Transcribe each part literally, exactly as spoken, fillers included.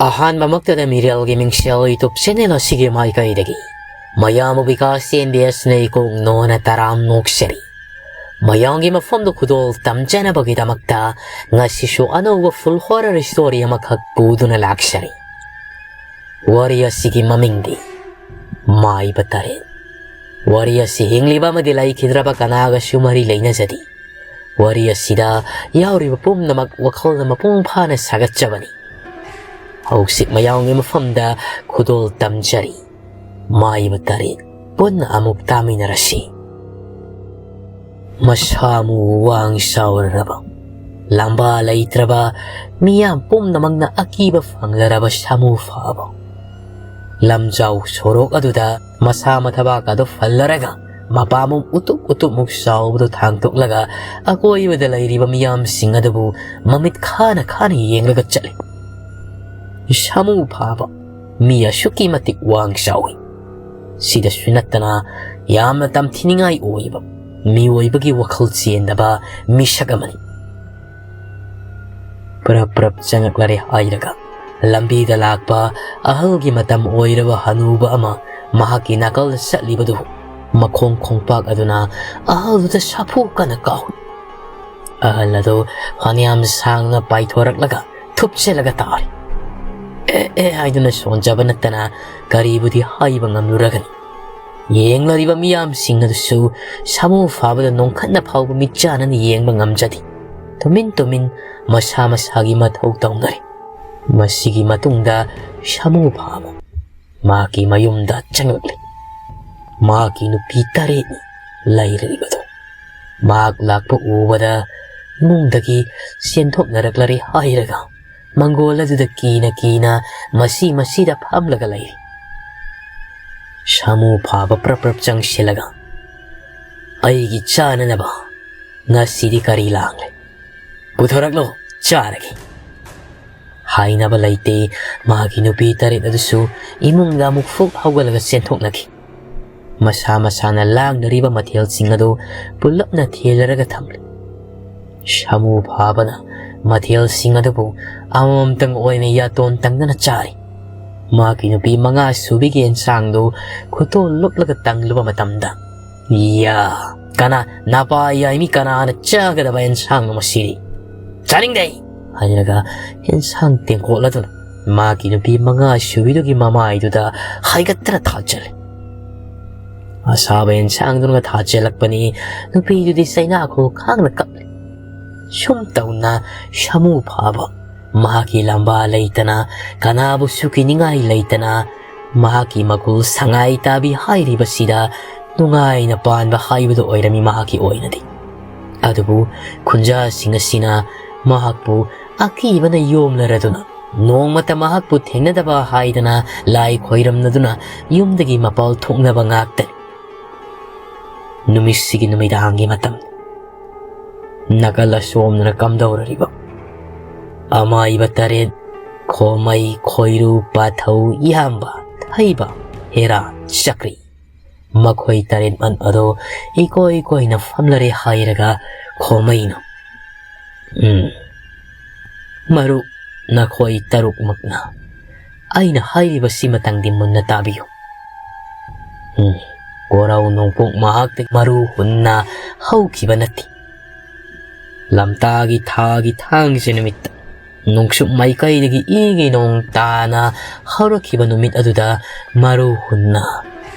ꯑꯍꯥꯟꯕꯃꯛꯇꯗ ꯃꯤꯔꯦꯜꯒꯤ ꯃꯤꯡꯁꯦꯜ YouTube channel ꯑꯁꯤꯒꯤ ꯃꯥꯏꯀꯩꯗꯒꯤ ꯃꯌꯥꯝꯕꯨ ꯕꯤꯀꯥꯁ ꯑꯦꯝ ꯕꯤ ꯑꯦꯁꯅ ꯏꯀꯣꯛ ꯅꯣꯅ ꯇꯔꯥꯝ ꯅꯣꯛꯆꯔꯤ꯫ ꯃꯌꯥꯝꯒꯤ ꯃꯐꯝꯗ ꯈꯨꯗꯣꯜ ꯇꯝꯖꯅꯕꯒꯤꯗꯃꯛꯇ ꯉꯁꯤꯁꯨ ꯑꯅꯧꯕ full horror story ꯑꯃꯈꯛ ꯄꯨꯗꯨꯅ ꯂꯥꯛꯆꯔꯤ꯫ ꯋꯥꯔꯤ ꯑꯁꯤꯒꯤ ꯃꯃꯤꯡꯗꯤ ꯃꯥꯏꯕ ꯇꯔꯦꯠ꯫ ꯋꯥꯔꯤ ꯑꯁꯤ ꯍꯤꯡꯂꯤꯕ ꯑꯃꯗꯤ ꯂꯩꯈꯤꯗ꯭ꯔꯕ ꯀꯅꯥꯒꯁꯨ ꯃꯔꯤ ꯂꯩꯅꯖꯗꯦ꯫ ꯋꯥꯔꯤ ꯑꯁꯤꯗ ꯌꯥꯎꯔꯤꯕ ꯄꯨꯝꯅꯃꯛ ꯋꯥꯈꯜꯅ ꯃꯄꯨꯡ ꯐꯥꯅ ꯁꯥꯒꯠꯆꯕꯅꯤ꯫ ꯍꯧꯖꯤꯛ ꯃꯌꯥꯝꯒꯤ ꯃꯐꯝꯗ ꯈꯨꯗꯣꯜ ꯇꯝꯖꯔꯤ꯫ ꯃꯥꯏꯕ ꯇꯔꯦꯠ ꯄꯨꯟꯅ ꯑꯃꯨꯛ ꯇꯥꯃꯤꯟꯅꯔꯁꯤ꯫ ꯃꯁꯥ ꯃꯎ ꯋꯥꯡ ꯆꯥꯎꯔꯔꯕ, ꯂꯝꯕꯥ ꯂꯩꯇ꯭ꯔꯕ, ꯃꯤꯌꯥꯝ ꯄꯨꯝꯅꯃꯛꯅ ꯑꯀꯤꯕ ꯐꯪꯂꯔꯕ ꯁꯥꯃꯨ ꯐꯥꯕ꯫ ꯂꯝꯖꯥꯎ ꯁꯣꯔꯣꯛ ꯑꯗꯨꯗ ꯃꯁꯥ ꯃꯊꯕꯥꯛ ꯑꯗꯨ ꯐꯜꯂꯔꯒ ꯃꯄꯥꯃꯨꯛ ꯎꯇꯨꯞ ꯎꯇꯨꯞꯃꯨꯛ ꯆꯥꯎꯕꯗꯨ ꯊꯥꯡꯇꯣꯛꯂꯒ ꯑꯀꯣꯏꯕꯗ ꯂꯩꯔꯤꯕ ꯃꯤꯌꯥꯝꯁꯤꯡ ꯑꯗꯨꯕꯨ ꯃꯃꯤꯠ ꯈꯥꯅ ꯈꯥꯅ ꯌꯦꯡꯂꯒ ꯆꯠꯂꯤ꯫ ꯁꯥꯃꯨ ꯐꯥꯕ ꯃꯤ ꯑꯁꯨꯛꯀꯤ ꯃꯇꯤꯛ ꯋꯥꯡ ꯆꯥꯎꯏ꯫ ꯁꯤꯗꯁꯨ ꯅꯠꯇꯅ ꯌꯥꯝꯅ ꯇꯝꯊꯤꯅꯤꯡꯉꯥꯏ ꯑꯣꯏꯕ ꯃꯤꯑꯣꯏꯕꯒꯤ ꯋꯥꯈꯜ ꯆꯦꯟꯗꯕ ꯃꯤꯁꯛ ꯑꯃꯅꯤ꯫ ꯄ꯭ꯔꯞ ꯄ꯭ꯔꯞ ꯆꯪꯉꯛꯂꯔꯦ ꯍꯥꯏꯔꯒ ꯂꯝꯕꯤꯗ ꯂꯥꯛꯄ ꯑꯍꯜꯒꯤ ꯃꯇꯝ ꯑꯣꯏꯔꯕ ꯍꯅꯨꯕ ꯑꯃ ꯃꯍꯥꯛꯀꯤ ꯅꯥꯀꯜꯗ ꯆꯠꯂꯤꯕꯗꯨ ꯃꯈꯣꯡ ꯈꯣꯡꯄꯥꯛ ꯑꯗꯨꯅ ꯑꯍꯜꯗꯨꯗ ꯁꯥꯐꯨ ꯀꯟꯅ ꯀꯥꯎꯏ꯫ ꯑꯍꯜ ꯑꯗꯨ ꯐꯅꯌꯥꯝ ꯁꯥꯡꯅ ꯄꯥꯏꯊꯣꯔꯛꯂꯒ ꯊꯨꯞꯆꯜꯂꯒ ꯇꯥꯔꯤ꯫ "ꯑꯦ, ꯑꯦ" ꯍꯥꯏꯗꯨꯅ ꯁꯣꯟꯖꯕ ꯅꯠꯇꯅ ꯀꯔꯤꯕꯨꯗꯤ ꯍꯥꯏꯕ ꯉꯝꯂꯨꯔꯒꯅꯤ꯫ ꯌꯦꯡꯂꯔꯤꯕ ꯃꯤꯌꯥꯝꯁꯤꯡ ꯑꯗꯨꯁꯨ ꯁꯥꯃꯨ ꯐꯥꯕꯗ ꯅꯣꯡꯈꯠꯅ ꯐꯥꯎꯕ ꯃꯤꯠꯆꯥꯟꯅꯅ ꯌꯦꯡꯕ ꯉꯝꯖꯗꯦ꯫ ꯇꯨꯃꯤꯟ ꯇꯨꯃꯤꯟ ꯃꯁꯥ ꯃꯁꯥꯒꯤ ꯃꯊꯧ ꯇꯧꯅꯔꯤ꯫ ꯃꯁꯤꯒꯤ ꯃꯇꯨꯡꯗ ꯁꯥꯃꯨ ꯐꯥꯕ ꯃꯍꯥꯛꯀꯤ ꯃꯌꯨꯝꯗ ꯆꯪꯂꯛꯂꯤ꯫ ꯃꯍꯥꯛꯀꯤ ꯅꯨꯄꯤ ꯇꯔꯦꯠꯅꯤ ꯂꯩꯔꯤꯕꯗꯨ꯫ ꯃꯍꯥꯛ ꯂꯥꯛꯄ ꯎꯕꯗ ꯏꯃꯨꯡꯗꯒꯤ ꯆꯦꯟꯊꯣꯛꯅꯔꯛꯂꯔꯦ ꯍꯥꯏꯔꯒ ꯃꯪꯒꯣꯜ ꯑꯗꯨꯗ ꯀꯤꯅ ꯀꯤꯅ ꯃꯁꯤ ꯃꯁꯤꯗ ꯐꯝꯂꯒ ꯂꯩꯔꯤ꯫ ꯁꯥꯃꯨ ꯐꯥꯕ ꯄ꯭ꯔꯞ ꯄ꯭ꯔꯞ ꯆꯪꯁꯤꯜꯂꯒ, "ꯑꯩꯒꯤ ꯆꯥꯅꯅꯕ ꯉꯁꯤꯗꯤ ꯀꯔꯤ ꯂꯥꯡꯂꯦ? ꯄꯨꯊꯣꯔꯛꯂꯣ, ꯆꯥꯔꯒꯦ" ꯍꯥꯏꯅꯕ ꯂꯩꯇꯦ꯫ ꯃꯍꯥꯛꯀꯤ ꯅꯨꯄꯤ ꯇꯔꯦꯠ ꯑꯗꯨꯁꯨ ꯏꯃꯨꯡꯗ ꯑꯃꯨꯛ ꯐꯨꯛ ꯍꯧꯒꯠꯂꯒ ꯆꯦꯟꯊꯣꯛꯅꯈꯤ꯫ ꯃꯁꯥ ꯃꯁꯥꯅ ꯂꯥꯡꯅꯔꯤꯕ ꯃꯊꯦꯜꯁꯤꯡ ꯑꯗꯨ ꯄꯨꯂꯞꯅ ꯊꯦꯜꯂꯔꯒ ꯊꯝꯂꯤ꯫ ꯁꯥꯃꯨ ꯐꯥꯕꯅ ꯃꯊꯦꯜꯁꯤꯡ ꯑꯗꯨꯕꯨ ꯑꯃꯃꯝꯇꯪ ꯑꯣꯏꯅ ꯌꯥꯇꯣꯟ ꯇꯪꯗꯅ ꯆꯥꯔꯤ꯫ ꯃꯍꯥꯛꯀꯤ ꯅꯨꯄꯤ ꯃꯉꯥ ꯁꯨꯕꯤꯒꯤ ꯑꯦꯟꯁꯥꯡꯗꯨ ꯈꯨꯇꯣꯜ ꯂꯨꯞꯂꯒ ꯇꯪꯂꯨꯕ ꯃꯇꯝꯗ, "ꯌꯥ, ꯀꯅꯥ, ꯅꯄꯥ ꯌꯥꯏꯃꯤ, ꯀꯅꯥꯅ ꯆꯥꯒꯗꯕ ꯑꯦꯟꯁꯥꯡꯅꯣ ꯃꯁꯤꯗꯤ? ꯆꯥꯅꯤꯡꯗꯦ!" ꯍꯥꯏꯔꯒ ꯑꯦꯟꯁꯥꯡ ꯇꯦꯡꯀꯣꯠ ꯑꯗꯨꯅ ꯃꯍꯥꯛꯀꯤ ꯅꯨꯄꯤ ꯃꯉꯥ ꯁꯨꯕꯤꯗꯨꯒꯤ ꯃꯃꯥꯏꯗꯨꯗ ꯍꯥꯏꯒꯠꯇꯅ ꯊꯥꯖꯤꯜꯂꯤ꯫ ꯑꯁꯥꯕ ꯑꯦꯟꯁꯥꯡꯗꯨꯅ ꯊꯥꯖꯤꯜꯂꯛꯄꯅꯤ꯫ ꯅꯨꯄꯤꯗꯨꯗꯤ ꯆꯩꯅꯥꯈꯣꯜ ꯈꯥꯡꯅ ꯀꯞꯂꯤ꯫ ꯁꯨꯝ ꯇꯧꯅ ꯁꯥꯃꯨ ꯐꯥꯕ ꯃꯍꯥꯛꯀꯤ ꯂꯝꯕꯥ ꯂꯩꯇꯅ, ꯀꯅꯥꯕꯨꯁꯨ ꯀꯤꯅꯤꯡꯉꯥꯏ ꯂꯩꯇꯅ, ꯃꯍꯥꯛꯀꯤ ꯃꯒꯨꯜ ꯁꯉꯥꯏ ꯇꯥꯕꯤ ꯍꯥꯏꯔꯤꯕꯁꯤꯗ ꯅꯨꯡꯉꯥꯏꯅ ꯄꯥꯟꯕ ꯍꯥꯏꯕꯗꯨ ꯑꯣꯏꯔꯝꯃꯤ ꯃꯍꯥꯛꯀꯤ ꯑꯣꯏꯅꯗꯤ꯫ ꯑꯗꯨꯕꯨ ꯈꯨꯟꯖꯥꯁꯤꯡ ꯑꯁꯤꯅ ꯃꯍꯥꯛꯄꯨ ꯑꯀꯤꯕꯅ ꯌꯣꯝꯂꯔꯗꯨꯅ, ꯅꯣꯡꯃꯇ ꯃꯍꯥꯛꯄꯨ ꯊꯦꯡꯅꯗꯕ ꯍꯥꯏꯗꯅ ꯂꯥꯏ ꯈꯣꯏꯔꯝꯅꯗꯨꯅ ꯌꯨꯝꯗꯒꯤ ꯃꯄꯥꯜ ꯊꯣꯛꯅꯕ ꯉꯥꯛꯇꯅꯤ꯫ ꯅꯨꯃꯤꯠꯁꯤꯒꯤ ꯅꯨꯃꯤꯗꯥꯡꯒꯤ ꯃꯇꯝ꯫ ꯅꯥꯀꯜ ꯑꯁꯣꯝꯗꯅ ꯀꯝꯗꯧꯔꯤꯕ? ꯑꯃꯥꯏꯕ ꯇꯔꯦꯠ, ꯈꯣꯃꯩ, ꯈꯣꯏꯔꯨ, ꯄꯥꯊꯧ, ꯏꯌꯥꯝꯕ, ꯊꯩꯕ, ꯍꯦꯔꯥ, ꯆꯀ꯭ꯔꯤ꯫ ꯃꯈꯣꯏ ꯇꯔꯦꯠꯃꯛ ꯑꯗꯣ ꯏꯀꯣꯏ ꯀꯣꯏꯅ ꯐꯝꯂꯔꯦ ꯍꯥꯏꯔꯒ ꯈꯣꯃꯩꯅ, "ꯎꯝ, ꯃꯔꯨꯞ, ꯅꯈꯣꯏ ꯇꯔꯨꯛꯃꯛꯅ ꯑꯩꯅ ꯍꯥꯏꯔꯤꯕꯁꯤ ꯃꯇꯪꯗꯤ ꯃꯨꯟꯅ ꯇꯥꯕꯤꯌꯨ꯫ ꯎꯝ, ꯀꯣꯔꯧ ꯅꯣꯡꯄꯣꯛ ꯃꯍꯥꯛꯇꯒꯤ ꯃꯔꯨ ꯍꯨꯟꯅ ꯍꯧꯈꯤꯕ ꯅꯠꯇꯦ꯫ ꯂꯝꯇꯥꯒꯤ ꯊꯥꯒꯤ ꯊꯥꯡꯖ ꯅꯨꯃꯤꯠꯇ ꯅꯣꯡꯆꯨꯞ ꯃꯥꯏꯀꯩꯗꯒꯤ ꯏꯒꯤ ꯅꯣꯡ ꯇꯥꯅ ꯍꯧꯔꯛꯈꯤꯕ ꯅꯨꯃꯤꯠ ꯑꯗꯨꯗ ꯃꯔꯨ ꯍꯨꯟꯅ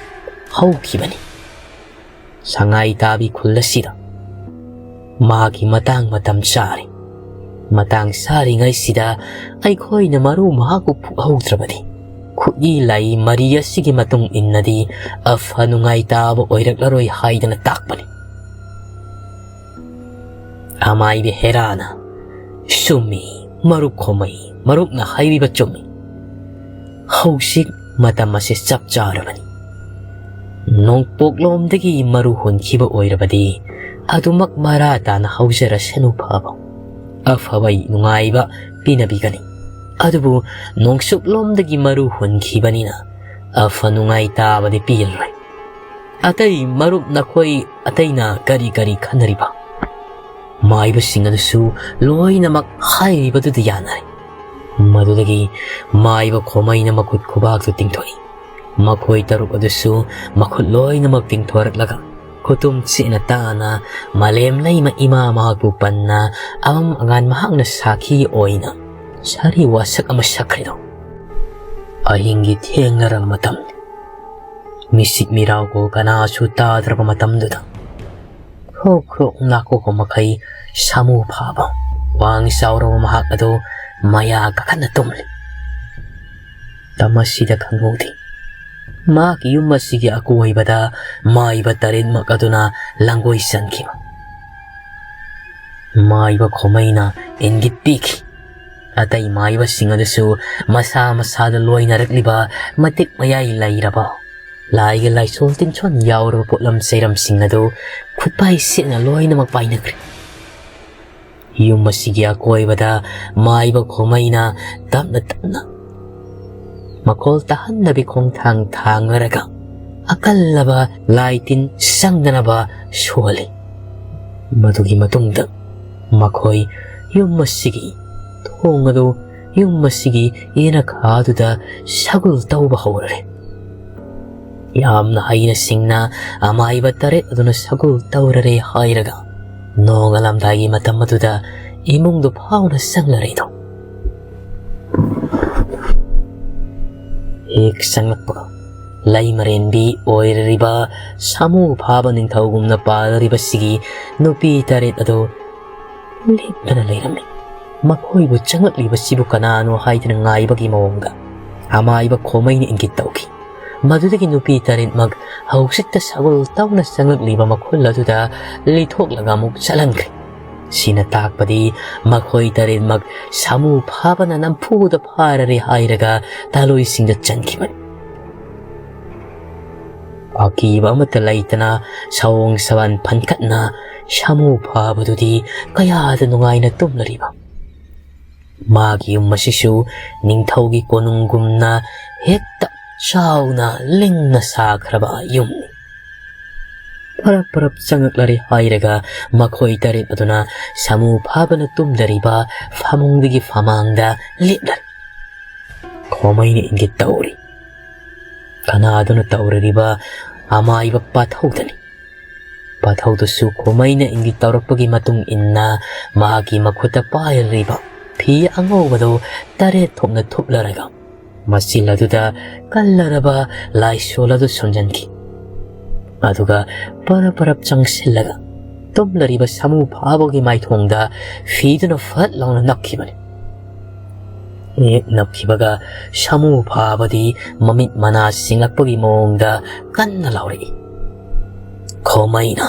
ꯍꯧꯈꯤꯕꯅꯤ꯫ ꯁꯉꯥꯏ ꯇꯥꯕꯤ ꯈꯨꯜ ꯑꯁꯤꯗ ꯃꯍꯥꯛꯀꯤ ꯃꯇꯥꯡ ꯃꯇꯝ ꯆꯥꯔꯦ꯫ ꯃꯇꯥꯡ ꯆꯥꯔꯤꯉꯩꯁꯤꯗ ꯑꯩꯈꯣꯏꯅ ꯃꯔꯨ ꯃꯍꯥꯛꯄꯨ ꯐꯨꯛꯍꯧꯗ꯭ꯔꯕꯗꯤ, ꯈꯨꯠꯏ ꯂꯥꯏ ꯃꯔꯤ ꯑꯁꯤꯒꯤ ꯃꯇꯨꯡ ꯏꯟꯅꯗꯤ ꯑꯐ ꯅꯨꯡꯉꯥꯏ ꯇꯥꯕ ꯑꯣꯏꯔꯛꯂꯔꯣꯏ ꯍꯥꯏꯗꯅ ꯇꯥꯛꯄꯅꯤ"꯫ ꯑꯃꯥꯏꯕꯤ ꯍꯦꯔꯥꯅ, "ꯆꯨꯝꯃꯤ, ꯃꯔꯨꯞ ꯈꯣꯃꯩ, ꯃꯔꯨꯞꯅ ꯍꯥꯏꯔꯤꯕ ꯆꯨꯝꯃꯤ꯫ ꯍꯧꯖꯤꯛ ꯃꯇꯝ ꯑꯁꯤ ꯆꯞ ꯆꯥꯔꯕꯅꯤ꯫ ꯅꯣꯡꯄꯣꯛꯂꯣꯝꯗꯒꯤ ꯃꯔꯨ ꯍꯨꯟꯈꯤꯕ ꯑꯣꯏꯔꯕꯗꯤ ꯑꯗꯨꯃꯛ ꯃꯔꯥ ꯇꯥꯅ ꯍꯧꯖꯔꯁꯅꯨ ꯐꯕ, ꯑꯐꯕ ꯅꯨꯡꯉꯥꯏꯕ ꯄꯤꯅꯕꯤꯒꯅꯤ꯫ ꯑꯗꯨꯕꯨ ꯅꯣꯡꯆꯨꯞꯂꯣꯝꯗꯒꯤ ꯃꯔꯨ ꯍꯨꯟꯈꯤꯕꯅꯤꯅ ꯑꯐ ꯅꯨꯡꯉꯥꯏ ꯇꯥꯕꯗꯤ ꯄꯤꯔꯔꯣꯏ꯫ ꯑꯇꯩ ꯃꯔꯨꯞ ꯅꯈꯣꯏ ꯑꯇꯩꯅ ꯀꯔꯤ ꯀꯔꯤ ꯈꯟꯅꯔꯤꯕ?" ꯃꯥꯏꯕꯁꯤꯡ ꯑꯗꯨꯁꯨ ꯂꯣꯏꯅꯃꯛ ꯍꯥꯏꯔꯤꯕꯗꯨꯗ ꯌꯥꯅꯔꯦ꯫ ꯃꯗꯨꯗꯒꯤ ꯃꯥꯏꯕ ꯈꯣꯃꯩꯅ ꯃꯈꯨꯠ ꯈꯨꯕꯥꯛꯇꯨ ꯇꯤꯡꯊꯣꯛꯏ꯫ ꯃꯈꯣꯏ ꯇꯔꯨꯛ ꯑꯗꯨꯁꯨ ꯃꯈꯨꯠ ꯂꯣꯏꯅꯃꯛ ꯇꯤꯡꯊꯣꯔꯛꯂꯒ ꯈꯨꯇꯨꯝ ꯆꯦꯠꯅ ꯇꯥꯅ ꯃꯥꯂꯦꯝ ꯂꯩꯃ ꯏꯃꯥ ꯃꯍꯥꯛꯄꯨ ꯄꯟꯅ ꯑꯃꯝ ꯑꯉꯥꯟ ꯃꯍꯥꯛꯅ ꯁꯥꯈꯤ ꯑꯣꯏꯅ ꯁꯥꯔꯤ ꯋꯥꯁꯛ ꯑꯃ ꯁꯛꯈ꯭ꯔꯤꯗꯣ ꯑꯍꯤꯡꯒꯤ ꯊꯦꯡꯅꯔꯕ ꯃꯇꯝ, ꯃꯤꯁꯤꯛ ꯃꯤꯔꯥꯎꯀꯣ ꯀꯅꯥꯁꯨ ꯇꯥꯗ꯭ꯔꯕ ꯃꯇꯝꯗꯨꯗ ꯈ꯭ꯔꯣꯛ ꯈ꯭ꯔꯣꯛ ꯅꯥꯀꯣꯛꯄ ꯃꯈꯩ ꯁꯥꯃꯨ ꯐꯥꯕ ꯋꯥꯡ ꯆꯥꯎꯔꯕ ꯃꯍꯥꯛ ꯑꯗꯨ ꯃꯌꯥ ꯀꯥꯈꯠꯅ ꯇꯨꯝꯂꯤ꯫ ꯃꯇꯝ ꯑꯁꯤꯗ ꯈꯪꯍꯧꯗꯦ, ꯃꯍꯥꯛꯀꯤ ꯌꯨꯝ ꯑꯁꯤꯒꯤ ꯑꯀꯣꯏꯕꯗ ꯃꯥꯏꯕ ꯇꯔꯦꯠꯃꯛ ꯑꯗꯨꯅ ꯂꯥꯡꯒꯣꯏ ꯆꯟꯈꯤꯕ꯫ ꯃꯥꯏꯕ ꯈꯣꯃꯩꯅ ꯏꯪꯒꯤꯠ ꯄꯤꯈꯤ꯫ ꯑꯇꯩ ꯃꯥꯏꯕꯁꯤꯡ ꯑꯗꯨꯁꯨ ꯃꯁꯥ ꯃꯁꯥꯗ ꯂꯣꯏꯅꯔꯛꯂꯤꯕ ꯃꯇꯤꯛ ꯃꯌꯥꯏ ꯂꯩꯔꯕ ꯂꯥꯏꯒꯤ ꯂꯥꯏꯁꯣꯜ ꯇꯤꯟꯁꯣꯟ ꯌꯥꯎꯔꯕ ꯄꯣꯠꯂꯝ ꯆꯩꯔꯝꯁꯤꯡ ꯑꯗꯨ ꯈꯨꯠꯄꯥꯏ ꯁꯦꯠꯅ ꯂꯣꯏꯅꯃꯛ ꯄꯥꯏꯅꯈ꯭ꯔꯦ꯫ ꯌꯨꯝ ꯑꯁꯤꯒꯤ ꯑꯀꯣꯏꯕꯗ ꯃꯥꯏꯕ ꯈꯣꯃꯩꯅ ꯇꯞꯅ ꯇꯞꯅ ꯃꯈꯣꯜ ꯇꯥꯍꯟꯗꯕꯤ ꯈꯣꯡꯊꯥꯡ ꯊꯥꯡꯂꯔꯒ ꯑꯀꯜꯂꯕ ꯂꯥꯏ ꯇꯤꯟ ꯆꯪꯗꯅꯕ ꯁꯣꯜꯂꯤ꯫ ꯃꯗꯨꯒꯤ ꯃꯇꯨꯡꯗ ꯃꯈꯣꯏ ꯌꯨꯝ ꯑꯁꯤꯒꯤ ꯊꯣꯡ ꯑꯗꯨ ꯌꯨꯝ ꯑꯁꯤꯒꯤ ꯌꯦꯅꯈꯥꯗꯨꯗ ꯁꯒꯨꯜ ꯇꯧꯕ ꯍꯧꯔꯔꯦ꯫ ꯌꯥꯝꯅ ꯍꯩꯅ ꯁꯤꯡꯅ ꯑꯃꯥꯏꯕ ꯇꯔꯦꯠ ꯑꯗꯨꯅ ꯁꯒꯨꯜ ꯇꯧꯔꯔꯦ ꯍꯥꯏꯔꯒ ꯅꯣꯡꯉꯥꯜꯂꯝꯗꯥꯏꯒꯤ ꯃꯇꯝ ꯑꯗꯨꯗ ꯏꯃꯨꯡꯗꯨ ꯐꯥꯎꯅ ꯆꯪꯂꯔꯦꯗꯣ꯫ ꯍꯦꯛ ꯆꯪꯂꯛꯄꯒ ꯂꯩꯃꯔꯦꯟꯕꯤ ꯑꯣꯏꯔꯤꯕ ꯁꯥꯃꯨ ꯐꯥꯕ ꯅꯤꯡꯊꯧꯒꯨꯝꯅ ꯄꯥꯜꯂꯤꯕꯁꯤꯒꯤ ꯅꯨꯄꯤ ꯇꯔꯦꯠ ꯑꯗꯨ ꯂꯦꯞꯇꯅ ꯂꯩꯔꯝꯃꯤ꯫ ꯃꯈꯣꯏꯕꯨ ꯆꯪꯂꯛꯂꯤꯕꯁꯤꯕꯨ ꯀꯅꯥꯅꯣ ꯍꯥꯏꯗꯨꯅ ꯉꯥꯏꯕꯒꯤ ꯃꯑꯣꯡꯗ ꯑꯃꯥꯏꯕ ꯈꯣꯃꯩꯅ ꯏꯪꯒꯤꯠ ꯇꯧꯈꯤ꯫ ꯃꯗꯨꯗꯒꯤ ꯅꯨꯄꯤ ꯇꯔꯦꯠꯃꯛ ꯍꯧꯖꯤꯛꯇ ꯁꯒꯣꯜ ꯇꯧꯅ ꯆꯪꯂꯛꯂꯤꯕ ꯃꯈꯨꯜ ꯑꯗꯨꯗ ꯂꯤꯊꯣꯛꯂꯒ ꯑꯃꯨꯛ ꯆꯠꯍꯟꯈ꯭ꯔꯦ꯫ ꯁꯤꯅ ꯇꯥꯛꯄꯗꯤ ꯃꯈꯣꯏ ꯇꯔꯦꯠꯃꯛ ꯁꯥꯃꯨ ꯐꯥꯕꯅ ꯅꯝꯐꯨꯗ ꯐꯥꯔꯔꯦ ꯍꯥꯏꯔꯒ ꯇꯥꯂꯣꯏꯁꯤꯡꯗ ꯆꯟꯈꯤꯕꯅꯤ꯫ ꯑꯀꯤꯕ ꯑꯃꯠꯇ ꯂꯩꯇꯅ ꯁꯑꯣꯡ ꯁꯋꯥꯟ ꯐꯟꯀꯠꯅ ꯁꯥꯃꯨ ꯐꯥꯕꯗꯨꯗꯤ ꯀꯌꯥꯗ ꯅꯨꯡꯉꯥꯏꯅ ꯇꯨꯝꯂꯔꯤꯕ꯫ ꯃꯥꯒꯤ ꯌꯨꯝ ꯑꯁꯤꯁꯨ ꯅꯤꯡꯊꯧꯒꯤ ꯀꯣꯅꯨꯡꯒꯨꯝꯅ ꯍꯦꯛꯇ ꯆꯥꯎꯅ ꯂꯤꯡꯅ ꯁꯥꯈ꯭ꯔꯕ ꯌꯨꯝꯅꯤ꯫ ꯄꯔꯞ ꯄꯔꯞ ꯆꯪꯉꯛꯂꯔꯦ ꯍꯥꯏꯔꯒ ꯃꯈꯣꯏ ꯇꯔꯦꯠ ꯑꯗꯨꯅ ꯁꯥꯃꯨ ꯐꯥꯕꯅ ꯇꯨꯝꯗꯔꯤꯕ ꯐꯃꯨꯡꯗꯒꯤ ꯐꯃꯥꯡꯗ ꯂꯦꯞꯂꯔꯦ꯫ ꯈꯣꯃꯩꯅ ꯏꯪꯒꯤꯠ ꯇꯧꯔꯤ꯫ ꯀꯅꯥꯗꯨꯅ ꯇꯧꯔꯤꯕ ꯑꯃꯥꯏꯕ ꯄꯥꯊꯧꯗꯅꯤ꯫ ꯄꯥꯊꯧꯗꯨꯁꯨ ꯈꯣꯃꯩꯅ ꯏꯪꯒꯤꯠ ꯇꯧꯔꯛꯄꯒꯤ ꯃꯇꯨꯡ ꯏꯟꯅ ꯃꯍꯥꯛꯀꯤ ꯃꯈꯨꯠꯇ ꯄꯥꯏꯔꯤꯕ ꯐꯤ ꯑꯉꯧꯕꯗꯨ ꯇꯔꯦꯠ ꯊꯣꯛꯅ ꯊꯨꯞꯂꯔꯒ ꯃꯆꯤꯜ ꯑꯗꯨꯗ ꯀꯜꯂꯔꯕ ꯂꯥꯏꯁꯣꯜ ꯑꯗꯨ ꯁꯨꯝꯖꯟꯈꯤ꯫ ꯑꯗꯨꯒ ꯄꯔꯞ ꯄꯔꯞ ꯆꯪꯁꯤꯜꯂꯒ ꯇꯨꯝꯂꯔꯤꯕ ꯁꯥꯃꯨ ꯐꯥꯕꯒꯤ ꯃꯥꯏꯊꯣꯡꯗ ꯐꯤꯗꯨꯅ ꯐꯠ ꯂꯥꯎꯅ ꯅꯞꯈꯤꯕꯅꯤ꯫ ꯍꯦꯛ ꯅꯞꯈꯤꯕꯒ ꯁꯥꯃꯨ ꯐꯥꯕꯗꯤ ꯃꯃꯤꯠ ꯃꯅꯥ ꯁꯤꯡꯂꯛꯄꯒꯤ ꯃꯑꯣꯡꯗ ꯀꯟꯅ ꯂꯥꯎꯔꯛꯏ꯫ ꯈꯣꯃꯩꯅ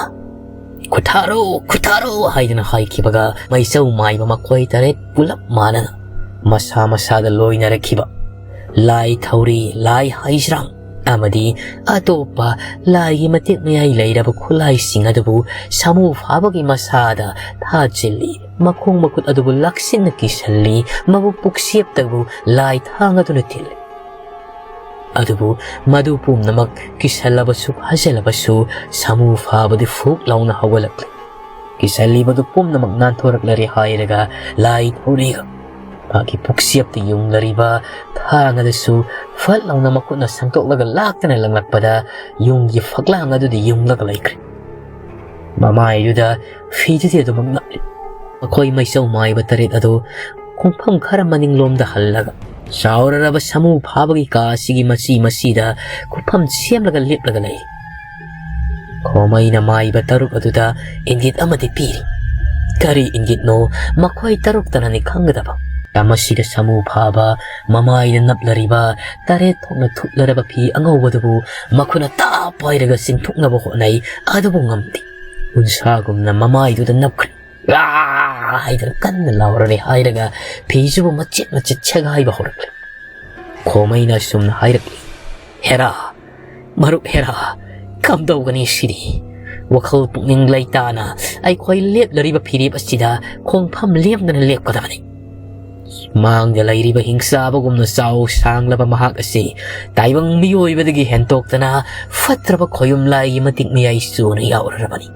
"ꯈꯨꯊꯥꯔꯣ, ꯈꯨꯊꯥꯔꯣ" ꯍꯥꯏꯗꯨꯅ ꯍꯥꯏꯈꯤꯕꯒ ꯃꯩꯆꯧ ꯃꯥꯏꯕ ꯃꯈꯣꯏ ꯇꯔꯦꯠ ꯄꯨꯂꯞ ꯃꯥꯟꯅꯅ ꯃꯁꯥ ꯃꯁꯥꯗ ꯂꯣꯏꯅꯔꯛꯈꯤꯕ ꯂꯥꯏ ꯊꯧꯔꯤ, ꯂꯥꯏ ꯍꯩꯁ꯭ꯔꯥꯡ ꯑꯃꯗꯤ ꯑꯇꯣꯞꯄ ꯂꯥꯏꯒꯤ ꯃꯇꯦꯛ ꯃꯌꯥꯏ ꯂꯩꯔꯕ ꯈꯨꯠꯂꯥꯏꯁꯤꯡ ꯑꯗꯨꯕꯨ ꯁꯥꯃꯨ ꯐꯥꯕꯒꯤ ꯃꯁꯥꯗ ꯊꯥꯖꯤꯜꯂꯤ꯫ ꯃꯈꯣꯡ ꯃꯈꯨꯠ ꯑꯗꯨꯕꯨ ꯂꯥꯛꯁꯤꯟꯅ ꯀꯤꯁꯜꯂꯤ꯫ ꯃꯕꯨꯛ ꯄꯨꯛꯁꯦꯞꯇꯕꯨ ꯂꯥꯏ ꯊꯥꯡ ꯑꯗꯨꯅ ꯊꯤꯜꯂꯤ꯫ ꯑꯗꯨꯕꯨ ꯃꯗꯨ ꯄꯨꯝꯅꯃꯛ ꯀꯤꯁꯜꯂꯕꯁꯨ ꯐꯥꯖꯤꯜꯂꯕꯁꯨ ꯁꯥꯃꯨ ꯐꯥꯕꯗꯤ ꯐꯨꯛ ꯂꯥꯎꯅ ꯍꯧꯒꯠꯂꯛꯂꯤ꯫ ꯀꯤꯁꯜꯂꯤꯕꯗꯨ ꯄꯨꯝꯅꯃꯛ ꯅꯥꯟꯊꯣꯔꯛꯂꯔꯦ ꯍꯥꯏꯔꯒ ꯂꯥꯏ ꯊꯧꯔꯤꯒ ꯃꯥꯒꯤ ꯄꯨꯛꯁꯦꯞꯇ ꯌꯨꯡꯂꯔꯤꯕ ꯊꯥꯡ ꯑꯗꯨꯁꯨ ꯐꯠ ꯂꯥꯎꯅ ꯃꯈꯨꯠꯅ ꯁꯪꯇꯣꯛꯂꯒ ꯂꯥꯛꯇꯅ ꯂꯪꯂꯛꯄꯗ ꯌꯨꯝꯒꯤ ꯐꯛꯂꯥꯡ ꯑꯗꯨꯗ ꯌꯨꯡꯂꯒ ꯂꯩꯈ꯭ꯔꯦ꯫ ꯃꯃꯥꯏꯗꯨꯗ ꯐꯤꯗꯨꯗꯤ ꯑꯗꯨꯃꯛ ꯅꯞꯂꯤ꯫ ꯃꯈꯣꯏ ꯃꯩꯆꯧ ꯃꯥꯏꯕ ꯇꯔꯦꯠ ꯑꯗꯨ ꯈꯣꯡꯐꯝ ꯈꯔ ꯃꯅꯤꯡꯂꯣꯝꯗ ꯍꯜꯂꯒ ꯆꯥꯎꯔꯔꯕ ꯁꯥꯃꯨ ꯐꯥꯕꯒꯤ ꯀꯥ ꯑꯁꯤꯒꯤ ꯃꯆꯤ ꯃꯆꯤꯗ ꯈꯨꯐꯝ ꯁꯦꯝꯂꯒ ꯂꯦꯞꯂꯒ ꯂꯩ꯫ ꯈꯣꯃꯩꯅ ꯃꯥꯏꯕ ꯇꯔꯨꯛ ꯑꯗꯨꯗ ꯏꯪꯒꯤꯠ ꯑꯃꯗꯤ ꯄꯤꯔꯤ꯫ ꯀꯔꯤ ꯏꯪꯒꯤꯠꯅꯣ ꯃꯈꯣꯏ ꯇꯔꯨꯛꯇꯅꯅꯤ ꯈꯪꯒꯗꯕ꯫ ꯃꯁꯤꯗ ꯁꯥꯃꯨ ꯐꯥꯕ ꯃꯃꯥꯏꯗ ꯅꯞꯂꯔꯤꯕ ꯇꯔꯦꯠ ꯊꯣꯛꯅ ꯊꯨꯞꯂꯔꯕ ꯐꯤ ꯑꯉꯧꯕꯗꯨꯕꯨ ꯃꯈꯨꯠꯅ ꯇꯥꯞ ꯄꯥꯏꯔꯒ ꯆꯤꯡꯊꯣꯛꯅꯕ ꯍꯣꯠꯅꯩ꯫ ꯑꯗꯨꯕꯨ ꯉꯝꯗꯦ꯫ ꯎꯟꯁꯥꯒꯨꯝꯅ ꯃꯃꯥꯏꯗꯨꯗ ꯅꯞꯈ꯭ꯔꯦ꯫ "ꯑꯥ!" ꯍꯥꯏꯗꯨꯅ ꯀꯟꯅ ꯂꯥꯎꯔꯔꯦ ꯍꯥꯏꯔꯒ ꯐꯤꯁꯤꯕꯨ ꯃꯆꯦꯠ ꯃꯆꯦꯠ ꯁꯦꯒꯥꯏꯕ ꯍꯧꯔꯛꯂꯦ꯫ ꯈꯣꯃꯩꯅ ꯑꯁꯨꯝꯅ ꯍꯥꯏꯔꯛꯂꯤ, "ꯍꯦꯔꯥ, ꯃꯔꯨꯞ ꯍꯦꯔꯥ, ꯀꯝꯗꯧꯒꯅꯤ ꯁꯤꯗꯤ? ꯋꯥꯈꯜ ꯄꯨꯛꯅꯤꯡ ꯂꯩꯇꯥꯅ ꯑꯩꯈꯣꯏ ꯂꯦꯞꯂꯔꯤꯕ ꯐꯤꯔꯦꯞ ꯑꯁꯤꯗ ꯈꯣꯡꯐꯝ ꯂꯦꯝꯗꯅ ꯂꯦꯞꯀꯗꯕꯅꯤ꯫ ꯃꯥꯡꯗ ꯂꯩꯔꯤꯕ ꯍꯤꯡꯆꯥꯕꯒꯨꯝꯅ ꯆꯥꯎ ꯁꯥꯡꯂꯕ ꯃꯍꯥꯛ ꯑꯁꯤ ꯇꯥꯏꯕꯪ ꯃꯤꯑꯣꯏꯕꯗꯒꯤ ꯍꯦꯟꯇꯣꯛꯇꯅ ꯐꯠꯇ꯭ꯔꯕ ꯈꯣꯌꯨꯝ ꯂꯥꯏꯒꯤ ꯃꯇꯤꯛ ꯃꯌꯥꯏ ꯆꯨꯅ ꯌꯥꯎꯔꯔꯕꯅꯤ꯫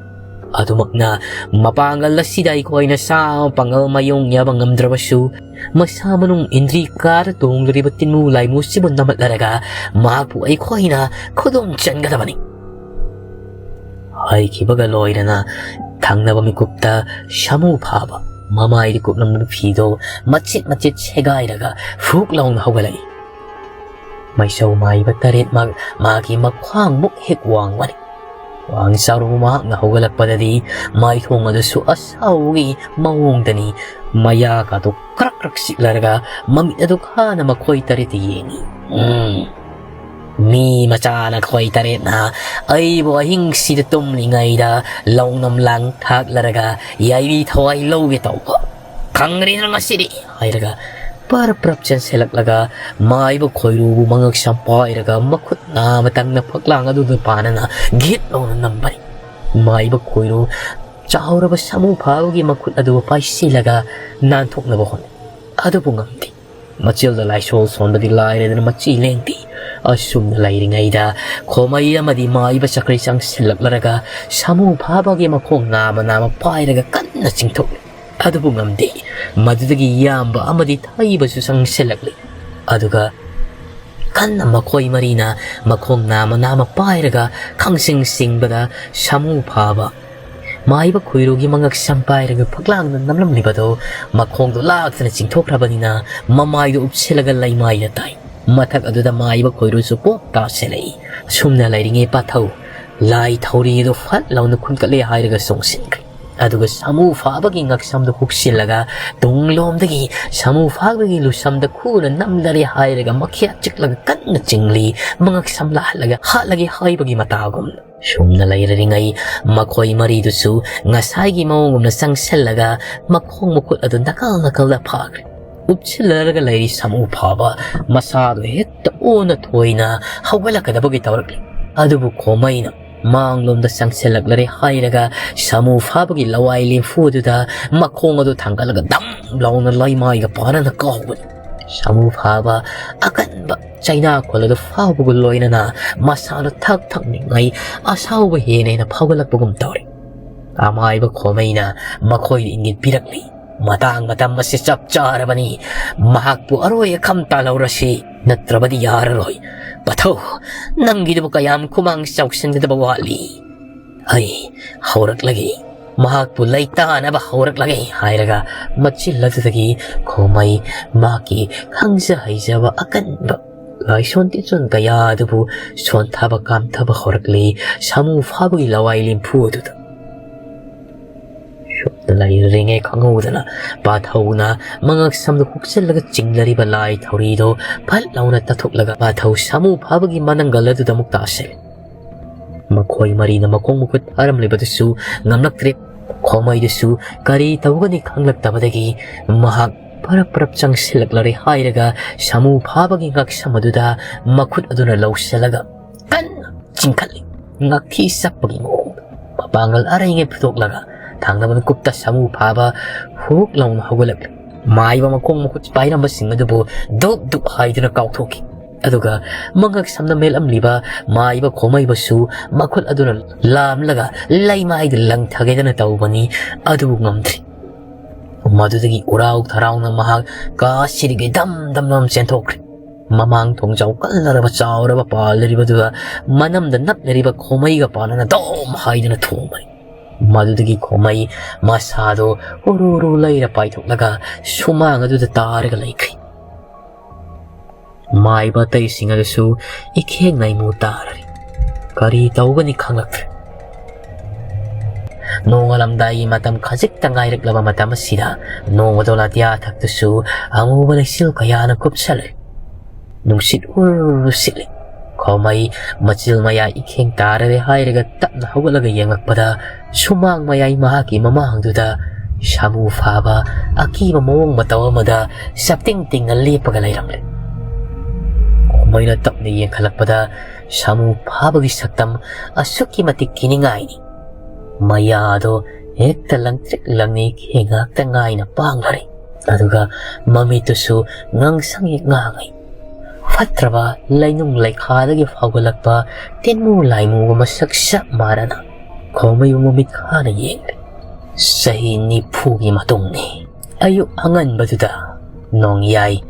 ꯑꯗꯨꯃꯛꯅ ꯃꯄꯥꯡꯒꯜ ꯑꯁꯤꯗ ꯑꯩꯈꯣꯏꯅ ꯁꯥ ꯄꯥꯡꯒꯜ ꯃꯥꯌꯣꯡ ꯌꯥꯕ ꯉꯝꯗ꯭ꯔꯕꯁꯨ, ꯃꯁꯥ ꯃꯅꯨꯡ ꯏꯟꯗ꯭ꯔꯤ ꯀꯥꯔ ꯇꯣꯡꯂꯤꯕ ꯇꯤꯟꯃꯨ ꯂꯥꯏꯃꯨꯁꯤꯕꯨ ꯅꯝꯍꯠꯂꯔꯒ ꯃꯍꯥꯛꯄꯨ ꯑꯩꯈꯣꯏꯅ ꯈꯨꯗꯨꯝ ꯆꯟꯒꯗꯕꯅꯤ꯫ ꯍꯥꯏꯈꯤꯕꯒ ꯂꯣꯏꯔꯅ ꯊꯪꯅꯕ ꯃꯤꯀꯨꯞꯇ ꯁꯥꯃꯨ ꯐꯥꯕ ꯃꯃꯥꯏꯗ ꯀꯨꯞꯂꯝꯕ ꯐꯤꯗꯣ ꯃꯆꯦꯠ ꯃꯆꯦꯠ ꯁꯦꯒꯥꯏꯔꯒ ꯐꯨꯛ ꯂꯥꯎꯅ ꯍꯧꯒꯠꯂꯛꯏ꯫ ꯃꯩꯁꯧ ꯃꯥꯏꯕ ꯇꯔꯦꯠꯃꯛ ꯃꯥꯒꯤ ꯃꯈ꯭ꯋꯥꯡꯃꯨꯛ ꯍꯦꯛ ꯋꯥꯡꯕꯅꯤ꯫ ꯋꯥꯡ ꯆꯥꯎꯔꯕ ꯃꯍꯥꯛꯅ ꯍꯧꯒꯠꯂꯛꯄꯗꯗꯤ ꯃꯥꯏꯊꯣꯡ ꯑꯗꯨꯁꯨ ꯑꯁꯥꯎꯕꯒꯤ ꯃꯑꯣꯡꯗꯅꯤ꯫ ꯃꯌꯥꯒꯗꯨ ꯀ꯭ꯔꯛ ꯀ꯭ꯔꯛ ꯆꯤꯛꯂꯔꯒ ꯃꯃꯤꯠ ꯑꯗꯨ ꯈꯥꯅ ꯃꯈꯣꯏ ꯇꯔꯦꯠꯇ ꯌꯦꯡꯏ꯫ "ꯎꯝ, ꯃꯤ ꯃꯆꯥ ꯅꯈꯣꯏ ꯇꯔꯦꯠꯅ ꯑꯩꯕꯨ ꯑꯍꯤꯡꯁꯤꯗ ꯇꯨꯝꯂꯤꯉꯩꯗ ꯂꯧꯅꯝ ꯂꯥꯡ ꯊꯥꯛꯂꯔꯒ ꯌꯥꯏꯕꯤ ꯊꯋꯥꯏ ꯂꯧꯒꯦ ꯇꯧꯕ꯫ ꯈꯪꯒꯅꯤꯗꯅ ꯉꯁꯤꯗꯤ" ꯍꯥꯏꯔꯒ ꯄꯔꯞ ꯄꯔꯞ ꯆꯦꯟꯁꯤꯜꯂꯛꯂꯒ ꯃꯥꯏꯕ ꯈꯣꯏꯔꯨꯕꯨ ꯃꯉꯛ ꯁꯝ ꯄꯥꯏꯔꯒ ꯃꯈꯨꯠ ꯅꯥꯃꯇꯪꯅ ꯐꯛꯂꯥꯡ ꯑꯗꯨꯗ ꯄꯥꯟꯅꯅ ꯒꯤꯠ ꯂꯥꯎꯅ ꯅꯝꯕꯅꯤ꯫ ꯃꯥꯏꯕ ꯈꯣꯏꯔꯨ ꯆꯥꯎꯔꯕ ꯁꯥꯃꯨ ꯐꯥꯕꯒꯤ ꯃꯈꯨꯠ ꯑꯗꯨ ꯄꯥꯏꯁꯤꯜꯂꯒ ꯅꯥꯟꯊꯣꯛꯅꯕ ꯍꯣꯠꯅꯩ꯫ ꯑꯗꯨꯕꯨ ꯉꯝꯗꯦ꯫ ꯃꯆꯤꯜꯗ ꯂꯥꯏꯁꯣꯜ ꯁꯣꯟꯕꯗꯤ ꯂꯥꯏꯔꯗꯅ ꯃꯆꯤ ꯂꯦꯡꯗꯦ꯫ ꯑꯁꯨꯝꯅ ꯂꯩꯔꯤꯉꯩꯗ ꯈꯣꯃꯩ ꯑꯃꯗꯤ ꯃꯥꯏꯕ ꯆꯀ꯭ꯔꯤ ꯆꯪꯁꯤꯜꯂꯛꯂꯔꯒ ꯁꯥꯃꯨ ꯐꯥꯕꯒꯤ ꯃꯈꯣꯡ ꯅꯥꯃ ꯅꯥꯃ ꯄꯥꯏꯔꯒ ꯀꯟꯅ ꯆꯤꯡꯊꯣꯛꯂꯤ꯫ ꯑꯗꯨꯕꯨ ꯉꯝꯗꯦ꯫ ꯃꯗꯨꯗꯒꯤ ꯌꯥꯝꯕ ꯑꯃꯗꯤ ꯊꯩꯕꯁꯨ ꯆꯪꯁꯤꯜꯂꯛꯂꯤ꯫ ꯑꯗꯨꯒ ꯀꯟꯅ ꯃꯈꯣꯏ ꯃꯔꯤꯅ ꯃꯈꯣꯡ ꯅꯥꯃ ꯅꯥꯃ ꯄꯥꯏꯔꯒ ꯈꯪꯁꯤꯡ ꯁꯤꯡꯕꯗ ꯁꯥꯃꯨ ꯐꯥꯕ ꯃꯥꯏꯕ ꯈꯣꯏꯔꯨꯒꯤ ꯃꯉꯛ ꯁꯝ ꯄꯥꯏꯔꯒ ꯐꯛꯂꯥꯡꯗ ꯅꯝꯂꯝꯂꯤꯕꯗꯨ ꯃꯈꯣꯡꯗꯣ ꯂꯥꯛꯇꯅ ꯆꯤꯡꯊꯣꯛꯈ꯭ꯔꯕꯅꯤꯅ ꯃꯃꯥꯏꯗꯨ ꯎꯞꯁꯤꯜꯂꯒ ꯂꯩꯃꯥꯏꯗ ꯇꯥꯏ꯫ ꯃꯊꯛ ꯑꯗꯨꯗ ꯃꯥꯏꯕ ꯈꯣꯏꯔꯨꯁꯨ ꯄꯣꯞ ꯇꯥꯁꯤꯜꯂꯛꯏ꯫ ꯑꯁꯨꯝꯅ ꯂꯩꯔꯤꯉꯩ ꯄꯥꯊꯧ ꯂꯥꯏ ꯊꯧꯔꯤ ꯑꯗꯨ ꯐꯠ ꯂꯥꯎꯅ ꯈꯨꯟꯒꯠꯂꯦ ꯍꯥꯏꯔꯒ ꯆꯣꯡꯁꯤꯟꯈ꯭ꯔꯦ꯫ ꯑꯗꯨꯒ ꯁꯥꯃꯨ ꯐꯥꯕꯒꯤ ꯉꯛꯁꯝꯗꯨ ꯍꯨꯛꯁꯤꯜꯂꯒ ꯇꯨꯡꯂꯣꯝꯗꯒꯤ ꯁꯥꯃꯨ ꯐꯥꯕꯒꯤ ꯂꯨꯁꯝꯗ ꯈꯨꯅ ꯅꯝꯂꯔꯦ ꯍꯥꯏꯔꯒ ꯃꯈ꯭ꯌꯥ ꯆꯤꯛꯂꯒ ꯀꯟꯅ ꯆꯤꯡꯂꯤ, ꯃꯉꯛꯁꯝ ꯂꯥꯍꯜꯂꯒ ꯍꯥꯠꯂꯒꯦ ꯍꯥꯏꯕꯒꯤ ꯃꯇꯥꯒꯨꯝ꯫ ꯁꯨꯝꯅ ꯂꯩꯔꯔꯤꯉꯩ ꯃꯈꯣꯏ ꯃꯔꯤꯗꯨꯁꯨ ꯉꯁꯥꯏꯒꯤ ꯃꯑꯣꯡꯒꯨꯝꯅ ꯆꯪꯁꯤꯜꯂꯒ ꯃꯈꯣꯡ ꯃꯈꯨꯠ ꯑꯗꯨ ꯅꯥꯀꯜ ꯅꯥꯀꯜꯗ ꯐꯥꯈ꯭ꯔꯦ꯫ ꯎꯞꯁꯤꯜꯂꯔꯒ ꯂꯩꯔꯤ ꯁꯥꯃꯨ ꯐꯥꯕ ꯃꯁꯥꯗꯨ ꯍꯦꯛꯇ ꯑꯣꯟꯅ ꯊꯣꯏꯅ ꯍꯧꯒꯠꯂꯛꯀꯗꯕꯒꯤ ꯇꯧꯔꯛꯂꯤ꯫ ꯑꯗꯨꯕꯨ ꯈꯣꯃꯩꯅ ꯃꯥꯡꯂꯣꯝꯗ ꯆꯪꯁꯤꯜꯂꯛꯂꯔꯦ ꯍꯥꯏꯔꯒ ꯁꯥꯃꯨ ꯐꯥꯕꯒꯤ ꯂꯋꯥꯏ ꯂꯦꯝꯐꯨ ꯑꯗꯨꯗ ꯃꯈꯣꯡ ꯑꯗꯨ ꯊꯥꯡꯒꯠꯂꯒ ꯗꯝ ꯂꯥꯎꯅ ꯂꯩꯃꯥꯏꯒ ꯄꯥꯟꯅꯅ ꯀꯥꯎꯕꯅꯤ꯫ ꯁꯥꯃꯨ ꯐꯥꯕ ꯑꯀꯟꯕ ꯆꯩꯅꯥꯈꯣꯜ ꯑꯗꯨ ꯐꯥꯎꯕꯒ ꯂꯣꯏꯅꯅ ꯃꯁꯥꯗꯣ ꯊꯛ ꯊꯛ ꯅꯤꯡꯉꯩ ꯑꯁꯥꯎꯕ ꯍꯦꯟꯅ ꯍꯦꯟꯅ ꯐꯥꯎꯒꯠꯂꯛꯄꯒꯨꯝ ꯇꯧꯔꯦ꯫ ꯑꯃꯥꯏꯕ ꯈꯣꯃꯩꯅ ꯃꯈꯣꯏꯗ ꯏꯪꯒꯤꯠ ꯄꯤꯔꯛꯂꯤ꯫ "ꯃꯇꯥꯡ ꯃꯇꯝ ꯑꯁꯤ ꯆꯞ ꯆꯥꯔꯕꯅꯤ꯫ ꯃꯍꯥꯛꯄꯨ ꯑꯔꯣꯏ ꯑꯈꯝ ꯇꯥꯜꯍꯧꯔꯁꯤ, ꯅꯠꯇ꯭ꯔꯕꯗꯤ ꯌꯥꯔꯔꯣꯏ꯫ ꯄꯥꯊꯧ, ꯅꯪꯒꯤꯗꯨꯕꯨ ꯀꯌꯥꯝ ꯈꯨꯃꯥꯡ ꯆꯥꯎꯁꯤꯟꯒꯗꯕ ꯋꯥꯠꯂꯤ? ꯑꯩ ꯍꯧꯔꯛꯂꯒꯦ꯫ ꯃꯍꯥꯛꯄꯨ ꯂꯩꯇꯥꯅꯕ ꯍꯧꯔꯛꯂꯒꯦ" ꯍꯥꯏꯔꯒ ꯃꯆꯤꯜ ꯑꯗꯨꯗꯒꯤ ꯈꯣꯃꯩ ꯃꯍꯥꯛꯀꯤ ꯈꯪꯖ ꯍꯩꯖꯕ ꯑꯀꯟꯕ ꯂꯥꯏꯁꯣꯟ ꯇꯤꯟꯁꯣꯟ ꯀꯌꯥ ꯑꯗꯨꯕꯨ ꯁꯣꯟꯊꯕ ꯀꯥꯝꯊꯕ ꯍꯧꯔꯛꯂꯤ꯫ ꯁꯥꯃꯨ ꯐꯥꯕꯒꯤ ꯂꯋꯥꯏ ꯂꯦꯝꯐꯨ ꯑꯗꯨꯗ ꯁꯣꯝꯗ ꯂꯩꯔꯤꯉꯩ ꯈꯪꯍꯧꯗꯅ ꯄꯥꯊꯧꯅ ꯃꯉꯛ ꯁꯝꯗ ꯍꯨꯛꯆꯤꯜꯂꯒ ꯆꯤꯡꯂꯔꯤꯕ ꯂꯥꯏ ꯊꯧꯔꯤꯗꯣ ꯐꯠ ꯂꯥꯎꯅ ꯇꯠꯊꯣꯛꯂꯒ ꯄꯥꯊꯧ ꯁꯥꯃꯨ ꯐꯥꯕꯒꯤ ꯃꯅꯪꯒꯜ ꯑꯗꯨꯗ ꯑꯃꯨꯛ ꯇꯥꯁꯤꯜꯂꯤ꯫ ꯃꯈꯣꯏ ꯃꯔꯤꯅ ꯃꯈꯣꯡ ꯃꯈꯨꯠ ꯐꯥꯔꯝꯂꯤꯕꯗꯨꯁꯨ ꯉꯝꯂꯛꯇ꯭ꯔꯦ꯫ ꯈꯣꯃꯩꯗꯨꯁꯨ ꯀꯔꯤ ꯇꯧꯒꯅꯤ ꯈꯪꯂꯛꯇꯕꯗꯒꯤ ꯃꯍꯥꯛ ꯄꯔꯞ ꯄꯔꯞ ꯆꯪꯁꯤꯜꯂꯛꯂꯔꯦ ꯍꯥꯏꯔꯒ ꯁꯥꯃꯨ ꯐꯥꯕꯒꯤ ꯉꯛꯁꯝ ꯑꯗꯨꯗ ꯃꯈꯨꯠ ꯑꯗꯨꯅ ꯂꯧꯁꯤꯜꯂꯒ ꯀꯟꯅ ꯆꯤꯡꯈꯠꯂꯤ꯫ ꯉꯛꯈꯤ ꯆꯞꯄꯒꯤ ꯃꯑꯣꯡꯗ ꯃꯄꯥꯡꯒꯜ ꯑꯔꯩꯉꯩ ꯐꯨꯗꯣꯛꯂꯒ ꯊꯥꯡꯗꯕ ꯃꯤꯀꯨꯞꯇ ꯁꯥꯃꯨ ꯐꯥꯕ ꯍꯨꯛ ꯂꯥꯎꯅ ꯍꯧꯒꯠꯂꯛꯂꯤ꯫ ꯃꯥꯏꯕ ꯃꯈꯣꯡ ꯃꯈꯨꯠ ꯄꯥꯏꯔꯝꯕꯁꯤꯡ ꯑꯗꯨꯕꯨ ꯗꯨꯞ ꯗꯨꯞ ꯍꯥꯏꯗꯨꯅ ꯀꯥꯎꯊꯣꯛꯈꯤ꯫ ꯑꯗꯨꯒ ꯃꯉꯛ ꯁꯝꯅ ꯃꯦꯠꯂꯝꯂꯤꯕ ꯃꯥꯏꯕ ꯈꯣꯃꯩꯕꯁꯨ ꯃꯈꯨꯠ ꯑꯗꯨꯅ ꯂꯥꯝꯂꯒ ꯂꯩꯃꯥꯏꯗ ꯂꯪꯊꯒꯦꯗꯅ ꯇꯧꯕꯅꯤ, ꯑꯗꯨꯕꯨ ꯉꯝꯗ꯭ꯔꯤ꯫ ꯃꯗꯨꯗꯒꯤ ꯎꯔꯥꯎ ꯊꯔꯥꯎꯅ ꯃꯍꯥꯛ ꯀꯥ ꯁꯤꯔꯤꯒꯩ ꯗꯝ ꯗꯝ ꯗꯝ ꯆꯦꯟꯊꯣꯛꯈ꯭ꯔꯦ꯫ ꯃꯃꯥꯡ ꯊꯣꯡꯖꯥꯎ ꯀꯜꯂꯔꯕ ꯆꯥꯎꯔꯕ ꯄꯥꯜꯂꯤꯕꯗꯨꯗ ꯃꯅꯝꯗ ꯅꯞꯂꯤꯕ ꯈꯣꯃꯩꯒ ꯄꯥꯟꯅꯅ ꯗꯣꯝ ꯍꯥꯏꯗꯨꯅ ꯊꯣꯝꯕꯅꯤ꯫ ꯃꯗꯨꯗꯒꯤ ꯈꯣꯃꯩ ꯃꯁꯥꯗꯣ ꯎꯔꯨ ꯎꯔꯨ ꯂꯩꯔ ꯄꯥꯏꯊꯣꯛꯂꯒ ꯁꯨꯃꯥꯡ ꯑꯗꯨꯗ ꯇꯥꯔꯒ ꯂꯩꯈ꯭ꯔꯤ꯫ ꯃꯥꯏꯕ ꯑꯇꯩꯁꯤꯡ ꯑꯗꯨꯁꯨ ꯏꯈꯦꯡ ꯅꯥꯏꯃꯨ ꯇꯥꯔꯔꯤ꯫ ꯀꯔꯤ ꯇꯧꯒꯅꯤ ꯈꯪꯂꯛꯇ꯭ꯔꯦ꯫ ꯅꯣꯡꯉꯥꯜꯂꯝꯗꯥꯏꯒꯤ ꯃꯇꯝ ꯈꯖꯤꯛꯇ ꯉꯥꯏꯔꯛꯂꯕ ꯃꯇꯝ ꯑꯁꯤꯗ ꯅꯣꯡꯃꯗꯣꯜ ꯑꯇꯤꯌꯥ ꯊꯛꯇꯁꯨ ꯑꯃꯨꯕ ꯂꯩꯆꯤꯜ ꯀꯌꯥꯅ ꯀꯨꯞꯁꯜꯂꯦ꯫ ꯅꯨꯡꯁꯤꯠ ꯎꯔ ꯁꯤꯠꯂꯤ꯫ ꯈꯣꯃꯩ ꯃꯆꯤꯜ ꯃꯌꯥ ꯏꯈꯦꯡ ꯇꯥꯔꯔꯦ ꯍꯥꯏꯔꯒ ꯇꯞꯅ ꯍꯧꯒꯠꯂꯒ ꯌꯦꯡꯂꯛꯄꯗ ꯁꯨꯃꯥꯡ ꯃꯌꯥꯏ ꯃꯍꯥꯛꯀꯤ ꯃꯃꯥꯡꯗꯨꯗ ꯁꯥꯃꯨ ꯐꯥꯕ ꯑꯀꯤꯕ ꯃꯑꯣꯡ ꯃꯇꯧ ꯑꯃꯗ ꯆꯞꯇꯤꯡ ꯇꯤꯡꯅ ꯂꯦꯞꯄꯒ ꯂꯩꯔꯝꯂꯦ꯫ ꯈꯣꯃꯩꯅ ꯇꯞꯅ ꯌꯦꯡꯈꯠꯂꯛꯄꯗ ꯁꯥꯃꯨ ꯐꯥꯕꯒꯤ ꯁꯛꯇꯝ ꯑꯁꯨꯛꯀꯤ ꯃꯇꯤꯛ ꯀꯤꯅꯤꯡꯉꯥꯏꯅꯤ꯫ ꯃꯌꯥꯗꯣ ꯍꯦꯛꯇ ꯂꯪꯇ꯭ꯔꯤꯛ ꯂꯪꯅꯤ, ꯈꯦꯡꯉꯥꯛꯇ ꯉꯥꯏꯅ ꯄꯥꯡꯂꯔꯦ꯫ ꯑꯗꯨꯒ ꯃꯃꯤꯠꯇꯨꯁꯨ ꯉꯥꯡꯁꯪ ꯍꯦꯛ ꯉꯥꯡꯉꯤ꯫ ꯐꯠꯇ꯭ꯔꯕ ꯂꯩꯅꯨꯡ ꯂꯩꯈꯥꯗꯒꯤ ꯐꯥꯎꯒꯠꯂꯛꯄ ꯇꯤꯟꯃꯨ ꯂꯥꯏꯃꯨꯒ ꯃꯁꯛ ꯆꯞ ꯃꯥꯟꯅꯅ ꯈꯣꯡꯃꯩꯕꯨ ꯃꯃꯤꯠ ꯈꯥꯅ ꯌꯦꯡꯂꯤ꯫ ꯆꯍꯤ ꯅꯤꯐꯨꯒꯤ ꯃꯇꯨꯡꯅꯤ꯫ ꯑꯌꯨꯛ ꯑꯉꯟꯕꯗꯨꯗ ꯅꯣꯡꯌꯥꯏ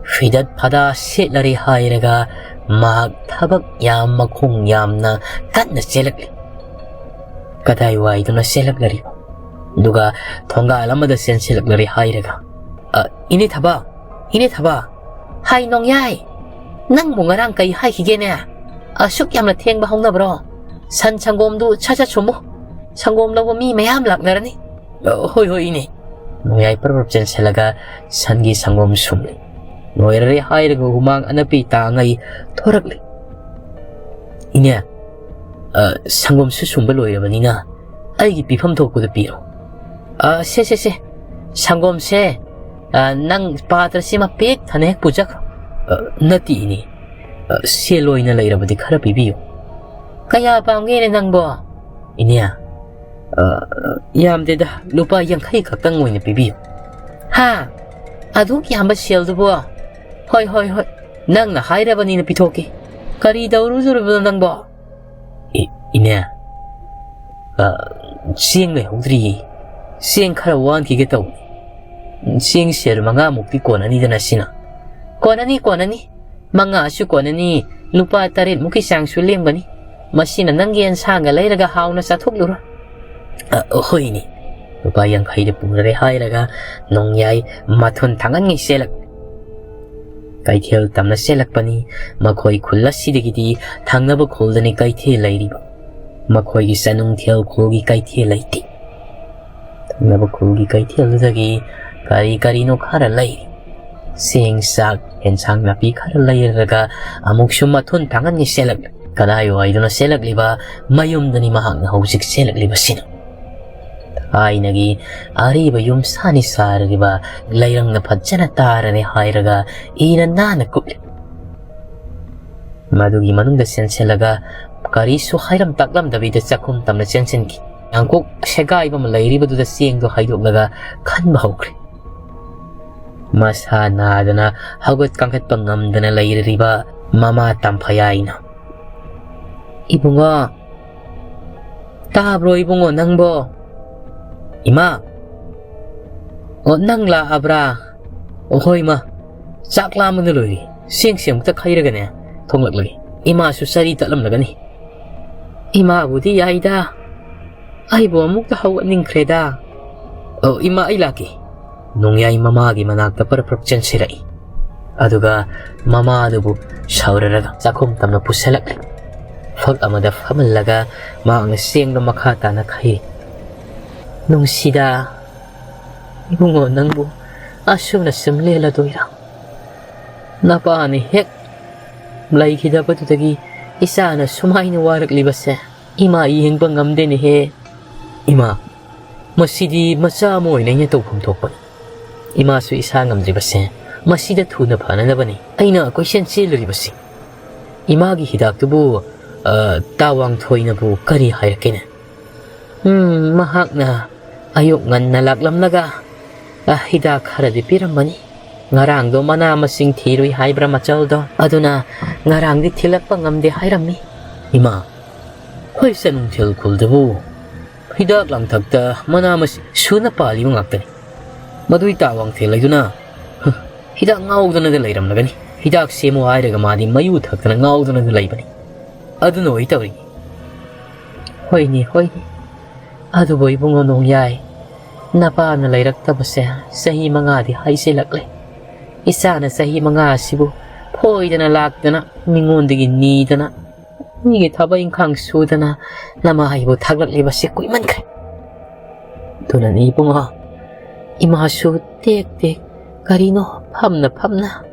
ꯐꯤꯗꯠ ꯐꯗꯥ ꯁꯦꯠꯂꯔꯦ ꯍꯥꯏꯔꯒ ꯃꯍꯥꯛ ꯊꯕꯛ ꯌꯥꯝ ꯃꯈꯣꯡ ꯌꯥꯝꯅ ꯀꯟꯅ ꯆꯦꯜꯂꯛꯂꯤ꯫ ꯀꯗꯥꯏꯋꯥꯏꯗꯅꯣ ꯆꯦꯜꯂꯛꯂꯔꯤꯕ? ꯑꯗꯨꯒ ꯊꯣꯡꯒꯥꯜ ꯑꯃꯗ ꯆꯦꯟꯁꯤꯜꯂꯛꯂꯔꯦ ꯍꯥꯏꯔꯒ, "ꯑ, ꯏꯅꯦ ꯊꯕꯥ, ꯏꯅꯦ ꯊꯕꯥ, ꯍꯥꯏ ꯅꯣꯡꯌꯥꯏ, ꯅꯪꯕꯨ ꯉꯔꯥꯡ ꯀꯩ ꯍꯥꯏꯈꯤꯒꯦꯅꯦ? ꯑꯁꯨꯛ ꯌꯥꯝꯅ ꯊꯦꯡꯕ ꯍꯧꯅꯕ꯭ꯔꯣ? ꯁꯟ ꯁꯪꯒꯣꯝꯗꯨ ꯁꯠ ꯁꯠ ꯁꯨꯝꯃꯨ꯫ ꯁꯪꯒꯣꯝ ꯂꯧꯕ ꯃꯤ ꯃꯌꯥꯝ ꯂꯥꯛꯅꯔꯅꯤ꯫" "ꯑ, ꯍꯣꯏ, ꯍꯣꯏ, ꯏꯅꯦ꯫" ꯅꯣꯡꯌꯥꯏ ꯄꯔꯞ ꯄꯔꯞ ꯆꯦꯟꯁꯤꯜꯂꯒ ꯁꯟꯒꯤ ꯁꯪꯒꯣꯝ ꯁꯨꯝꯂꯤ꯫ ꯂꯣꯏꯔꯔꯦ ꯍꯥꯏꯔꯒ ꯍꯨꯃꯥꯡ ꯑꯅꯞꯄꯤ ꯇꯥꯉꯩ ꯊꯣꯔꯛꯂꯤ꯫ "ꯏꯅꯦ, ꯑ, ꯁꯪꯒꯣꯝꯁꯨ ꯁꯨꯝꯕ ꯂꯣꯏꯔꯕꯅꯤꯅ ꯑꯩꯒꯤ ꯄꯤꯐꯝ ꯊꯣꯛꯄꯗ ꯄꯤꯔꯣ꯫" "ꯑ, ꯁꯦ, ꯁꯦ, ꯁꯦ, ꯁꯪꯒꯣꯝꯁꯦ, ꯑ, ꯅꯪ ꯄꯥꯇ꯭ꯔꯁꯤꯃ ꯄꯤꯛ ꯊꯟꯅ ꯍꯦꯛ ꯄꯨꯖꯈ꯭ꯔꯣ꯫" "ꯑ, ꯅꯠꯇꯦ, ꯏꯅꯦ꯫ ꯑ, ꯁꯦꯜ ꯑꯣꯏꯅ ꯂꯩꯔꯕꯗꯤ ꯈꯔ ꯄꯤꯕꯤꯌꯨ꯫" "ꯀꯌꯥ ꯄꯥꯝꯒꯦꯅꯦ ꯅꯪꯕꯣ?" "ꯏꯅꯦ, ꯑ, ꯌꯥꯝꯗꯦꯗ, ꯂꯨꯄꯥ ꯌꯥꯡꯈꯩ ꯈꯛꯇꯪ ꯑꯣꯏꯅ ꯄꯤꯕꯤꯌꯨ꯫" "ꯍꯥ? ꯑꯗꯨꯛ ꯌꯥꯝꯕ ꯁꯦꯜꯗꯨꯕꯣ? ꯍꯣꯏ, ꯍꯣꯏ, ꯍꯣꯏ, ꯅꯪꯅ ꯍꯥꯏꯔꯕꯅꯤꯅ ꯄꯤꯊꯣꯛꯀꯦ꯫ ꯀꯔꯤ ꯇꯧꯔꯨꯗꯣꯔꯤꯕꯅꯣ ꯅꯪꯕꯣ?" "ꯏ-, ꯏꯅꯦ, ꯑ, ꯆꯦꯡ ꯂꯩꯍꯧꯗ꯭ꯔꯤꯌꯦ꯫ ꯆꯦꯡ ꯈꯔ ꯋꯥꯟꯈꯤꯒꯦ ꯇꯧꯕꯅꯤ꯫ ꯆꯦꯡ ꯁꯦꯔ ꯃꯉꯥꯃꯨꯛꯇꯤ ꯀꯣꯟꯅꯅꯤꯗꯅ ꯁꯤꯅ?" "ꯀꯣꯟꯅꯅꯤ, ꯀꯣꯟꯅꯅꯤ꯫ ꯃꯉꯥꯁꯨ ꯀꯣꯟꯅꯅꯤ, ꯂꯨꯄꯥ ꯇꯔꯦꯠꯃꯨꯛꯀꯤ ꯆꯥꯡꯁꯨ ꯂꯦꯝꯒꯅꯤ꯫ ꯃꯁꯤꯅ ꯅꯪꯒꯤ ꯑꯦꯟꯁꯥꯡꯒ ꯂꯩꯔꯒ ꯍꯥꯎꯅ ꯆꯥꯊꯣꯛꯂꯨꯔꯣ꯫" "ꯑ, ꯍꯣꯏꯅꯦ꯫" ꯂꯨꯄꯥ ꯌꯥꯡꯈꯩꯗ ꯄꯨꯔꯔꯦ ꯍꯥꯏꯔꯒ ꯅꯣꯡꯌꯥꯏ ꯃꯊꯣꯟ ꯊꯥꯡꯒꯟꯉꯩ ꯆꯦꯜꯂꯛ-, ꯀꯩꯊꯦꯜ ꯇꯝꯅ ꯆꯦꯜꯂꯛꯄꯅꯤ꯫ ꯃꯈꯣꯏ ꯈꯨꯜ ꯑꯁꯤꯗꯒꯤꯗꯤ ꯊꯪꯅꯕ ꯈꯨꯜꯗꯅꯤ ꯀꯩꯊꯦꯜ ꯂꯩꯔꯤꯕ꯫ ꯃꯈꯣꯏꯒꯤ ꯆꯅꯨꯡꯊꯦꯜ ꯈꯨꯜꯒꯤ ꯀꯩꯊꯦꯜ ꯂꯩꯇꯦ꯫ ꯊꯪꯅꯕ ꯈꯨꯜꯒꯤ ꯀꯩꯊꯦꯜꯗꯨꯗꯒꯤ ꯀꯔꯤ ꯀꯔꯤꯅꯣ ꯈꯔ ꯂꯩ꯫ ꯆꯦꯡ, ꯆꯥꯛ, ꯑꯦꯟꯁꯥꯡ ꯅꯥꯄꯤ ꯈꯔ ꯂꯩꯔꯒ ꯑꯃꯨꯛꯁꯨ ꯃꯊꯨꯟ ꯊꯥꯡꯒꯟꯒꯤ ꯆꯦꯜꯂꯛꯂꯤ꯫ ꯀꯗꯥꯏꯋꯥꯏꯗꯅꯣ ꯆꯦꯜꯂꯛꯂꯤꯕ? ꯃꯌꯨꯝꯗꯅꯤ ꯃꯍꯥꯛꯅ ꯍꯧꯖꯤꯛ ꯆꯦꯜꯂꯛꯂꯤꯕꯁꯤꯅ꯫ ꯊꯥꯏꯅꯒꯤ ꯑꯔꯤꯕ ꯌꯨꯝ ꯁꯥꯅꯤ ꯁꯥꯔꯤꯕ ꯂꯩꯔꯪꯅ ꯐꯖꯅ ꯇꯥꯔꯅꯤ ꯍꯥꯏꯔꯒ ꯏꯅ ꯅꯥꯟꯅ ꯀꯨꯞꯂꯤ꯫ ꯃꯗꯨꯒꯤ ꯃꯅꯨꯡꯗ ꯆꯦꯟꯁꯤꯜꯂꯒ ꯀꯔꯤꯁꯨ ꯍꯥꯏꯔꯝ ꯇꯥꯛꯂꯝꯗꯕꯤꯗ ꯆꯥꯛꯈꯨꯝ ꯇꯝꯅ ꯆꯦꯟꯁꯤꯟꯈꯤ꯫ ꯌꯥꯡꯀꯣꯛ ꯁꯦꯒꯥꯏꯕ ꯑꯃ ꯂꯩꯔꯤꯕꯗꯨꯗ ꯆꯦꯡꯗꯣ ꯍꯩꯗꯣꯛꯂꯒ ꯈꯟꯕ ꯍꯧꯈ꯭ꯔꯦ꯫ ꯃꯁꯥ ꯅꯥꯗꯅ ꯍꯧꯒꯠ ꯀꯥꯡꯈꯠꯄ ꯉꯝꯗꯅ ꯂꯩꯔꯤꯕ ꯃꯃꯥ ꯇꯝꯐꯌꯥꯏꯅ, "ꯏꯕꯨꯡꯉꯣ, ꯇꯥꯕ꯭ꯔꯣ ꯏꯕꯨꯡꯉꯣ ꯅꯪꯕꯣ? ꯏꯃꯥ! ꯑꯣ, ꯅꯪ ꯂꯥꯛꯑꯕ꯭ꯔꯥ? ꯑꯣ, ꯍꯣꯏ ꯏꯃꯥ, ꯆꯥꯛ ꯂꯥꯝꯕꯅ ꯂꯣꯏꯔꯦ꯫ ꯆꯦꯡꯁꯦ ꯑꯃꯨꯛꯇ ꯈꯩꯔꯒꯅꯦ ꯊꯣꯡꯂꯛꯂꯒꯦ꯫ ꯏꯃꯥꯁꯨ ꯆꯔꯤ ꯇꯠꯂꯝꯂꯒꯅꯤ꯫ ꯏꯃꯥꯕꯨꯗꯤ ꯌꯥꯏꯗ, ꯑꯩꯕꯨ ꯑꯃꯨꯛꯇ ꯍꯧꯒꯠꯅꯤꯡꯈ꯭ꯔꯦꯗ꯫ ꯑꯣ, ꯏꯃꯥ, ꯑꯩ ꯂꯥꯛꯀꯦ꯫" ꯅꯣꯡꯌꯥꯏ ꯃꯃꯥꯒꯤ ꯃꯅꯥꯛꯇ ꯄꯔꯞ ꯄꯔꯞ ꯆꯦꯟꯁꯤꯜꯂꯛꯏ꯫ ꯑꯗꯨꯒ ꯃꯃꯥꯗꯨꯕꯨ ꯁꯥꯎꯔꯔꯒ ꯆꯥꯛꯈꯨꯝ ꯇꯝꯅ ꯄꯨꯁꯤꯜꯂꯛꯂꯤ꯫ ꯐꯛ ꯑꯃꯗ ꯐꯝꯍꯜꯂꯒ ꯃꯍꯥꯛꯅ ꯆꯦꯡꯗꯣ ꯃꯈꯥ ꯇꯥꯅ ꯈꯩꯔꯤ꯫ "ꯅꯨꯡꯁꯤꯗ, ꯏꯕꯨꯡꯉꯣ, ꯅꯪꯕꯨ ꯑꯁꯨꯝꯅ ꯁꯨꯝ ꯂꯦꯜꯂꯗꯣꯏꯔꯥ? ꯅꯄꯥꯅ ꯍꯦꯛ ꯂꯩꯈꯤꯗꯕꯗꯨꯗꯒꯤ ꯏꯆꯥꯅ ꯁꯨꯃꯥꯏꯅ ꯋꯥꯔꯛꯂꯤꯕꯁꯦ ꯏꯃꯥ ꯌꯦꯡꯕ ꯉꯝꯗꯦꯅꯦꯍꯦ꯫" "ꯏꯃꯥ, ꯃꯁꯤꯗꯤ ꯃꯆꯥ ꯑꯃ ꯑꯣꯏꯅ ꯑꯩꯅ ꯇꯧꯐꯝ ꯊꯣꯛꯄꯅꯤ꯫ ꯏꯃꯥꯁꯨ ꯏꯁꯥ ꯉꯝꯗ꯭ꯔꯤꯕꯁꯦ ꯃꯁꯤꯗ ꯊꯨꯅ ꯐꯅꯅꯕꯅꯤ ꯑꯩꯅ ꯀꯣꯏꯆꯦꯟ ꯆꯦꯜꯂꯨꯔꯤꯕꯁꯤ꯫ ꯏꯃꯥꯒꯤ ꯍꯤꯗꯥꯛꯇꯨꯕꯨ, ꯑ, ꯇꯥ ꯋꯥꯡꯊꯣꯏꯅꯕꯨ ꯀꯔꯤ ꯍꯥꯏꯔꯛꯀꯦꯅꯦ?" "ꯎꯝ, ꯃꯍꯥꯛꯅ ꯑꯌꯨꯛ ꯉꯟꯅ ꯂꯥꯛꯂꯝꯂꯒ, ꯑ, ꯍꯤꯗꯥꯛ ꯈꯔꯗꯤ ꯄꯤꯔꯝꯕꯅꯤ꯫ ꯉꯔꯥꯡꯗꯣ ꯃꯅꯥ ꯃꯁꯤꯡ ꯊꯤꯔꯨꯏ ꯍꯥꯏꯕ꯭ꯔꯥ ꯃꯆꯜꯗꯣ, ꯑꯗꯨꯅ ꯉꯔꯥꯡꯗꯤ ꯊꯤꯜꯂꯛꯄ ꯉꯝꯗꯦ ꯍꯥꯏꯔꯝꯃꯤ꯫" "ꯏꯃꯥ, ꯑꯩꯈꯣꯏ ꯆꯅꯨꯡꯊꯦꯜ ꯈꯨꯜꯗꯕꯨ ꯍꯤꯗꯥꯛ ꯂꯥꯡꯊꯛꯇ ꯃꯅꯥ ꯃꯁꯤꯡ ꯁꯨꯅ ꯄꯥꯜꯂꯤꯕ ꯉꯥꯛꯇꯅꯤ꯫ ꯃꯗꯨꯏ ꯇꯥ ꯋꯥꯡꯊꯦꯜ ꯍꯥꯏꯗꯨꯅ, ꯍ, ꯍꯤꯗꯥꯛ ꯉꯥꯎꯗꯅꯗ ꯂꯩꯔꯝꯂꯒꯅꯤ꯫ ꯍꯤꯗꯥꯛ ꯁꯦꯝꯃꯨ ꯍꯥꯏꯔꯒ ꯃꯥꯗꯤ ꯃꯌꯨ ꯊꯛꯇꯅ ꯉꯥꯎꯗꯅꯗ ꯂꯩꯕꯅꯤ꯫ ꯑꯗꯨꯅ ꯑꯣꯏ ꯇꯧꯔꯤ꯫" "ꯍꯣꯏꯅꯦ, ꯍꯣꯏꯅꯦ, ꯑꯗꯨꯕꯨ ꯏꯕꯨꯡꯉꯣ ꯅꯣꯡꯌꯥꯏ, ꯅꯄꯥꯅ ꯂꯩꯔꯛꯇꯕꯁꯦ ꯆꯍꯤ ꯃꯉꯥꯗꯤ ꯍꯥꯏꯖꯤꯜꯂꯛꯂꯦ꯫ ꯏꯆꯥꯅ ꯆꯍꯤ ꯃꯉꯥ ꯑꯁꯤꯕꯨ ꯐꯣꯏꯗꯅ ꯂꯥꯛꯇꯅ, ꯃꯤꯉꯣꯟꯗꯒꯤ ꯅꯤꯗꯅ, ꯃꯤꯒꯤ ꯊꯕꯛ ꯏꯪꯈꯥꯡ ꯁꯨꯗꯅ ꯅꯃꯥ ꯑꯩꯕꯨ ꯊꯥꯛꯂꯛꯂꯤꯕꯁꯤ ꯀꯨꯏꯃꯟꯈ꯭ꯔꯦ꯫ ꯑꯗꯨꯅꯅꯤ ꯏꯕꯨꯡꯉꯣ, ꯏꯃꯥꯁꯨ ꯇꯦꯛ ꯇꯦꯛ ꯀꯔꯤꯅꯣ ꯐꯝꯅ ꯐꯝꯅ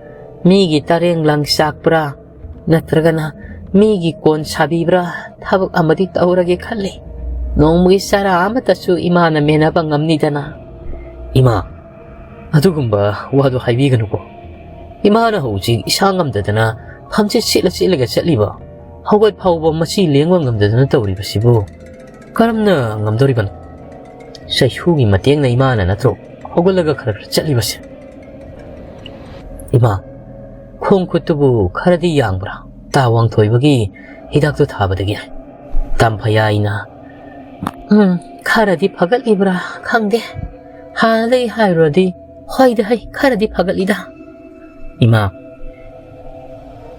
ꯃꯤꯒꯤ ꯇꯔꯦꯡ ꯂꯪ ꯆꯥꯛꯄ꯭ꯔꯥ, ꯅꯠꯇ꯭ꯔꯒꯅ ꯃꯤꯒꯤ ꯀꯣꯟ ꯁꯥꯕꯤꯕ꯭ꯔꯥ, ꯊꯕꯛ ꯑꯃꯗꯤ ꯇꯧꯔꯒꯦ ꯈꯜꯂꯤ꯫ ꯅꯣꯡꯃꯒꯤ ꯆꯔꯥ ꯑꯃꯠꯇꯁꯨ ꯏꯃꯥꯅ ꯃꯦꯟꯅꯕ ꯉꯝꯅꯤꯗꯅ꯫" "ꯏꯃꯥ, ꯑꯗꯨꯒꯨꯝꯕ ꯋꯥꯗꯨ ꯍꯥꯏꯕꯤꯒꯅꯨꯀꯣ꯫ ꯏꯃꯥꯅ ꯍꯧꯖꯤꯛ ꯏꯁꯥ ꯉꯝꯗꯗꯅ ꯈꯪꯆꯤꯠ ꯁꯤꯠꯂ ꯁꯤꯠꯂꯒ ꯆꯠꯂꯤꯕ? ꯍꯧꯒꯠ ꯐꯥꯎꯕ ꯃꯁꯤ ꯂꯦꯡꯕ ꯉꯝꯗꯗꯅ ꯇꯧꯔꯤꯕꯁꯤꯕꯨ ꯀꯔꯝꯅ ꯉꯝꯗꯧꯔꯤꯕꯅꯣ? ꯆꯩꯁꯨꯒꯤ ꯃꯇꯦꯡꯅ ꯏꯃꯥꯅ ꯅꯠꯇ꯭ꯔꯣ ꯍꯧꯒꯠꯂꯒ ꯈꯔ ꯈꯔ ꯆꯠꯂꯤꯕꯁꯦ? ꯏꯃꯥ, ꯈꯣꯡ ꯈꯨꯠꯇꯨꯕꯨ ꯈꯔꯗꯤ ꯌꯥꯡꯕ꯭ꯔꯥ? ꯇꯥ ꯋꯥꯡꯊꯣꯏꯕꯒꯤ ꯍꯤꯗꯥꯛꯇꯨ ꯊꯥꯕꯗꯒꯤ꯫ ꯇꯝꯐꯌꯥꯏꯅ, "ꯎꯝ, ꯈꯔꯗꯤ ꯐꯒꯠꯂꯤꯕ꯭ꯔꯥ ꯈꯪꯗꯦ꯫ ꯍꯥꯟꯅꯗꯒꯤ ꯍꯥꯏꯔꯨꯔꯗꯤ ꯍꯣꯏꯗ ꯍꯩ, ꯈꯔꯗꯤ ꯐꯒꯠꯂꯤꯗ꯫" ꯏꯃꯥ,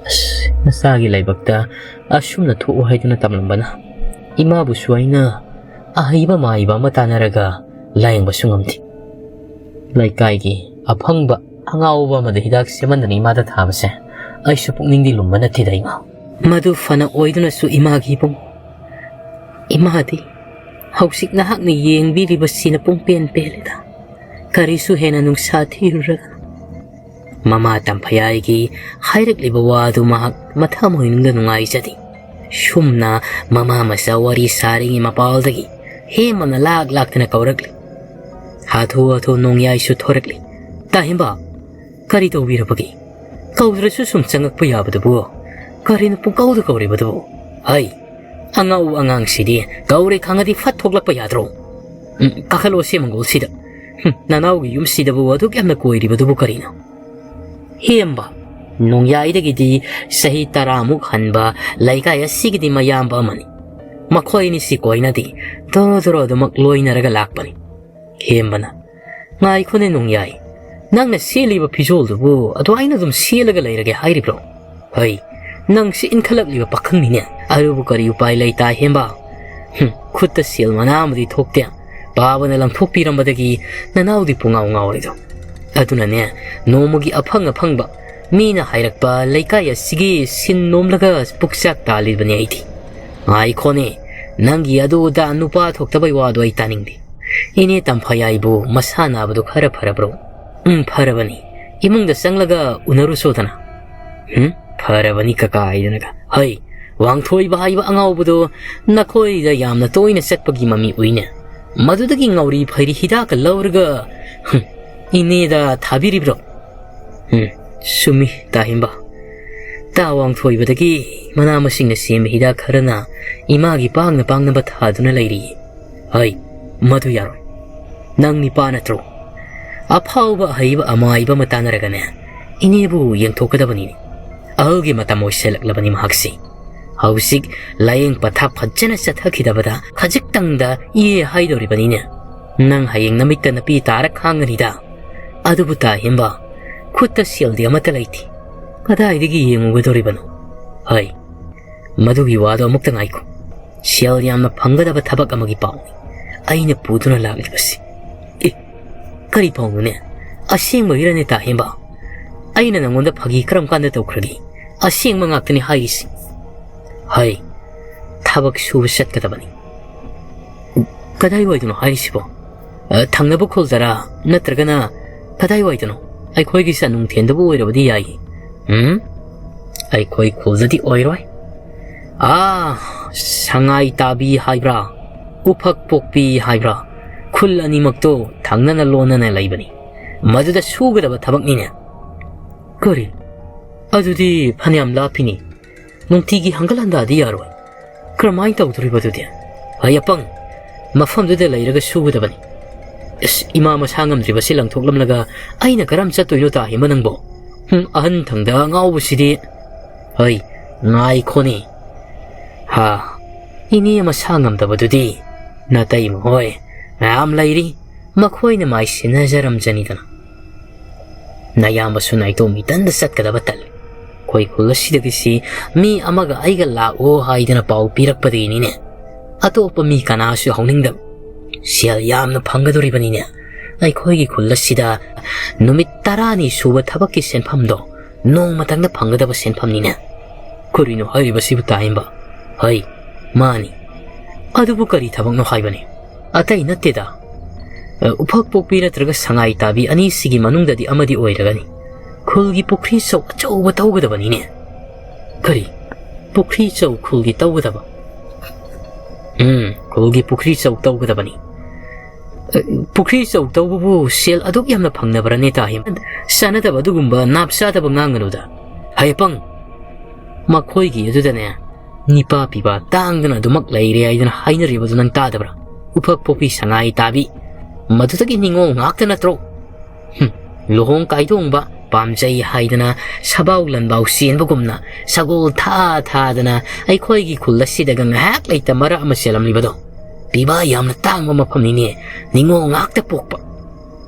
ꯑꯁ, ꯅꯆꯥꯒꯤ ꯂꯥꯏꯕꯛꯇ ꯑꯁꯨꯝꯅ ꯊꯣꯛꯎ ꯍꯥꯏꯗꯨꯅ ꯇꯝꯂꯝꯕꯅ ꯏꯃꯥꯕꯨꯁꯨ ꯑꯩꯅ ꯑꯍꯩꯕ ꯃꯥꯏꯕ ꯑꯃ ꯇꯥꯟꯅꯔꯒ ꯂꯥꯌꯦꯡꯕꯁꯨ ꯉꯝꯗꯦ꯫ ꯂꯩꯀꯥꯏꯒꯤ ꯑꯐꯪꯕ ꯑꯉꯥꯎꯕ ꯑꯃꯗ ꯍꯤꯗꯥꯛ ꯁꯦꯝꯍꯟꯗꯅ ꯏꯃꯥꯗ ꯊꯥꯕꯁꯦ ꯑꯩꯁꯨ ꯄꯨꯛꯅꯤꯡꯗꯤ ꯂꯨꯝꯕ ꯅꯠꯇꯦꯗ, ꯏꯃꯥ꯫ ꯃꯗꯨ ꯐꯅ ꯑꯣꯏꯗꯨꯅꯁꯨ ꯏꯃꯥꯒꯤ ꯏꯕꯨꯡ, ꯏꯃꯥꯗꯤ ꯍꯧꯖꯤꯛ ꯅꯍꯥꯛꯅ ꯌꯦꯡꯕꯤꯔꯤꯕꯁꯤꯅ ꯄꯨꯡꯄꯦꯟ ꯄꯦꯜꯂꯦꯗ꯫ ꯀꯔꯤꯁꯨ ꯍꯦꯟꯅ ꯅꯨꯡꯁꯥ ꯊꯤꯔꯨꯔꯒꯅꯨ꯫ ꯃꯃꯥ ꯇꯝꯐꯌꯥꯏꯒꯤ ꯍꯥꯏꯔꯛꯂꯤꯕ ꯋꯥꯗꯨ ꯃꯍꯥꯛ ꯃꯊꯃꯣꯏꯅꯨꯡꯗ ꯅꯨꯡꯉꯥꯏꯖꯗꯦ꯫ ꯁꯨꯝꯅ ꯃꯃꯥ ꯃꯆꯥ ꯋꯥꯔꯤ ꯁꯥꯔꯤꯉꯩ ꯃꯄꯥꯜꯗꯒꯤ ꯍꯦꯃꯅ ꯂꯥꯛ ꯂꯥꯛꯇꯅ ꯀꯧꯔꯛꯂꯤ꯫ ꯍꯥꯊꯨ ꯍꯥꯊꯨ ꯅꯣꯡꯌꯥꯏꯁꯨ ꯊꯣꯔꯛꯂꯤ꯫ "ꯇꯥꯍꯦꯝꯕ, ꯀꯔꯤ ꯇꯧꯕꯤꯔꯕꯒꯦ? ꯀꯧꯗ꯭ꯔꯁꯨ ꯁꯨꯝ ꯆꯪꯉꯛꯄ ꯌꯥꯕꯗꯨꯕꯨ ꯀꯔꯤꯅꯣ ꯄꯨꯡꯀꯧꯗ ꯀꯧꯔꯤꯕꯗꯨꯕꯨ? ꯍꯩ, ꯑꯉꯥꯎ ꯑꯉꯥꯡꯁꯤꯗꯤ ꯀꯧꯔꯦ ꯈꯪꯉꯗꯤ ꯐꯠ ꯊꯣꯛꯂꯛꯄ ꯌꯥꯗ꯭ꯔꯣ? ꯎꯝ, ꯀꯥꯈꯠꯂꯣ ꯁꯤ ꯃꯪꯒꯣꯜꯁꯤꯗ꯫ ꯍꯨꯝ, ꯅꯅꯥꯎꯒꯤ ꯌꯨꯝꯁꯤꯗꯕꯨ ꯑꯗꯨꯛ ꯌꯥꯝꯅ ꯀꯣꯏꯔꯤꯕꯗꯨꯕꯨ ꯀꯔꯤꯅꯣ?" ꯍꯦꯝꯕ, ꯅꯣꯡꯌꯥꯏꯗꯒꯤꯗꯤ ꯆꯍꯤ ꯇꯔꯥꯃꯨꯛ ꯍꯟꯕ ꯂꯩꯀꯥꯏ ꯑꯁꯤꯒꯤꯗꯤ ꯃꯌꯥꯝꯕ ꯑꯃꯅꯤ꯫ ꯃꯈꯣꯏ ꯑꯅꯤꯁꯤ ꯀꯣꯏꯅꯗꯦ, ꯗꯣꯔꯣ ꯗꯣꯔꯣ ꯑꯗꯨꯃꯛ ꯂꯣꯏꯅꯔꯒ ꯂꯥꯛꯄꯅꯤ꯫ ꯍꯦꯝꯕꯅ, "ꯉꯥꯏꯈꯣꯅꯦ ꯅꯣꯡꯌꯥꯏ, ꯅꯪꯅ ꯁꯦꯠꯂꯤꯕ ꯐꯤꯖꯣꯜꯗꯨꯕꯨ ꯑꯗꯨꯃꯥꯏꯅ ꯑꯗꯨꯝ ꯁꯦꯠꯂꯒ ꯂꯩꯔꯒꯦ ꯍꯥꯏꯔꯤꯕ꯭ꯔꯣ? ꯍꯩ, ꯅꯪꯁꯤ ꯏꯟꯈꯠꯂꯛꯂꯤꯕ ꯄꯥꯈꯪꯅꯤꯅꯦ꯫ ꯑꯗꯨꯕꯨ ꯀꯔꯤ ꯎꯄꯥꯏ ꯂꯩ ꯇꯥꯍꯦꯝꯕ? ꯍꯨꯝ, ꯈꯨꯠꯇ ꯁꯦꯜ ꯃꯅꯥ ꯑꯃꯗꯤ ꯊꯣꯛꯇꯦ꯫ ꯄꯥꯕꯅ ꯂꯪꯊꯣꯛꯄꯤꯔꯝꯕꯗꯒꯤ ꯅꯅꯥꯎꯗꯤ ꯄꯨꯡꯉꯥꯎ ꯉꯥꯎꯔꯤꯗꯣ꯫ ꯑꯗꯨꯅꯅꯦ, ꯅꯣꯡꯃꯒꯤ ꯑꯐꯪ ꯑꯐꯪꯕ ꯃꯤꯅ ꯍꯥꯏꯔꯛꯄ ꯂꯩꯀꯥꯏ ꯑꯁꯤꯒꯤ ꯁꯤꯟ ꯅꯣꯝꯂꯒ ꯄꯨꯛꯆꯥꯛ ꯇꯥꯜꯂꯤꯕꯅꯤ ꯑꯩꯗꯤ꯫ ꯉꯥꯏꯈꯣꯅꯦ, ꯅꯪꯒꯤ ꯑꯗꯨ ꯑꯗꯥ ꯅꯨꯄꯥ ꯊꯣꯛꯇꯕꯩ ꯋꯥꯗꯣ ꯑꯩ ꯇꯥꯅꯤꯡꯗꯦ꯫ ꯏꯅꯦ ꯇꯝꯐꯌꯥꯏꯕꯨ ꯃꯁꯥ ꯅꯥꯕꯗꯨ ꯈꯔ ꯐꯔꯕ꯭ꯔꯣ?" "ꯎꯝ, ꯐꯔꯕꯅꯤ꯫ ꯏꯃꯨꯡꯗ ꯆꯪꯂꯒ ꯎꯅꯔꯨꯆꯣꯗꯅ꯫" "ꯍꯨꯝ, ꯐꯔꯕꯅꯤ ꯀꯀꯥ" ꯍꯥꯏꯗꯅꯒ꯫ "ꯍꯩ, ꯋꯥꯡꯊꯣꯏꯕ ꯍꯥꯏꯕ ꯑꯉꯥꯎꯕꯗꯣ ꯅꯈꯣꯏꯗ ꯌꯥꯝꯅ ꯇꯣꯏꯅ ꯆꯠꯄꯒꯤ ꯃꯃꯤ ꯎꯏꯅꯦ꯫ ꯃꯗꯨꯗꯒꯤ ꯉꯥꯎꯔꯤ ꯐꯩꯔꯤ ꯍꯤꯗꯥꯛꯀ ꯂꯧꯔꯒ, ꯍꯨꯝ, ꯏꯅꯦꯗ ꯊꯥꯕꯤꯔꯤꯕ꯭ꯔꯣ?" "ꯎꯝ, ꯆꯨꯝꯃꯤ ꯇꯥꯍꯦꯝꯕ꯫ ꯇꯥ ꯋꯥꯡꯊꯣꯏꯕꯗꯒꯤ ꯃꯅꯥ ꯃꯁꯤꯡꯅ ꯁꯦꯝꯕ ꯍꯤꯗꯥꯛ ꯈꯔꯅ ꯏꯃꯥꯒꯤ ꯄꯥꯡꯅ ꯄꯥꯡꯅꯕ ꯊꯥꯗꯨꯅ ꯂꯩꯔꯤ꯫ ꯍꯩ, ꯃꯗꯨ ꯌꯥꯔꯣꯏ꯫ ꯅꯪ ꯅꯤꯄꯥ ꯅꯠꯇ꯭ꯔꯣ? ꯑꯐꯥꯎꯕ ꯑꯍꯩꯕ ꯑꯃꯥꯏꯕ ꯑꯃ ꯇꯥꯟꯅꯔꯒꯅꯦ, ꯏꯅꯦꯕꯨ ꯌꯦꯡꯊꯣꯛꯀꯗꯕꯅꯤꯅꯦ꯫ ꯑꯍꯜꯒꯤ ꯃꯇꯝ ꯑꯣꯏꯁꯜꯂꯛꯂꯕꯅꯤ ꯃꯍꯥꯛꯁꯤ꯫ ꯍꯧꯖꯤꯛ ꯂꯥꯌꯦꯡ ꯄꯊꯥꯞ ꯐꯖꯅ ꯆꯠꯊꯈꯤꯗꯕꯗ ꯈꯖꯤꯛꯇꯪꯗ ꯏꯍꯦ ꯍꯥꯏꯗꯧꯔꯤꯕꯅꯤꯅꯦ꯫ ꯅꯪ ꯍꯌꯦꯡ ꯅꯃꯤꯠꯇ ꯅꯄꯤ ꯇꯥꯔ ꯈꯥꯡꯒꯅꯤꯗ꯫ ꯑꯗꯨꯕꯨ ꯇꯥ ꯍꯦꯝꯕ, ꯈꯨꯠꯇ ꯁꯦꯜꯗꯤ ꯑꯃꯠꯇ ꯂꯩꯇꯦ꯫ ꯀꯗꯥꯏꯗꯒꯤ ꯌꯦꯡꯉꯨꯒꯗꯧꯔꯤꯕꯅꯣ? ꯍꯩ, ꯃꯗꯨꯒꯤ ꯋꯥꯗꯣ ꯑꯃꯨꯛꯇ ꯉꯥꯏꯈꯣ꯫ ꯁꯦꯜ ꯌꯥꯝꯅ ꯐꯪꯒꯗꯕ ꯊꯕꯛ ꯑꯃꯒꯤ ꯄꯥꯎꯅꯤ ꯑꯩꯅ ꯄꯨꯗꯨꯅ ꯂꯥꯛꯂꯤꯕꯁꯤ꯫ ꯑꯦ, ꯀꯔꯤ ꯄꯥꯎꯅꯣꯅꯦ? ꯑꯁꯦꯡꯕꯒꯤꯔꯅꯦ ꯇꯥ ꯍꯦꯝꯕ? ꯑꯩꯅ ꯅꯪꯉꯣꯟꯗ ꯐꯥꯒꯤ ꯀꯔꯝ ꯀꯥꯟꯗ ꯇꯧꯈ꯭ꯔꯒꯦ? ꯑꯁꯦꯡꯕ ꯉꯥꯛꯇꯅꯤ ꯍꯥꯏꯔꯤꯁꯤ꯫ ꯍꯩ, ꯊꯕꯛ ꯁꯨꯕ ꯆꯠꯀꯗꯕꯅꯤ꯫ ꯀꯗꯥꯏꯋꯥꯏꯗꯅꯣ ꯍꯥꯏꯔꯤꯁꯤꯕꯣ? ꯑ, ꯊꯪꯅꯕ ꯈꯨꯜꯗꯔꯥ? ꯅꯠꯇ꯭ꯔꯒꯅ ꯀꯗꯥꯏꯋꯥꯏꯗꯅꯣ? ꯑꯩꯈꯣꯏꯒꯤ ꯆꯥꯅꯨꯡꯊꯦꯟꯗꯕꯨ ꯑꯣꯏꯔꯕꯗꯤ ꯌꯥꯏ꯫ ꯎꯝ? ꯑꯩꯈꯣꯏ ꯈꯨꯜꯗꯗꯤ ꯑꯣꯏꯔꯣꯏ꯫ ꯑꯥ, ꯁꯉꯥꯏ ꯇꯥꯕꯤ ꯍꯥꯏꯕ꯭ꯔꯥ? ꯎꯐꯛ ꯄꯣꯛꯄꯤ ꯍꯥꯏꯕ꯭ꯔꯥ? ꯈꯨꯜ ꯑꯅꯤꯃꯛꯇꯣ ꯊꯪꯅꯅ ꯂꯣꯟꯅꯅ ꯂꯩꯕꯅꯤ꯫ ꯃꯗꯨꯗ ꯁꯨꯒꯗꯕ ꯊꯕꯛꯅꯤꯅꯦ꯫ ꯀꯔꯤ? ꯑꯗꯨꯗꯤ ꯐꯅꯌꯥꯝ ꯂꯥꯞꯄꯤꯅꯤ꯫ ꯅꯨꯡꯇꯤꯒꯤ ꯍꯪꯒꯠ ꯍꯟꯗꯥꯗꯤ ꯌꯥꯔꯣꯏ꯫ ꯀꯔꯝꯍꯥꯏꯅ ꯇꯧꯗꯣꯔꯤꯕ ꯑꯗꯨꯗꯤ? ꯍꯩ ꯑꯄꯪ, ꯃꯐꯝꯗꯨꯗ ꯂꯩꯔꯒ ꯁꯨꯒꯗꯕꯅꯤ꯫ ꯏꯁ, ꯏꯃꯥ ꯃꯁꯥ ꯉꯝꯗ꯭ꯔꯤꯕꯁꯤ ꯂꯪꯊꯣꯛꯂꯝꯂꯒ ꯑꯩꯅ ꯀꯔꯝ ꯆꯠꯇꯣꯏꯅꯣ ꯇꯥ ꯍꯦꯝꯕ ꯅꯪꯕꯣ? ꯍꯨꯝ, ꯑꯍꯟ ꯊꯪꯗ ꯉꯥꯎꯕꯁꯤꯗꯤ꯫ ꯍꯩ, ꯉꯥꯏꯈꯣꯅꯦ꯫ ꯍꯥ, ꯏꯅꯦ ꯃꯁꯥ ꯉꯝꯗꯕꯗꯨꯗꯤ ꯅꯇꯩꯃ ꯍꯣꯏ ꯃꯌꯥꯝ ꯂꯩꯔꯤ, ꯃꯈꯣꯏꯅ ꯃꯥꯏ ꯁꯤꯟꯅꯖꯔꯝꯖꯅꯤꯗꯅ꯫ ꯅꯌꯥꯝꯕꯁꯨ ꯅꯥꯏꯇꯣꯝ ꯏꯇꯟꯗ ꯆꯠꯀꯗꯕ ꯇꯜꯂꯤ꯫ ꯑꯩꯈꯣꯏ ꯈꯨꯜ ꯑꯁꯤꯗꯒꯤꯁꯤ ꯃꯤ ꯑꯃꯒ ꯑꯩꯒ ꯂꯥꯛꯑꯣ ꯍꯥꯏꯗꯅ ꯄꯥꯎ ꯄꯤꯔꯛꯄꯗꯒꯤꯅꯤꯅꯦ꯫ ꯑꯇꯣꯞꯄ ꯃꯤ ꯀꯅꯥꯁꯨ ꯍꯧꯅꯤꯡꯗꯕ꯫ ꯁꯦꯜ ꯌꯥꯝꯅ ꯐꯪꯒꯗꯧꯔꯤꯕꯅꯤꯅꯦ꯫ ꯑꯩꯈꯣꯏꯒꯤ ꯈꯨꯜ ꯑꯁꯤꯗ ꯅꯨꯃꯤꯠ ꯇꯔꯥꯅꯤ ꯁꯨꯕ ꯊꯕꯛꯀꯤ ꯁꯦꯟꯐꯝꯗꯣ ꯅꯣꯡꯃꯇꯪꯗ ꯐꯪꯒꯗꯕ ꯁꯦꯟꯐꯝꯅꯤꯅꯦ꯫ ꯀꯔꯤꯅꯣ ꯍꯥꯏꯔꯤꯕꯁꯤꯕꯨ ꯇꯥ ꯍꯦꯝꯕ? ꯍꯩ, ꯃꯥꯅꯤ꯫ ꯑꯗꯨꯕꯨ ꯀꯔꯤ ꯊꯕꯛꯅꯣ ꯍꯥꯏꯕꯅꯤ? ꯑꯇꯩ ꯅꯠꯇꯦꯗ꯫ ꯑ, ꯎꯐꯛ ꯄꯣꯛꯄꯤ ꯅꯠꯇ꯭ꯔꯒ ꯁꯉꯥꯏ ꯇꯥꯕꯤ ꯑꯅꯤꯁꯤꯒꯤ ꯃꯅꯨꯡꯗꯗꯤ ꯑꯃꯗꯤ ꯑꯣꯏꯔꯒꯅꯤ꯫ ꯈꯨꯜꯒꯤ ꯄꯨꯈ꯭ꯔꯤ ꯆꯧ ꯑꯆꯧꯕ ꯇꯧꯒꯗꯕꯅꯤꯅꯦ꯫ ꯀꯔꯤ? ꯄꯨꯈ꯭ꯔꯤ ꯆꯧ ꯈꯨꯜꯒꯤ ꯇꯧꯒꯗꯕ? ꯎꯝ, ꯈꯨꯜꯒꯤ ꯄꯨꯈ꯭ꯔꯤ ꯆꯧ ꯇꯧꯒꯗꯕꯅꯤ꯫ ꯑ, ꯄꯨꯈ꯭ꯔꯤ ꯆꯧ ꯇꯧꯕꯕꯨ ꯁꯦꯜ ꯑꯗꯨꯛ ꯌꯥꯝꯅ ꯐꯪꯅꯕ꯭ꯔꯅꯦ ꯇꯥ ꯍꯦꯝꯕ? ꯆꯥꯟꯅꯗꯕ ꯑꯗꯨꯒꯨꯝꯕ ꯅꯥꯞ ꯆꯥꯗꯕ ꯉꯥꯡꯒꯅꯨꯗ꯫ ꯍꯩ ꯑꯄꯪ, ꯃꯈꯣꯏꯒꯤ ꯑꯗꯨꯗꯅꯦ ꯅꯤꯄꯥ ꯄꯤꯕ ꯇꯥꯡꯗꯅ ꯑꯗꯨꯃꯛ ꯂꯩꯔꯦ ꯍꯥꯏꯗꯅ ꯍꯥꯏꯅꯔꯤꯕꯗꯨ ꯅꯪ ꯇꯥꯗꯕ꯭ꯔꯥ? ꯎꯐꯛ ꯄꯣꯛꯄꯤ ꯁꯉꯥꯏ ꯇꯥꯕꯤ, ꯃꯗꯨꯗꯒꯤ ꯅꯤꯡꯉꯣꯜ ꯉꯥꯛꯇ ꯅꯠꯇ꯭ꯔꯣ? ꯍꯨꯝ, ꯂꯨꯍꯣꯡ ꯀꯥꯏꯗꯣꯡꯕ ꯄꯥꯝꯖꯩ ꯍꯥꯏꯗꯅ ꯁꯕꯥꯎ ꯂꯟꯕꯥꯎ ꯆꯦꯟꯕꯒꯨꯝꯅ ꯁꯒꯣꯜ ꯊꯥ ꯊꯥꯗꯅ ꯑꯩꯈꯣꯏꯒꯤ ꯈꯨꯜ ꯑꯁꯤꯗꯒ ꯉꯥꯏꯍꯥꯛ ꯂꯩꯇ ꯃꯔꯛ ꯑꯃ ꯆꯦꯜꯂꯝꯂꯤꯕꯗꯣ ꯄꯤꯕ ꯌꯥꯝꯅ ꯇꯥꯡꯕ ꯃꯐꯝꯅꯤꯅꯦ, ꯅꯤꯡꯉꯣꯜ ꯉꯥꯛꯇ ꯄꯣꯛꯄ꯫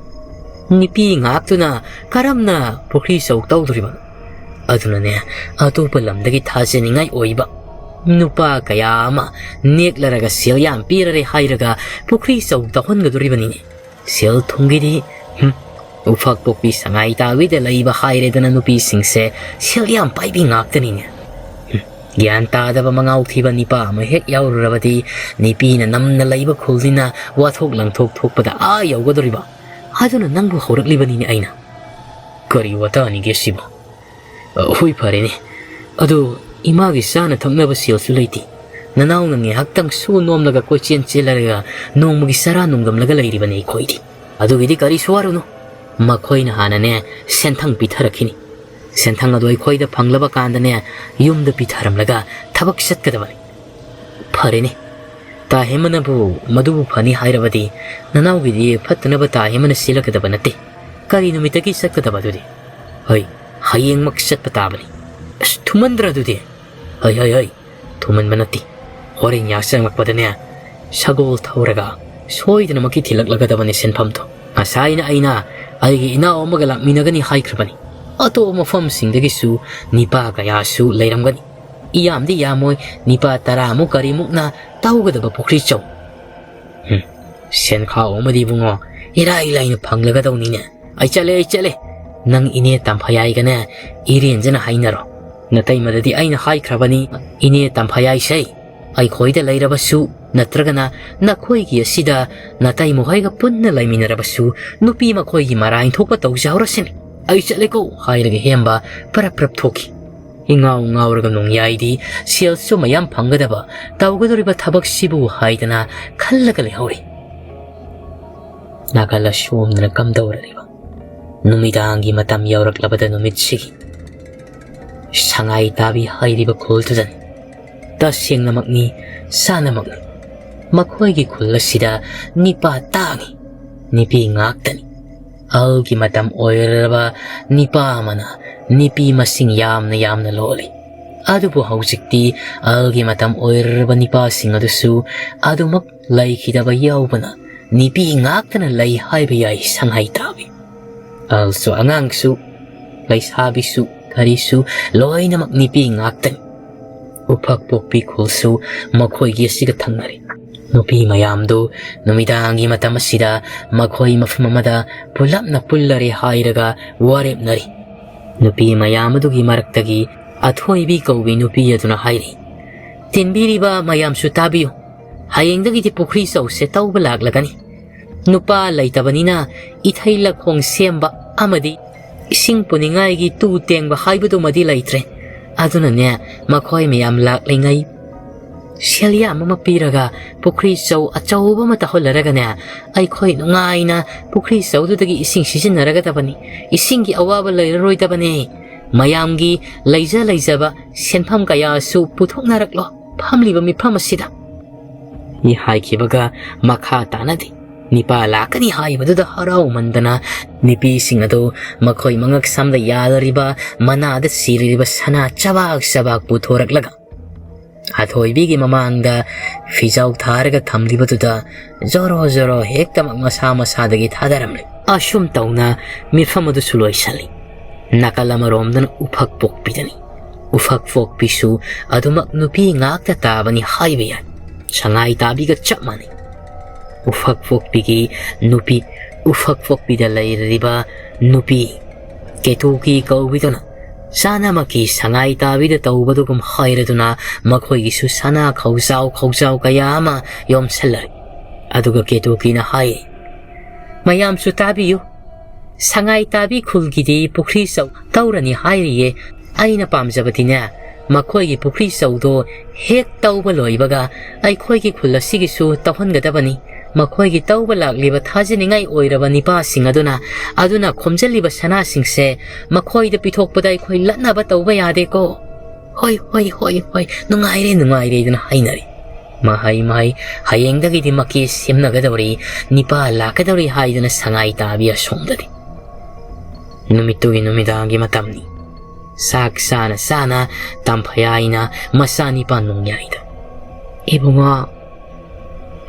ꯅꯨꯄꯤ ꯉꯥꯛꯇꯨꯅ ꯀꯔꯝꯅ ꯄꯨꯈ꯭ꯔꯤ ꯆꯧ ꯇꯧꯗꯣꯔꯤꯕ? ꯑꯗꯨꯅꯅꯦ, ꯑꯇꯣꯞꯄ ꯂꯝꯗꯒꯤ ꯊꯥꯖꯅꯤꯡꯉꯥꯏ ꯑꯣꯏꯕ ꯅꯨꯄꯥ ꯀꯌꯥ ꯑꯃ ꯅꯦꯛꯂꯔꯒ ꯁꯦꯜ ꯌꯥꯝ ꯄꯤꯔꯔꯦ ꯍꯥꯏꯔꯒ ꯄꯨꯈ꯭ꯔꯤ ꯆꯧ ꯇꯧꯍꯟꯒꯗꯣꯔꯤꯕꯅꯤꯅꯦ꯫ ꯁꯦꯜ ꯊꯨꯝꯒꯤꯗꯤ, ꯍꯨꯝ, ꯎꯐꯛ ꯄꯣꯛꯄꯤ ꯁꯉꯥꯏ ꯇꯥꯕꯤꯗ ꯂꯩꯕ ꯍꯥꯏꯔꯦꯗꯅ ꯅꯨꯄꯤꯁꯤꯡꯁꯦ ꯁꯦꯜ ꯌꯥꯝ ꯄꯥꯏꯕꯤ ꯉꯥꯛꯇꯅꯤꯅꯦ꯫ ꯍꯨꯝ, ꯒ꯭ꯌꯥꯟ ꯇꯥꯗꯕ ꯃꯉꯥꯎ ꯊꯤꯕ ꯅꯤꯄꯥ ꯑꯃ ꯍꯦꯛ ꯌꯥꯎꯔꯨꯔꯕꯗꯤ ꯅꯨꯄꯤꯅ ꯅꯝꯅ ꯂꯩꯕ ꯈꯨꯜꯅꯤꯅ ꯋꯥꯊꯣꯛ ꯂꯪꯊꯣꯛ ꯊꯣꯛꯄꯗ ꯑꯥ ꯌꯧꯒꯗꯧꯔꯤꯕ꯫ ꯑꯗꯨꯅ ꯅꯪꯕꯨ ꯍꯧꯔꯛꯂꯤꯕꯅꯤꯅꯦ ꯑꯩꯅ꯫ ꯀꯔꯤ ꯋꯥꯇꯥꯅꯤꯒꯦ ꯁꯤꯕꯨ? ꯑ, ꯍꯣꯏ, ꯐꯔꯦꯅꯦ꯫ ꯑꯗꯨ ꯏꯃꯥꯒꯤ ꯆꯥꯅ ꯊꯛꯅꯕ ꯁꯦꯜꯁꯨ ꯂꯩꯇꯦ꯫ ꯅꯅꯥꯎꯅ ꯉꯥꯏꯍꯥꯛꯇꯪ ꯁꯨ ꯅꯣꯝꯂꯒ ꯀꯣꯏꯆꯦꯟ ꯆꯦꯜꯂꯔꯒ ꯅꯣꯡꯃꯒꯤ ꯆꯔꯥ ꯅꯨꯡꯗꯝꯂꯒ ꯂꯩꯔꯤꯕꯅꯤ ꯑꯩꯈꯣꯏꯗꯤ꯫ ꯑꯗꯨꯒꯤꯗꯤ ꯀꯔꯤꯁꯨ ꯋꯥꯔꯨꯅꯨ꯫ ꯃꯈꯣꯏꯅ ꯍꯥꯟꯅꯅꯦ ꯁꯦꯟꯊꯪ ꯄꯤꯊꯔꯛꯈꯤꯅꯤ꯫ ꯁꯦꯟꯊꯪ ꯑꯗꯨ ꯑꯩꯈꯣꯏꯗ ꯐꯪꯂꯕ ꯀꯥꯟꯗꯅꯦ ꯌꯨꯝꯗ ꯄꯤꯊꯔꯝꯂꯒ ꯊꯕꯛ ꯆꯠꯀꯗꯕꯅꯤ꯫ ꯐꯔꯦꯅꯦ꯫ ꯇꯥ ꯍꯦꯃꯅꯕꯨ ꯃꯗꯨꯕꯨ ꯐꯅꯤ ꯍꯥꯏꯔꯕꯗꯤ ꯅꯅꯥꯎꯒꯤꯗꯤ ꯐꯠꯇꯅꯕ ꯇꯥ ꯍꯦꯃꯅ ꯁꯤꯜꯂꯛꯀꯗꯕ ꯅꯠꯇꯦ꯫ ꯀꯔꯤ ꯅꯨꯃꯤꯠꯇꯒꯤ ꯆꯠꯀꯗꯕ ꯑꯗꯨꯗꯤ? ꯍꯣꯏ, ꯍꯌꯦꯡꯃꯛ ꯆꯠꯄ ꯇꯥꯕꯅꯤ꯫ ꯑꯁ, ꯊꯨꯃꯟꯗ꯭ꯔ ꯑꯗꯨꯗꯤ? ꯍꯣꯏ, ꯍꯣꯏ, ꯍꯣꯏ, ꯊꯨꯃꯟꯕ ꯅꯠꯇꯦ꯫ ꯍꯣꯔꯦꯟ ꯌꯥꯆꯪꯂꯛꯄꯗꯅꯦ ꯁꯒꯣꯜ ꯊꯧꯔꯒ ꯁꯣꯏꯗꯅꯃꯛꯀꯤ ꯊꯤꯜꯂꯛꯂꯒꯗꯕꯅꯤ ꯁꯦꯟꯐꯝꯗꯣ꯫ ꯉꯁꯥꯏꯅ ꯑꯩꯅ ꯑꯩꯒꯤ ꯏꯅꯥꯎ ꯑꯃꯒ ꯂꯥꯛꯃꯤꯟꯅꯒꯅꯤ ꯍꯥꯏꯈ꯭ꯔꯕꯅꯤ꯫ ꯑꯇꯣꯞꯄ ꯃꯐꯝꯁꯤꯡꯗꯒꯤꯁꯨ ꯅꯤꯄꯥ ꯀꯌꯥꯁꯨ ꯂꯩꯔꯝꯒꯅꯤ꯫ ꯌꯥꯝꯗꯤ ꯌꯥꯝꯃꯣꯏ, ꯅꯤꯄꯥ ꯇꯔꯥꯃꯨꯛ ꯀꯔꯤꯃꯨꯛꯅ ꯇꯧꯒꯗꯕ ꯄꯨꯈ꯭ꯔꯤ ꯆꯧ꯫ ꯍꯨꯝ, ꯁꯦꯟꯈꯥꯎ ꯑꯃꯗꯤ ꯏꯕꯨꯡꯉꯣ, ꯏꯔꯥꯏ ꯂꯥꯏꯅ ꯐꯪꯂꯒꯗꯧꯅꯤꯅꯦ꯫ ꯑꯩ ꯆꯠꯂꯦ, ꯑꯩ ꯆꯠꯂꯦ꯫ ꯅꯪ ꯏꯅꯦ ꯇꯝꯐꯌꯥꯏꯒꯅꯦ ꯏꯔꯦꯟꯖꯅ ꯍꯥꯏꯅꯔꯣ꯫ ꯅꯇꯩꯃꯗꯗꯤ ꯑꯩꯅ ꯍꯥꯏꯈ꯭ꯔꯕꯅꯤ, ꯏꯅꯦ ꯇꯝꯐꯌꯥꯏꯁꯦ ꯑꯩꯈꯣꯏꯗ ꯂꯩꯔꯕꯁꯨ ꯅꯠꯇ꯭ꯔꯒꯅ ꯅꯈꯣꯏꯒꯤ ꯑꯁꯤꯗ ꯅꯇꯩꯃꯍꯣꯏꯒ ꯄꯨꯟꯅ ꯂꯩꯃꯤꯟꯅꯔꯕꯁꯨ ꯅꯨꯄꯤ ꯃꯈꯣꯏꯒꯤ ꯃꯔꯥꯏ ꯊꯣꯛꯄ ꯇꯧꯖꯍꯧꯔꯁꯤꯅꯤ꯫ ꯑꯩ ꯆꯠꯂꯦꯀꯣ ꯍꯥꯏꯔꯒ ꯍꯦꯝꯕ ꯄꯔꯞ ꯄꯔꯞ ꯊꯣꯛꯈꯤ꯫ ꯏꯉꯥꯎ ꯉꯥꯎꯔꯒ ꯅꯣꯡꯌꯥꯏꯗꯤ ꯁꯦꯜꯁꯨ ꯃꯌꯥꯝ ꯐꯪꯒꯗꯕ ꯇꯧꯒꯗꯧꯔꯤꯕ ꯊꯕꯛꯁꯤꯕꯨ ꯍꯥꯏꯗꯅ ꯈꯜꯂꯒ ꯂꯩꯍꯧꯔꯤ꯫ ꯅꯥꯀꯜ ꯑꯁꯣꯝꯗꯅ ꯀꯝꯗꯧꯔꯤꯕ? ꯅꯨꯃꯤꯗꯥꯡꯒꯤ ꯃꯇꯝ ꯌꯧꯔꯛꯂꯕꯗ ꯅꯨꯃꯤꯠꯁꯤꯒꯤ ꯁꯉꯥꯏ ꯇꯥꯕꯤ ꯍꯥꯏꯔꯤꯕ ꯈꯨꯜꯗꯨꯗꯅꯤ꯫ ꯇꯁꯦꯡꯅꯃꯛꯅꯤ, ꯁꯥꯟꯅꯃꯛꯅꯤ꯫ ꯃꯈꯣꯏꯒꯤ ꯈꯨꯜ ꯑꯁꯤꯗ ꯅꯤꯄꯥ ꯇꯥꯡꯏ, ꯅꯨꯄꯤ ꯉꯥꯛꯇꯅꯤ꯫ ꯑꯍꯜꯒꯤ ꯃꯇꯝ ꯑꯣꯏꯔꯕ ꯅꯤꯄꯥ ꯑꯃꯅ ꯅꯨꯄꯤ ꯃꯁꯤꯡ ꯌꯥꯝꯅ ꯌꯥꯝꯅ ꯂꯣꯜꯂꯤ꯫ ꯑꯗꯨꯕꯨ ꯍꯧꯖꯤꯛꯇꯤ ꯑꯍꯜꯒꯤ ꯃꯇꯝ ꯑꯣꯏꯔꯕ ꯅꯤꯄꯥꯁꯤꯡ ꯑꯗꯨꯁꯨ ꯑꯗꯨꯃꯛ ꯂꯩꯈꯤꯗꯕ ꯌꯥꯎꯕꯅ ꯅꯨꯄꯤ ꯉꯥꯛꯇꯅ ꯂꯩ ꯍꯥꯏꯕ ꯌꯥꯏ ꯁꯉꯥꯏ ꯇꯥꯕꯤ꯫ ꯑꯍꯜꯁꯨ ꯑꯉꯥꯡꯁꯨ, ꯂꯩꯁꯥꯕꯤꯁꯨ ꯀꯔꯤꯁꯨ ꯂꯣꯏꯅꯃꯛ ꯅꯨꯄꯤ ꯉꯥꯛꯇꯅꯤ꯫ ꯎꯐꯛ ꯄꯣꯛꯄꯤ ꯈꯨꯜꯁꯨ ꯃꯈꯣꯏꯒꯤ ꯑꯁꯤꯒ ꯊꯪꯅꯔꯤ꯫ ꯅꯨꯄꯤ ꯃꯌꯥꯝꯗꯨ ꯅꯨꯃꯤꯗꯥꯡꯒꯤ ꯃꯇꯝ ꯑꯁꯤꯗ ꯃꯈꯣꯏ ꯃꯐꯝ ꯑꯃꯗ ꯄꯨꯂꯞꯅ ꯄꯨꯜꯂꯔꯦ ꯍꯥꯏꯔꯒ ꯋꯥꯔꯦꯞꯅꯔꯤ꯫ ꯅꯨꯄꯤ ꯃꯌꯥꯝ ꯑꯗꯨꯒꯤ ꯃꯔꯛꯇꯒꯤ ꯑꯊꯣꯏꯕꯤ ꯀꯧꯕꯤ ꯅꯨꯄꯤ ꯑꯗꯨꯅ ꯍꯥꯏꯔꯤ, "ꯇꯤꯟꯕꯤꯔꯤꯕ ꯃꯌꯥꯝꯁꯨ ꯇꯥꯕꯤꯌꯨ꯫ ꯍꯌꯦꯡꯗꯒꯤꯗꯤ ꯄꯨꯈ꯭ꯔꯤ ꯆꯧꯁꯦ ꯇꯧꯕ ꯂꯥꯛꯂꯒꯅꯤ꯫ ꯅꯨꯄꯥ ꯂꯩꯇꯕꯅꯤꯅ ꯏꯊꯩ ꯂꯧꯈꯣꯡ ꯁꯦꯝꯕ ꯑꯃꯗꯤ ꯏꯁꯤꯡ ꯄꯨꯅꯤꯡꯉꯥꯏꯒꯤ ꯇꯨ ꯇꯦꯡꯕ ꯍꯥꯏꯕꯗꯨꯃꯗꯤ ꯂꯩꯇ꯭ꯔꯦ꯫ ꯑꯗꯨꯅꯅꯦ, ꯃꯈꯣꯏ ꯃꯌꯥꯝ ꯂꯥꯛꯂꯤꯉꯩ ꯁꯦꯜ ꯌꯥꯝ ꯑꯃ ꯄꯤꯔꯒ ꯄꯨꯈ꯭ꯔꯤ ꯆꯧ ꯑꯆꯧꯕ ꯑꯃ ꯇꯧꯍꯜꯂꯔꯒꯅꯦ, ꯑꯩꯈꯣꯏ ꯅꯨꯡꯉꯥꯏꯅ ꯄꯨꯈ꯭ꯔꯤ ꯆꯧꯗꯨꯗꯒꯤ ꯏꯁꯤꯡ ꯁꯤꯖꯤꯟꯅꯔꯒꯗꯕꯅꯤ꯫ ꯏꯁꯤꯡꯒꯤ ꯑꯋꯥꯕ ꯂꯩꯔꯔꯣꯏꯗꯕꯅꯤ꯫ ꯃꯌꯥꯝꯒꯤ ꯂꯩꯖ ꯂꯩꯖꯕ ꯁꯦꯟꯐꯝ ꯀꯌꯥꯁꯨ ꯄꯨꯊꯣꯛꯅꯔꯛꯂꯣ ꯐꯝꯂꯤꯕ ꯃꯤꯐꯝ ꯑꯁꯤꯗ" ꯍꯥꯏꯈꯤꯕꯒ ꯃꯈꯥ ꯇꯥꯅꯗꯦ꯫ ꯅꯤꯄꯥ ꯂꯥꯛꯀꯅꯤ ꯍꯥꯏꯕꯗꯨꯗ ꯍꯔꯥꯎꯃꯟꯗꯅ ꯅꯨꯄꯤꯁꯤꯡ ꯑꯗꯨ ꯃꯈꯣꯏ ꯃꯉꯛ ꯁꯝꯗ ꯌꯥꯜꯂꯤꯕ, ꯃꯅꯥꯗ ꯁꯤꯔꯤꯕ ꯁꯅꯥ ꯆꯕꯥꯛ ꯆꯕꯥꯛ ꯄꯨꯊꯣꯔꯛꯂꯒ ꯑꯊꯣꯏꯕꯤꯒꯤ ꯃꯃꯥꯡꯗ ꯐꯤꯖꯥꯎ ꯊꯥꯔꯒ ꯊꯝꯂꯤꯕꯗꯨꯗ ꯖꯣꯔꯣ ꯖꯣꯔꯣ ꯍꯦꯛꯇꯃꯛ ꯃꯁꯥ ꯃꯁꯥꯗꯒꯤ ꯊꯥꯗꯔꯝꯂꯦ꯫ ꯑꯁꯨꯝ ꯇꯧꯅ ꯃꯤꯐꯝ ꯑꯗꯨꯁꯨ ꯂꯣꯏꯁꯤꯜꯂꯤ꯫ ꯅꯥꯀꯜ ꯑꯃꯔꯣꯝꯗꯅ ꯎꯐꯛ ꯄꯣꯛꯄꯤꯗꯅꯤ꯫ ꯎꯐꯛ ꯄꯣꯛꯄꯤꯁꯨ ꯑꯗꯨꯃꯛ ꯅꯨꯄꯤ ꯉꯥꯛꯇ ꯇꯥꯕꯅꯤ ꯍꯥꯏꯕ ꯌꯥꯏ꯫ ꯁꯉꯥꯏ ꯇꯥꯕꯤꯒ ꯆꯞ ꯃꯥꯟꯅꯩ꯫ ꯎꯐꯛ ꯄꯣꯛꯄꯤꯒꯤ ꯅꯨꯄꯤ, ꯎꯐꯛ ꯄꯣꯛꯄꯤꯗ ꯂꯩꯔꯤꯕ ꯅꯨꯄꯤ ꯀꯦꯇꯨꯀꯤ ꯀꯧꯕꯤꯗꯨꯅ ꯆꯥꯅꯃꯛꯀꯤ ꯁꯉꯥꯏ ꯇꯥꯕꯤꯗ ꯇꯧꯕꯗꯨꯒꯨꯝ ꯍꯥꯏꯔꯗꯨꯅ ꯃꯈꯣꯏꯒꯤꯁꯨ ꯁꯅꯥ ꯈꯧꯖꯥꯎ ꯈꯧꯖꯥꯎ ꯀꯌꯥ ꯑꯃ ꯌꯣꯝꯁꯤꯜꯂꯔꯦ꯫ ꯑꯗꯨꯒ ꯀꯦꯇꯨꯀꯤꯅ ꯍꯥꯏ, "ꯃꯌꯥꯝꯁꯨ ꯇꯥꯕꯤꯌꯨ꯫ ꯁꯉꯥꯏ ꯇꯥꯕꯤ ꯈꯨꯜꯒꯤꯗꯤ ꯄꯨꯈ꯭ꯔꯤ ꯆꯧ ꯇꯧꯔꯅꯤ ꯍꯥꯏꯔꯤꯌꯦ꯫ ꯑꯩꯅ ꯄꯥꯝꯖꯕꯗꯤꯅꯦ, ꯃꯈꯣꯏꯒꯤ ꯄꯨꯈ꯭ꯔꯤ ꯆꯧꯗꯣ ꯍꯦꯛ ꯇꯧꯕ ꯂꯣꯏꯕꯒ ꯑꯩꯈꯣꯏꯒꯤ ꯈꯨꯜ ꯑꯁꯤꯒꯤꯁꯨ ꯇꯧꯍꯟꯒꯗꯕꯅꯤ꯫ ꯃꯈꯣꯏꯒꯤ ꯇꯧꯕ ꯂꯥꯛꯂꯤꯕ ꯊꯥꯖꯅꯤꯡꯉꯥꯏ ꯑꯣꯏꯔꯕ ꯅꯤꯄꯥꯁꯤꯡ ꯑꯗꯨꯅ, ꯑꯗꯨꯅ ꯈꯣꯝꯖꯤꯜꯂꯤꯕ ꯁꯅꯥꯁꯤꯡꯁꯦ ꯃꯈꯣꯏꯗ ꯄꯤꯊꯣꯛꯄꯗ ꯑꯩꯈꯣꯏ ꯂꯠꯅꯕ ꯇꯧꯕ ꯌꯥꯗꯦꯀꯣ꯫ "ꯍꯣꯏ, ꯍꯣꯏ, ꯍꯣꯏ, ꯍꯣꯏ, ꯅꯨꯡꯉꯥꯏꯔꯦ, ꯅꯨꯡꯉꯥꯏꯔꯦ" ꯍꯥꯏꯗꯨꯅ ꯍꯥꯏꯅꯔꯤ꯫ ꯃꯍꯩ, ꯃꯍꯩ, ꯍꯌꯦꯡꯗꯒꯤꯗꯤ ꯃꯀꯦ ꯁꯦꯝꯅꯒꯗꯧꯔꯤ, ꯅꯤꯄꯥ ꯂꯥꯛꯀꯗꯧꯔꯤ ꯍꯥꯏꯗꯨꯅ ꯁꯉꯥꯏ ꯇꯥꯕꯤ ꯑꯁꯣꯝꯗꯗꯤ꯫ ꯅꯨꯃꯤꯠꯇꯨꯒꯤ ꯅꯨꯃꯤꯗꯥꯡꯒꯤ ꯃꯇꯝꯅꯤ꯫ ꯆꯥꯛ ꯆꯥꯅ ꯆꯥꯅ ꯇꯝꯐꯌꯥꯏꯅ ꯃꯆꯥꯅꯤꯄꯥ ꯅꯣꯡꯌꯥꯏꯗ, "ꯏꯕꯨꯡꯉꯣ,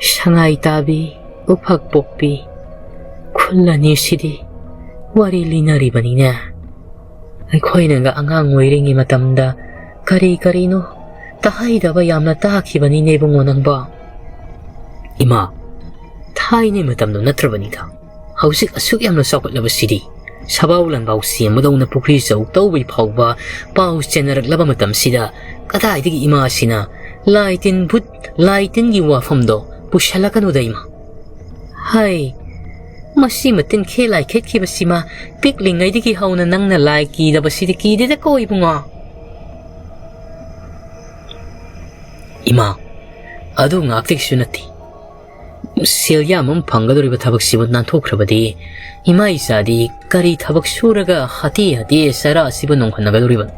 ꯁꯉꯥꯏ ꯇꯥꯕꯤ, ꯎꯐꯛ ꯄꯣꯛꯄꯤ, ꯈꯨꯜ ꯑꯅꯤꯁꯤꯗꯤ ꯋꯥꯔꯤ ꯂꯤꯅꯔꯤꯕꯅꯤꯅꯦ꯫ ꯑꯩꯈꯣꯏꯅꯒ ꯑꯉꯥꯡ ꯑꯣꯏꯔꯤꯉꯩ ꯃꯇꯝꯗ ꯀꯔꯤ ꯀꯔꯤꯅꯣ ꯇꯥꯍꯩꯗꯕ ꯌꯥꯝꯅ ꯇꯥꯈꯤꯕꯅꯤꯅꯦ ꯏꯕꯨꯡꯉꯣ ꯅꯪꯕꯣ꯫" "ꯏꯃꯥ, ꯊꯥꯏꯅ ꯃꯇꯝꯗꯣ ꯅꯠꯇ꯭ꯔꯕꯅꯤꯗ꯫ ꯍꯧꯖꯤꯛ ꯑꯁꯨꯛ ꯌꯥꯝꯅ ꯆꯥꯎꯈꯠꯂꯕꯁꯤꯗꯤ, ꯁꯕꯥꯎ ꯂꯥꯟꯕꯥꯎ ꯁꯦꯝꯕꯗꯧꯅ ꯄꯨꯈ꯭ꯔꯤ ꯆꯧ ꯇꯧꯕꯩ ꯐꯥꯎꯕ ꯄꯥꯎ ꯆꯦꯟꯅꯔꯛꯂꯕ ꯃꯇꯝꯁꯤꯗ, ꯀꯗꯥꯏꯗꯒꯤ ꯏꯃꯥꯁꯤꯅ ꯂꯥꯏ ꯇꯤꯟ ꯚꯨꯠ, ꯂꯥꯏ ꯇꯤꯟꯒꯤ ꯋꯥꯐꯝꯗꯣ ꯄꯨꯁꯜꯂꯛꯀꯅꯨꯗ ꯏꯃꯥ꯫ ꯍꯥꯏ, ꯃꯁꯤ ꯃꯇꯤꯟ ꯈꯦ ꯂꯥꯏ ꯈꯦꯠꯈꯤꯕꯁꯤꯃ ꯄꯤꯛꯂꯤꯉꯩꯗꯒꯤ ꯍꯧꯅ ꯅꯪꯅ ꯂꯥꯏ ꯀꯤꯗꯕꯁꯤꯗꯤ ꯀꯤꯗꯦꯗꯀꯣ ꯏꯕꯨꯡꯉꯣ꯫" "ꯏꯃꯥ, ꯑꯗꯨ ꯉꯥꯛꯇꯒꯤꯁꯨ ꯅꯠꯇꯦ꯫ ꯁꯦꯜ ꯌꯥꯝ ꯑꯃ ꯐꯪꯒꯗꯧꯔꯤꯕ ꯊꯕꯛꯁꯤꯕꯨ ꯅꯥꯟꯊꯣꯛꯈ꯭ꯔꯕꯗꯤ ꯏꯃꯥ ꯏꯆꯥꯗꯤ ꯀꯔꯤ ꯊꯕꯛ ꯁꯨꯔꯒ ꯍꯥꯇꯦ ꯍꯥꯇꯦ ꯆꯔꯥ ꯑꯁꯤꯕꯨ ꯅꯣꯡꯍꯟꯅꯒꯗꯧꯔꯤꯕꯅꯣ?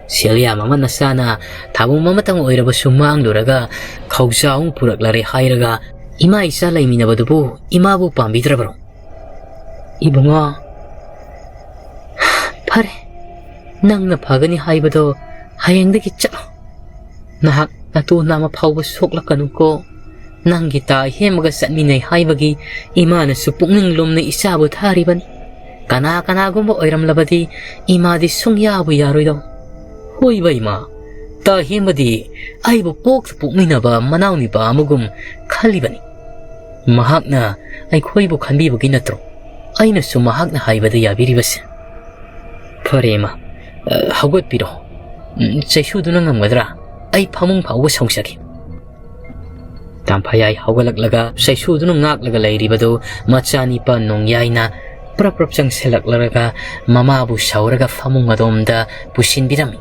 ꯁꯦꯜ ꯌꯥꯝ ꯑꯃ ꯅꯆꯥꯅ ꯊꯥꯕꯨꯝ ꯑꯃꯇꯪ ꯑꯣꯏꯔꯕꯁꯨ ꯃꯥꯡꯂꯨꯔꯒ ꯈꯧꯖꯥꯎ ꯑꯃ ꯄꯨꯔꯛꯂꯔꯦ ꯍꯥꯏꯔꯒ ꯏꯃꯥ ꯏꯆꯥ ꯂꯩꯃꯤꯟꯅꯕꯗꯨꯕꯨ ꯏꯃꯥꯕꯨ ꯄꯥꯝꯕꯤꯗ꯭ꯔꯕ꯭ꯔꯣ?" "ꯏꯕꯨꯡꯉꯣ, ꯐꯔꯦ, ꯅꯪꯅ ꯐꯒꯅꯤ ꯍꯥꯏꯕꯗꯣ ꯍꯌꯦꯡꯗꯒꯤ ꯆꯠꯂꯣ꯫ ꯅꯍꯥꯛ ꯅꯇꯨ ꯅꯥꯃ ꯐꯥꯎꯕ ꯁꯣꯛꯂꯛꯀꯅꯨꯀꯣ꯫ ꯅꯪꯒꯤ ꯇꯥ ꯍꯦꯝꯃꯒ ꯆꯠꯃꯤꯟꯅꯩ ꯍꯥꯏꯕꯒꯤ ꯏꯃꯥꯅꯁꯨ ꯄꯨꯛꯅꯤꯡ ꯂꯨꯝꯅ ꯏꯆꯥꯕꯨ ꯊꯥꯔꯤꯕꯅꯤ꯫ ꯀꯅꯥ ꯀꯅꯥꯒꯨꯝꯕ ꯑꯣꯏꯔꯝꯂꯕꯗꯤ ꯏꯃꯥꯗꯤ ꯁꯨꯡꯌꯥꯕꯨ ꯌꯥꯔꯣꯏꯗꯧ꯫" "ꯍꯣꯏꯕ ꯏꯃꯥ, ꯇꯥ ꯍꯦꯝꯕꯗꯤ ꯑꯩꯕꯨ ꯄꯣꯛꯇ ꯄꯣꯛꯃꯤꯟꯅꯕ ꯃꯅꯥꯎ ꯅꯨꯄꯥ ꯑꯃꯒꯨꯝ ꯈꯜꯂꯤꯕꯅꯤ꯫ ꯃꯍꯥꯛꯅ ꯑꯩꯈꯣꯏꯕꯨ ꯈꯟꯕꯤꯕꯒꯤ ꯅꯠꯇ꯭ꯔꯣ ꯑꯩꯅꯁꯨ ꯃꯍꯥꯛꯅ ꯍꯥꯏꯕꯗ ꯌꯥꯕꯤꯔꯤꯕꯁꯦ?" "ꯐꯔꯦ ꯏꯃꯥ, ꯑ, ꯍꯧꯒꯠꯄꯤꯔꯣ꯫ ꯎꯝ, ꯆꯩꯁꯨꯗꯨꯅ ꯉꯝꯒꯗ꯭ꯔꯥ? ꯑꯩ ꯐꯃꯨꯡ ꯐꯥꯎꯕ ꯁꯧꯖꯒꯦ꯫" ꯇꯥꯝꯐꯌꯥꯏ ꯍꯧꯒꯠꯂꯛꯂꯒ ꯆꯩꯁꯨꯗꯨꯅ ꯉꯥꯛꯂꯒ ꯂꯩꯔꯤꯕꯗꯨ ꯃꯆꯥꯅꯤꯄꯥ ꯅꯣꯡꯌꯥꯏꯅ ꯄ꯭ꯔꯞ ꯄ꯭ꯔꯞ ꯆꯪꯁꯤꯜꯂꯛꯂꯒ ꯃꯃꯥꯕꯨ ꯁꯧꯔꯒ ꯐꯃꯨꯡ ꯑꯗꯣꯝꯗ ꯄꯨꯁꯤꯟꯕꯤꯔꯝꯃꯤ꯫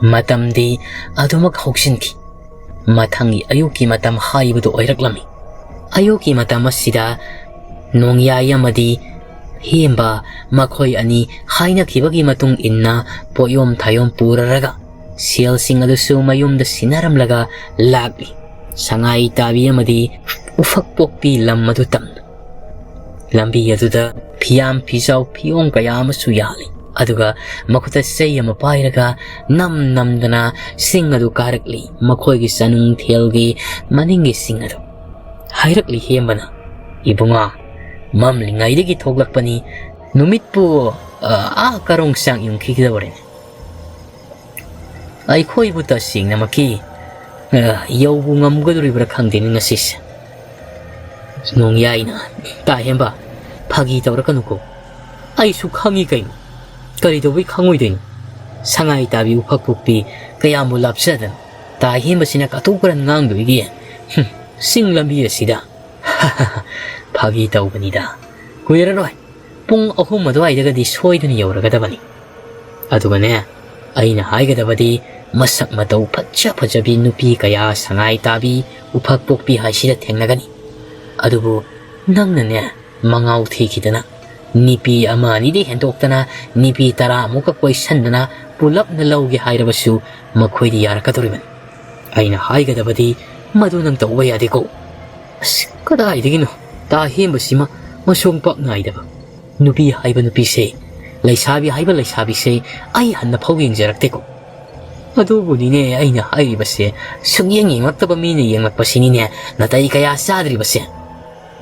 ꯃꯇꯝꯗꯤ ꯑꯗꯨꯃꯛ ꯍꯧꯖꯤꯟꯈꯤ꯫ ꯃꯊꯪꯒꯤ ꯑꯌꯨꯛꯀꯤ ꯃꯇꯝ ꯍꯥꯏꯕꯗꯨ ꯑꯣꯏꯔꯛꯂꯝꯃꯤ꯫ ꯑꯌꯨꯛꯀꯤ ꯃꯇꯝ ꯑꯁꯤꯗ ꯅꯣꯡꯌꯥꯏ ꯑꯃꯗꯤ ꯍꯦꯝꯕ ꯃꯈꯣꯏ ꯑꯅꯤ ꯍꯥꯏꯅꯈꯤꯕꯒꯤ ꯃꯇꯨꯡ ꯏꯟꯅ ꯄꯣꯠꯌꯣꯝ ꯊꯥꯌꯣꯝ ꯄꯨꯔꯔꯒ ꯁꯦꯜꯁꯤꯡ ꯑꯗꯨꯁꯨ ꯃꯌꯨꯝꯗ ꯁꯤꯟꯅꯔꯝꯂꯒ ꯂꯥꯛꯂꯤ꯫ ꯁꯉꯥꯏ ꯇꯥꯕꯤ ꯑꯃꯗꯤ ꯎꯐꯛ ꯄꯣꯛꯄꯤ ꯂꯝ ꯑꯗꯨ ꯇꯝꯅ ꯂꯝꯕꯤ ꯑꯗꯨꯗ ꯐꯤꯌꯥꯝ ꯐꯤꯖꯥꯎ ꯐꯤꯌꯣꯡ ꯀꯌꯥ ꯑꯃꯁꯨ ꯌꯥꯜꯂꯤ꯫ ꯑꯗꯨꯒ ꯃꯈꯨꯠꯇ ꯆꯩ ꯑꯃ ꯄꯥꯏꯔꯒ ꯅꯝ ꯅꯝꯗꯅ ꯆꯤꯡ ꯑꯗꯨ ꯀꯥꯔꯛꯂꯤ꯫ ꯃꯈꯣꯏꯒꯤ ꯆꯅꯨꯡ ꯊꯦꯜꯒꯤ ꯃꯅꯤꯡꯒꯤ ꯆꯤꯡ ꯑꯗꯨ ꯍꯥꯏꯔꯛꯂꯤ ꯍꯦꯝꯕꯅ, "ꯏꯕꯨꯡꯉꯣ, ꯃꯝꯂꯤꯉꯩꯗꯒꯤ ꯊꯣꯛꯂꯛꯄꯅꯤ, ꯅꯨꯃꯤꯠꯄꯨ, ꯑ, ꯑꯥ ꯀꯔꯣꯡ ꯆꯥꯡ ꯌꯨꯡꯈꯤꯒꯗꯧꯔꯦꯅꯦ꯫ ꯑꯩꯈꯣꯏꯕꯨ ꯇꯁꯦꯡꯅꯃꯛꯀꯤ, ꯑ, ꯌꯧꯕ ꯉꯝꯒꯗꯧꯔꯤꯕ꯭ꯔꯥ ꯈꯪꯗꯦꯅꯦ ꯉꯁꯤꯁꯦ꯫" ꯅꯣꯡꯌꯥꯏꯅ, "ꯇꯥ ꯍꯦꯝꯕ, ꯐꯥꯒꯤ ꯇꯧꯔꯛꯀꯅꯨꯀꯣ꯫ ꯑꯩꯁꯨ ꯈꯪꯉꯤ ꯀꯩꯅꯣ꯫ ꯀꯔꯤ ꯇꯧꯕꯩ ꯈꯪꯉꯣꯏꯗꯣꯏꯅꯣ? ꯁꯉꯥꯏ ꯇꯥꯕꯤ ꯎꯐꯛ ꯄꯣꯛꯄꯤ ꯀꯌꯥꯝꯕꯨ ꯂꯥꯞꯆꯗꯅ ꯇꯥ ꯍꯦꯝꯕꯁꯤꯅ ꯀꯇꯨ ꯀꯔꯟ ꯉꯥꯡꯗꯣꯏꯒꯦ? ꯍꯨꯝ, ꯆꯤꯡ ꯂꯝꯕꯤ ꯑꯁꯤꯗ?" "ꯐꯥꯒꯤ ꯇꯧꯕꯅꯤꯗ꯫ ꯀꯨꯏꯔꯔꯣꯏ꯫ ꯄꯨꯡ ꯑꯍꯨꯝ ꯑꯗꯨꯋꯥꯏꯗꯒꯗꯤ ꯁꯣꯏꯗꯅ ꯌꯧꯔꯒꯗꯕꯅꯤ꯫ ꯑꯗꯨꯒꯅꯦ, ꯑꯩꯅ ꯍꯥꯏꯒꯗꯕꯗꯤ ꯃꯁꯛ ꯃꯇꯧ ꯐꯖ ꯐꯖꯕꯤ ꯅꯨꯄꯤ ꯀꯌꯥ ꯁꯉꯥꯏ ꯇꯥꯕꯤ ꯎꯐꯛ ꯄꯣꯛꯄꯤ ꯍꯥꯏꯁꯤꯗ ꯊꯦꯡꯅꯒꯅꯤ꯫ ꯑꯗꯨꯕꯨ ꯅꯪꯅꯅꯦ, ꯃꯉꯥꯎ ꯊꯤꯈꯤꯗꯅ ꯅꯨꯄꯤ ꯑꯃ ꯑꯅꯤꯗꯤ ꯍꯦꯟꯗꯣꯛꯇꯅ ꯅꯨꯄꯤ ꯇꯔꯥꯃꯨꯛꯀ ꯀꯣꯏꯁꯟꯗꯅ ꯄꯨꯂꯞꯅ ꯂꯧꯒꯦ ꯍꯥꯏꯔꯕꯁꯨ ꯃꯈꯣꯏꯗꯤ ꯌꯥꯔꯛꯀꯗꯧꯔꯤꯕꯅꯤ꯫ ꯑꯩꯅ ꯍꯥꯏꯒꯗꯕꯗꯤ ꯃꯗꯨ ꯅꯪ ꯇꯧꯕ ꯌꯥꯗꯦꯀꯣ꯫" ꯑꯁ, ꯀꯗꯥꯏꯗꯒꯤꯅꯣ? ꯇꯥ ꯍꯦꯝꯕꯁꯤꯃ ꯃꯁꯣꯡ ꯄꯥꯛ ꯅꯥꯏꯗꯕ꯫ ꯅꯨꯄꯤ ꯍꯥꯏꯕ ꯅꯨꯄꯤꯁꯦ, ꯂꯩꯁꯥꯕꯤ ꯍꯥꯏꯕ ꯂꯩꯁꯥꯕꯤꯁꯦ ꯑꯩ ꯍꯟꯅ ꯐꯥꯎ ꯌꯦꯡꯖꯔꯛꯇꯦꯀꯣ꯫ ꯑꯗꯨꯕꯨꯅꯤꯅꯦ ꯑꯩꯅ ꯍꯥꯏꯔꯤꯕꯁꯦ, ꯁꯨꯛꯌꯦꯡ ꯌꯦꯡꯂꯛꯇꯕ ꯃꯤꯅ ꯌꯦꯡꯂꯛꯄꯁꯤꯅꯤꯅꯦ ꯅꯥꯇꯩ ꯀꯌꯥ ꯆꯥꯗ꯭ꯔꯤꯕꯁꯦ꯫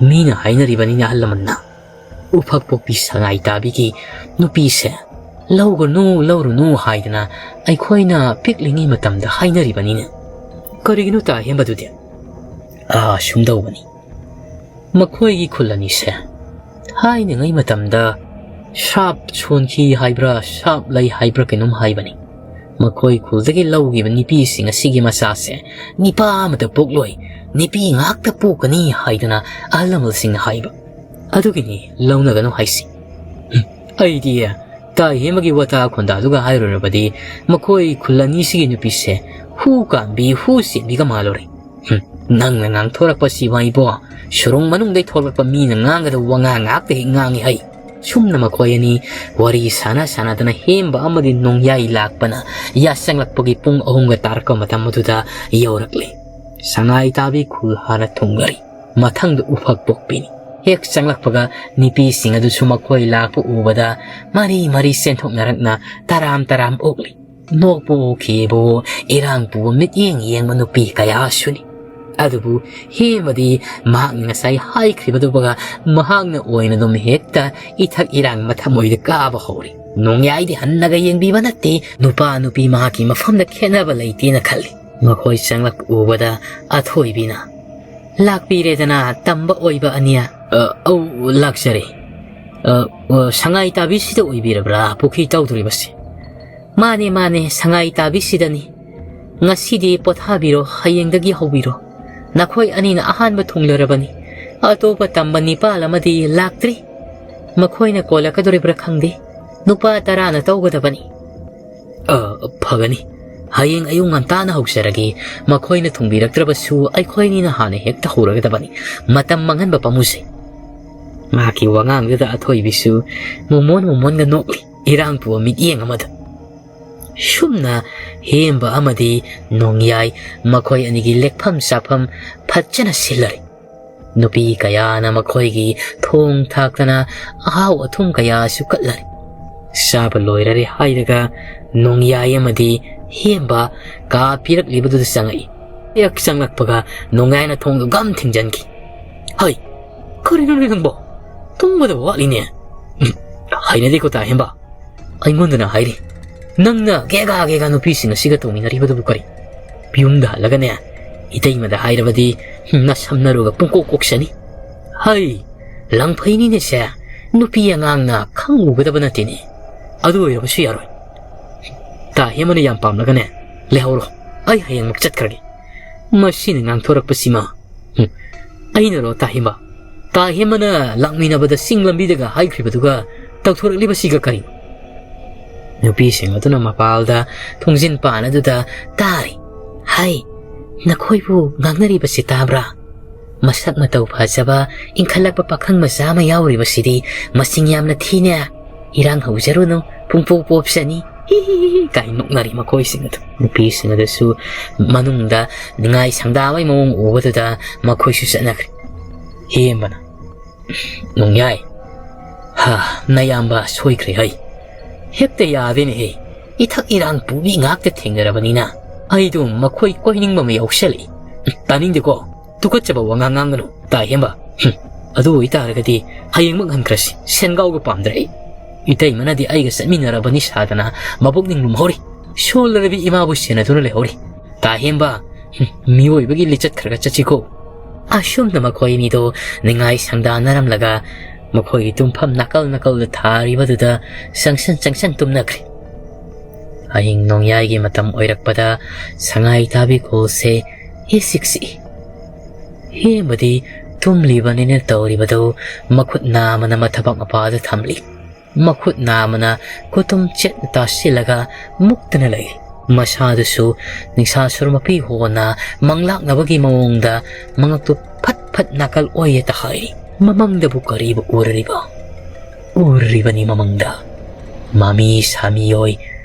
ꯃꯤꯅ ꯍꯥꯏꯅꯔꯤꯕꯅꯤꯅꯦ ꯑꯍꯜ ꯂꯃꯟꯅ, "ꯎꯐꯛ ꯄꯣꯛꯄꯤ ꯁꯉꯥꯏ ꯇꯥꯕꯤꯒꯤ ꯅꯨꯄꯤꯁꯦ ꯂꯧꯒꯅꯨ, ꯂꯧꯔꯨꯅꯨ" ꯍꯥꯏꯗꯅ ꯑꯩꯈꯣꯏꯅ ꯄꯤꯛꯂꯤꯉꯩ ꯃꯇꯝꯗ ꯍꯥꯏꯅꯔꯤꯕꯅꯤꯅꯦ꯫ ꯀꯔꯤꯒꯤꯅꯣ ꯇꯥ ꯍꯦꯝꯕꯗꯨꯗꯤ? ꯑꯥ, ꯁꯨꯝꯗꯧꯕꯅꯤ꯫ ꯃꯈꯣꯏꯒꯤ ꯈꯨꯜ ꯑꯅꯤꯁꯦ ꯊꯥꯏꯅꯉꯩ ꯃꯇꯝꯗ ꯁꯥꯞ ꯁꯣꯟꯈꯤ ꯍꯥꯏꯕ꯭ꯔꯥ, ꯁꯥꯞ ꯂꯩ ꯍꯥꯏꯕ꯭ꯔꯥ ꯀꯩꯅꯣꯝ ꯍꯥꯏꯕꯅꯤ꯫ ꯃꯈꯣꯏ ꯈꯨꯜꯗꯒꯤ ꯂꯧꯈꯤꯕ ꯅꯨꯄꯤꯁꯤꯡ ꯑꯁꯤꯒꯤ ꯃꯆꯥꯁꯦ ꯅꯤꯄꯥ ꯑꯃꯠꯇ ꯄꯣꯛꯂꯣꯏ, ꯅꯨꯄꯤ ꯉꯥꯛꯇ ꯄꯣꯛꯀꯅꯤ ꯍꯥꯏꯗꯅ ꯑꯍꯜ ꯂꯃꯟꯁꯤꯡꯅ ꯍꯥꯏꯕ꯫ ꯑꯗꯨꯒꯤꯅꯤ ꯂꯧꯅꯒꯅꯨ ꯍꯥꯏꯁꯤ꯫ ꯍꯨꯝ, ꯑꯩꯗꯤ ꯇꯥ ꯍꯦꯝꯕꯒꯤ ꯋꯥꯇꯥ ꯈꯣꯟꯗꯥꯗꯨꯒ ꯍꯥꯏꯔꯨꯔꯕꯗꯤ ꯃꯈꯣꯏ ꯈꯨꯜ ꯑꯅꯤꯁꯤꯒꯤ ꯅꯨꯄꯤꯁꯦ ꯍꯨ ꯀꯥꯝꯕꯤ ꯍꯨ ꯆꯦꯟꯕꯤꯒ ꯃꯥꯜꯂꯨꯔꯦ꯫ "ꯍꯨꯝ, ꯅꯪꯅ ꯉꯥꯡꯊꯣꯔꯛꯄꯁꯤꯃ ꯏꯕꯣ, ꯁꯨꯔꯨꯡ ꯃꯅꯨꯡꯗꯩ ꯊꯣꯛꯂꯛꯄ ꯃꯤꯅ ꯉꯥꯡꯒꯗꯧꯕ ꯋꯥꯉꯥꯡ ꯉꯥꯛꯇ ꯍꯦꯛ ꯉꯥꯡꯉꯤ ꯍꯩ꯫" ꯁꯨꯝꯅ ꯃꯈꯣꯏ ꯑꯅꯤ ꯋꯥꯔꯤ ꯁꯥꯟꯅ ꯁꯥꯟꯅꯗꯅ ꯍꯦꯝꯕ ꯑꯃꯗꯤ ꯅꯣꯡꯌꯥꯏ ꯂꯥꯛꯄꯅ ꯌꯥꯆꯪꯂꯛꯄꯒꯤ ꯄꯨꯡ ꯑꯍꯨꯝꯒ ꯇꯥꯔꯛꯄ ꯃꯇꯝ ꯑꯗꯨꯗ ꯌꯧꯔꯛꯂꯦ꯫ ꯁꯉꯥꯏ ꯇꯥꯕꯤ ꯈꯨꯜ ꯍꯥꯟꯅ ꯊꯨꯡꯂꯔꯤ꯫ ꯃꯊꯪꯗ ꯎꯐꯛ ꯄꯣꯛꯄꯤꯅꯤ꯫ ꯍꯦꯛ ꯆꯪꯂꯛꯄꯒ ꯅꯨꯄꯤꯁꯤꯡ ꯑꯗꯨꯁꯨ ꯃꯈꯣꯏ ꯂꯥꯛꯄ ꯎꯕꯗ ꯃꯔꯤ ꯃꯔꯤ ꯆꯦꯟꯊꯣꯛꯅꯔꯛꯅ ꯇꯔꯥꯝ ꯇꯔꯥꯝ ꯑꯣꯛꯂꯤ꯫ ꯅꯣꯛꯄ ꯎꯈꯤꯕꯨ ꯏꯔꯥꯡ ꯄꯨꯕ ꯃꯤꯠꯌꯦꯡ ꯌꯦꯡꯕ ꯅꯨꯄꯤ ꯀꯌꯥꯁꯨꯅꯤ꯫ ꯑꯗꯨꯕꯨ ꯍꯦꯃꯗꯤ ꯃꯍꯥꯛꯅ ꯉꯁꯥꯏ ꯍꯥꯏꯈ꯭ꯔꯤꯕꯗꯨꯕꯒ ꯃꯍꯥꯛꯅ ꯑꯣꯏꯅ ꯑꯗꯨꯝ ꯍꯦꯛꯇ ꯏꯊꯛ ꯏꯔꯥꯡ ꯃꯊꯃꯣꯏꯗ ꯀꯥꯕ ꯍꯧꯔꯤ꯫ ꯅꯣꯡꯌꯥꯏꯗꯤ ꯍꯟꯅꯒ ꯌꯦꯡꯕꯤꯕ ꯅꯠꯇꯦ꯫ ꯅꯨꯄꯥ ꯅꯨꯄꯤ ꯃꯍꯥꯛꯀꯤ ꯃꯐꯝꯗ ꯈꯦꯠꯅꯕ ꯂꯩꯇꯦꯅ ꯈꯜꯂꯤ꯫ ꯃꯈꯣꯏ ꯆꯪꯂꯛ ꯎꯕꯗ ꯑꯊꯣꯏꯕꯤꯅ, "ꯂꯥꯛꯄꯤꯔꯦꯗꯅ ꯇꯝꯕ ꯑꯣꯏꯕ ꯑꯅꯤ"꯫ "ꯑ, ꯑꯧ, ꯂꯥꯛꯆꯔꯦ꯫ ꯑ, ꯑ, ꯁꯉꯥꯏ ꯇꯥꯕꯤꯁꯤꯗ ꯑꯣꯏꯕꯤꯔꯕ꯭ꯔꯥ ꯄꯨꯈ꯭ꯔꯤ ꯇꯧꯗꯣꯔꯤꯕꯁꯦ?" "ꯃꯥꯅꯦ, ꯃꯥꯅꯦ, ꯁꯉꯥꯏ ꯇꯥꯕꯤꯁꯤꯗꯅꯤ꯫ ꯉꯁꯤꯗꯤ ꯄꯣꯊꯥꯕꯤꯔꯣ, ꯍꯌꯦꯡꯗꯒꯤ ꯍꯧꯕꯤꯔꯣ꯫ ꯅꯈꯣꯏ ꯑꯅꯤꯅ ꯑꯍꯥꯟꯕ ꯊꯨꯡꯂꯔꯕꯅꯤ꯫ ꯑꯇꯣꯞꯄ ꯇꯝꯕ ꯅꯤꯄꯥꯜ ꯑꯃꯗꯤ ꯂꯥꯛꯇ꯭ꯔꯤ꯫ ꯃꯈꯣꯏꯅ ꯀꯣꯜꯂꯛꯀꯗꯣꯔꯤꯕ꯭ꯔꯥ ꯈꯪꯗꯦ꯫ ꯅꯨꯄꯥ ꯇꯔꯥꯅ ꯇꯧꯒꯗꯕꯅꯤ"꯫ "ꯑ, ꯐꯒꯅꯤ꯫ ꯍꯌꯦꯡ ꯑꯌꯨꯛ ꯉꯟꯇꯥꯅ ꯍꯧꯖꯔꯒꯦ꯫ ꯃꯈꯣꯏꯅ ꯊꯨꯡꯕꯤꯔꯛꯇ꯭ꯔꯕꯁꯨ ꯑꯩꯈꯣꯏꯅꯤꯅ ꯍꯥꯟꯅ ꯍꯦꯛꯇ ꯍꯧꯔꯒꯗꯕꯅꯤ꯫ ꯃꯇꯝ ꯃꯥꯡꯍꯟꯕ ꯄꯥꯝꯃꯨꯁꯦ"꯫ ꯃꯍꯥꯛꯀꯤ ꯋꯥꯉꯥꯡꯗꯨꯗ ꯑꯊꯣꯏꯕꯤꯁꯨ ꯃꯨꯃꯣꯟ ꯃꯨꯃꯣꯟꯒ ꯅꯣꯛꯂꯤ, ꯏꯔꯥꯡ ꯄꯨꯕ ꯃꯤꯠꯌꯦꯡ ꯑꯃꯗ꯫ ꯁꯨꯝꯅ ꯍꯦꯝꯕ ꯑꯃꯗꯤ ꯅꯣꯡꯌꯥꯏ ꯃꯈꯣꯏ ꯑꯅꯤꯒꯤ ꯂꯦꯛꯐꯝ ꯆꯥꯐꯝ ꯐꯖꯅ ꯁꯤꯜꯂꯔꯤ꯫ ꯅꯨꯄꯤ ꯀꯌꯥꯅ ꯃꯈꯣꯏꯒꯤ ꯊꯣꯡ ꯊꯥꯛꯇꯅ ꯑꯍꯥꯎ ꯑꯊꯨꯝ ꯀꯌꯥꯁꯨ ꯀꯠꯂꯔꯤ꯫ ꯆꯥꯕ ꯂꯣꯏꯔꯔꯦ ꯍꯥꯏꯔꯒ ꯅꯣꯡꯌꯥꯏ ꯑꯃꯗꯤ ꯍꯦꯝꯕ ꯀꯥ ꯄꯤꯔꯛꯂꯤꯕꯗꯨꯗ ꯆꯪꯉꯛꯏ꯫ ꯍꯦꯛ ꯆꯪꯂꯛꯄꯒ ꯅꯣꯡꯌꯥꯏꯅ ꯊꯣꯡꯗꯨ ꯒꯝ ꯊꯤꯡꯖꯤꯟꯈꯤ꯫ "ꯍꯩ, ꯀꯔꯤꯅꯣꯅꯦ ꯅꯪꯕꯣ? ꯇꯨꯝꯒꯗꯕ ꯋꯥꯠꯂꯤꯅꯦ"꯫ "ꯎꯝ, ꯍꯩꯅꯗꯦꯀꯣ ꯇꯥ ꯍꯦꯝꯕ꯫ ꯑꯩꯉꯣꯟꯗꯅ ꯍꯥꯏꯔꯤ, ꯅꯪꯅ ꯒꯦꯒꯥ ꯒꯦꯒꯥ ꯅꯨꯄꯤꯁꯤꯡ ꯑꯁꯤꯒ ꯇꯧꯃꯤꯟꯅꯔꯤꯕꯗꯨꯕꯨ ꯀꯔꯤ? ꯌꯨꯝꯗ ꯍꯜꯂꯒꯅꯦ, ꯏꯇꯩꯃꯗ ꯍꯥꯏꯔꯕꯗꯤ ꯅꯁꯝꯅꯔꯨꯒ ꯄꯨꯡꯀꯣꯛ ꯀꯣꯛꯁꯅꯤ"꯫ "ꯍꯩ, ꯂꯪꯐꯩꯅꯤꯅꯦ ꯁꯦ, ꯅꯨꯄꯤ ꯑꯉꯥꯡꯅ ꯈꯪꯉꯨꯒꯗꯕ ꯅꯠꯇꯦꯅꯦ꯫ ꯑꯗꯨ ꯑꯣꯏꯔꯕꯁꯨ ꯌꯥꯔꯣꯏ꯫ ꯇꯥ ꯍꯦꯃꯅ ꯌꯥꯝ ꯄꯥꯝꯂꯒꯅꯦ, ꯂꯩꯍꯧꯔꯣ, ꯑꯩ ꯍꯌꯦꯡꯃꯛ ꯆꯠꯈ꯭ꯔꯒꯦ"꯫ ꯃꯁꯤꯅ ꯉꯥꯡꯊꯣꯔꯛꯄꯁꯤꯃ꯫ ꯍꯨꯝ, ꯑꯩꯅꯔꯣ ꯇꯥ ꯍꯦꯃ? ꯇꯥ ꯍꯦꯃꯅ ꯂꯥꯛꯃꯤꯟꯅꯕꯗ ꯆꯤꯡ ꯂꯝꯕꯤꯗꯒ ꯍꯥꯏꯈ꯭ꯔꯤꯕꯗꯨꯒ ꯇꯧꯊꯣꯔꯛꯂꯤꯕꯁꯤꯒ ꯀꯔꯤꯅꯣ? ꯅꯨꯄꯤꯁꯤꯡ ꯑꯗꯨꯅ ꯃꯄꯥꯜꯗ ꯊꯣꯡꯖꯤꯟ ꯄꯥꯟ ꯑꯗꯨꯗ ꯇꯥꯔꯤ꯫ "ꯍꯥꯏ, ꯅꯈꯣꯏꯕꯨ ꯉꯥꯡꯅꯔꯤꯕꯁꯤ ꯇꯥꯕ꯭ꯔꯥ? ꯃꯁꯛ ꯃꯇꯧ ꯐꯖꯕ, ꯏꯪꯈꯠꯂꯛꯄ ꯄꯥꯈꯪ ꯃꯆꯥ ꯑꯃ ꯌꯥꯎꯔꯤꯕꯁꯤꯗꯤ ꯃꯁꯤꯡ ꯌꯥꯝꯅ ꯊꯤꯅꯦ꯫ ꯏꯔꯥꯡ ꯍꯧꯖꯔꯨꯅꯨ, ꯄꯨꯡꯄꯣꯞ ꯄꯣꯞꯆꯅꯤ꯫ ꯍꯤ ꯍꯤ ꯍꯤ ꯍꯤ," ꯀꯥꯏ ꯅꯣꯛꯅꯔꯤ ꯃꯈꯣꯏꯁꯤꯡ ꯑꯗꯨ꯫ ꯅꯨꯄꯤꯁꯤꯡ ꯑꯗꯨꯁꯨ ꯃꯅꯨꯡꯗ ꯅꯤꯡꯉꯥꯏ ꯁꯪꯗꯥꯕꯒꯤ ꯃꯑꯣꯡ ꯎꯕꯗꯨꯗ ꯃꯈꯣꯏꯁꯨ ꯆꯠꯅꯈ꯭ꯔꯦ꯫ ꯍꯦꯝꯕꯅ, "ꯅꯣꯡꯌꯥꯏ, ꯍꯥ, ꯅꯌꯥꯝꯕ ꯁꯣꯏꯈ꯭ꯔꯦ ꯍꯩ꯫ ꯍꯦꯛꯇ ꯌꯥꯗꯦꯅꯦ ꯍꯦ꯫ ꯏꯊꯛ ꯏꯔꯥꯡ ꯄꯨꯕꯤ ꯉꯥꯛꯇ ꯊꯦꯡꯅꯔꯕꯅꯤꯅ ꯑꯩꯗꯣ ꯃꯈꯣꯏ ꯀꯣꯏꯅꯤꯡꯕ ꯑꯃ ꯌꯥꯎꯁꯜꯂꯛꯏ꯫ ꯇꯥꯅꯤꯡꯗꯦꯀꯣ, ꯇꯨꯀꯠꯆꯕ ꯋꯥꯉꯥꯡ ꯉꯥꯡꯒꯅꯨ, ꯇꯥ ꯍꯦꯝꯕ꯫ ꯍꯨꯝ, ꯑꯗꯨ ꯑꯣꯏꯇꯥꯔꯒꯗꯤ ꯍꯌꯦꯡꯃꯛ ꯍꯟꯈ꯭ꯔꯁꯤ, ꯁꯦꯟꯒꯥꯎꯒ ꯄꯥꯝꯗ꯭ꯔꯦ ꯑꯩ꯫ ꯏꯇꯩꯃꯅꯗꯤ ꯑꯩꯒ ꯆꯠꯃꯤꯟꯅꯔꯕꯅꯤ ꯁꯥꯗꯅ ꯃꯕꯨꯛꯅꯤꯡ ꯂꯨꯝꯍꯧꯔꯤ꯫ ꯁꯣꯜꯂꯔꯕꯤ ꯏꯃꯥꯕꯨ ꯁꯦꯟꯅꯗꯨꯅ ꯂꯩꯍꯧꯔꯤ꯫ ꯇꯥ ꯍꯦꯝꯕ, ꯍꯨꯝ, ꯃꯤꯑꯣꯏꯕꯒꯤ ꯂꯤꯆꯠ ꯈꯔ ꯈꯔ ꯆꯠꯁꯤꯀꯣ꯫" ꯑꯁꯨꯝꯅ ꯃꯈꯣꯏ ꯑꯅꯤꯗꯣ ꯅꯤꯡꯉꯥꯏ ꯁꯪꯗꯥꯅꯔꯝꯂꯒ ꯃꯈꯣꯏꯒꯤ ꯇꯨꯝꯐꯝ ꯅꯥꯀꯜ ꯅꯥꯀꯜꯗ ꯊꯥꯔꯤꯕꯗꯨꯗ ꯆꯪꯁꯟ ꯆꯪꯁꯟ ꯇꯨꯝꯅꯈ꯭ꯔꯦ꯫ ꯑꯍꯤꯡ ꯅꯣꯡꯌꯥꯏꯒꯤ ꯃꯇꯝ ꯑꯣꯏꯔꯛꯄꯗ ꯁꯉꯥꯏ ꯇꯥꯕꯤꯈꯣꯜꯁꯦ ꯏꯁꯤꯛ ꯁꯤꯛꯏ꯫ ꯍꯦꯝꯕꯗꯤ ꯇꯨꯝꯂꯤꯕꯅꯤꯅ ꯇꯧꯔꯤꯕꯗꯨ ꯃꯈꯨꯠ ꯅꯥꯝꯃꯅ ꯃꯊꯕꯥꯛ ꯃꯄꯥꯗ ꯊꯝꯂꯤ꯫ ꯃꯈꯨꯠ ꯅꯥꯝꯃꯅ ꯈꯨꯇꯨꯝ ꯆꯦꯠꯅ ꯇꯥꯁꯤꯜꯂꯒ ꯃꯨꯛꯇꯅ ꯂꯩ꯫ ꯃꯁꯥꯗꯨꯁꯨ ꯅꯤꯡꯁꯥ ꯁꯨꯔ ꯃꯄꯤ ꯍꯣꯟꯅ ꯃꯪꯂꯥꯛꯅꯕꯒꯤ ꯃꯑꯣꯡꯗ ꯃꯉꯛꯇꯨ ꯐꯠ ꯐꯠ ꯅꯥꯀꯜ ꯑꯣꯏꯌꯦ ꯇꯍꯥꯏꯔꯤ꯫ ꯃꯃꯪꯗꯕꯨ ꯀꯔꯤꯕꯨ ꯎꯔꯔꯤꯕ? ꯎꯔꯔꯤꯕꯅꯤ ꯃꯃꯪꯗ ꯃꯃꯤ ꯁꯥꯃꯤꯑꯣꯏ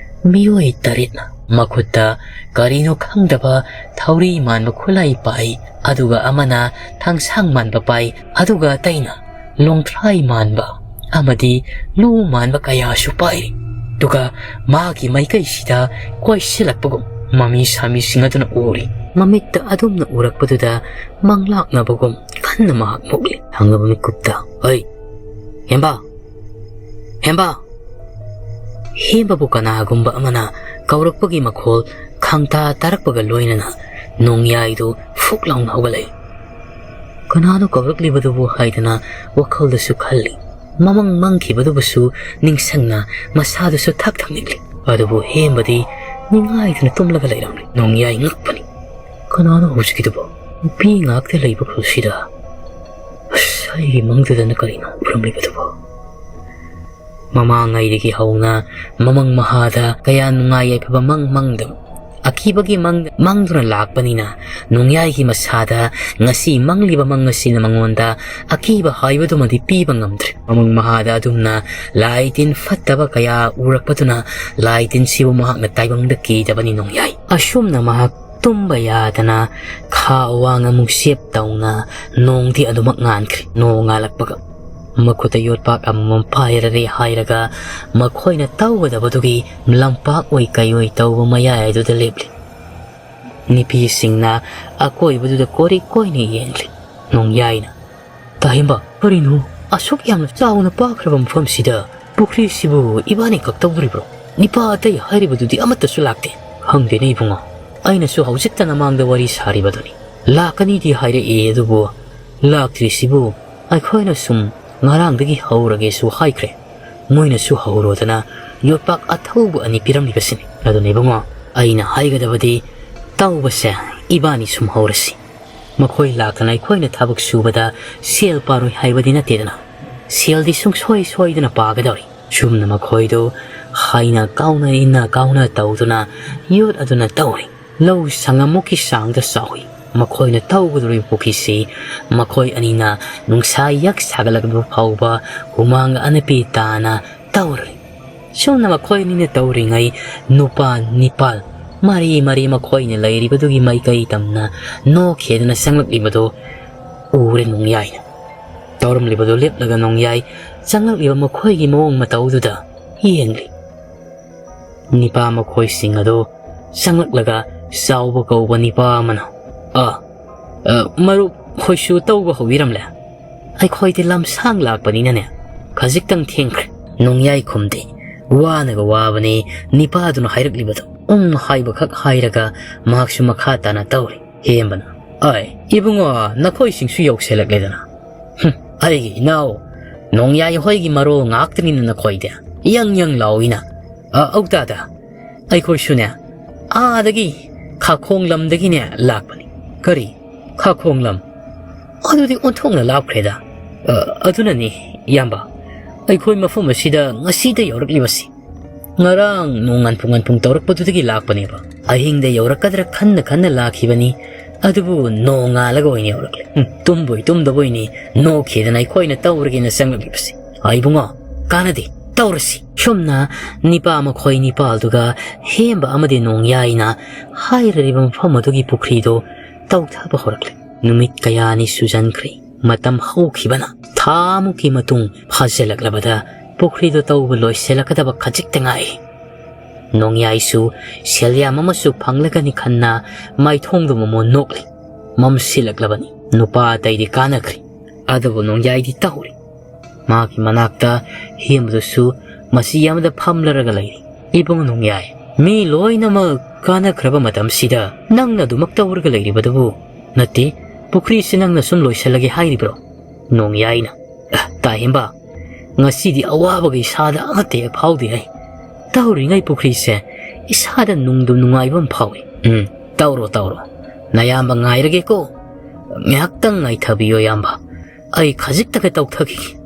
ꯃꯤꯑꯣꯏ ꯇꯔꯦꯠꯅ ꯃꯈꯨꯠꯇ ꯀꯔꯤꯅꯣ ꯈꯪꯗꯕ ꯊꯧꯔꯤ ꯃꯥꯟꯕ ꯈꯨꯠꯂꯥꯏ ꯄꯥꯏ, ꯑꯗꯨꯒ ꯑꯃꯅ ꯊꯥꯡꯁꯥꯡ ꯃꯥꯟꯕ ꯄꯥꯏ, ꯑꯗꯨꯒ ꯑꯇꯩꯅ ꯂꯣꯡꯊ꯭ꯔꯥꯏ ꯃꯥꯟꯕ ꯑꯃꯗꯤ ꯂꯨ ꯃꯥꯟꯕ ꯀꯌꯥꯁꯨ ꯄꯥꯏꯔꯤ꯫ ꯑꯗꯨꯒ ꯃꯥꯒꯤ ꯃꯥꯏꯀꯩꯁꯤꯗ ꯀꯣꯏꯁꯤꯜꯂꯛꯄꯒꯨꯝ ꯃꯃꯤ ꯁꯥꯃꯤꯁꯤꯡ ꯑꯗꯨꯅ ꯎꯔꯤ꯫ ꯃꯃꯤꯠꯇ ꯑꯗꯨꯝꯅ ꯎꯔꯛꯄꯗꯨꯗ ꯃꯪꯂꯥꯛꯅꯕꯒꯨꯝ ꯀꯟꯅ ꯃꯍꯥꯛ ꯃꯨꯛꯂꯤ꯫ ꯊꯪꯅꯕ ꯃꯤꯀꯨꯞꯇ, "ꯍꯩ, ꯍꯦꯝꯕ! ꯍꯦꯝꯕ!" ꯍꯦꯝꯕꯕꯨ ꯀꯅꯥꯒꯨꯝꯕ ꯑꯃꯅ ꯀꯧꯔꯛꯄꯒꯤ ꯃꯈꯣꯜ ꯈꯪꯇꯥ ꯇꯥꯔꯛꯄꯒ ꯂꯣꯏꯅꯅ ꯅꯣꯡꯌꯥꯏꯗꯨ ꯐꯨꯛ ꯂꯥꯎꯅ ꯍꯧꯒꯠꯂꯛꯏ꯫ "ꯀꯅꯥꯅꯣ ꯀꯧꯔꯛꯂꯤꯕꯗꯨꯕꯨ?" ꯍꯥꯏꯗꯅ ꯋꯥꯈꯜꯗꯁꯨ ꯈꯜꯂꯤ꯫ ꯃꯃꯪ ꯃꯪꯈꯤꯕꯗꯨꯕꯨꯁꯨ ꯅꯤꯡꯁꯤꯡꯅ ꯃꯁꯥꯗꯨꯁꯨ ꯊꯛ ꯊꯛ ꯅꯤꯛꯂꯤ꯫ ꯑꯗꯨꯕꯨ ꯍꯦꯝꯕꯗꯤ ꯅꯤꯡꯉꯥꯏꯗꯨꯅ ꯇꯨꯝꯂꯒ ꯂꯩꯔꯝꯂꯤ꯫ ꯅꯣꯡꯌꯥꯏ ꯉꯛꯄꯅꯤ꯫ "ꯀꯅꯥꯅꯣ ꯍꯧꯖꯤꯛꯀꯤꯗꯨꯕꯣ? ꯅꯨꯄꯤ ꯉꯥꯛꯇ ꯂꯩꯕ ꯈꯨꯜꯁꯤꯗ꯫ ꯑꯁ, ꯑꯩꯒꯤ ꯃꯪꯗꯨꯗꯅ ꯀꯔꯤꯅꯣ ꯎꯔꯝꯂꯤꯕꯗꯨꯕꯣ?" ꯃꯃꯥꯡꯉꯩꯗꯒꯤ ꯍꯧꯅ ꯃꯃꯪ ꯃꯍꯥꯗ ꯀꯌꯥ ꯅꯨꯡꯉꯥꯏ ꯌꯥꯏꯐꯕ ꯃꯪ ꯃꯪꯗꯕ꯫ ꯑꯀꯤꯕꯒꯤ ꯃꯪ ꯃꯪꯗꯨꯅ ꯂꯥꯛꯄꯅꯤꯅ, ꯅꯣꯡꯌꯥꯏꯒꯤ ꯃꯁꯥꯗ ꯉꯁꯤ ꯃꯪꯂꯤꯕ ꯃꯪ ꯑꯁꯤꯅ ꯃꯉꯣꯟꯗ ꯑꯀꯤꯕ ꯍꯥꯏꯕꯗꯨꯃꯗꯤ ꯄꯤꯕ ꯉꯝꯗ꯭ꯔꯦ꯫ ꯃꯃꯪ ꯃꯍꯥꯗ ꯑꯗꯨꯝꯅ ꯂꯥꯏ ꯇꯤꯟ ꯐꯠꯇꯕ ꯀꯌꯥ ꯎꯔꯛꯄꯗꯨꯅ, ꯂꯥꯏ ꯇꯤꯟꯁꯤꯕꯨ ꯃꯍꯥꯛꯅ ꯇꯥꯏꯕꯪꯗ ꯀꯤꯗꯕꯅꯤ ꯅꯣꯡꯌꯥꯏ꯫ ꯑꯁꯨꯝꯅ ꯃꯍꯥꯛ ꯇꯨꯝꯕ ꯌꯥꯗꯅ ꯈꯥ ꯋꯥꯡ ꯑꯃꯨꯛ ꯆꯦꯞ ꯇꯧꯅ ꯅꯣꯡꯗꯤ ꯑꯗꯨꯃꯛ ꯉꯥꯟꯈ꯭ꯔꯦ꯫ ꯅꯣꯡ ꯉꯥꯜꯂꯛꯄꯒ ꯃꯈꯨꯠꯇ ꯌꯣꯠꯄꯥꯛ ꯑꯃꯃꯝ ꯄꯥꯏꯔꯔꯦ ꯍꯥꯏꯔꯒ ꯃꯈꯣꯏꯅ ꯇꯧꯒꯗꯕꯗꯨꯒꯤ ꯂꯝꯄꯥꯛ ꯑꯣꯏ ꯀꯩ ꯑꯣꯏ ꯇꯧꯕ ꯃꯌꯥꯏꯗꯨꯗ ꯂꯦꯞꯂꯤ꯫ ꯅꯨꯄꯤꯁꯤꯡꯅ ꯑꯀꯣꯏꯕꯗꯨꯗ ꯀꯣꯔꯤ ꯀꯣꯏꯅ ꯌꯦꯡꯂꯤ꯫ ꯅꯣꯡꯌꯥꯏꯅ, "ꯇꯥꯍꯦꯝꯕ, ꯀꯔꯤꯅꯣ ꯑꯁꯨꯛ ꯌꯥꯝꯅ ꯆꯥꯎꯅ ꯄꯥꯛꯈ꯭ꯔꯕ ꯃꯐꯝꯁꯤꯗ ꯄꯨꯈ꯭ꯔꯤꯁꯤꯕꯨ ꯏꯕꯥꯅꯤ ꯈꯛ ꯇꯧꯗꯣꯔꯤꯕ꯭ꯔꯣ? ꯅꯤꯄꯥ ꯑꯇꯩ ꯍꯥꯏꯔꯤꯕꯗꯨꯗꯤ ꯑꯃꯠꯇꯁꯨ ꯂꯥꯛꯇꯦ?" "ꯈꯪꯗꯦꯅꯦ ꯏꯕꯨꯡꯉꯣ, ꯑꯩꯅꯁꯨ ꯍꯧꯖꯤꯛꯇ ꯅꯃꯥꯡꯗ ꯋꯥꯔꯤ ꯁꯥꯔꯤꯕꯗꯨꯅꯤ꯫ ꯂꯥꯛꯀꯅꯤꯗꯤ ꯍꯥꯏꯔꯛꯏ, ꯑꯗꯨꯕꯨ ꯂꯥꯛꯇ꯭ꯔꯤꯁꯤꯕꯨ ꯑꯩꯈꯣꯏꯅ ꯁꯨꯝ ꯉꯔꯥꯡꯗꯒꯤ ꯍꯧꯔꯒꯦꯁꯨ ꯍꯥꯏꯈ꯭ꯔꯦ꯫ ꯃꯣꯏꯅꯁꯨ ꯍꯧꯔꯣꯗꯅ ꯌꯣꯠꯄꯥꯛ ꯑꯊꯧꯕ ꯑꯅꯤ ꯄꯤꯔꯝꯂꯤꯕꯁꯤꯅꯤ꯫ ꯑꯗꯨꯅ ꯏꯕꯨꯡꯉꯣ, ꯑꯩꯅ ꯍꯥꯏꯒꯗꯕꯗꯤ ꯇꯧꯕꯁꯦ ꯏꯕꯥꯅꯤ ꯁꯨꯝ ꯍꯧꯔꯁꯤ꯫ ꯃꯈꯣꯏ ꯂꯥꯛꯇꯅ ꯑꯩꯈꯣꯏꯅ ꯊꯕꯛ ꯁꯨꯕꯗ ꯁꯦꯜ ꯄꯥꯔꯣꯏ ꯍꯥꯏꯕꯗꯤ ꯅꯠꯇꯦꯗꯅ꯫ ꯁꯦꯜꯗꯤ ꯁꯨꯡꯁꯣꯏ ꯁꯣꯏꯗꯅ ꯄꯥꯒꯗꯧꯔꯤ꯫" ꯁꯨꯝꯅ ꯃꯈꯣꯏꯗꯨ ꯍꯥꯏꯅ ꯀꯥꯎꯅ ꯏꯟꯅ ꯀꯥꯎꯅ ꯇꯧꯗꯨꯅ ꯌꯣꯠ ꯑꯗꯨꯅ ꯇꯧꯔꯤ꯫ ꯂꯧ ꯁꯪꯉꯝꯃꯨꯛꯀꯤ ꯆꯥꯡꯗ ꯆꯥꯎꯏ꯫ ꯃꯈꯣꯏꯅ ꯇꯧꯒꯗꯧꯔꯤꯕ ꯄꯨꯈ꯭ꯔꯤꯁꯤ ꯃꯈꯣꯏ ꯑꯅꯤꯅ ꯅꯨꯡꯁꯥ ꯌꯛ ꯁꯥꯒꯠꯂꯛꯄ ꯐꯥꯎꯕ ꯍꯨꯃꯥꯡ ꯑꯅꯞꯄꯤ ꯇꯥꯅ ꯇꯧꯔꯤ꯫ ꯁꯨꯝꯅ ꯃꯈꯣꯏ ꯑꯅꯤꯅ ꯇꯧꯔꯤꯉꯩ ꯅꯨꯄꯥ ꯅꯤꯄꯥꯜ ꯃꯔꯤ ꯃꯔꯤ ꯃꯈꯣꯏꯅ ꯂꯩꯔꯤꯕꯗꯨꯒꯤ ꯃꯥꯏꯀꯩ ꯇꯝꯅ ꯅꯣꯛꯈꯦꯗꯅ ꯆꯪꯂꯛꯂꯤꯕꯗꯨ ꯎꯔꯦ ꯅꯣꯡꯌꯥꯏꯅ꯫ ꯇꯧꯔꯝꯂꯤꯕꯗꯨ ꯂꯦꯞꯂꯒ ꯅꯣꯡꯌꯥꯏ ꯆꯪꯂꯛꯂꯤꯕ ꯃꯈꯣꯏꯒꯤ ꯃꯑꯣꯡ ꯃꯇꯧꯗꯨꯗ ꯌꯦꯡꯂꯤ꯫ ꯅꯤꯄꯥ ꯃꯈꯣꯏꯁꯤꯡ ꯑꯗꯨ ꯆꯪꯂꯛꯂꯒ ꯆꯥꯎꯕ ꯀꯧꯕ ꯅꯤꯄꯥ ꯑꯃꯅ, "ꯑ, ꯑ, ꯃꯔꯨꯞ ꯍꯣꯏꯁꯨ ꯇꯧꯕ ꯍꯧꯕꯤꯔꯝꯂꯦ?" "ꯑꯩꯈꯣꯏꯗꯤ ꯂꯝꯁꯥꯡ ꯂꯥꯛꯄꯅꯤꯅꯅꯦ, ꯈꯖꯤꯛꯇꯪ ꯊꯦꯡꯈ꯭ꯔꯦ꯫" ꯅꯣꯡꯌꯥꯏ ꯈꯨꯝꯗꯦ꯫ ꯋꯥꯅꯒ ꯋꯥꯕꯅꯦ ꯅꯤꯄꯥꯗꯨꯅ ꯍꯥꯏꯔꯛꯂꯤꯕꯗꯣ꯫ ꯎꯝ ꯍꯥꯏꯕꯈꯛ ꯍꯥꯏꯔꯒ ꯃꯍꯥꯛꯁꯨ ꯃꯈꯥ ꯇꯥꯅ ꯇꯧꯔꯤ꯫ ꯍꯦꯝꯕꯅ, "ꯑꯥꯏ, ꯏꯕꯨꯡꯉꯣ, ꯅꯈꯣꯏꯁꯤꯡꯁꯨ ꯌꯧꯁꯤꯜꯂꯛꯂꯦꯗꯅ꯫ ꯍꯨꯝ, ꯑꯩꯒꯤ ꯏꯅꯥꯎ, ꯅꯣꯡꯌꯥꯏ ꯍꯣꯏꯒꯤ ꯃꯔꯣꯜ ꯉꯥꯛꯇꯅꯤꯅ ꯅꯈꯣꯏꯗꯤ꯫ ꯌꯪ ꯌꯪ ꯂꯥꯎꯏꯅ꯫ ꯑ, ꯑꯧ ꯇꯥꯗ, ꯑꯩꯈꯣꯏꯁꯨꯅꯦ, ꯑꯥꯗꯒꯤ ꯈꯥꯈꯣꯡ ꯂꯝꯗꯒꯤꯅꯦ ꯂꯥꯛꯄꯅꯤ꯫" "ꯀꯔꯤ? ꯈꯥꯈꯣꯡ ꯂꯝ? ꯑꯗꯨꯗꯤ ꯑꯣꯟꯊꯣꯛꯅ ꯂꯥꯞꯈ꯭ꯔꯦꯗ꯫" "ꯑ, ꯑꯗꯨꯅꯅꯤ, ꯏꯌꯥꯝꯕ, ꯑꯩꯈꯣꯏ ꯃꯐꯝ ꯑꯁꯤꯗ ꯉꯁꯤꯗ ꯌꯧꯔꯛꯂꯤꯕꯁꯤ꯫ ꯉꯔꯥꯡ ꯅꯣꯡ ꯉꯟꯄꯨꯡ ꯉꯟꯄꯨꯡ ꯇꯧꯔꯛꯄꯗꯨꯗꯒꯤ ꯂꯥꯛꯄꯅꯦꯕ꯫" ꯑꯍꯤꯡꯗ ꯌꯧꯔꯛꯀꯗ꯭ꯔꯥ ꯈꯟꯅ ꯈꯟꯅ ꯂꯥꯛꯈꯤꯕꯅꯤ꯫ ꯑꯗꯨꯕꯨ ꯅꯣꯡꯉꯥꯜꯂꯒ ꯑꯣꯏꯅ ꯌꯧꯔꯛꯂꯦ꯫ ꯎꯝ, ꯇꯨꯝꯕꯣꯏ ꯇꯨꯝꯗꯕꯣꯏꯅꯤ ꯅꯣꯛꯈꯤꯗꯅ ꯑꯩꯈꯣꯏꯅ ꯇꯧꯔꯒꯦꯅ ꯆꯪꯂꯛꯂꯤꯕꯁꯤ꯫ "ꯑ, ꯏꯕꯨꯡꯉꯣ, ꯀꯥꯟꯅꯗꯦ, ꯇꯧꯔꯁꯤ꯫" ꯁꯨꯝꯅ ꯅꯤꯄꯥ ꯃꯈꯣꯏ ꯅꯤꯄꯥꯜꯗꯨꯒ ꯍꯦꯝꯕ ꯑꯃꯗꯤ ꯅꯣꯡꯌꯥꯏꯅ ꯍꯥꯏꯔꯤꯕ ꯃꯐꯝ ꯑꯗꯨꯒꯤ ꯄꯨꯈ꯭ꯔꯤꯗꯨ ꯇꯧꯊꯕ ꯍꯧꯔꯛꯂꯦ꯫ ꯅꯨꯃꯤꯠ ꯀꯌꯥꯅꯤ ꯁꯨꯖꯟꯈ꯭ꯔꯦ꯫ ꯃꯇꯝ ꯍꯧꯈꯤꯕꯅ ꯊꯥꯃꯨꯛꯀꯤ ꯃꯇꯨꯡ ꯐꯥꯖꯤꯜꯂꯛꯂꯕꯗ ꯄꯨꯈ꯭ꯔꯤꯗꯨ ꯇꯧꯕ ꯂꯣꯏꯁꯤꯜꯂꯛꯀꯗꯕ ꯈꯖꯤꯛꯇ ꯉꯥꯏꯔꯦ꯫ ꯅꯣꯡꯌꯥꯏꯁꯨ ꯁꯦꯜ ꯌꯥꯝ ꯑꯃꯁꯨ ꯐꯪꯂꯒꯅꯤ ꯈꯟꯅ ꯃꯥꯏꯊꯣꯡꯗꯨ ꯃꯃꯣꯟ ꯅꯣꯛꯂꯤ꯫ ꯃꯝꯁꯤꯜꯂꯛꯂꯕꯅꯤ꯫ ꯅꯨꯄꯥ ꯑꯇꯩꯗꯤ ꯀꯥꯟꯅꯈ꯭ꯔꯦ꯫ ꯑꯗꯨꯕꯨ ꯅꯣꯡꯌꯥꯏꯗꯤ ꯇꯧꯔꯤ꯫ ꯃꯥꯒꯤ ꯃꯅꯥꯛꯇ ꯍꯦꯝꯕꯗꯨꯁꯨ ꯃꯆꯤ ꯑꯃꯗ ꯐꯝꯂꯔꯒ ꯂꯩꯔꯤ꯫ "ꯏꯕꯨꯡ ꯅꯣꯡꯌꯥꯏ, ꯃꯤ ꯂꯣꯏꯅꯃꯛ ꯀꯥꯟꯅꯈ꯭ꯔꯕ ꯃꯇꯝꯁꯤꯗ ꯅꯪꯅ ꯑꯗꯨꯃꯛ ꯇꯧꯔꯒ ꯂꯩꯔꯤꯕꯗꯨꯕꯨ? ꯅꯠꯇꯦ, ꯄꯨꯈ꯭ꯔꯤꯁꯤ ꯅꯪꯅ ꯁꯨꯝ ꯂꯣꯏꯁꯤꯜꯂꯒꯦ ꯍꯥꯏꯔꯤꯕ꯭ꯔꯣ?" ꯅꯣꯡꯌꯥꯏꯅ, "ꯑ, ꯇꯥ ꯍꯦꯝꯕ, ꯉꯁꯤꯗꯤ ꯑꯋꯥꯕꯒ ꯏꯁꯥꯗ ꯑꯃꯠꯇ ꯍꯦꯛ ꯐꯥꯎꯗꯦ ꯑꯩ꯫ ꯇꯧꯔꯤꯉꯩ ꯄꯨꯈ꯭ꯔꯤꯁꯦ ꯏꯁꯥꯗ ꯅꯨꯡꯗꯨꯝ ꯅꯨꯡꯉꯥꯏꯕ ꯑꯃ ꯐꯥꯎꯏ꯫" "ꯎꯝ, ꯇꯧꯔꯣ, ꯇꯧꯔꯣ꯫ ꯅꯌꯥꯝꯕ ꯉꯥꯏꯔꯒꯦꯀꯣ꯫ ꯉꯥꯏꯍꯥꯛꯇꯪ ꯉꯥꯏꯊꯕꯤꯌꯣ, ꯏꯌꯥꯝꯕ꯫ ꯑꯩ ꯈꯖꯤꯛꯇꯒ ꯇꯧꯊꯈꯤꯒꯦ꯫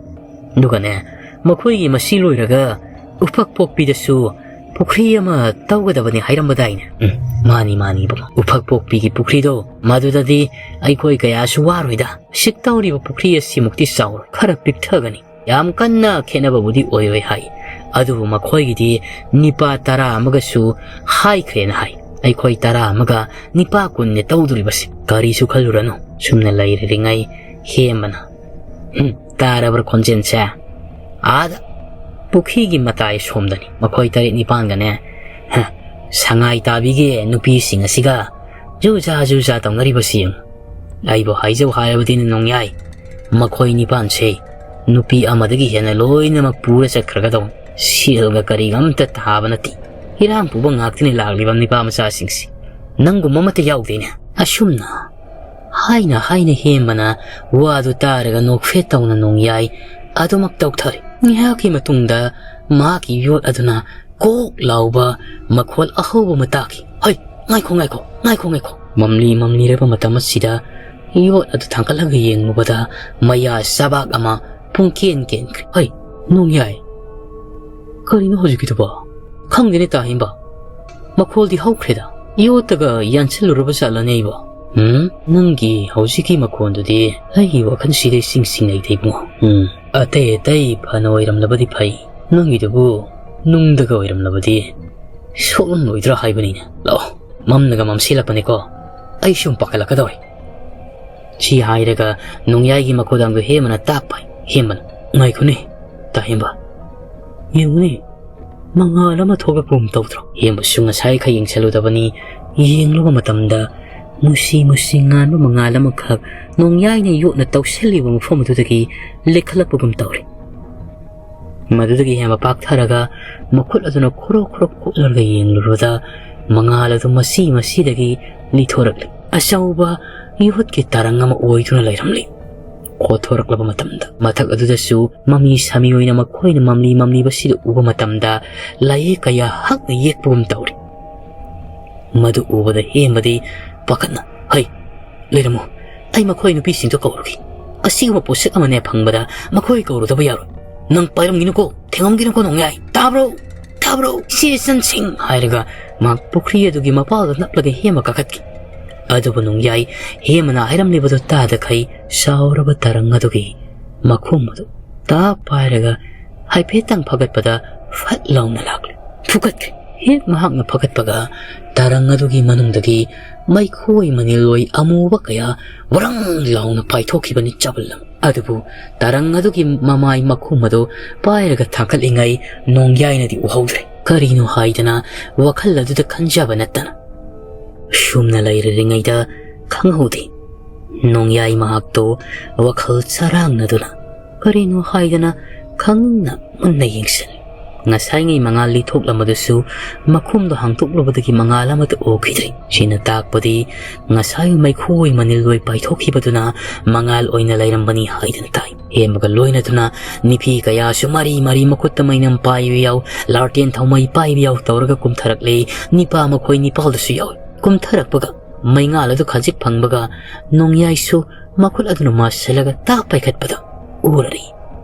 ꯑꯗꯨꯒꯅꯦ, ꯃꯈꯣꯏꯒꯤ ꯃꯁꯤ ꯂꯣꯏꯔꯒ ꯎꯐꯛ ꯄꯣꯛꯄꯤꯗꯁꯨ ꯄꯨꯈ꯭ꯔꯤ ꯑꯃ ꯇꯧꯒꯗꯕꯅꯤ ꯍꯥꯏꯔꯝꯕꯗꯥꯏꯅꯦ?" "ꯎꯝ, ꯃꯥꯅꯤ, ꯃꯥꯅꯤ, ꯏꯕꯨꯡꯉꯣ꯫ ꯎꯐꯛ ꯄꯣꯛꯄꯤꯒꯤ ꯄꯨꯈ꯭ꯔꯤꯗꯣ, ꯃꯗꯨꯗꯗꯤ ꯑꯩꯈꯣꯏ ꯀꯌꯥꯁꯨ ꯋꯥꯔꯣꯏꯗ꯫ ꯁꯤꯛ ꯇꯧꯔꯤꯕ ꯄꯨꯈ꯭ꯔꯤ ꯑꯁꯤꯃꯨꯛꯇꯤ ꯆꯥꯎꯔꯣꯏ, ꯈꯔ ꯄꯤꯛꯊꯒꯅꯤ꯫ ꯌꯥꯝ ꯀꯟꯅ ꯈꯦꯠꯅꯕꯕꯨꯗꯤ ꯑꯣꯏꯔꯣꯏ ꯍꯥꯏ꯫ ꯑꯗꯨꯕꯨ ꯃꯈꯣꯏꯒꯤꯗꯤ ꯅꯤꯄꯥ ꯇꯔꯥ ꯑꯃꯒꯁꯨ ꯍꯥꯏꯈ꯭ꯔꯦꯅ ꯍꯥꯏ꯫ ꯑꯩꯈꯣꯏ ꯇꯔꯥ ꯑꯃꯒ ꯅꯤꯄꯥ ꯀꯨꯟꯅꯦ ꯇꯧꯗꯣꯔꯤꯕꯁꯦ꯫ ꯀꯔꯤꯁꯨ ꯈꯜꯂꯨꯔꯅꯨ꯫" ꯁꯨꯝꯅ ꯂꯩꯔꯤꯉꯩ ꯍꯦꯝꯕꯅ, "ꯍꯨꯝ, ꯇꯥꯔꯕ꯭ꯔꯥ ꯈꯣꯟꯖꯦꯜꯁꯦ? ꯑꯥꯗ ꯄꯨꯈ꯭ꯔꯤꯒꯤ ꯃꯇꯥꯏ ꯁꯣꯝꯗꯅꯤ꯫ ꯃꯈꯣꯏ ꯇꯔꯦꯠ ꯅꯤꯄꯥꯟꯒꯅꯦ, ꯍ, ꯁꯉꯥꯏ ꯇꯥꯕꯤꯒꯤ ꯅꯨꯄꯤꯁꯤꯡ ꯑꯁꯤꯒ ꯖꯨꯖꯥ ꯖꯨꯖꯥ ꯇꯧꯅꯔꯤꯕꯁꯤ ꯌꯦꯡꯉꯨ꯫ ꯑꯩꯕꯨ ꯍꯥꯏꯖꯧ ꯍꯥꯏꯔꯕꯗꯤꯅꯦ ꯅꯣꯡꯌꯥꯏ, ꯃꯈꯣꯏ ꯅꯤꯄꯥꯟꯁꯦ ꯅꯨꯄꯤ ꯑꯃꯗꯒꯤ ꯍꯦꯟꯅ ꯂꯣꯏꯅꯃꯛ ꯄꯨꯔ ꯆꯠꯈ꯭ꯔꯒꯗꯧꯅꯤ꯫ ꯁꯦꯜꯒ ꯀꯔꯤꯒ ꯑꯝꯇ ꯊꯥꯕ ꯅꯠꯇꯦ꯫ ꯏꯔꯥꯡ ꯄꯨꯕ ꯉꯥꯛꯇꯅꯤ ꯂꯥꯛꯂꯤꯕ ꯅꯤꯄꯥ ꯃꯆꯥꯁꯤꯡꯁꯤ꯫ ꯅꯪꯒꯨꯝꯕ ꯑꯃꯠꯇ ꯌꯥꯎꯗꯦꯅꯦ꯫" ꯑꯁꯨꯝꯅ ꯍꯥꯏꯅ ꯍꯥꯏꯅ ꯍꯦꯝꯕꯅ ꯋꯥꯗꯨ ꯇꯥꯔꯒ ꯅꯣꯛꯐꯦꯠ ꯇꯧꯅ ꯅꯣꯡꯌꯥꯏ ꯑꯗꯨꯃꯛ ꯇꯧꯊꯔꯦ꯫ ꯉꯥꯏꯍꯥꯛꯀꯤ ꯃꯇꯨꯡꯗ ꯃꯍꯥꯛꯀꯤ ꯌꯣꯠ ꯑꯗꯨꯅ ꯀꯣꯛ ꯂꯥꯎꯕ ꯃꯈꯣꯜ ꯑꯍꯧꯕ ꯑꯃ ꯇꯥꯈꯤ꯫ "ꯍꯩ, ꯉꯥꯏꯈꯣ, ꯉꯥꯏꯈꯣ, ꯉꯥꯏꯈꯣ, ꯉꯥꯏꯈꯣ!" ꯃꯝꯂꯤ ꯃꯝꯂꯤꯔꯕ ꯃꯇꯝ ꯑꯁꯤꯗ ꯌꯣꯠ ꯑꯗꯨ ꯊꯥꯡꯒꯠꯂꯒ ꯌꯦꯡꯂꯨꯕꯗ ꯃꯌꯥ ꯆꯕꯥꯛ ꯑꯃ ꯄꯨꯡꯀꯦꯟ ꯀꯦꯟꯈ꯭ꯔꯦ꯫ "ꯍꯩ, ꯅꯣꯡꯌꯥꯏ, ꯀꯔꯤꯅꯣ ꯍꯧꯖꯤꯛꯀꯤꯗꯨꯕꯣ? ꯈꯪꯗꯦꯅꯦ, ꯇꯥ ꯍꯦꯝꯕ꯫ ꯃꯈꯣꯜꯗꯤ ꯍꯧꯈ꯭ꯔꯦꯗ꯫ ꯌꯣꯠꯇꯒ ꯌꯥꯟꯁꯤꯜꯂꯨꯔꯕ ꯖꯥꯠꯂꯅꯦ ꯑꯩꯕꯣ? ꯎꯝ, ꯅꯪꯒꯤ ꯍꯧꯖꯤꯛꯀꯤ ꯃꯈꯣꯟꯗꯨꯗꯤ ꯑꯩꯒꯤ ꯋꯥꯈꯜꯁꯤꯗꯩ ꯁꯤꯡ ꯁꯤꯡꯅꯩꯗ ꯏꯕꯨꯡꯉꯣ꯫ ꯎꯝ, ꯑꯇꯩ ꯑꯇꯩ ꯐꯅ ꯑꯣꯏꯔꯝꯂꯕꯗꯤ ꯐꯩ, ꯅꯪꯒꯤꯗꯨꯕꯨ ꯅꯨꯡꯗꯒ ꯑꯣꯏꯔꯝꯂꯕꯗꯤ ꯁꯣꯛꯂꯝꯂꯣꯏꯗ꯭ꯔꯥ ꯍꯥꯏꯕꯅꯤꯅꯦ꯫ ꯂꯥꯛꯑꯣ, ꯃꯝꯅꯒ ꯃꯝꯁꯤꯜꯂꯛꯄꯅꯤꯀꯣ, ꯑꯩ ꯁꯨꯝ ꯄꯥꯈꯠꯂꯛꯀꯗꯧꯔꯦ꯫ ꯁꯤ ꯍꯥꯏꯔꯒ ꯅꯣꯡꯌꯥꯏꯒꯤ ꯃꯈꯣꯡꯗꯥꯡꯗꯨ ꯍꯦꯝꯕꯅ ꯇꯥꯛꯄ꯫ ꯍꯦꯝꯕꯅ, "ꯉꯥꯏꯈꯣꯅꯦ, ꯇꯥ ꯍꯦꯝꯕ, ꯌꯦꯡꯉꯨꯅꯦ, ꯃꯉꯥꯜ ꯑꯃ ꯊꯣꯛꯂꯛꯄꯒꯨꯝ ꯇꯧꯗ꯭ꯔꯣ?" ꯍꯦꯝꯕꯁꯨ ꯉꯁꯥꯏ ꯈꯔ ꯌꯦꯡꯁꯜꯂꯨꯗꯕꯅꯤ꯫ ꯌꯦꯡꯂꯨꯕ ꯃꯇꯝꯗ ꯃꯨꯁꯤ ꯃꯨꯁꯤ ꯉꯥꯟꯕ ꯃꯉꯥꯜ ꯑꯃꯈꯛ ꯅꯣꯡꯌꯥꯏꯅ ꯌꯣꯠꯅ ꯇꯧꯁꯤꯜꯂꯤꯕ ꯃꯐꯝ ꯑꯗꯨꯗꯒꯤ ꯂꯦꯛꯈꯠꯂꯛꯄꯒꯨꯝ ꯇꯧꯔꯦ꯫ ꯃꯗꯨꯗꯒꯤ ꯍꯦꯟꯕ ꯄꯥꯛꯊꯔꯒ ꯃꯈꯨꯠ ꯑꯗꯨꯅ ꯈꯣꯔꯣ ꯈꯣꯔꯣ ꯈꯣꯠꯂꯒ ꯌꯦꯡꯂꯨꯕꯗ ꯃꯉꯥꯜ ꯑꯗꯨ ꯃꯁꯤ ꯃꯁꯤꯗꯒꯤ ꯂꯤꯊꯣꯔꯛꯂꯤ꯫ ꯑꯆꯧꯕ ꯌꯣꯠꯀꯤ ꯇꯔꯪ ꯑꯃ ꯑꯣꯏꯗꯨꯅ ꯂꯩꯔꯝꯂꯤ꯫ ꯀꯣꯊꯣꯔꯛꯂꯕ ꯃꯇꯝꯗ ꯃꯊꯛ ꯑꯗꯨꯗꯁꯨ ꯃꯃꯤ ꯁꯥꯃꯤ ꯑꯣꯏꯅ ꯃꯈꯣꯏꯅ ꯃꯝꯂꯤ ꯃꯝꯂꯤꯕꯁꯤꯗ ꯎꯕ ꯃꯇꯝꯗ ꯂꯥꯏꯌꯦꯛ ꯀꯌꯥ ꯍꯛꯅ ꯌꯦꯛꯄꯒꯨꯝ ꯇꯧꯔꯤ꯫ ꯃꯗꯨ ꯎꯕꯗ ꯍꯦꯝꯕꯗꯤ ꯄꯥꯈꯠꯅ, "ꯍꯩ, ꯂꯩꯔꯝꯃꯨ, ꯑꯩ ꯃꯈꯣꯏ ꯅꯨꯄꯤꯁꯤꯡꯗꯨ ꯀꯧꯔꯨꯒꯦ꯫ ꯑꯁꯤꯒꯨꯝꯕ ꯄꯣꯠꯁꯛ ꯑꯃꯅꯦ ꯐꯪꯕꯗ ꯃꯈꯣꯏ ꯀꯧꯔꯨꯗꯕ ꯌꯥꯔꯣꯏ꯫ ꯅꯪ ꯄꯥꯏꯔꯝꯒꯤꯅꯨꯀꯣ, ꯊꯦꯡꯉꯝꯒꯤꯅꯨꯀꯣ ꯅꯣꯡꯌꯥꯏ꯫ ꯇꯥꯕ꯭ꯔꯣ? ꯇꯥꯕ꯭ꯔꯣ? ꯁꯤ ꯆꯟꯁꯤꯡ!" ꯍꯥꯏꯔꯒ ꯃꯍꯥꯛ ꯄꯨꯈ꯭ꯔꯤ ꯑꯗꯨꯒꯤ ꯃꯄꯥꯜꯗ ꯅꯞꯂꯒ ꯍꯦꯝꯕ ꯀꯥꯈꯠꯈꯤ꯫ ꯑꯗꯨꯕꯨ ꯅꯣꯡꯌꯥꯏ ꯍꯦꯝꯕꯅ ꯍꯥꯏꯔꯝꯂꯤꯕꯗꯨ ꯇꯥꯗꯈꯩ ꯆꯥꯎꯔꯕ ꯇꯔꯪ ꯑꯗꯨꯒꯤ ꯃꯈꯨꯝ ꯑꯗꯨ ꯇꯥꯛ ꯄꯥꯏꯔꯒ ꯍꯥꯏꯐꯦꯠꯇꯪ ꯐꯒꯠꯄꯗ ꯐꯠ ꯂꯥꯎꯅ ꯂꯥꯛꯂꯦ꯫ ꯐꯨꯒꯠꯈ꯭ꯔꯦ꯫ ꯍꯦꯛ ꯃꯍꯥꯛꯅ ꯐꯒꯠꯄꯒ ꯇꯔꯪ ꯑꯗꯨꯒꯤ ꯃꯅꯨꯡꯗꯒꯤ ꯃꯩꯈꯣꯏ ꯃꯅꯤꯜꯂꯣꯏ ꯑꯃꯨꯕ ꯀꯌꯥ ꯋꯥꯔꯪ ꯂꯥꯎꯅ ꯄꯥꯏꯊꯣꯛꯈꯤꯕꯅꯤ ꯆꯕꯜ ꯑꯃ꯫ ꯑꯗꯨꯕꯨ ꯇꯔꯪ ꯑꯗꯨꯒꯤ ꯃꯃꯥꯏ ꯃꯈꯨꯝ ꯑꯗꯨ ꯄꯥꯏꯔꯒ ꯊꯥꯡꯒꯠꯂꯤꯉꯩ ꯅꯣꯡꯌꯥꯏꯅꯗꯤ ꯎꯍꯧꯗ꯭ꯔꯦ꯫ ꯀꯔꯤꯅꯣ ꯍꯥꯏꯗꯅ ꯋꯥꯈꯜ ꯑꯗꯨꯗ ꯈꯟꯖꯕ ꯅꯠꯇꯅ꯫ ꯁꯨꯝꯅ ꯂꯩꯔꯤꯉꯩꯗ ꯈꯪꯍꯧꯗꯦ꯫ ꯅꯣꯡꯌꯥꯏ ꯃꯍꯥꯛꯇꯣ ꯋꯥꯈꯜ ꯆꯔꯥꯡꯅꯗꯨꯅ ꯀꯔꯤꯅꯣ ꯍꯥꯏꯗꯅ ꯈꯪꯅ ꯃꯨꯟꯅ ꯌꯦꯡꯁꯤꯜꯂꯤ꯫ ꯉꯁꯥꯏꯉꯩ ꯃꯉꯥꯜ ꯂꯤꯊꯣꯛꯂꯝꯕꯗꯨꯁꯨ ꯃꯈꯨꯝꯗꯣ ꯍꯥꯡꯗꯣꯛꯂꯨꯕꯗꯒꯤ ꯃꯉꯥꯜ ꯑꯃꯠꯇ ꯎꯈꯤꯗ꯭ꯔꯦ꯫ ꯁꯤꯅ ꯇꯥꯛꯄꯗꯤ ꯉꯁꯥꯏ ꯃꯩꯈꯨ ꯑꯣꯏ ꯃꯅꯤꯜ ꯑꯣꯏ ꯄꯥꯏꯊꯣꯛꯈꯤꯕꯗꯨꯅ ꯃꯉꯥꯜ ꯑꯣꯏꯅ ꯂꯩꯔꯝꯕꯅꯤ ꯍꯥꯏꯗꯅ ꯇꯥꯏ꯫ ꯍꯦꯝꯕꯒ ꯂꯣꯏꯅꯗꯨꯅ ꯅꯤꯐꯤ ꯀꯌꯥꯁꯨ ꯃꯔꯤ ꯃꯔꯤ ꯃꯈꯨꯠꯇ ꯃꯩꯅꯝ ꯄꯥꯏꯕ ꯌꯥꯎ, ꯂꯥꯔꯇꯦꯟ ꯊꯥꯎꯃꯩ ꯄꯥꯏꯕ ꯌꯥꯎ ꯇꯧꯔꯒ ꯀꯨꯝꯊꯔꯛꯂꯦ꯫ ꯅꯤꯄꯥ ꯃꯈꯣꯏ ꯅꯤꯄꯥꯜꯗꯁꯨ ꯌꯥꯎꯏ꯫ ꯀꯨꯝꯊꯔꯛꯄꯒ ꯃꯩꯉꯥꯜ ꯑꯗꯨ ꯈꯖꯤꯛ ꯐꯪꯕꯒ ꯅꯣꯡꯌꯥꯏꯁꯨ ꯃꯈꯨꯠ ꯑꯗꯨꯅ ꯃꯥꯁꯤꯜꯂꯒ ꯇꯥꯛ ꯄꯥꯏꯈꯠꯄꯗ ꯎꯔꯔꯤ꯫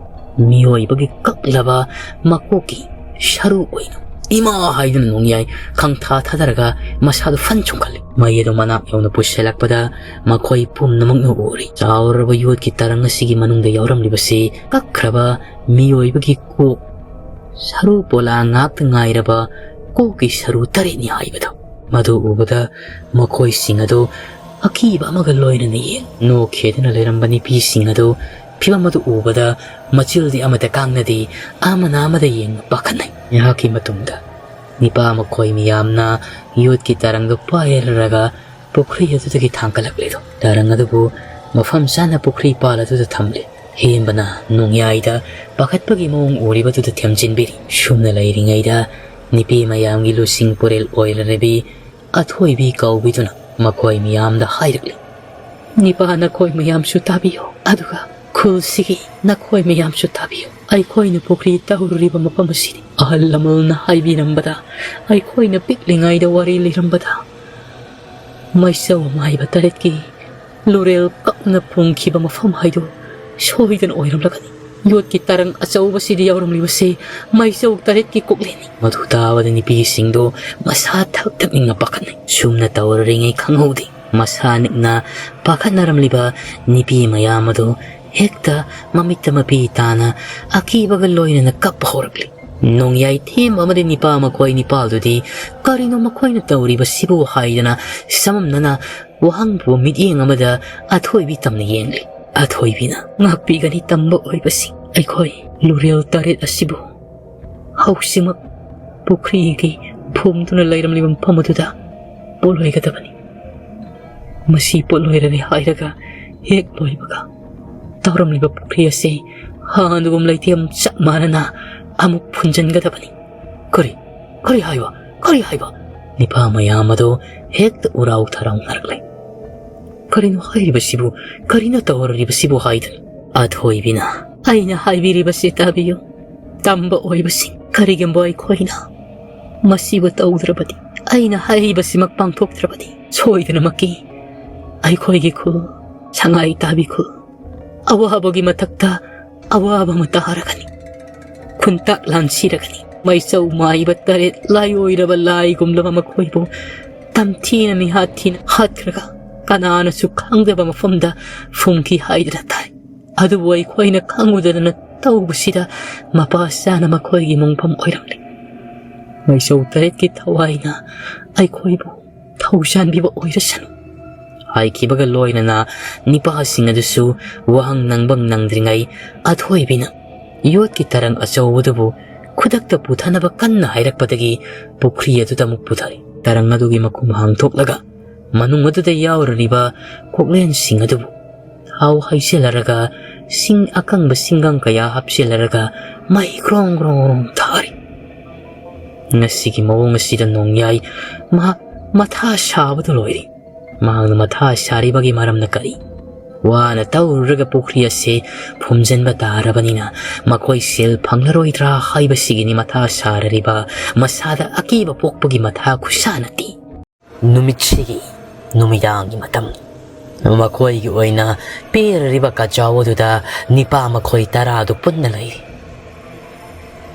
ꯃꯤꯑꯣꯏꯕꯒꯤ ꯀꯛꯂꯕ ꯃꯀꯣꯛꯀꯤ ꯁꯔꯨ ꯑꯣꯏꯅ "ꯏꯃꯥ!" ꯍꯥꯏꯗꯨꯅ ꯅꯣꯡꯌꯥꯏ ꯈꯪꯊꯥ ꯊꯥꯗꯔꯒ ꯃꯁꯥꯗꯨ ꯐꯟ ꯆꯣꯡꯈꯠꯂꯤ꯫ ꯃꯩ ꯑꯗꯨ ꯃꯅꯥꯛ ꯌꯧꯅ ꯄꯨꯁꯤꯜꯂꯛꯄꯗ ꯃꯈꯣꯏ ꯄꯨꯝꯅꯃꯛꯅ ꯎꯔꯤ꯫ ꯆꯥꯎꯔꯕ ꯌꯣꯠꯀꯤ ꯇꯔꯪ ꯑꯁꯤꯒꯤ ꯃꯅꯨꯡꯗ ꯌꯥꯎꯔꯝꯂꯤꯕꯁꯤ ꯀꯛꯈ꯭ꯔꯕ ꯃꯤꯑꯣꯏꯕꯒꯤ ꯀꯣꯛ, ꯁꯔꯨ ꯄꯣꯂꯥ ꯉꯥꯛꯇ ꯉꯥꯏꯔꯕ ꯀꯣꯛꯀꯤ ꯁꯔꯨ ꯇꯔꯦꯠꯅꯤ ꯍꯥꯏꯕꯗꯨ꯫ ꯃꯗꯨ ꯎꯕꯗ ꯃꯈꯣꯏꯁꯤꯡ ꯑꯗꯨ ꯑꯀꯤꯕ ꯑꯃꯒ ꯂꯣꯏꯅꯅ ꯌꯦꯡ ꯅꯣꯛꯈꯤꯗꯨꯅ ꯂꯩꯔꯝꯕ ꯅꯨꯄꯤꯁꯤꯡ ꯑꯗꯨ ꯐꯤꯕꯝ ꯑꯗꯨ ꯎꯕꯗ ꯃꯆꯤꯜꯗꯤ ꯑꯃꯠꯇ ꯀꯥꯡꯅꯗꯦ, ꯑꯃꯅ ꯑꯃꯗ ꯌꯦꯡꯅ ꯄꯥꯈꯠꯅꯩ꯫ ꯉꯥꯏꯍꯥꯛꯀꯤ ꯃꯇꯨꯡꯗ ꯅꯤꯄꯥ ꯃꯈꯣꯏ ꯃꯤꯌꯥꯝꯅ ꯌꯣꯠꯀꯤ ꯇꯔꯪꯗꯨ ꯄꯥꯏꯔꯔꯒ ꯄꯨꯈ꯭ꯔꯤ ꯑꯗꯨꯗꯒꯤ ꯊꯥꯡꯒꯠꯂꯛꯂꯤꯗꯣ꯫ ꯇꯔꯪ ꯑꯗꯨꯕꯨ ꯃꯐꯝ ꯆꯥꯅ ꯄꯨꯈ꯭ꯔꯤ ꯄꯥꯜ ꯑꯗꯨꯗ ꯊꯝꯂꯤ꯫ ꯍꯦꯝꯕꯅ ꯅꯣꯡꯌꯥꯏꯗ ꯄꯥꯈꯠꯄꯒꯤ ꯃꯑꯣꯡ ꯎꯔꯤꯕꯗꯨꯗ ꯊꯦꯝꯖꯤꯟꯕꯤꯔꯤ꯫ ꯁꯨꯝꯅ ꯂꯩꯔꯤꯉꯩꯗ ꯅꯨꯄꯤ ꯃꯌꯥꯝꯒꯤ ꯂꯨꯆꯤꯡ ꯄꯨꯔꯦꯜ ꯑꯣꯏꯔꯔꯕꯤ ꯑꯊꯣꯏꯕꯤ ꯀꯧꯕꯤꯗꯨꯅ ꯃꯈꯣꯏ ꯃꯤꯌꯥꯝꯗ ꯍꯥꯏꯔꯛꯂꯤ, "ꯅꯤꯄꯥ ꯅꯈꯣꯏ ꯃꯌꯥꯝꯁꯨ ꯇꯥꯕꯤꯌꯨ, ꯑꯗꯨꯒ ꯈꯨꯜꯁꯤꯒꯤ ꯅꯈꯣꯏ ꯃꯌꯥꯝꯁꯨ ꯇꯥꯕꯤꯌꯨ꯫ ꯑꯩꯈꯣꯏꯅ ꯄꯨꯈ꯭ꯔꯤ ꯇꯧꯔꯨꯔꯤꯕ ꯃꯐꯝ ꯑꯁꯤꯅꯤ꯫ ꯑꯍꯜ ꯂꯃꯟꯅ ꯍꯥꯏꯕꯤꯔꯝꯕꯗ, ꯑꯩꯈꯣꯏꯅ ꯄꯤꯛꯂꯤꯉꯩꯗ ꯋꯥꯔꯤ ꯂꯤꯔꯝꯕꯗ, ꯃꯩꯆꯧ ꯃꯥꯏꯕ ꯇꯔꯦꯠꯀꯤ ꯂꯨꯔꯦꯜ ꯀꯛꯅ ꯐꯨꯝꯈꯤꯕ ꯃꯐꯝ ꯍꯥꯏꯗꯨ ꯁꯣꯏꯗꯅ ꯑꯣꯏꯔꯝꯂꯒꯅꯤ꯫ ꯌꯣꯠꯀꯤ ꯇꯔꯪ ꯑꯆꯧꯕꯁꯤꯗ ꯌꯥꯎꯔꯝꯂꯤꯕꯁꯤ ꯃꯩꯆꯧ ꯇꯔꯦꯠꯀꯤ ꯀꯣꯛꯂꯦꯟꯅꯤ꯫" ꯃꯗꯨ ꯇꯥꯕꯗ ꯅꯨꯄꯤꯁꯤꯡꯗꯨ ꯃꯁꯥ ꯊꯛ ꯊꯛ ꯅꯤꯡꯅ ꯄꯥꯈꯠꯅꯩ꯫ ꯁꯨꯝꯅ ꯇꯧꯔꯔꯤꯉꯩ ꯈꯪꯍꯧꯗꯦ꯫ ꯃꯁꯥ ꯅꯤꯛꯅ ꯄꯥꯈꯠꯅꯔꯝꯂꯤꯕ ꯅꯨꯄꯤ ꯃꯌꯥꯝ ꯑꯗꯨ ꯍꯦꯛꯇ ꯃꯃꯤꯠꯇ ꯃꯄꯤ ꯇꯥꯅ ꯑꯀꯤꯕꯒ ꯂꯣꯏꯅꯅ ꯀꯞꯄ ꯍꯧꯔꯛꯂꯤ꯫ ꯅꯣꯡꯌꯥꯏ ꯊꯦꯝ ꯑꯃꯗꯤ ꯅꯤꯄꯥ ꯃꯈꯣꯏ ꯅꯤꯄꯥꯜꯗꯨꯗꯤ ꯀꯔꯤꯅꯣ ꯃꯈꯣꯏꯅ ꯇꯧꯔꯤꯕꯁꯤꯕꯨ ꯍꯥꯏꯗꯅ ꯁꯃꯝꯅꯅ ꯋꯥꯍꯪꯕꯨ ꯃꯤꯠꯌꯦꯡ ꯑꯃꯗ ꯑꯊꯣꯏꯕꯤ ꯇꯝꯅ ꯌꯦꯡꯂꯤ꯫ ꯑꯊꯣꯏꯕꯤꯅ, "ꯉꯥꯛꯄꯤꯒꯅꯤ ꯇꯝꯕ ꯑꯣꯏꯕꯁꯤꯡ꯫ ꯑꯩꯈꯣꯏ ꯂꯨꯔꯦꯜ ꯇꯔꯦꯠ ꯑꯁꯤꯕꯨ ꯍꯧꯖꯤꯛꯃꯛ ꯄꯨꯈ꯭ꯔꯤꯒꯤ ꯐꯨꯝꯗꯨꯅ ꯂꯩꯔꯝꯂꯤꯕ ꯃꯐꯝ ꯑꯗꯨꯗ ꯄꯣꯠꯂꯣꯏꯒꯗꯕꯅꯤ꯫ ꯃꯁꯤ ꯄꯣꯠꯂꯣꯏꯔꯔꯦ ꯍꯥꯏꯔꯒ ꯍꯦꯛ ꯂꯣꯏꯕꯒ ꯇꯧꯔꯝꯂꯤꯕ ꯄꯨꯈ꯭ꯔꯤ ꯑꯁꯤ ꯍꯥꯟꯅꯒꯨꯝ ꯂꯩꯇꯦꯝ ꯆꯞ ꯃꯥꯟꯅꯅ ꯑꯃꯨꯛ ꯐꯨꯟꯖꯟꯒꯗꯕꯅꯤ꯫" "ꯀꯔꯤ? ꯀꯔꯤ ꯍꯥꯏꯕ? ꯀꯔꯤ ꯍꯥꯏꯕ?" ꯅꯤꯄꯥ ꯃꯌꯥꯝ ꯑꯗꯨ ꯍꯦꯛꯇ ꯎꯔꯥꯎ ꯊꯔꯥꯎꯅꯔꯛꯂꯦ꯫ "ꯀꯔꯤꯅꯣ ꯍꯥꯏꯔꯤꯕꯁꯤꯕꯨ? ꯀꯔꯤꯅꯣ ꯇꯧꯔꯤꯕꯁꯤꯕꯨ?" ꯍꯥꯏꯗꯨꯅ ꯑꯊꯣꯏꯕꯤꯅ, "ꯑꯩꯅ ꯍꯥꯏꯕꯤꯔꯤꯕꯁꯤ ꯇꯥꯕꯤꯌꯨ, ꯇꯝꯕ ꯑꯣꯏꯕꯁꯤꯡ꯫ ꯀꯔꯤꯒꯨꯝꯕ ꯑꯩꯈꯣꯏꯅ ꯃꯁꯤꯕꯨ ꯇꯧꯗ꯭ꯔꯕꯗꯤ, ꯑꯩꯅ ꯍꯥꯏꯔꯤꯕꯁꯤꯃꯛ ꯄꯥꯡꯊꯣꯛꯇ꯭ꯔꯕꯗꯤ, ꯁꯣꯏꯗꯅꯃꯛꯀꯤ ꯑꯩꯈꯣꯏꯒꯤ ꯈꯨꯜ, ꯁꯉꯥꯏ ꯇꯥꯕꯤ ꯈꯨꯜ, ꯑꯋꯥꯕꯒꯤ ꯃꯊꯛꯇ ꯑꯋꯥꯕ ꯑꯃ ꯇꯥꯔꯒꯅꯤ꯫ ꯈꯨꯟꯇꯥꯛ ꯂꯥꯟꯁꯤꯔꯒꯅꯤ꯫ ꯃꯩꯆꯧ ꯃꯥꯏꯕ ꯇꯔꯦꯠ ꯂꯥꯏ ꯑꯣꯏꯔꯕ ꯂꯥꯏꯒꯨꯝꯂꯕ ꯃꯈꯣꯏꯕꯨ ꯇꯝꯊꯤꯅ ꯃꯤꯍꯥꯠ ꯊꯤꯅ ꯍꯥꯠꯈ꯭ꯔꯒ ꯀꯅꯥꯅꯁꯨ ꯈꯪꯗꯕ ꯃꯐꯝꯗ ꯐꯨꯝꯈꯤ ꯍꯥꯏꯗꯅ ꯇꯥꯏ꯫ ꯑꯗꯨꯕꯨ ꯑꯩꯈꯣꯏꯅ ꯈꯪꯉꯨꯗꯗꯅ ꯇꯧꯕꯁꯤꯗ ꯃꯄꯥ ꯆꯥꯅ ꯃꯈꯣꯏꯒꯤ ꯃꯣꯡꯐꯝ ꯑꯣꯏꯔꯝꯂꯦ꯫ ꯃꯩꯆꯧ ꯇꯔꯦꯠꯀꯤ ꯊꯋꯥꯏꯅ ꯑꯩꯈꯣꯏꯕꯨ ꯊꯧꯖꯥꯟꯕꯤꯕ ꯑꯣꯏꯔꯁꯅꯨ ꯍꯥꯏꯈꯤꯕꯒ ꯂꯣꯏꯅꯅ ꯅꯤꯄꯥꯁꯤꯡ ꯑꯗꯨꯁꯨ ꯋꯥꯍꯪ ꯅꯪꯕꯪ ꯅꯪꯗ꯭ꯔꯤꯉꯩ ꯑꯊꯣꯏꯕꯤꯅ ꯌꯣꯠꯀꯤ ꯇꯔꯪ ꯑꯆꯧꯕꯗꯨꯕꯨ ꯈꯨꯗꯛꯇ ꯄꯨꯊꯅꯕ ꯀꯟꯅ ꯍꯥꯏꯔꯛꯄꯗꯒꯤ ꯄꯨꯈ꯭ꯔꯤ ꯑꯗꯨꯗ ꯑꯃꯨꯛ ꯄꯨꯊꯔꯦ꯫ ꯇꯔꯪ ꯑꯗꯨꯒꯤ ꯃꯈꯨꯝ ꯍꯥꯡꯗꯣꯛꯂꯒ ꯃꯅꯨꯡ ꯑꯗꯨꯗ ꯌꯥꯎꯔꯤꯕ ꯀꯣꯛꯂꯦꯟꯁꯤꯡ ꯑꯗꯨꯕꯨ ꯊꯥꯎ ꯍꯩꯖꯤꯜꯂꯔꯒ ꯁꯤꯡ ꯑꯀꯪꯕ ꯁꯤꯡꯒꯪ ꯀꯌꯥ ꯍꯥꯞꯆꯤꯜꯂꯔꯒ ꯃꯩ ꯒ꯭ꯔꯣꯡ ꯒ꯭ꯔꯣꯡ ꯒ꯭ꯔꯣꯡ ꯊꯥꯔꯤ꯫ ꯉꯁꯤꯒꯤ ꯃꯑꯣꯡ ꯑꯁꯤꯗ ꯅꯣꯡꯌꯥꯏ ꯃꯍꯥꯛ ꯃꯊꯥ ꯁꯥꯕꯗꯨ ꯂꯣꯏꯔꯦ꯫ ꯃꯍꯥꯛꯅ ꯃꯊꯥ ꯁꯥꯔꯤꯕꯒꯤ ꯃꯔꯝꯅ ꯀꯔꯤ? ꯋꯥꯅ ꯇꯧꯔꯨꯔꯒ ꯄꯨꯈ꯭ꯔꯤ ꯑꯁꯤ ꯐꯨꯝꯖꯤꯟꯕ ꯇꯥꯔꯕꯅꯤꯅ ꯃꯈꯣꯏ ꯁꯦꯜ ꯐꯪꯂꯔꯣꯏꯗ꯭ꯔꯥ ꯍꯥꯏꯕꯁꯤꯒꯤꯅꯤ ꯃꯊꯥ ꯁꯥꯔꯔꯤꯕ꯫ ꯃꯁꯥꯗ ꯑꯀꯤꯕ ꯄꯣꯛꯄꯒꯤ ꯃꯊꯥ ꯈꯨꯁꯥ ꯅꯠꯇꯦ꯫ ꯅꯨꯃꯤꯠꯁꯤꯒꯤ ꯅꯨꯃꯤꯗꯥꯡꯒꯤ ꯃꯇꯝ꯫ ꯃꯈꯣꯏꯒꯤ ꯑꯣꯏꯅ ꯄꯤꯔꯔꯤꯕ ꯀꯆꯥꯎ ꯑꯗꯨꯗ ꯅꯤꯄꯥ ꯃꯈꯣꯏ ꯇꯔꯥꯗꯨ ꯄꯨꯟꯅ ꯂꯩꯔꯤ꯫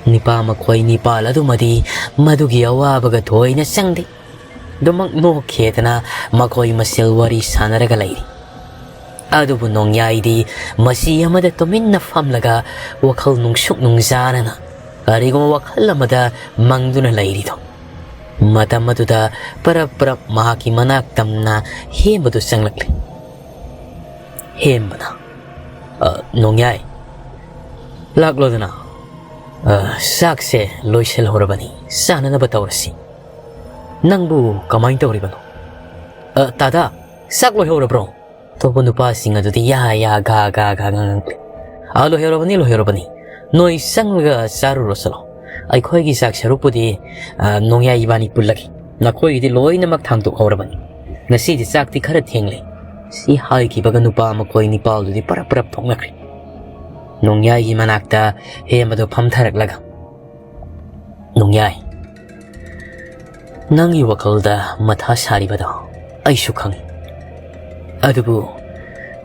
ꯅꯤꯄꯥ ꯃꯈꯣꯏ ꯅꯤꯄꯥꯜ ꯑꯗꯨꯃꯗꯤ ꯃꯗꯨꯒꯤ ꯑꯋꯥꯕꯒ ꯊꯣꯏꯅ ꯆꯪꯗꯦ꯫ ꯑꯗꯨꯃꯛ ꯅꯣꯛꯈꯤꯗꯅ ꯃꯈꯣꯏ ꯃꯁꯦꯜ ꯋꯥꯔꯤ ꯁꯥꯟꯅꯔꯒ ꯂꯩꯔꯤ꯫ ꯑꯗꯨꯕꯨ ꯅꯣꯡꯌꯥꯏꯗꯤ ꯃꯆꯤ ꯑꯃꯗ ꯇꯨꯃꯤꯟꯅ ꯐꯝꯂꯒ ꯋꯥꯈꯜ ꯅꯨꯡꯁꯨꯛ ꯅꯨꯡꯖꯥꯅꯅ ꯀꯔꯤꯒꯨꯝꯕ ꯋꯥꯈꯜ ꯑꯃꯗ ꯃꯪꯗꯨꯅ ꯂꯩꯔꯤꯗꯣ꯫ ꯃꯇꯝ ꯑꯗꯨꯗ ꯄꯔꯞ ꯄꯔꯞ ꯃꯍꯥꯛꯀꯤ ꯃꯅꯥꯛ ꯇꯝꯅ ꯍꯦꯝꯕꯗꯨ ꯆꯪꯂꯛꯂꯦ꯫ ꯍꯦꯝꯕꯅ, "ꯑ, ꯅꯣꯡꯌꯥꯏ, ꯂꯥꯛꯂꯣꯗꯅ꯫ ꯑ, ꯆꯥꯛꯁꯦ ꯂꯣꯏꯁꯤꯜꯍꯧꯔꯕꯅꯤ, ꯆꯥꯅꯅꯕ ꯇꯧꯔꯁꯤ꯫ ꯅꯪꯕꯨ ꯀꯃꯥꯏꯅ ꯇꯧꯔꯤꯕꯅꯣ? ꯑ, ꯇꯥꯗꯥ, ꯆꯥꯛ ꯂꯣꯏꯍꯧꯔꯕ꯭ꯔꯣ?" ꯑꯇꯣꯞꯄ ꯅꯨꯄꯥꯁꯤꯡ ꯑꯗꯨꯗꯤ ꯌꯥ ꯌꯥ ꯒꯥ ꯒꯥ ꯒꯥ ꯉꯥꯡꯂꯛꯂꯦ꯫ "ꯑ, ꯂꯣꯏꯍꯧꯔꯕꯅꯤ, ꯂꯣꯏꯍꯧꯔꯕꯅꯤ꯫ ꯅꯣꯏ ꯆꯪꯂꯒ ꯆꯥꯔꯨꯔꯣ ꯆꯠꯂꯣ꯫ ꯑꯩꯈꯣꯏꯒꯤ ꯆꯥꯛ ꯁꯔꯨꯛꯄꯨꯗꯤ, ꯑ, ꯅꯣꯡꯌꯥꯏ ꯏꯕꯥꯅꯤ ꯄꯨꯜꯂꯒꯦ꯫ ꯅꯈꯣꯏꯒꯤꯗꯤ ꯂꯣꯏꯅꯃꯛ ꯊꯥꯡꯗꯣꯛꯍꯧꯔꯕꯅꯤ꯫ ꯉꯁꯤꯗꯤ ꯆꯥꯛꯇꯤ ꯈꯔ ꯊꯦꯡꯂꯦ꯫" ꯁꯤ ꯍꯥꯏꯈꯤꯕꯒ ꯅꯨꯄꯥ ꯃꯈꯣꯏ ꯅꯤꯄꯥꯜꯗꯨꯗꯤ ꯄꯔꯞ ꯄꯔꯞ ꯊꯣꯛꯅꯈ꯭ꯔꯦ꯫ ꯅꯣꯡꯌꯥꯏꯒꯤ ꯃꯅꯥꯛꯇ ꯍꯦꯝꯕꯗꯨ ꯐꯝꯊꯔꯛꯂꯒ, "ꯅꯣꯡꯌꯥꯏ, ꯅꯪꯒꯤ ꯋꯥꯈꯜꯗ ꯃꯊꯥ ꯁꯥꯔꯤꯕꯗꯣ ꯑꯩꯁꯨ ꯈꯪꯏ꯫ ꯑꯗꯨꯕꯨ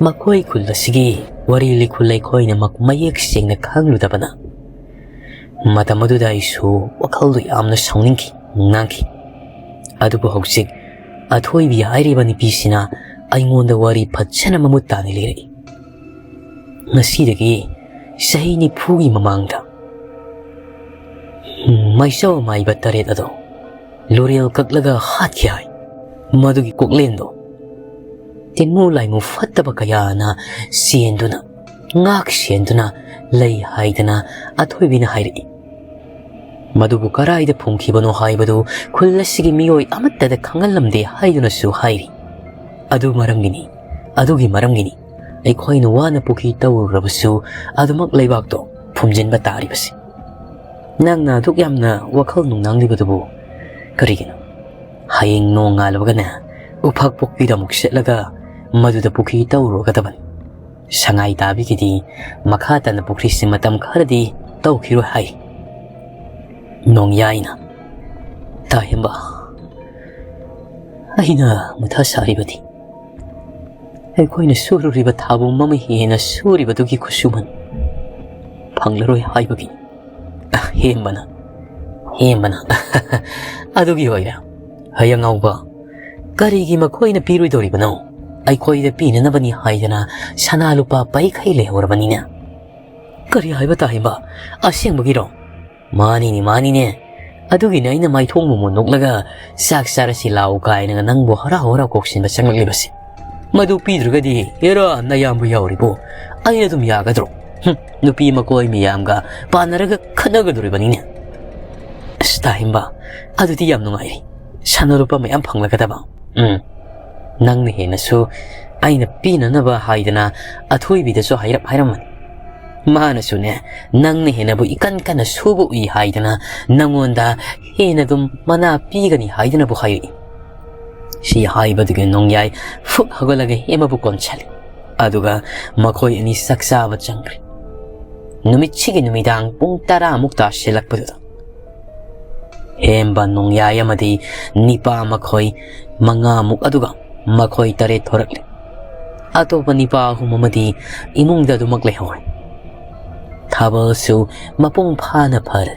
ꯃꯈꯣꯏ ꯈꯨꯜ ꯑꯁꯤꯒꯤ ꯋꯥꯔꯤ ꯂꯤꯈꯨꯜ ꯑꯩꯈꯣꯏꯅꯃꯛ ꯃꯌꯦꯛ ꯁꯦꯡꯅ ꯈꯪꯂꯨꯗꯕꯅ ꯃꯇꯝ ꯑꯗꯨꯗ ꯑꯩꯁꯨ ꯋꯥꯈꯜꯗꯨ ꯌꯥꯝꯅ ꯁꯥꯎꯅꯤꯡꯈꯤ, ꯉꯥꯡꯈꯤ꯫ ꯑꯗꯨꯕꯨ ꯍꯧꯖꯤꯛ ꯑꯊꯣꯏꯕꯤ ꯍꯥꯏꯔꯤꯕ ꯅꯨꯄꯤꯁꯤꯅ ꯑꯩꯉꯣꯟꯗ ꯋꯥꯔꯤ ꯐꯖꯅ ꯃꯃꯨꯠ ꯇꯥꯅ ꯂꯤꯔꯛꯏ꯫ ꯉꯁꯤꯗꯒꯤ ꯆꯍꯤ ꯅꯤꯐꯨꯒꯤ ꯃꯃꯥꯡꯗ ꯃꯥꯏꯆꯥꯎ ꯃꯥꯏꯕ ꯇꯔꯦꯠ ꯑꯗꯣ ꯂꯣꯔꯦꯜ ꯀꯛꯂꯒ ꯍꯥꯠꯈꯤ ꯍꯥꯏ꯫ ꯃꯗꯨꯒꯤ ꯀꯣꯛꯂꯦꯟꯗꯣ ꯇꯤꯟꯃꯨ ꯂꯥꯏꯃꯨ ꯐꯠꯇꯕ ꯀꯌꯥꯅ ꯆꯦꯟꯗꯨꯅ, ꯉꯥꯛ ꯁꯦꯟꯗꯨꯅ ꯂꯩ ꯍꯥꯏꯗꯅ ꯑꯊꯣꯏꯕꯤꯅ ꯍꯥꯏꯔꯛꯏ꯫ ꯃꯗꯨꯕꯨ ꯀꯔꯥꯏꯗ ꯐꯨꯝꯈꯤꯕꯅꯣ ꯍꯥꯏꯕꯗꯨ ꯈꯨꯜ ꯑꯁꯤꯒꯤ ꯃꯤꯑꯣꯏ ꯑꯃꯠꯇꯗ ꯈꯪꯍꯜꯂꯝꯗꯦ ꯍꯥꯏꯗꯨꯅꯁꯨ ꯍꯥꯏꯔꯤ꯫ ꯑꯗꯨ ꯃꯔꯝꯒꯤꯅꯤ, ꯑꯗꯨꯒꯤ ꯃꯔꯝꯒꯤꯅꯤ ꯑꯩꯈꯣꯏꯅ ꯋꯥꯅ ꯄꯨꯈ꯭ꯔꯤ ꯇꯧꯔꯨꯔꯕꯁꯨ ꯑꯗꯨꯃꯛ ꯂꯩꯕꯥꯛꯇꯣ ꯐꯨꯝꯖꯤꯟꯕ ꯇꯥꯔꯤꯕꯁꯤ꯫ ꯅꯪꯅ ꯑꯗꯨꯛ ꯌꯥꯝꯅ ꯋꯥꯈꯜ ꯅꯨꯡꯅꯥꯡꯂꯤꯕꯗꯨꯕꯨ ꯀꯔꯤꯒꯤꯅꯣ? ꯍꯌꯦꯡ ꯅꯣꯡ ꯉꯥꯜꯂꯕꯒꯅꯦ, ꯎꯐꯛ ꯄꯣꯛꯄꯤꯗ ꯑꯃꯨꯛ ꯆꯠꯂꯒ ꯃꯗꯨꯗ ꯄꯨꯈ꯭ꯔꯤ ꯇꯧꯔꯨꯒꯗꯕꯅꯤ꯫ ꯁꯉꯥꯏ ꯇꯥꯕꯤꯒꯤꯗꯤ ꯃꯈꯥ ꯇꯥꯅ ꯄꯨꯈ꯭ꯔꯤꯁꯤ ꯃꯇꯝ ꯈꯔꯗꯤ ꯇꯧꯈꯤꯔꯣꯏ ꯍꯥꯏ꯫ ꯅꯣꯡꯌꯥꯏꯅ, "ꯇꯥꯍꯦꯝꯕ, ꯑꯩꯅ ꯃꯊꯥ ꯁꯥꯔꯤꯕꯗꯤ ꯑꯩꯈꯣꯏꯅ ꯁꯨꯔꯨꯔꯤꯕ ꯊꯥꯕꯨꯝ ꯑꯃ ꯍꯦꯟꯅ ꯁꯨꯔꯤꯕꯗꯨꯒꯤ ꯈꯨꯠꯁꯨꯃꯟ ꯐꯪꯂꯔꯣꯏ ꯍꯥꯏꯕꯒꯤ"꯫ ꯍꯦꯝꯕꯅ, ꯍꯦꯝꯕꯅ, "ꯑꯗꯨꯒꯤ ꯑꯣꯏꯔꯦ꯫ ꯍꯌꯦꯡ ꯉꯥꯎꯕ, ꯀꯔꯤꯒꯤ ꯃꯈꯣꯏꯅ ꯄꯤꯔꯣꯏꯗꯧꯔꯤꯕꯅꯣ? ꯑꯩꯈꯣꯏꯗ ꯄꯤꯅꯅꯕꯅꯤ ꯍꯥꯏꯗꯅ ꯁꯅꯥ ꯂꯨꯄꯥ ꯄꯩꯈꯩ ꯂꯩꯍꯧꯔꯕꯅꯤꯅꯦ"꯫ "ꯀꯔꯤ ꯍꯥꯏꯕ ꯇꯥꯍꯦꯝꯕ? ꯑꯁꯦꯡꯕꯒꯤꯔꯣ?" "ꯃꯥꯅꯤꯅꯦ, ꯃꯥꯅꯤꯅꯦ꯫ ꯑꯗꯨꯒꯤꯅꯦ ꯑꯩꯅ ꯃꯥꯏꯊꯣꯡ ꯃꯃꯨ ꯅꯣꯛꯂꯒ ꯆꯥꯛ ꯆꯥꯔꯁꯤ ꯂꯥꯛꯎ ꯀꯥꯏꯅꯒ ꯅꯪꯕꯨ ꯍꯔꯥꯎ ꯍꯔꯥꯎ ꯀꯧꯁꯤꯟꯕ ꯆꯪꯂꯛꯂꯤꯕꯁꯦ꯫ ꯃꯗꯨ ꯄꯤꯗ꯭ꯔꯒꯗꯤ ꯍꯦꯔꯥ ꯅꯌꯥꯝꯕ ꯌꯥꯎꯔꯤꯕꯣ, ꯑꯩ ꯑꯗꯨꯝ ꯌꯥꯒꯗ꯭ꯔꯣ? ꯍꯨꯝ, ꯅꯨꯄꯤ ꯃꯀꯣꯏ ꯃꯌꯥꯝꯒ ꯄꯥꯟꯅꯔꯒ ꯈꯠꯅꯒꯗꯣꯔꯤꯕꯅꯤꯅꯦ꯫ ꯑꯁ ꯇꯥꯍꯦꯝꯕ, ꯑꯗꯨꯗꯤ ꯌꯥꯝ ꯅꯨꯡꯉꯥꯏꯔꯦ꯫ ꯁꯅꯥ ꯂꯨꯄꯥ ꯃꯌꯥꯝ ꯐꯪꯂꯒꯗꯕ꯫ ꯎꯝ, ꯅꯪꯅ ꯍꯦꯟꯅꯁꯨ ꯑꯩꯅ ꯄꯤꯅꯅꯕ ꯍꯥꯏꯗꯅ ꯑꯊꯣꯏꯕꯤꯗꯁꯨ ꯍꯥꯏꯔꯞ ꯍꯥꯏꯔꯝꯃꯅꯤ꯫ ꯃꯥꯅꯁꯨꯅꯦ, ꯅꯪꯅ ꯍꯦꯟꯅꯕꯨ ꯏꯀꯟ ꯀꯟꯅ ꯁꯨꯕ ꯎꯏ ꯍꯥꯏꯗꯅ ꯅꯪꯉꯣꯟꯗ ꯍꯦꯟꯅ ꯑꯗꯨꯝ ꯃꯅꯥ ꯄꯤꯒꯅꯤ ꯍꯥꯏꯗꯅꯕꯨ ꯍꯥꯏꯔꯛꯏ"꯫ ꯁꯤ ꯍꯥꯏꯕꯗꯨꯒꯤ ꯅꯣꯡꯌꯥꯏ ꯐꯨꯛ ꯍꯧꯒꯠꯂꯒ ꯍꯦꯃꯕꯨ ꯀꯣꯟꯁꯤꯜꯂꯤ꯫ ꯑꯗꯨꯒ ꯃꯈꯣꯏ ꯑꯅꯤ ꯆꯥꯛ ꯆꯥꯕ ꯆꯪꯈ꯭ꯔꯦ꯫ ꯅꯨꯃꯤꯠꯁꯤꯒꯤ ꯅꯨꯃꯤꯗꯥꯡ ꯄꯨꯡ ꯇꯔꯥꯃꯨꯛ ꯇꯥꯁꯤꯜꯂꯛꯄꯗꯨꯗ ꯍꯦꯝꯕ, ꯅꯣꯡꯌꯥꯏ ꯑꯃꯗꯤ ꯅꯤꯄꯥ ꯃꯈꯣꯏ ꯃꯉꯥꯃꯨꯛ, ꯑꯗꯨꯒ ꯃꯈꯣꯏ ꯇꯔꯦꯠ ꯊꯣꯔꯛꯂꯦ꯫ ꯑꯇꯣꯞꯄ ꯅꯤꯄꯥ ꯑꯍꯨꯝ ꯑꯃꯗꯤ ꯏꯃꯨꯡꯗ ꯑꯗꯨꯃꯛ ꯂꯩꯍꯧꯔꯦ꯫ ꯊꯥꯕꯜꯁꯨ ꯃꯄꯨꯡ ꯐꯥꯅ ꯐꯔꯦ꯫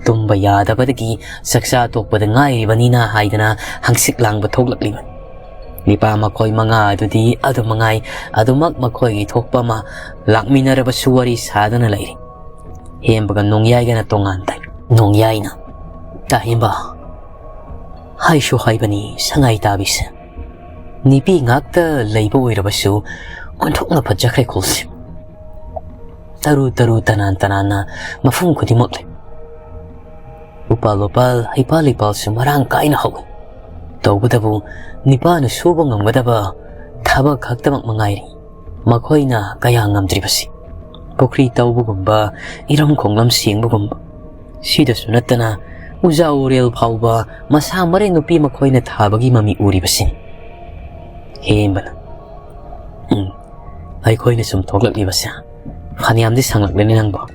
ꯇꯨꯝꯕ ꯌꯥꯗꯕꯗꯒꯤ ꯆꯥꯛꯆꯥ ꯇꯣꯛꯄꯗ ꯉꯥꯏꯔꯤꯕꯅꯤꯅ ꯍꯥꯏꯗꯅ ꯍꯪꯆꯤꯠ ꯂꯥꯡꯕ ꯊꯣꯛꯂꯛꯂꯤꯕꯅꯤ꯫ ꯅꯤꯄꯥ ꯃꯈꯣꯏ ꯃꯉꯥ ꯑꯗꯨꯗꯤ ꯑꯗꯨ ꯃꯉꯥꯏ, ꯑꯗꯨꯃꯛ ꯃꯈꯣꯏꯒꯤ ꯊꯣꯛꯄ ꯑꯃ ꯂꯥꯛꯃꯤꯟꯅꯔꯕꯁꯨ ꯋꯥꯔꯤ ꯁꯥꯗꯅ ꯂꯩꯔꯤ꯫ ꯍꯦꯝꯕꯒ ꯅꯣꯡꯌꯥꯏꯒꯅ ꯇꯣꯉꯥꯟ ꯇꯥꯏ꯫ ꯅꯣꯡꯌꯥꯏꯅ, "ꯇꯥꯍꯦꯝꯕ, ꯍꯥꯏꯁꯨ ꯍꯥꯏꯕꯅꯤ ꯁꯉꯥꯏ ꯇꯥꯕꯤꯁꯦ, ꯅꯨꯄꯤ ꯉꯥꯛꯇ ꯂꯩꯕ ꯑꯣꯏꯔꯕꯁꯨ ꯑꯣꯟꯊꯣꯛꯅ ꯐꯖꯈ꯭ꯔꯦ ꯈꯨꯜꯁꯦ꯫ ꯇꯔꯨ ꯇꯔꯨ ꯇꯅꯥꯟ ꯇꯅꯥꯟꯅ ꯃꯐꯝ ꯈꯨꯗꯤꯡꯃꯛ ꯂꯩ꯫ ꯎꯄꯥꯜ ꯋꯥꯄꯥꯜ, ꯍꯩꯄꯥꯜ ꯂꯩꯄꯥꯜꯁꯨ ꯃꯔꯥꯡ ꯀꯥꯏꯅ ꯍꯧꯏ꯫ ꯇꯧꯕꯇꯕꯨ ꯅꯤꯄꯥꯅ ꯁꯨꯕ ꯉꯝꯒꯗꯕ ꯊꯕꯛ ꯈꯛꯇꯃꯛ ꯃꯉꯥꯏꯔꯦ ꯃꯈꯣꯏꯅ ꯀꯌꯥ ꯉꯝꯗ꯭ꯔꯤꯕꯁꯤ꯫ ꯄꯨꯈ꯭ꯔꯤ ꯇꯧꯕꯒꯨꯝꯕ, ꯏꯔꯝ ꯈꯣꯡꯂꯝ ꯁꯦꯡꯕꯒꯨꯝꯕ, ꯁꯤꯗꯁꯨ ꯅꯠꯇꯅ ꯎꯖꯥ ꯎꯔꯦꯜ ꯐꯥꯎꯕ ꯃꯁꯥ ꯃꯔꯦ ꯅꯨꯄꯤ ꯃꯈꯣꯏꯅ ꯊꯥꯕꯒꯤ ꯃꯃꯤ ꯎꯔꯤꯕꯁꯤꯅꯤ꯫" ꯍꯦꯝꯕꯅ, "ꯎꯝ, ꯑꯩꯈꯣꯏꯅ ꯁꯨꯝ ꯊꯣꯛꯂꯛꯂꯤꯕꯁꯦ ꯐꯅꯌꯥꯝꯗꯤ ꯁꯥꯡꯂꯛꯂꯅꯤ ꯅꯪꯕꯣ꯫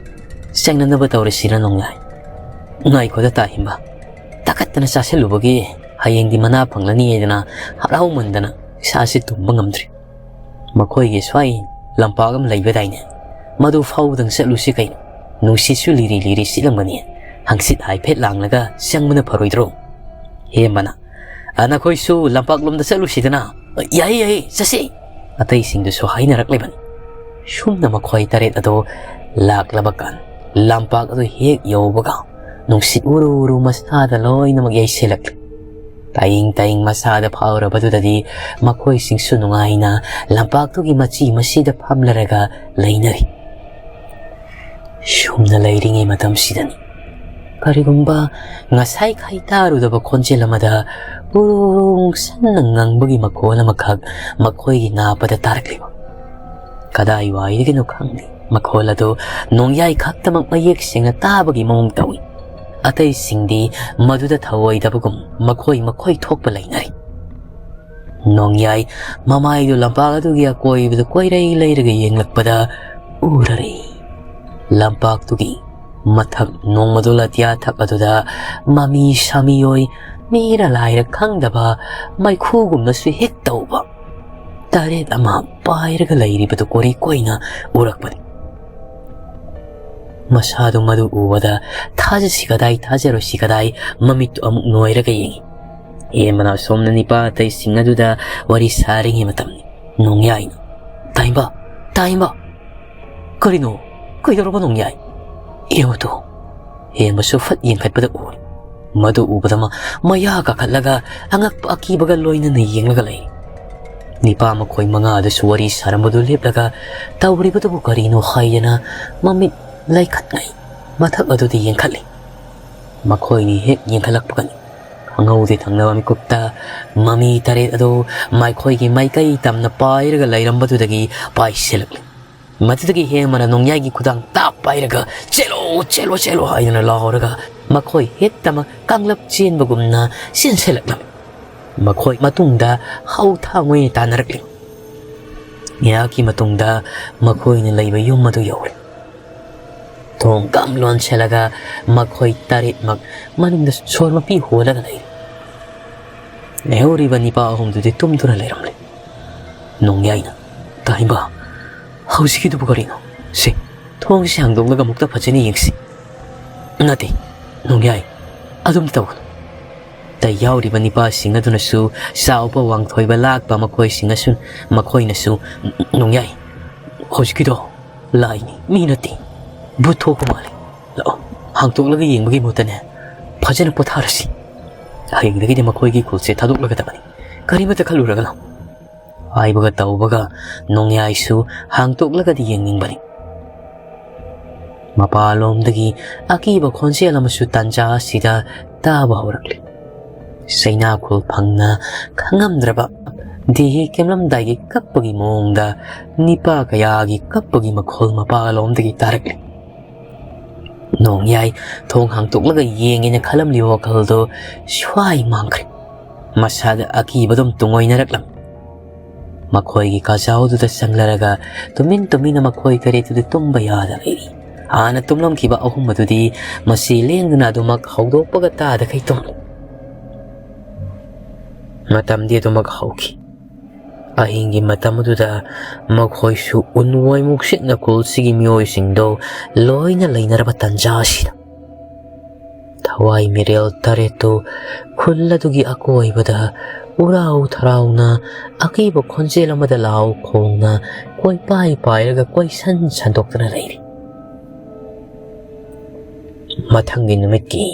ꯆꯪꯅꯅꯕ ꯇꯧꯔꯁꯤꯔ ꯅꯣꯡꯌꯥꯏ? ꯉꯥꯏꯈꯣꯗ ꯇꯥꯍꯦꯝꯕ, ꯇꯥꯈꯠꯇꯅ ꯆꯥꯁꯤꯜꯂꯨꯕꯒꯤ ꯍꯌꯦꯡꯗꯤ ꯃꯅꯥ ꯐꯪꯂꯅꯤ ꯍꯥꯏꯗꯅ ꯍꯔꯥꯎꯃꯟꯗꯅ ꯏꯁꯥꯁꯤ ꯇꯨꯝꯕ ꯉꯝꯗ꯭ꯔꯤ꯫ ꯃꯈꯣꯏꯒꯤ ꯁ꯭ꯋꯥꯏ ꯂꯝꯄꯥꯛ ꯑꯃ ꯂꯩꯕꯗꯥꯏꯅꯦ? ꯃꯗꯨ ꯐꯥꯎꯕꯗꯪ ꯆꯠꯂꯨꯁꯤ ꯀꯩꯅꯣ? ꯅꯨꯡꯁꯤꯠꯁꯨ ꯂꯤꯔꯤ ꯂꯤꯔꯤ ꯁꯤꯠꯂꯝꯒꯅꯤ꯫ ꯍꯪꯆꯤꯠ ꯍꯥꯏꯐꯦꯠ ꯂꯥꯡꯂꯒ ꯆꯪꯕꯅ ꯐꯔꯣꯏꯗ꯭ꯔꯣ?" ꯍꯦꯝꯕꯅ, "ꯑ, ꯅꯈꯣꯏꯁꯨ ꯂꯝꯄꯥꯛꯂꯣꯝꯗ ꯆꯠꯂꯨꯁꯤꯗꯅ꯫" "ꯌꯥꯏꯌꯦ, ꯌꯥꯏꯌꯦ, ꯆꯠꯁꯤ!" ꯑꯇꯩꯁꯤꯡꯗꯨꯁꯨ ꯍꯥꯏꯅꯔꯛꯂꯤꯕꯅꯤ꯫ ꯁꯨꯝꯅ ꯃꯈꯣꯏ ꯇꯔꯦꯠ ꯑꯗꯨ ꯂꯥꯛꯂꯕ ꯀꯥꯟ, ꯂꯝꯄꯥꯛ ꯑꯗꯨ ꯍꯦꯛ ꯌꯧꯕꯒ ꯅꯨꯡꯁꯤꯠ ꯎꯔꯨ ꯎꯔꯨ ꯃꯁꯥꯗ ꯂꯣꯏꯅꯃꯛ ꯌꯩꯁꯤꯜꯂꯛꯂꯤ꯫ ꯇꯥꯏꯡ ꯇꯥꯏꯡ ꯃꯁꯥꯗ ꯐꯥꯎꯔꯕꯗꯨꯗꯗꯤ ꯃꯈꯣꯏꯁꯤꯡꯁꯨ ꯅꯨꯡꯉꯥꯏꯅ ꯂꯝꯄꯥꯛꯇꯨꯒꯤ ꯃꯆꯤ ꯃꯆꯤꯗ ꯐꯝꯂꯔꯒ ꯂꯩꯅꯔꯤ꯫ ꯁꯨꯝꯅ ꯂꯩꯔꯤꯉꯩ ꯃꯇꯝꯁꯤꯗꯅꯤ ꯀꯔꯤꯒꯨꯝꯕ ꯉꯁꯥꯏꯈꯩ ꯇꯥꯔꯨꯗꯕ ꯈꯣꯟꯖꯦꯜ ꯑꯃꯗ ꯎꯔꯨ ꯎꯔꯨ ꯉꯪꯁꯟꯅ ꯉꯪꯕꯒꯤ ꯃꯈꯣꯜ ꯑꯃꯈꯛ ꯃꯈꯣꯏꯒꯤ ꯅꯥꯄꯗ ꯇꯥꯔꯛꯂꯤꯕ꯫ ꯀꯗꯥꯏꯋꯥꯏꯗꯒꯤꯅꯣ ꯈꯪꯗꯦ, ꯃꯈꯣꯜ ꯑꯗꯨ ꯅꯣꯡꯌꯥꯏ ꯈꯛꯇꯃꯛ ꯃꯌꯦꯛ ꯁꯦꯡꯅ ꯇꯥꯕꯒꯤ ꯃꯑꯣꯡ ꯇꯧꯏ꯫ ꯑꯇꯩꯁꯤꯡꯗꯤ ꯃꯗꯨꯗ ꯊꯧꯑꯣꯏꯗꯕꯒꯨꯝ ꯃꯈꯣꯏ ꯃꯈꯣꯏ ꯊꯣꯛꯄ ꯂꯩꯅꯔꯤ꯫ ꯅꯣꯡꯌꯥꯏ ꯃꯃꯥꯏꯗꯨ ꯂꯝꯄꯥꯛ ꯑꯗꯨꯒꯤ ꯑꯀꯣꯏꯕꯗ ꯀꯣꯏꯔꯩ ꯂꯩꯔꯒ ꯌꯦꯡꯂꯛꯄꯗ ꯎꯔꯔꯦ꯫ ꯂꯝꯄꯥꯛꯇꯨꯒꯤ ꯃꯊꯛ ꯅꯣꯡꯃꯗꯣꯜ ꯑꯇꯤꯌꯥ ꯊꯛ ꯑꯗꯨꯗ ꯃꯃꯤ ꯁꯥꯃꯤꯑꯣꯏ, ꯃꯤꯔ ꯂꯥꯏꯔ ꯈꯪꯗꯕ, ꯃꯩꯈꯨꯒꯨꯝꯅꯁꯨ ꯍꯤꯠ ꯇꯧꯕ ꯇꯔꯦꯠ ꯑꯃ ꯄꯥꯏꯔꯒ ꯂꯩꯔꯤꯕꯗꯨ ꯀꯣꯔꯤ ꯀꯣꯏꯅ ꯎꯔꯛꯄꯅꯤ꯫ ꯃꯁꯥꯗꯨ ꯃꯗꯨ ꯎꯕꯗ ꯊꯥꯖꯁꯤ ꯀꯗꯥꯏ, ꯊꯥꯖꯔꯣꯏꯁꯤ ꯀꯗꯥꯏ, ꯃꯃꯤꯠꯇꯨ ꯑꯃꯨꯛ ꯅꯣꯏꯔꯒ ꯌꯦꯡꯏ꯫ ꯍꯦꯃꯅ ꯑꯁꯣꯝꯅ ꯅꯤꯄꯥ ꯑꯇꯩꯁꯤꯡ ꯑꯗꯨꯗ ꯋꯥꯔꯤ ꯁꯥꯔꯤꯉꯩ ꯃꯇꯝꯅꯤ꯫ ꯅꯣꯡꯌꯥꯏꯅ, "ꯇꯥꯏꯝꯕ, ꯇꯥꯏꯝꯕ!" "ꯀꯔꯤꯅꯣ? ꯀꯩꯗꯧꯔꯕ ꯅꯣꯡꯌꯥꯏ?" "ꯌꯦꯡꯉꯨ ꯇꯨ!" ꯍꯦꯃꯁꯨ ꯐꯠ ꯌꯦꯡꯈꯠꯄꯗ ꯎꯔꯦ꯫ ꯃꯗꯨ ꯎꯕꯗ ꯃꯥ ꯃꯌꯥ ꯀꯥꯈꯠꯂꯒ ꯑꯉꯛꯄ ꯑꯀꯤꯕꯒ ꯂꯣꯏꯅꯅ ꯌꯦꯡꯂꯒ ꯂꯩ꯫ ꯅꯤꯄꯥ ꯃꯈꯣꯏ ꯃꯉꯥ ꯑꯗꯨꯁꯨ ꯋꯥꯔꯤ ꯁꯥꯔꯝꯕꯗꯨ ꯂꯦꯞꯂꯒ ꯇꯧꯔꯤꯕꯗꯨꯕꯨ ꯀꯔꯤꯅꯣ ꯍꯥꯏꯗꯅ ꯃꯃꯤꯠ ꯂꯩꯈꯠꯉꯩ ꯃꯊꯛ ꯑꯗꯨꯗ ꯌꯦꯡꯈꯠꯂꯤ꯫ ꯃꯈꯣꯏꯅꯤ ꯍꯦꯛ ꯌꯦꯡꯈꯠꯂꯛꯄꯒꯅꯤ ꯈꯪꯍꯧꯗꯦ ꯊꯪꯅꯕ ꯃꯤꯀꯨꯞꯇ ꯃꯃꯤ ꯇꯔꯦꯠ ꯑꯗꯨ ꯃꯈꯣꯏꯒꯤ ꯃꯥꯏꯀꯩ ꯇꯝꯅ ꯄꯥꯏꯔꯒ ꯂꯩꯔꯝꯕꯗꯨꯗꯒꯤ ꯄꯥꯏꯁꯤꯜꯂꯛꯂꯤ꯫ ꯃꯗꯨꯗꯒꯤ ꯍꯦꯃꯅ ꯅꯣꯡꯌꯥꯏꯒꯤ ꯈꯨꯗꯥꯡ ꯇꯥꯞ ꯄꯥꯏꯔꯒ, "ꯆꯦꯜꯂꯣ, ꯆꯦꯜꯂꯣ, ꯆꯦꯜꯂꯣ" ꯍꯥꯏꯗꯨꯅ ꯂꯥꯎꯔꯒ ꯃꯈꯣꯏ ꯍꯦꯛꯇꯃꯛ ꯀꯥꯡꯂꯞ ꯆꯦꯟꯕꯒꯨꯝꯅ ꯆꯦꯟꯁꯤꯜꯂꯛꯂꯝꯃꯤ꯫ ꯃꯈꯣꯏ ꯃꯇꯨꯡꯗ ꯍꯧ ꯊꯥꯡ ꯑꯣꯏꯅ ꯇꯥꯟꯅꯔꯛꯂꯤ꯫ ꯉꯥꯏꯍꯥꯛꯀꯤ ꯃꯇꯨꯡꯗ ꯃꯈꯣꯏꯅ ꯂꯩꯕ ꯌꯨꯝ ꯑꯗꯨ ꯌꯧꯔꯦ꯫ ꯊꯣꯡ ꯀꯝ ꯂꯣꯟꯁꯤꯜꯂꯒ ꯃꯈꯣꯏ ꯇꯔꯦꯠꯃꯛ ꯃꯅꯨꯡꯗ ꯁꯣꯔ ꯃꯄꯤ ꯍꯣꯜꯂꯒ ꯂꯩꯔꯤ꯫ ꯂꯩꯍꯧꯔꯤꯕ ꯅꯤꯄꯥ ꯑꯍꯨꯝꯗꯨꯗꯤ ꯇꯨꯝꯗꯨꯅ ꯂꯩꯔꯝꯂꯦ꯫ ꯅꯣꯡꯌꯥꯏꯅ, "ꯇꯥꯏꯝꯕ, ꯍꯧꯖꯤꯛꯀꯤꯗꯨꯕꯨ ꯀꯔꯤꯅꯣ? ꯁꯦ, ꯊꯣꯡꯁꯤ ꯍꯥꯡꯗꯣꯛꯂꯒ ꯑꯃꯨꯛꯇ ꯐꯖꯅ ꯌꯦꯡꯁꯤ꯫" "ꯅꯠꯇꯦ, ꯅꯣꯡꯌꯥꯏ, ꯑꯗꯨꯝ ꯇꯧꯒꯅꯨ꯫" ꯇ ꯌꯥꯎꯔꯤꯕ ꯅꯤꯄꯥꯁꯤꯡ ꯑꯗꯨꯅꯁꯨ ꯆꯥꯎꯕ ꯋꯥꯡꯊꯣꯏꯕ ꯂꯥꯛꯄ ꯃꯈꯣꯏꯁꯤꯡꯅꯁꯨ, ꯃꯈꯣꯏꯅꯁꯨ, "ꯅꯣꯡꯌꯥꯏ, ꯍꯧꯖꯤꯛꯀꯤꯗꯣ ꯂꯥꯏꯅꯤ, ꯃꯤ ꯅꯠꯇꯦ꯫ ꯚꯨꯠ ꯊꯣꯛꯄ ꯃꯥꯜꯂꯤ꯫ ꯂꯥꯛꯑꯣ, ꯍꯥꯡꯇꯣꯛꯂꯒ ꯌꯦꯡꯕꯒꯤ ꯃꯍꯨꯠꯇꯅꯦ, ꯐꯖꯅ ꯄꯣꯊꯥꯔꯁꯤ꯫ ꯍꯌꯦꯡꯗꯒꯤꯗꯤ ꯃꯈꯣꯏꯒꯤ ꯈꯨꯜꯁꯦ ꯊꯥꯗꯣꯛꯂꯒꯗꯕꯅꯤ꯫ ꯀꯔꯤꯃꯠꯇ ꯈꯜꯂꯨꯔꯒꯅꯨ꯫" ꯍꯥꯏꯕꯒ ꯇꯧꯕꯒ ꯅꯣꯡꯌꯥꯏꯁꯨ ꯍꯥꯡꯇꯣꯛꯂꯒꯗꯤ ꯌꯦꯡꯅꯤꯡꯕꯅꯤ꯫ ꯃꯄꯥꯟꯂꯣꯝꯗꯒꯤ ꯑꯀꯤꯕ ꯈꯣꯟꯖꯦꯜ ꯑꯃꯁꯨ ꯇꯥꯟꯖꯥ ꯑꯁꯤꯗ ꯇꯥꯕ ꯍꯧꯔꯛꯂꯤ꯫ ꯆꯩꯅꯥꯈꯣꯜ ꯐꯪꯅ ꯈꯪꯉꯝꯗ꯭ꯔꯕ ꯗꯦꯍꯤ ꯀꯦꯝꯂꯝꯗꯥꯏꯒꯤ ꯀꯞꯄꯒꯤ ꯃꯑꯣꯡꯗ ꯅꯤꯄꯥ ꯀꯌꯥꯒꯤ ꯀꯞꯄꯒꯤ ꯃꯈꯣꯜ ꯃꯄꯥꯟꯂꯣꯝꯗꯒꯤ ꯇꯥꯔꯛꯂꯤ꯫ ꯅꯣꯡꯌꯥꯏ ꯊꯣꯡ ꯍꯥꯡꯇꯣꯛꯂꯒ ꯌꯦꯡꯒꯦꯅ ꯈꯜꯂꯝꯂꯤꯕ ꯋꯥꯈꯜꯗꯣ ꯁ꯭ꯋꯥꯏ ꯃꯥꯡꯈ꯭ꯔꯦ꯫ ꯃꯁꯥꯗ ꯑꯀꯤꯕꯗꯨꯝ ꯇꯨꯡꯑꯣꯏꯅꯔꯛꯂꯝꯃꯤ꯫ ꯃꯈꯣꯏꯒꯤ ꯀꯥꯖꯥꯎꯗꯨꯗ ꯆꯪꯂꯔꯒ ꯇꯨꯃꯤꯟ ꯇꯨꯃꯤꯟꯅ ꯃꯈꯣꯏ ꯇꯔꯦꯠꯇꯨꯗꯤ ꯇꯨꯝꯕ ꯌꯥꯗ ꯂꯩꯔꯤ꯫ ꯍꯥꯟꯅ ꯇꯨꯝꯂꯝꯈꯤꯕ ꯑꯍꯨꯝ ꯑꯗꯨꯗꯤ ꯃꯁꯤ ꯂꯦꯡꯗꯅ ꯑꯗꯨꯃꯛ ꯍꯧꯗꯣꯛꯄꯒ ꯇꯥꯗꯈꯩ ꯇꯨꯝꯂꯤ꯫ ꯃꯇꯝꯗꯤ ꯑꯗꯨꯃꯛ ꯍꯧꯈꯤ꯫ ꯑꯍꯤꯡꯒꯤ ꯃꯇꯝ ꯑꯗꯨꯗ ꯃꯈꯣꯏꯁꯨ ꯎꯟꯋꯥꯏꯃꯨꯛ ꯁꯤꯠꯅ ꯈꯨꯜꯁꯤꯒꯤ ꯃꯤꯑꯣꯏꯁꯤꯡꯗꯣ ꯂꯣꯏꯅ ꯂꯩꯅꯔꯕ ꯇꯟꯖꯥ ꯑꯁꯤꯗ, ꯊꯋꯥꯏ ꯃꯤꯔꯦꯜ ꯇꯔꯦꯠꯇꯨ ꯈꯨꯜ ꯑꯗꯨꯒꯤ ꯑꯀꯣꯏꯕꯗ ꯎꯔꯥꯎ ꯊꯔꯥꯎꯅ, ꯑꯀꯤꯕ ꯈꯣꯟꯖꯦꯜ ꯑꯃꯗ ꯂꯥꯎ ꯈꯣꯡꯅ ꯀꯣꯏꯄꯥꯏ ꯄꯥꯏꯔꯒ ꯀꯣꯏꯁꯟ ꯁꯟꯗꯣꯛꯇꯨꯅ ꯂꯩꯔꯤ꯫ ꯃꯊꯪꯒꯤ ꯅꯨꯃꯤꯠꯀꯤ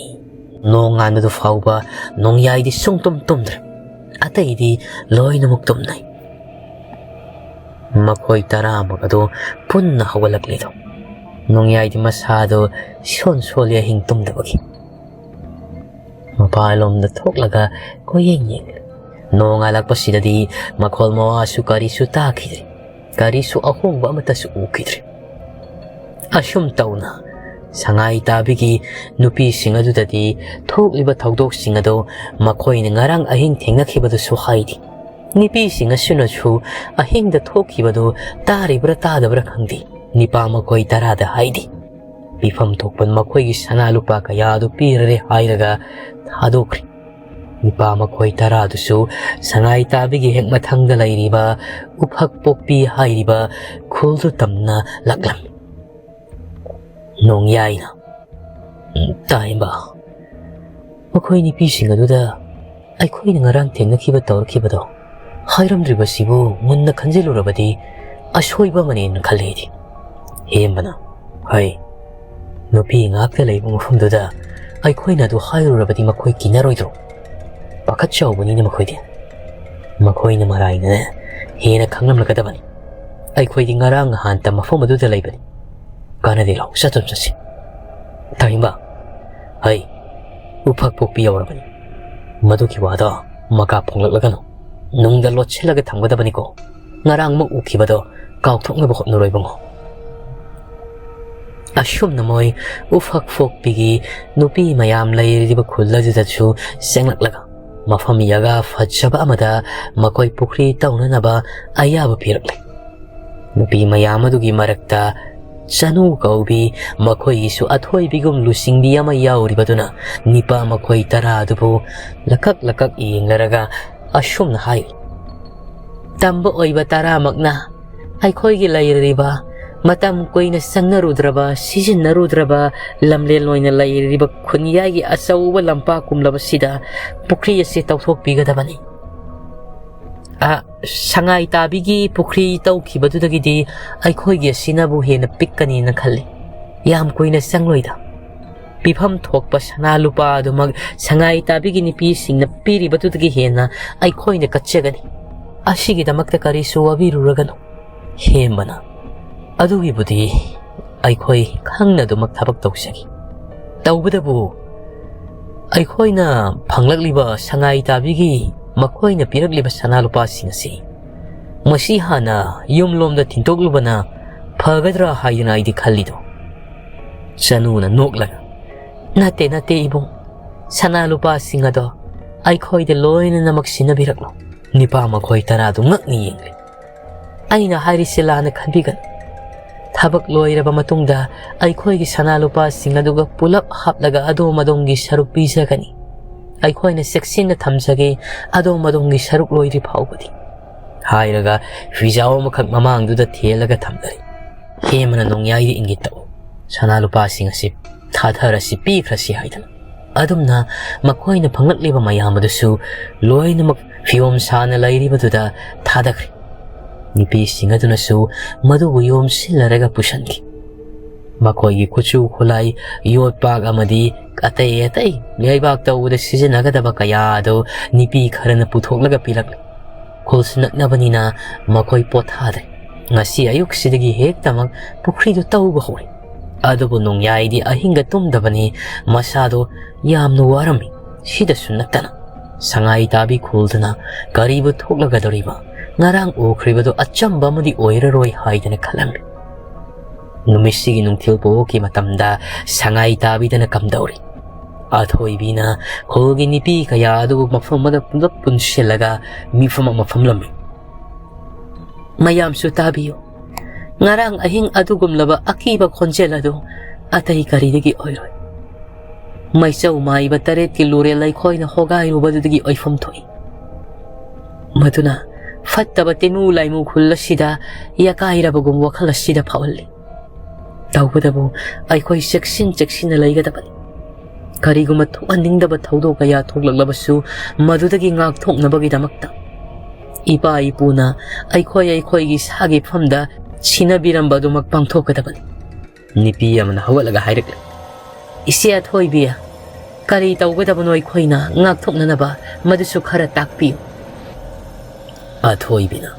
ꯅꯣꯡꯉꯥꯟꯕꯗꯨ ꯐꯥꯎꯕ ꯅꯣꯡꯌꯥꯏꯗꯤ ꯁꯨꯡꯇꯨꯝ ꯇꯨꯝꯗ꯭ꯔꯦ꯫ ꯑꯇꯩꯗꯤ ꯂꯣꯏꯅꯃꯛ ꯇꯨꯝꯅꯩ꯫ ꯃꯈꯣꯏ ꯇꯔꯥꯃꯛ ꯑꯗꯨ ꯄꯨꯟꯅ ꯍꯧꯒꯠꯂꯛꯂꯤꯗꯣ, ꯅꯣꯡꯌꯥꯏꯗꯤ ꯃꯁꯥꯗꯣ ꯁꯣꯟ ꯁꯣꯜꯂꯤ ꯑꯍꯤꯡ ꯇꯨꯝꯗꯕꯒꯤ꯫ ꯃꯄꯥꯟꯂꯣꯝꯗ ꯊꯣꯛꯂꯒ ꯀꯣꯏꯌꯦꯡ ꯌꯦꯡꯂꯤ꯫ ꯅꯣꯡꯉꯥꯜꯂꯛꯄꯁꯤꯗꯗꯤ ꯃꯈꯣꯜ ꯃꯋꯥꯁꯨ ꯀꯔꯤꯁꯨ ꯇꯥꯈꯤꯗ꯭ꯔꯦ꯫ ꯀꯔꯤꯁꯨ ꯑꯍꯣꯡꯕ ꯑꯃꯠꯇꯁꯨ ꯎꯈꯤꯗ꯭ꯔꯦ꯫ ꯑꯁꯨꯝ ꯇꯧꯅ ꯁꯉꯥꯏ ꯇꯥꯕꯤꯒꯤ ꯅꯨꯄꯤꯁꯤꯡ ꯑꯗꯨꯗꯗꯤ ꯊꯣꯛꯂꯤꯕ ꯊꯧꯗꯣꯛꯁꯤꯡ ꯑꯗꯨ ꯃꯈꯣꯏꯅ ꯉꯔꯥꯡ ꯑꯍꯤꯡ ꯊꯦꯡꯅꯈꯤꯕꯗꯨꯁꯨ ꯍꯥꯏꯔꯤ꯫ ꯅꯨꯄꯤꯁꯤꯡ ꯑꯁꯤꯅꯁꯨ ꯑꯍꯤꯡꯗ ꯊꯣꯛꯈꯤꯕꯗꯨ ꯇꯥꯔꯤꯕ꯭ꯔꯥ ꯇꯥꯗꯕ꯭ꯔꯥ ꯈꯪꯗꯦ, ꯅꯤꯄꯥ ꯃꯈꯣꯏ ꯇꯔꯥꯗ ꯍꯥꯏꯔꯤ꯫ ꯄꯤꯐꯝ ꯊꯣꯛꯄ ꯃꯈꯣꯏꯒꯤ ꯁꯅꯥ ꯂꯨꯄꯥ ꯀꯌꯥ ꯑꯗꯨ ꯄꯤꯔꯔꯦ ꯍꯥꯏꯔꯒ ꯊꯥꯗꯣꯛꯈ꯭ꯔꯦ꯫ ꯅꯤꯄꯥ ꯃꯈꯣꯏ ꯇꯔꯥꯗꯨꯁꯨ ꯁꯉꯥꯏ ꯇꯥꯕꯤꯒꯤ ꯍꯦꯛ ꯃꯊꯪꯗ ꯂꯩꯔꯤꯕ ꯎꯐꯛ ꯄꯣꯛꯄꯤ ꯍꯥꯏꯔꯤꯕ ꯈꯨꯜꯗꯨ ꯇꯝꯅ ꯂꯥꯛꯂꯝꯃꯤ꯫ ꯅꯣꯡꯌꯥꯏꯅ, "ꯎꯝ, ꯇꯥꯏꯃ, ꯃꯈꯣꯏ ꯅꯨꯄꯤꯁꯤꯡ ꯑꯗꯨꯗ ꯑꯩꯈꯣꯏꯅ ꯉꯔꯥꯡ ꯊꯦꯡꯅꯈꯤꯕ ꯇꯧꯔꯛꯈꯤꯕꯗꯣ ꯍꯥꯏꯔꯝꯗ꯭ꯔꯤꯕꯁꯤꯕꯨ ꯃꯨꯟꯅ ꯈꯟꯖꯤꯜꯂꯨꯔꯕꯗꯤ ꯑꯁꯣꯏꯕ ꯑꯃꯅꯦꯅ ꯈꯜꯂꯦ ꯑꯩꯗꯤ꯫" ꯍꯦꯝꯕꯅ, "ꯍꯣꯏ, ꯅꯨꯄꯤ ꯉꯥꯛꯇ ꯂꯩꯕ ꯃꯐꯝꯗꯨꯗ ꯑꯩꯈꯣꯏꯅ ꯑꯗꯨ ꯍꯥꯏꯔꯨꯔꯕꯗꯤ ꯃꯈꯣꯏ ꯀꯤꯅꯔꯣꯏꯗ꯭ꯔꯣ? ꯄꯥꯈꯠ ꯆꯥꯎꯕꯅꯤꯅ ꯃꯈꯣꯏꯗꯤ꯫ ꯃꯈꯣꯏꯅ ꯃꯔꯥꯏꯅ ꯍꯦꯟꯅ ꯈꯪꯂꯝꯂꯒꯗꯕꯅꯤ꯫ ꯑꯩꯈꯣꯏꯗꯤ ꯉꯔꯥꯡ ꯅꯍꯥꯟꯇ ꯃꯐꯝ ꯑꯗꯨꯗ ꯂꯩꯕꯅꯤ꯫ ꯀꯥꯟꯅꯗꯦ, ꯂꯥꯎ, ꯆꯠꯇꯨꯝ ꯆꯠꯁꯤ꯫" ꯇꯥꯏꯃ, ꯍꯩ, ꯎꯐꯛ ꯄꯣꯛꯄꯤ ꯌꯧꯔꯕꯅꯤ꯫ ꯃꯗꯨꯒꯤ ꯋꯥꯗꯣ ꯃꯀꯥ ꯐꯣꯡꯂꯛꯂꯒꯅꯨ꯫ ꯅꯨꯡꯗ ꯂꯣꯠꯁꯤꯜꯂꯒ ꯊꯝꯒꯗꯕꯅꯤꯀꯣ꯫ ꯉꯔꯥꯡꯃꯨꯛ ꯎꯈꯤꯕꯗꯣ ꯀꯥꯎꯊꯣꯛꯅꯕ ꯍꯣꯠꯅꯔꯣ ꯏꯕꯨꯡꯉꯣ꯫ ꯑꯁꯨꯝꯅ ꯃꯣꯏ ꯎꯐꯛ ꯐꯣꯛꯄꯤꯒꯤ ꯅꯨꯄꯤ ꯃꯌꯥꯝ ꯂꯩꯔꯤꯕ ꯈꯨꯜ ꯑꯗꯨꯗꯁꯨ ꯆꯪꯂꯛꯂꯒ ꯃꯐꯝ ꯌꯥꯒꯥ ꯐꯖꯕ ꯑꯃꯗ ꯃꯈꯣꯏ ꯄꯨꯈ꯭ꯔꯤ ꯇꯧꯅꯅꯕ ꯑꯌꯥꯕ ꯄꯤꯔꯛꯂꯦ꯫ ꯅꯨꯄꯤ ꯃꯌꯥꯝ ꯑꯗꯨꯒꯤ ꯃꯔꯛꯇ ꯆꯅꯨ ꯀꯧꯕꯤ, ꯃꯈꯣꯏꯒꯤꯁꯨ ꯑꯊꯣꯏꯕꯤꯒꯨꯝ ꯂꯨꯆꯤꯡꯕꯤ ꯑꯃ ꯌꯥꯎꯔꯤꯕꯗꯨꯅ ꯅꯤꯄꯥ ꯃꯈꯣꯏ ꯇꯔꯥ ꯑꯗꯨꯕꯨ ꯂꯀꯛ ꯂꯀꯛ ꯌꯦꯡꯂꯔꯒ ꯑꯁꯨꯝꯅ ꯍꯥꯏ, ꯇꯝꯕ ꯑꯣꯏꯕ ꯇꯔꯥꯃꯛꯅ ꯑꯩꯈꯣꯏꯒꯤ ꯂꯩꯔꯤꯕ ꯃꯇꯝ ꯀꯨꯏꯅ ꯆꯪꯅꯔꯨꯗ꯭ꯔꯕ, ꯁꯤꯖꯤꯟꯅꯔꯨꯗ꯭ꯔꯕ ꯂꯝꯂꯦꯟ ꯑꯣꯏꯅ ꯂꯩꯔꯤꯕ ꯈꯨꯟꯌꯥꯏꯒꯤ ꯑꯆꯧꯕ ꯂꯝꯄꯥꯛ ꯀꯨꯝꯂꯕꯁꯤꯗ ꯄꯨꯈ꯭ꯔꯤ ꯑꯁꯤ ꯇꯧꯊꯣꯛꯄꯤꯒꯗꯕꯅꯤ꯫ ꯑ, ꯁꯉꯥꯏ ꯇꯥꯕꯤꯒꯤ ꯄꯨꯈ꯭ꯔꯤ ꯇꯧꯈꯤꯕꯗꯨꯗꯒꯤꯗꯤ ꯑꯩꯈꯣꯏꯒꯤ ꯑꯁꯤꯅꯕꯨ ꯍꯦꯟꯅ ꯄꯤꯛꯀꯅꯤꯅ ꯈꯜꯂꯤ꯫ ꯌꯥꯝ ꯀꯨꯏꯅ ꯆꯪꯂꯣꯏꯗ꯫ ꯄꯤꯐꯝ ꯊꯣꯛꯄ ꯁꯅꯥ ꯂꯨꯄꯥ ꯑꯗꯨꯃꯛ ꯁꯉꯥꯏ ꯇꯥꯕꯤꯒꯤ ꯅꯨꯄꯤꯁꯤꯡꯅ ꯄꯤꯔꯤꯕꯗꯨꯗꯒꯤ ꯍꯦꯟꯅ ꯑꯩꯈꯣꯏꯅ ꯀꯠꯆꯒꯅꯤ꯫ ꯑꯁꯤꯒꯤꯗꯃꯛꯇ ꯀꯔꯤꯁꯨ ꯋꯥꯕꯤꯔꯨꯔꯒꯅꯨ꯫ ꯍꯦꯝꯕꯅ, ꯑꯗꯨꯒꯤꯕꯨꯗꯤ ꯑꯩꯈꯣꯏ ꯈꯪꯅ ꯑꯗꯨꯃꯛ ꯊꯕꯛ ꯇꯧꯖꯒꯦ꯫ ꯇꯧꯕꯗꯕꯨ ꯑꯩꯈꯣꯏꯅ ꯐꯪꯂꯛꯂꯤꯕ ꯁꯉꯥꯏ ꯇꯥꯕꯤꯒꯤ ꯃꯈꯣꯏꯅ ꯄꯤꯔꯛꯂꯤꯕ ꯁꯅꯥ ꯂꯨꯄꯥꯁꯤꯡ ꯑꯁꯤ ꯃꯁꯤ ꯍꯥꯟꯅ ꯌꯨꯝꯂꯣꯝꯗ ꯊꯤꯟꯗꯣꯛꯂꯨꯕꯅ ꯐꯒꯗ꯭ꯔꯥ ꯍꯥꯏꯗꯅ ꯑꯩꯗꯤ ꯈꯜꯂꯤꯗꯣ꯫ ꯆꯅꯨꯅ ꯅꯣꯛꯂꯒ, "ꯅꯠꯇꯦ, ꯅꯠꯇꯦ ꯏꯕꯨꯡ, ꯁꯅꯥ ꯂꯨꯄꯥꯁꯤꯡ ꯑꯗꯣ ꯑꯩꯈꯣꯏꯗ ꯂꯣꯏꯅꯃꯛ ꯁꯤꯟꯅꯕꯤꯔꯛꯂꯣ꯫" ꯅꯤꯄꯥ ꯃꯈꯣꯏ ꯇꯔꯥꯗꯨ ꯉꯛꯅ ꯌꯦꯡꯂꯤ꯫ "ꯑꯩꯅ ꯍꯥꯏꯔꯤꯁꯦ ꯂꯥꯟꯅ ꯈꯟꯕꯤꯒꯅꯨ꯫ ꯊꯕꯛ ꯂꯣꯏꯔꯕ ꯃꯇꯨꯡꯗ ꯑꯩꯈꯣꯏꯒꯤ ꯁꯅꯥ ꯂꯨꯄꯥꯁꯤꯡ ꯑꯗꯨꯒ ꯄꯨꯂꯞ ꯍꯥꯞꯂꯒ ꯑꯗꯣꯝ ꯑꯗꯣꯝꯒꯤ ꯁꯔꯨꯛ ꯄꯤꯖꯒꯅꯤ꯫ ꯑꯩꯈꯣꯏꯅ ꯆꯦꯛꯁꯤꯟꯅ ꯊꯝꯖꯒꯦ, ꯑꯗꯣꯝ ꯑꯗꯣꯝꯒꯤ ꯁꯔꯨꯛ ꯂꯣꯏꯗ꯭ꯔꯤ ꯐꯥꯎꯕꯗꯤ," ꯍꯥꯏꯔꯒ ꯐꯤꯖꯥꯎ ꯑꯃꯈꯛ ꯃꯃꯥꯡꯗꯨꯗ ꯊꯦꯜꯂꯒ ꯊꯝꯂꯔꯤ꯫ ꯍꯦꯃꯅ ꯅꯣꯡꯌꯥꯏꯗ ꯏꯪꯒꯤꯠ ꯇꯧ, "ꯁꯅꯥ ꯂꯨꯄꯥꯁꯤꯡ ꯑꯁꯤ ꯊꯥꯊꯔꯁꯤ, ꯄꯤꯈ꯭ꯔꯁꯤ" ꯍꯥꯏꯗꯅ꯫ ꯑꯗꯨꯝꯅ ꯃꯈꯣꯏꯅ ꯐꯪꯂꯛꯂꯤꯕ ꯃꯌꯥꯝ ꯑꯗꯨꯁꯨ ꯂꯣꯏꯅꯃꯛ ꯐꯤꯌꯣꯝ ꯁꯥꯅ ꯂꯩꯔꯤꯕꯗꯨꯗ ꯊꯥꯗꯈ꯭ꯔꯦ꯫ ꯅꯨꯄꯤꯁꯤꯡ ꯑꯗꯨꯅꯁꯨ ꯃꯗꯨꯕꯨ ꯌꯣꯝꯁꯤꯜꯂꯔꯒ ꯄꯨꯁꯤꯟꯈꯤ꯫ ꯃꯈꯣꯏꯒꯤ ꯈꯨꯠꯁꯨ ꯈꯨꯠꯂꯥꯏ, ꯌꯣꯠꯄꯥꯛ ꯑꯃꯗꯤ ꯑꯇꯩ ꯑꯇꯩ ꯂꯩꯕꯥꯛ ꯇꯧꯕꯗ ꯁꯤꯖꯤꯟꯅꯒꯗꯕ ꯀꯌꯥ ꯑꯗꯨ ꯅꯨꯄꯤ ꯈꯔꯅ ꯄꯨꯊꯣꯛꯂꯒ ꯄꯤꯔꯛꯂꯦ꯫ ꯈꯨꯜꯁꯨ ꯅꯛꯅꯕꯅꯤꯅ ꯃꯈꯣꯏ ꯄꯣꯊꯥꯗ꯭ꯔꯦ꯫ ꯉꯁꯤ ꯑꯌꯨꯛꯁꯤꯗꯒꯤ ꯍꯦꯛꯇꯃꯛ ꯄꯨꯈ꯭ꯔꯤꯗꯨ ꯇꯧꯕ ꯍꯧꯔꯦ꯫ ꯑꯗꯨꯕꯨ ꯅꯣꯡꯌꯥꯏꯗꯤ ꯑꯍꯤꯡꯒ ꯇꯨꯝꯗꯕꯅꯤ, ꯃꯁꯥꯗꯣ ꯌꯥꯝꯅ ꯋꯥꯔꯝꯃꯤ꯫ ꯁꯤꯗꯁꯨ ꯅꯠꯇꯅ ꯁꯉꯥꯏ ꯇꯥꯕꯤ ꯈꯨꯜꯗꯅ ꯀꯔꯤꯕꯨ ꯊꯣꯛꯂꯒꯗꯧꯔꯤꯕ? ꯉꯔꯥꯡ ꯎꯈ꯭ꯔꯤꯕꯗꯨ ꯑꯆꯝꯕ ꯑꯃꯗꯤ ꯑꯣꯏꯔꯔꯣꯏ ꯍꯥꯏꯗꯅ ꯈꯜꯂꯝꯃꯤ꯫ ꯅꯨꯃꯤꯠꯁꯤꯒꯤ ꯅꯨꯡꯊꯤꯜ ꯄꯣꯛꯀꯤ ꯃꯇꯝꯗ ꯁꯉꯥꯏ ꯇꯥꯕꯤꯗꯅ ꯀꯝꯗꯧꯔꯤ? ꯑꯊꯣꯏꯕꯤꯅ ꯈꯨꯜꯒꯤ ꯅꯨꯄꯤ ꯀꯌꯥ ꯑꯗꯨꯕꯨ ꯃꯐꯝ ꯑꯃꯗ ꯄꯨꯂꯞ ꯄꯨꯟꯁꯤꯜꯂꯒ ꯃꯤꯐꯝ ꯑꯃ ꯐꯝꯂꯝꯃꯤ꯫ "ꯃꯌꯥꯝꯁꯨ ꯇꯥꯕꯤꯌꯨ꯫ ꯉꯔꯥꯡ ꯑꯍꯤꯡ ꯑꯗꯨꯒꯨꯝꯂꯕ ꯑꯀꯤꯕ ꯈꯣꯟꯖꯦꯜ ꯑꯗꯨ ꯑꯇꯩ ꯀꯔꯤꯗꯒꯤ ꯑꯣꯏꯔꯣꯏ꯫ ꯃꯩꯆꯧ ꯃꯥꯏꯕ ꯇꯔꯦꯠꯀꯤ ꯂꯨꯔꯦꯜ ꯑꯩꯈꯣꯏꯅ ꯍꯣꯒꯥꯏꯔꯨꯕꯗꯨꯗꯒꯤ ꯑꯣꯏꯐꯝ ꯊꯣꯛꯏ꯫ ꯃꯗꯨꯅ ꯐꯠꯇꯕ ꯇꯤꯟꯃꯨ ꯂꯥꯏꯃꯨ ꯈꯨꯜ ꯑꯁꯤꯗ ꯌꯥꯀꯥꯏꯔꯕꯒꯨꯝ ꯋꯥꯈꯜ ꯑꯁꯤꯗ ꯐꯥꯎꯍꯜꯂꯤ꯫ ꯇꯧꯕꯇꯕꯨ ꯑꯩꯈꯣꯏ ꯆꯦꯛꯁꯤꯟ ꯆꯦꯛꯁꯤꯟꯅ ꯂꯩꯒꯗꯕꯅꯤ꯫ ꯀꯔꯤꯒꯨꯝꯕ ꯊꯣꯛꯍꯟꯅꯤꯡꯗꯕ ꯊꯧꯗꯣꯛ ꯀꯌꯥ ꯊꯣꯛꯂꯛꯂꯕꯁꯨ ꯃꯗꯨꯗꯒꯤ ꯉꯥꯛꯊꯣꯛꯅꯕꯒꯤꯗꯃꯛꯇ ꯏꯄꯥ ꯏꯄꯨꯅ ꯑꯩꯈꯣꯏ ꯑꯩꯈꯣꯏꯒꯤ ꯁꯥꯒꯤ ꯐꯝꯗ ꯁꯤꯟꯅꯕꯤꯔꯝꯕ ꯑꯗꯨꯃꯛ ꯄꯥꯡꯊꯣꯛꯀꯗꯕꯅꯤ꯫ ꯅꯨꯄꯤ ꯑꯃꯅ ꯍꯧꯒꯠꯂꯒ ꯍꯥꯏꯔꯛꯂꯦ, "ꯏꯆꯦ ꯑꯊꯣꯏꯕꯤ, ꯀꯔꯤ ꯇꯧꯒꯗꯕꯅꯣ ꯑꯩꯈꯣꯏꯅ ꯉꯥꯛꯊꯣꯛꯅꯅꯕ ꯃꯗꯨꯁꯨ ꯈꯔ ꯇꯥꯛꯄꯤꯌꯨ꯫" ꯑꯊꯣꯏꯕꯤꯅ,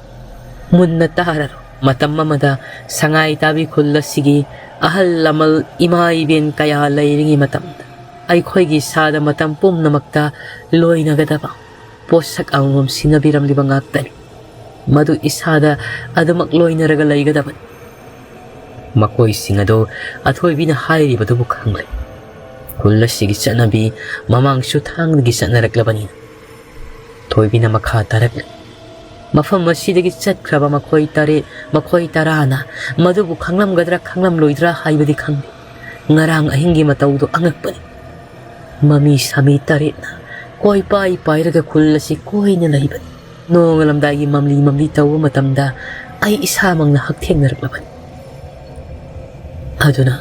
"ꯃꯨꯟꯅ ꯇꯥꯔꯔꯣ꯫ ꯃꯇꯝ ꯑꯃꯗ ꯁꯉꯥꯏ ꯇꯥꯕꯤ ꯈꯨꯜ ꯑꯁꯤꯒꯤ ꯑꯍꯜ ꯂꯃꯟ ꯏꯃꯥ ꯏꯕꯦꯟ ꯀꯌꯥ ꯂꯩꯔꯤꯉꯩ ꯃꯇꯝꯗ ꯑꯩꯈꯣꯏꯒꯤ ꯏꯁꯥꯗ ꯃꯇꯝ ꯄꯨꯝꯅꯃꯛꯇ ꯂꯣꯏꯅꯒꯗꯕ ꯄꯣꯠꯁꯛ ꯑꯃꯃꯝ ꯁꯤꯟꯅꯕꯤꯔꯝꯂꯤꯕ ꯉꯥꯛꯇꯅꯤ꯫ ꯃꯗꯨ ꯏꯁꯥꯗ ꯑꯗꯨꯃꯛ ꯂꯣꯏꯅꯔꯒ ꯂꯩꯒꯗꯕꯅꯤ꯫" ꯃꯈꯣꯏꯁꯤꯡ ꯑꯗꯨ ꯑꯊꯣꯏꯕꯤꯅ ꯍꯥꯏꯔꯤꯕꯗꯨꯕꯨ ꯈꯪꯂꯦ꯫ ꯈꯨꯜ ꯑꯁꯤꯒꯤ ꯆꯠꯅꯕꯤ ꯃꯃꯥꯡꯁꯨ ꯊꯥꯡꯗꯒꯤ ꯆꯠꯅꯔꯛꯂꯕꯅꯤ꯫ ꯊꯣꯏꯕꯤꯅ ꯃꯈꯥ ꯇꯥꯔꯛꯂꯤ, "ꯃꯐꯝ ꯑꯁꯤꯗꯒꯤ ꯆꯠꯈ꯭ꯔꯕ ꯃꯈꯣꯏ ꯇꯔꯦꯠ, ꯃꯈꯣꯏ ꯇꯔꯥꯅ ꯃꯗꯨꯕꯨ ꯈꯪꯂꯝꯒꯗ꯭ꯔꯥ ꯈꯪꯂꯝꯂꯣꯏꯗ꯭ꯔꯥ ꯍꯥꯏꯕꯗꯤ ꯈꯪꯗꯦ꯫ ꯉꯔꯥꯡ ꯑꯍꯤꯡꯒꯤ ꯃꯇꯧꯗꯨ ꯑꯉꯛꯄꯅꯤ꯫ ꯃꯃꯤ ꯁꯥꯃꯤ ꯇꯔꯦꯠꯅ ꯀꯣꯏꯄꯥꯏ ꯄꯥꯏꯔꯒ ꯈꯨꯜ ꯑꯁꯤ ꯀꯣꯏꯅ ꯂꯩꯕꯅꯤ꯫ ꯅꯣꯡꯉꯥꯜꯂꯝꯗꯥꯏꯒꯤ ꯃꯝꯂꯤ ꯃꯝꯂꯤ ꯇꯧꯕ ꯃꯇꯝꯗ ꯑꯩ ꯏꯁꯥꯃꯛꯅ ꯍꯛꯊꯦꯡꯅꯔꯛꯂꯕꯅꯤ꯫ ꯑꯗꯨꯅ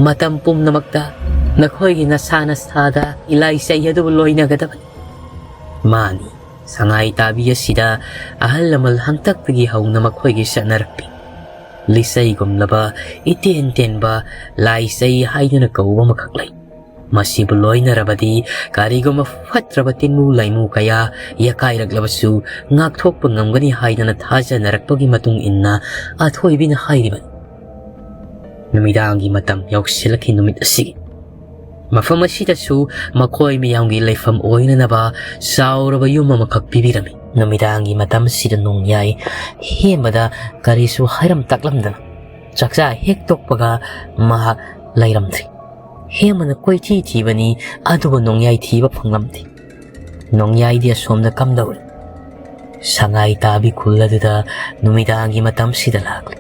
ꯃꯇꯝ ꯄꯨꯝꯅꯃꯛꯇ ꯅꯈꯣꯏꯒꯤ ꯅꯁꯥ ꯅꯁꯥꯗ ꯏꯂꯥꯏꯆꯩ ꯑꯗꯨꯕꯨ ꯂꯣꯏꯅꯒꯗꯕꯅꯤ꯫" ꯃꯥꯅꯤ, ꯁꯉꯥꯏ ꯇꯥꯕꯤ ꯑꯁꯤꯗ ꯑꯍꯜ ꯂꯃꯟ ꯍꯥꯛꯇꯛꯇꯒꯤ ꯍꯧꯅ ꯃꯈꯣꯏꯒꯤ ꯆꯠꯅꯔꯛꯄꯤ ꯂꯤꯆꯩꯒꯨꯝꯂꯕ ꯏꯇꯦꯟ ꯇꯦꯟꯕ ꯂꯥꯏꯆꯩ ꯍꯥꯏꯗꯨꯅ ꯀꯧꯕ ꯑꯃꯈꯛ ꯂꯩ꯫ ꯃꯁꯤꯕꯨ ꯂꯣꯏꯅꯔꯕꯗꯤ ꯀꯔꯤꯒꯨꯝꯕ ꯐꯠꯇ꯭ꯔꯕ ꯇꯤꯟꯃꯨ ꯂꯥꯏꯃꯨ ꯀꯌꯥ ꯌꯥꯀꯥꯏꯔꯛꯂꯕꯁꯨ ꯉꯥꯛꯊꯣꯛꯄ ꯉꯝꯒꯅꯤ ꯍꯥꯏꯗꯅ ꯊꯥꯖꯅꯔꯛꯄꯒꯤ ꯃꯇꯨꯡ ꯏꯟꯅ ꯑꯊꯣꯏꯕꯤꯅ ꯍꯥꯏꯔꯤꯕꯅꯤ꯫ ꯅꯨꯃꯤꯗꯥꯡꯒꯤ ꯃꯇꯝ ꯌꯧꯁꯤꯜꯂꯛꯈꯤ ꯅꯨꯃꯤꯠ ꯑꯁꯤꯒꯤ꯫ ꯃꯐꯝ ꯑꯁꯤꯗꯁꯨ ꯃꯈꯣꯏ ꯃꯌꯥꯝꯒꯤ ꯂꯩꯐꯝ ꯑꯣꯏꯅꯅꯕ ꯆꯥꯎꯔꯕ ꯌꯨꯝ ꯑꯃꯈꯛ ꯄꯤꯕꯤꯔꯝꯃꯤ꯫ ꯅꯨꯃꯤꯗꯥꯡꯒꯤ ꯃꯇꯝꯁꯤꯗ ꯅꯣꯡꯌꯥꯏ ꯍꯦꯟꯕꯗ ꯀꯔꯤꯁꯨ ꯍꯥꯏꯔꯝ ꯇꯥꯛꯂꯝꯗꯅ ꯆꯥꯛꯆꯥ ꯍꯦꯛ ꯇꯣꯛꯄꯒ ꯃꯍꯥꯛ ꯂꯩꯔꯝꯗ꯭ꯔꯤ꯫ ꯍꯦꯃꯅ ꯀꯣꯏꯊꯤ ꯊꯤꯕꯅꯤ, ꯑꯗꯨꯕꯨ ꯅꯣꯡꯌꯥꯏ ꯊꯤꯕ ꯐꯪꯂꯝꯗꯦ꯫ ꯅꯣꯡꯌꯥꯏꯗꯤ ꯑꯁꯣꯝꯗ ꯀꯝꯗꯧꯔꯤ? ꯁꯉꯥꯏ ꯇꯥꯕꯤ ꯈꯨꯜ ꯑꯗꯨꯗ ꯅꯨꯃꯤꯗꯥꯡꯒꯤ ꯃꯇꯝꯁꯤꯗ ꯂꯥꯛꯂꯤ꯫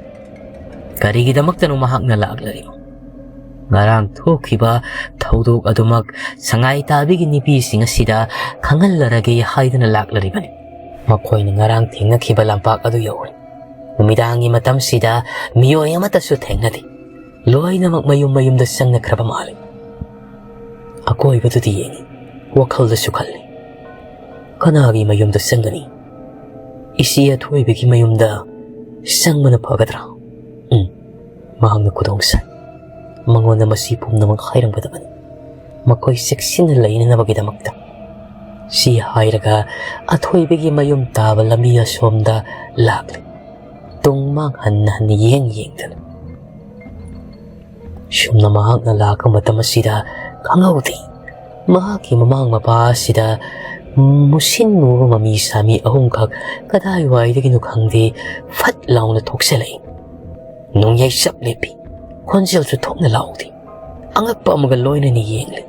ꯀꯔꯤꯒꯤꯗꯃꯛꯇꯅꯣ ꯃꯍꯥꯛꯅ ꯂꯥꯛꯂꯔꯤꯕ? ꯉꯔꯥꯡ ꯊꯣꯛꯈꯤꯕ ꯊꯧꯗꯣꯛ ꯑꯗꯨꯃꯛ ꯁꯉꯥꯏ ꯇꯥꯕꯤꯒꯤ ꯅꯨꯄꯤꯁꯤꯡ ꯑꯁꯤꯗ ꯈꯪꯍꯜꯂꯔꯒꯦ ꯍꯥꯏꯗꯨꯅ ꯂꯥꯛꯂꯔꯤꯕꯅꯤ꯫ ꯃꯈꯣꯏꯅ ꯉꯔꯥꯡ ꯊꯦꯡꯅꯈꯤꯕ ꯂꯝꯄꯥꯛ ꯑꯗꯨ ꯌꯧꯔꯦ꯫ ꯅꯨꯃꯤꯗꯥꯡꯒꯤ ꯃꯇꯝꯁꯤꯗ ꯃꯤꯑꯣꯏ ꯑꯃꯠꯇꯁꯨ ꯊꯦꯡꯅꯗꯦ꯫ ꯂꯣꯏꯅꯃꯛ ꯃꯌꯨꯝ ꯃꯌꯨꯝꯗ ꯆꯪꯅꯈ꯭ꯔꯕ ꯃꯥꯜꯂꯤ꯫ ꯑꯀꯣꯏꯕꯗꯨꯗ ꯌꯦꯡꯉꯤ, ꯋꯥꯈꯜꯗꯁꯨ ꯈꯜꯂꯤ, "ꯀꯅꯥꯒꯤ ꯃꯌꯨꯝꯗ ꯆꯪꯒꯅꯤ? ꯏꯆꯦ ꯑꯊꯣꯏꯕꯒꯤ ꯃꯌꯨꯝꯗ ꯆꯪꯕꯅ ꯐꯒꯗ꯭ꯔꯥ?" ꯎꯝ, ꯃꯍꯥꯛꯅ ꯈꯨꯗꯣꯡ ꯆꯥꯏ꯫ ꯃꯉꯣꯟꯗ ꯃꯁꯤ ꯄꯨꯝꯅꯃꯛ ꯍꯥꯏꯔꯝꯒꯗꯕꯅꯤ, ꯃꯈꯣꯏ ꯆꯦꯛꯁꯤꯟꯅ ꯂꯩꯅꯅꯕꯒꯤꯗꯃꯛꯇ꯫ ꯁꯤ ꯍꯥꯏꯔꯒ ꯑꯊꯣꯏꯕꯒꯤ ꯃꯌꯨꯝ ꯇꯥꯕ ꯂꯝꯕꯤ ꯑꯁꯣꯝꯗ ꯂꯥꯛꯂꯦ, ꯇꯨꯡ ꯃꯥꯡ ꯍꯟꯅ ꯍꯟꯅ ꯌꯦꯡ ꯌꯦꯡꯗꯅ꯫ ꯁꯨꯝꯅ ꯃꯍꯥꯛꯅ ꯂꯥꯛꯄ ꯃꯇꯝ ꯑꯁꯤꯗ ꯈꯪꯍꯧꯗꯦ, ꯃꯍꯥꯛꯀꯤ ꯃꯃꯥꯡ ꯃꯄꯥ ꯑꯁꯤꯗ ꯃꯨꯁꯤꯟ ꯃꯨꯕ ꯃꯃꯤ ꯁꯥꯃꯤ ꯑꯍꯨꯝꯈꯛ ꯀꯗꯥꯏꯋꯥꯏꯗꯒꯤꯅꯣ ꯈꯪꯗꯦ, ꯐꯠ ꯂꯥꯎꯅ ꯊꯣꯛꯆꯜꯂꯛꯏ꯫ ꯅꯣꯡꯌꯥꯏ ꯆꯞ ꯂꯦꯞꯄꯤ, ꯈꯣꯟꯖꯦꯜꯁꯨ ꯊꯣꯛꯅ ꯂꯥꯎꯗꯦ꯫ ꯑꯉꯛꯄ ꯑꯃꯒ ꯂꯣꯏꯅꯅ ꯌꯦꯡꯂꯤ꯫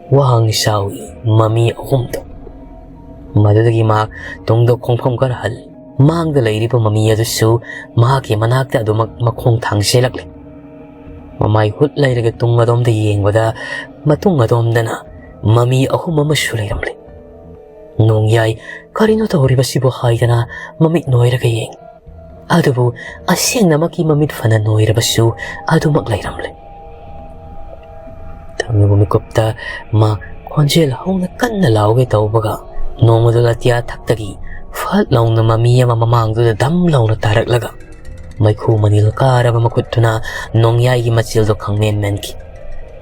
ꯋꯥꯡ ꯆꯥꯎꯏ ꯃꯃꯤ ꯑꯍꯨꯝꯗꯣ꯫ ꯃꯗꯨꯗꯒꯤ ꯃꯍꯥꯛ ꯇꯨꯡꯗ ꯈꯣꯡꯐꯝ ꯈꯔ ꯍꯜ꯫ ꯃꯥꯡꯗ ꯂꯩꯔꯤꯕ ꯃꯃꯤ ꯑꯗꯨꯁꯨ ꯃꯍꯥꯛꯀꯤ ꯃꯅꯥꯛꯇ ꯑꯗꯨꯃꯛ ꯃꯈꯣꯡ ꯊꯥꯡꯖꯦꯜꯂꯛꯂꯦ꯫ ꯃꯃꯥꯏ ꯍꯨꯠ ꯂꯩꯔꯒ ꯇꯨꯡ ꯑꯗꯣꯝꯗ ꯌꯦꯡꯕꯗ, ꯃꯇꯨꯡ ꯑꯗꯣꯝꯗꯅ ꯃꯃꯤ ꯑꯍꯨꯝ ꯑꯃꯁꯨ ꯂꯩꯔꯝꯂꯦ꯫ ꯅꯣꯡꯌꯥꯏ, "ꯀꯔꯤꯅꯣ ꯇꯧꯔꯤꯕꯁꯤꯕꯨ?" ꯍꯥꯏꯗꯅ ꯃꯃꯤꯠ ꯅꯣꯏꯔꯒ ꯌꯦꯡ꯫ ꯑꯗꯨꯕꯨ ꯑꯁꯦꯡꯅꯃꯛꯀꯤ ꯃꯃꯤꯠ ꯐꯅ ꯅꯣꯏꯔꯕꯁꯨ ꯑꯗꯨꯃꯛ ꯂꯩꯔꯝꯂꯦ꯫ ꯊꯪꯅꯕ ꯃꯤꯀꯨꯞꯇ ꯃꯥ ꯈꯣꯟꯖꯦꯜ ꯍꯧꯅ ꯀꯟꯅ ꯂꯥꯎꯒꯦ ꯇꯧꯕꯒ, ꯅꯣꯡꯃꯗꯣꯜ ꯑꯇꯤꯌꯥ ꯊꯛꯇꯒꯤ ꯐꯠ ꯂꯥꯎꯅ ꯃꯃꯤ ꯑꯃ ꯃꯃꯥꯡꯗꯨꯗ ꯗꯝ ꯂꯥꯎꯅ ꯇꯥꯔꯛꯂꯒ, ꯃꯩꯈꯨ ꯃꯅꯤꯜ ꯀꯥꯔꯕ ꯃꯈꯨꯠꯇꯨꯅ ꯅꯣꯡꯌꯥꯏꯒꯤ ꯃꯆꯤꯜꯗꯣ ꯈꯪꯃꯦꯟ ꯃꯦꯟꯈꯤ꯫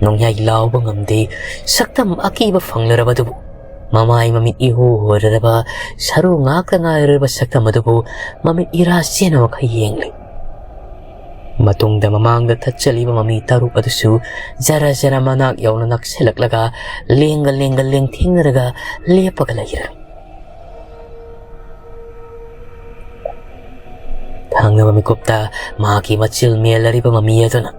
ꯅꯣꯡꯌꯥꯏ ꯂꯥꯎꯕ ꯉꯝꯗꯦ꯫ ꯁꯛꯇꯝ ꯑꯀꯤꯕ ꯐꯪꯂꯔꯕ ꯑꯗꯨꯕꯨ, ꯃꯃꯥꯏ ꯃꯃꯤꯠ ꯏꯍꯣ ꯍꯣꯔꯔꯕ, ꯁꯔꯨ ꯉꯥꯛꯇ ꯉꯥꯏꯔꯔꯕ ꯁꯛꯇꯝ ꯑꯗꯨꯕꯨ ꯃꯃꯤꯠ ꯏꯔꯥ ꯆꯦꯟꯕ ꯃꯈꯩ ꯌꯦꯡꯂꯤ꯫ ꯃꯇꯨꯡꯗ ꯃꯃꯥꯡꯗ ꯊꯠꯆꯜꯂꯤꯕ ꯃꯃꯤ ꯇꯔꯨꯛ ꯑꯗꯨꯁꯨ ꯖꯔ ꯖꯔ ꯃꯅꯥꯛ ꯌꯧꯅ ꯅꯛꯁꯤꯜꯂꯛꯂꯒ, ꯂꯦꯡꯒ ꯂꯦꯡꯒ ꯂꯦꯡꯊꯦꯡꯅꯔꯒ ꯂꯦꯞꯄꯒ ꯂꯩꯔꯦ꯫ ꯊꯪꯅꯕ ꯃꯤꯀꯨꯞꯇ ꯃꯍꯥꯛꯀꯤ ꯃꯆꯤꯜ ꯃꯦꯜꯂꯔꯤꯕ ꯃꯃꯤ ꯑꯗꯨꯅ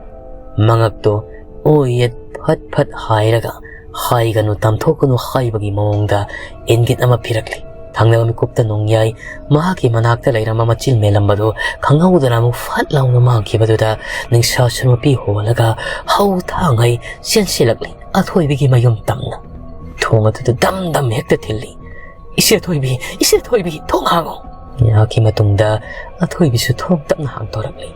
ꯃꯉꯛꯇꯣ ꯑꯣꯏ ꯌꯦꯠ ꯐꯠ ꯐꯠ ꯍꯥꯏꯔꯒ, "ꯍꯥꯏꯒꯅꯨ, ꯇꯝꯊꯣꯛꯀꯅꯨ" ꯍꯥꯏꯕꯒꯤ ꯃꯑꯣꯡꯗ ꯏꯪꯒꯤꯠ ꯑꯃ ꯄꯤꯔꯛꯂꯤ꯫ ꯊꯪꯅꯕ ꯃꯤꯀꯨꯞꯇ ꯅꯣꯡꯌꯥꯏ ꯃꯍꯥꯛꯀꯤ ꯃꯅꯥꯛꯇ ꯂꯩꯔꯝꯕ ꯃꯆꯤꯜ ꯃꯦꯜꯂꯝꯕꯗꯨ ꯈꯪꯍꯧꯗꯅ ꯑꯃꯨꯛ ꯐꯠ ꯂꯥꯎꯅ ꯃꯥꯡꯈꯤꯕꯗꯨꯗ ꯅꯤꯡꯁꯥ ꯁꯨꯔꯃꯄꯤ ꯍꯣꯜꯂꯒ ꯍꯧ ꯊꯥꯡꯉꯩ ꯆꯦꯟꯁꯤꯜꯂꯛꯂꯤ꯫ ꯑꯊꯣꯏꯕꯤꯒꯤ ꯃꯌꯨꯝ ꯇꯝꯅ ꯊꯣꯡ ꯑꯗꯨꯗ ꯗꯝ ꯗꯝ ꯍꯦꯛꯇ ꯊꯤꯜꯂꯤ꯫ "ꯏꯆꯦ ꯊꯣꯏꯕꯤ, ꯏꯆꯦ ꯊꯣꯏꯕꯤ, ꯊꯣꯡ ꯍꯥꯡꯉꯣ!" ꯌꯥꯈꯤ ꯃꯇꯨꯡꯗ ꯑꯊꯣꯏꯕꯤꯁꯨ ꯊꯣꯡ ꯇꯞꯅ ꯍꯥꯡꯗꯣꯔꯛꯂꯤ꯫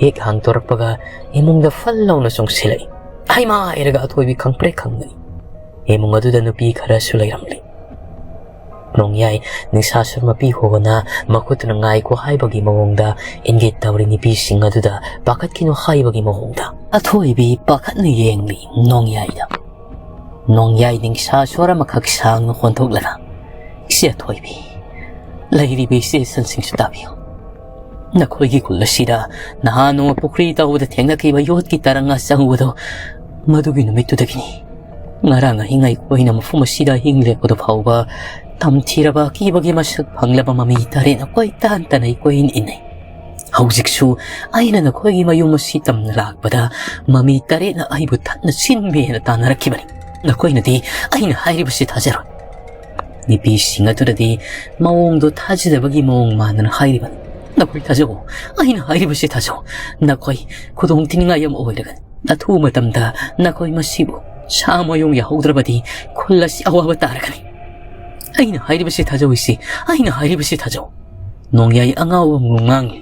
ꯍꯦꯛ ꯍꯥꯡꯗꯣꯔꯛꯄꯒ ꯏꯃꯨꯡꯗ ꯐꯜ ꯂꯥꯎꯅ ꯆꯣꯡꯁꯤꯜꯂꯛꯏ꯫ "ꯍꯩꯃꯥ!" ꯍꯥꯏꯔꯒ ꯑꯊꯣꯏꯕꯤ ꯈꯪꯄ꯭ꯔꯦꯛ ꯈꯪꯂꯛꯏ꯫ ꯏꯃꯨꯡ ꯑꯗꯨꯗ ꯅꯨꯄꯤ ꯈꯔꯁꯨ ꯂꯩꯔꯝꯂꯤ꯫ ꯅꯣꯡꯌꯥꯏ ꯅꯤꯡꯁꯥ ꯁꯣꯔ ꯃꯄꯤ ꯍꯣꯕꯅ ꯃꯈꯨꯠꯇꯨꯅ "ꯉꯥꯏꯈꯣ" ꯍꯥꯏꯕꯒꯤ ꯃꯑꯣꯡꯗ ꯏꯪꯒꯤꯠ ꯇꯧꯔꯤ ꯅꯨꯄꯤꯁꯤꯡ ꯑꯗꯨꯗ "ꯄꯥꯈꯠꯈꯤꯅꯨ" ꯍꯥꯏꯕꯒꯤ ꯃꯑꯣꯡꯗ꯫ ꯑꯊꯣꯏꯕꯤ ꯄꯥꯈꯠꯅ ꯌꯦꯡꯂꯤ ꯅꯣꯡꯌꯥꯏꯗ꯫ ꯅꯣꯡꯌꯥꯏ ꯅꯤꯡꯁꯥ ꯁꯣꯔ ꯑꯃꯈꯛ ꯁꯥꯡꯅ ꯍꯣꯟꯊꯣꯛꯂꯒ, "ꯏꯆꯦ ꯑꯊꯣꯏꯕꯤ, ꯂꯩꯔꯤꯕ ꯏꯆꯦ ꯏꯆꯜꯁꯤꯡꯁꯨ ꯇꯥꯕꯤꯌꯨ꯫ ꯅꯈꯣꯏꯒꯤ ꯈꯨꯜ ꯑꯁꯤꯗ ꯅꯍꯥꯟ ꯅꯣꯡꯃ ꯄꯨꯈ꯭ꯔꯤ ꯇꯧꯕꯗ ꯊꯦꯡꯅꯈꯤꯕ ꯌꯣꯠꯀꯤ ꯇꯔꯪ ꯑꯆꯧꯕꯗꯣ, ꯃꯗꯨꯒꯤ ꯅꯨꯃꯤꯠꯇꯨꯗꯒꯤꯅꯤ꯫ ꯉꯔꯥꯡ ꯑꯍꯤꯡ ꯑꯩꯈꯣꯏꯅ ꯃꯐꯝ ꯑꯁꯤꯗ ꯑꯍꯤꯡ ꯂꯦꯛꯄꯗꯨ ꯐꯥꯎꯕ ꯇꯝꯊꯤꯔꯕ ꯑꯀꯤꯕꯒꯤ ꯃꯁꯛ ꯐꯪꯂꯕ ꯃꯃꯤ ꯇꯔꯦꯠꯅ ꯀꯣꯏꯇꯥꯟ ꯇꯥꯟꯅꯩ, ꯀꯣꯏꯏꯟ ꯏꯟꯅꯩ꯫ ꯍꯧꯖꯤꯛꯁꯨ ꯑꯩꯅ ꯅꯈꯣꯏꯒꯤ ꯃꯌꯨꯝ ꯑꯁꯤ ꯇꯝꯅ ꯂꯥꯛꯄꯗ ꯃꯃꯤ ꯇꯔꯦꯠꯅ ꯑꯩꯕꯨ ꯊꯠꯅ ꯁꯤꯟꯕꯤꯅ ꯇꯥꯟꯅꯔꯛꯈꯤꯕꯅꯤ꯫ ꯅꯈꯣꯏꯅꯗꯤ ꯑꯩꯅ ꯍꯥꯏꯔꯤꯕꯁꯤ ꯊꯥꯖꯔꯣꯏ꯫" ꯅꯨꯄꯤꯁꯤꯡ ꯑꯗꯨꯅꯗꯤ ꯃꯑꯣꯡꯗꯣ ꯊꯥꯖꯗꯕꯒꯤ ꯃꯑꯣꯡ ꯃꯥꯟꯗꯅ ꯍꯥꯏꯔꯤꯕꯅꯤ꯫ "ꯅꯈꯣꯏ ꯊꯥꯖꯧ, ꯑꯩꯅ ꯍꯥꯏꯔꯤꯕꯁꯤ ꯊꯥꯖꯧ꯫ ꯅꯈꯣꯏ ꯈꯨꯗꯣꯡ ꯊꯤꯅꯤꯡꯉꯥꯏ ꯑꯃ ꯑꯣꯏꯔꯒꯅꯤ꯫ ꯑꯊꯨꯕ ꯃꯇꯝꯗ ꯅꯈꯣꯏ ꯃꯁꯤꯕꯨ ꯁꯥ ꯃꯌꯨꯡ ꯌꯥꯍꯧꯗ꯭ꯔꯕꯗꯤ ꯈꯨꯜ ꯑꯁꯤ ꯑꯋꯥꯕ ꯇꯥꯔꯒꯅꯤ꯫ ꯑꯩꯅ ꯍꯥꯏꯔꯤꯕꯁꯤ ꯊꯥꯖꯧ ꯏꯆꯦ, ꯑꯩꯅ ꯍꯥꯏꯔꯤꯕꯁꯤ ꯊꯥꯖꯧ꯫" ꯅꯣꯡꯌꯥꯏ ꯑꯉꯥꯎꯕ ꯑꯃꯒꯨꯝ ꯉꯥꯡꯂꯤ꯫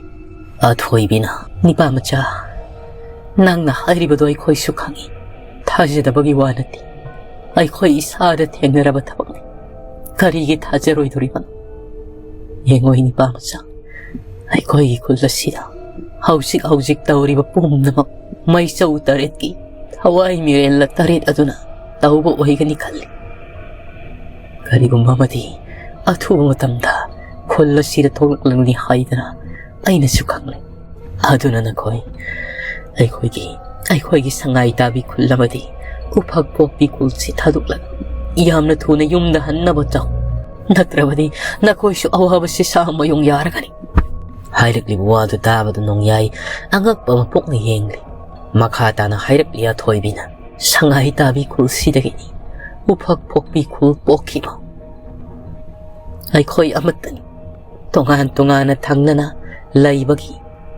ꯑꯊꯣꯏꯕꯤꯅ, "ꯅꯤꯄꯥ ꯃꯆꯥ, ꯅꯪꯅ ꯍꯥꯏꯔꯤꯕꯗꯣ ꯑꯩꯈꯣꯏꯁꯨ ꯈꯪꯏ꯫ ꯊꯥꯖꯗꯕꯒꯤ ꯋꯥ ꯅꯠꯇꯦ꯫ ꯑꯩꯈꯣꯏ ꯏꯁꯥꯗ ꯊꯦꯡꯅꯔꯕ ꯊꯕꯛꯅꯤ꯫ ꯀꯔꯤꯒꯤ ꯊꯥꯖꯔꯣꯏꯗꯣꯔꯤꯕꯅꯣ? ꯌꯦꯡꯉꯣ ꯅꯤꯄꯥ ꯃꯆꯥ, ꯑꯩꯈꯣꯏꯒꯤ ꯈꯨꯜ ꯑꯁꯤꯗ ꯍꯧꯖꯤꯛ ꯍꯧꯖꯤꯛ ꯇꯧꯔꯤꯕ ꯄꯨꯝꯅꯃꯛ ꯃꯩꯆꯧ ꯇꯔꯦꯠꯀꯤ ꯊꯋꯥꯏ ꯃꯤꯔꯦꯜꯂ ꯇꯔꯦꯠ ꯑꯗꯨꯅ ꯇꯧꯕ ꯑꯣꯏꯒꯅꯤ ꯈꯜꯂꯤ꯫ ꯀꯔꯤꯒꯨꯝꯕ ꯑꯃꯗꯤ ꯑꯊꯨꯕ ꯃꯇꯝꯗ ꯈꯨꯜ ꯑꯁꯤꯗ ꯊꯣꯛꯂꯛꯂꯒꯅꯤ ꯍꯥꯏꯗꯅ ꯑꯩꯅꯁꯨ ꯈꯪꯂꯦ꯫ ꯑꯗꯨꯅ ꯅꯈꯣꯏ ꯑꯩꯈꯣꯏꯒꯤ, ꯑꯩꯈꯣꯏꯒꯤ ꯁꯉꯥꯏ ꯇꯥꯕꯤ ꯈꯨꯜ ꯑꯃꯗꯤ ꯎꯐꯛ ꯄꯣꯛꯄꯤ ꯈꯨꯜꯁꯤ ꯊꯥꯗꯣꯛꯂꯒ ꯌꯥꯝꯅ ꯊꯨꯅ ꯌꯨꯝꯗ ꯍꯟꯅꯕ ꯇꯧ꯫ ꯅꯠꯇ꯭ꯔꯕꯗꯤ ꯅꯈꯣꯏꯁꯨ ꯑꯋꯥꯕꯁꯤ ꯁꯥ ꯃꯌꯨꯡ ꯌꯥꯔꯒꯅꯤ꯫" ꯍꯥꯏꯔꯛꯂꯤꯕ ꯋꯥꯗꯨ ꯇꯥꯕꯗ ꯅꯣꯡꯌꯥꯏ ꯑꯉꯛꯄ ꯑꯃ ꯄꯣꯛꯅ ꯌꯦꯡꯂꯤ꯫ ꯃꯈꯥ ꯇꯥꯅ ꯍꯥꯏꯔꯛꯂꯤ ꯑꯊꯣꯏꯕꯤꯅ, "ꯁꯉꯥꯏ ꯇꯥꯕꯤ ꯈꯨꯜꯁꯤꯗꯒꯤꯅꯤ ꯎꯐꯛ ꯄꯣꯛꯄꯤ ꯈꯨꯜ ꯄꯣꯛꯈꯤꯕ꯫ ꯑꯩꯈꯣꯏ ꯑꯃꯠꯇꯅꯤ꯫ ꯇꯣꯉꯥꯟ ꯇꯣꯉꯥꯟꯅ ꯊꯪꯅꯅ ꯂꯩꯕꯒꯤ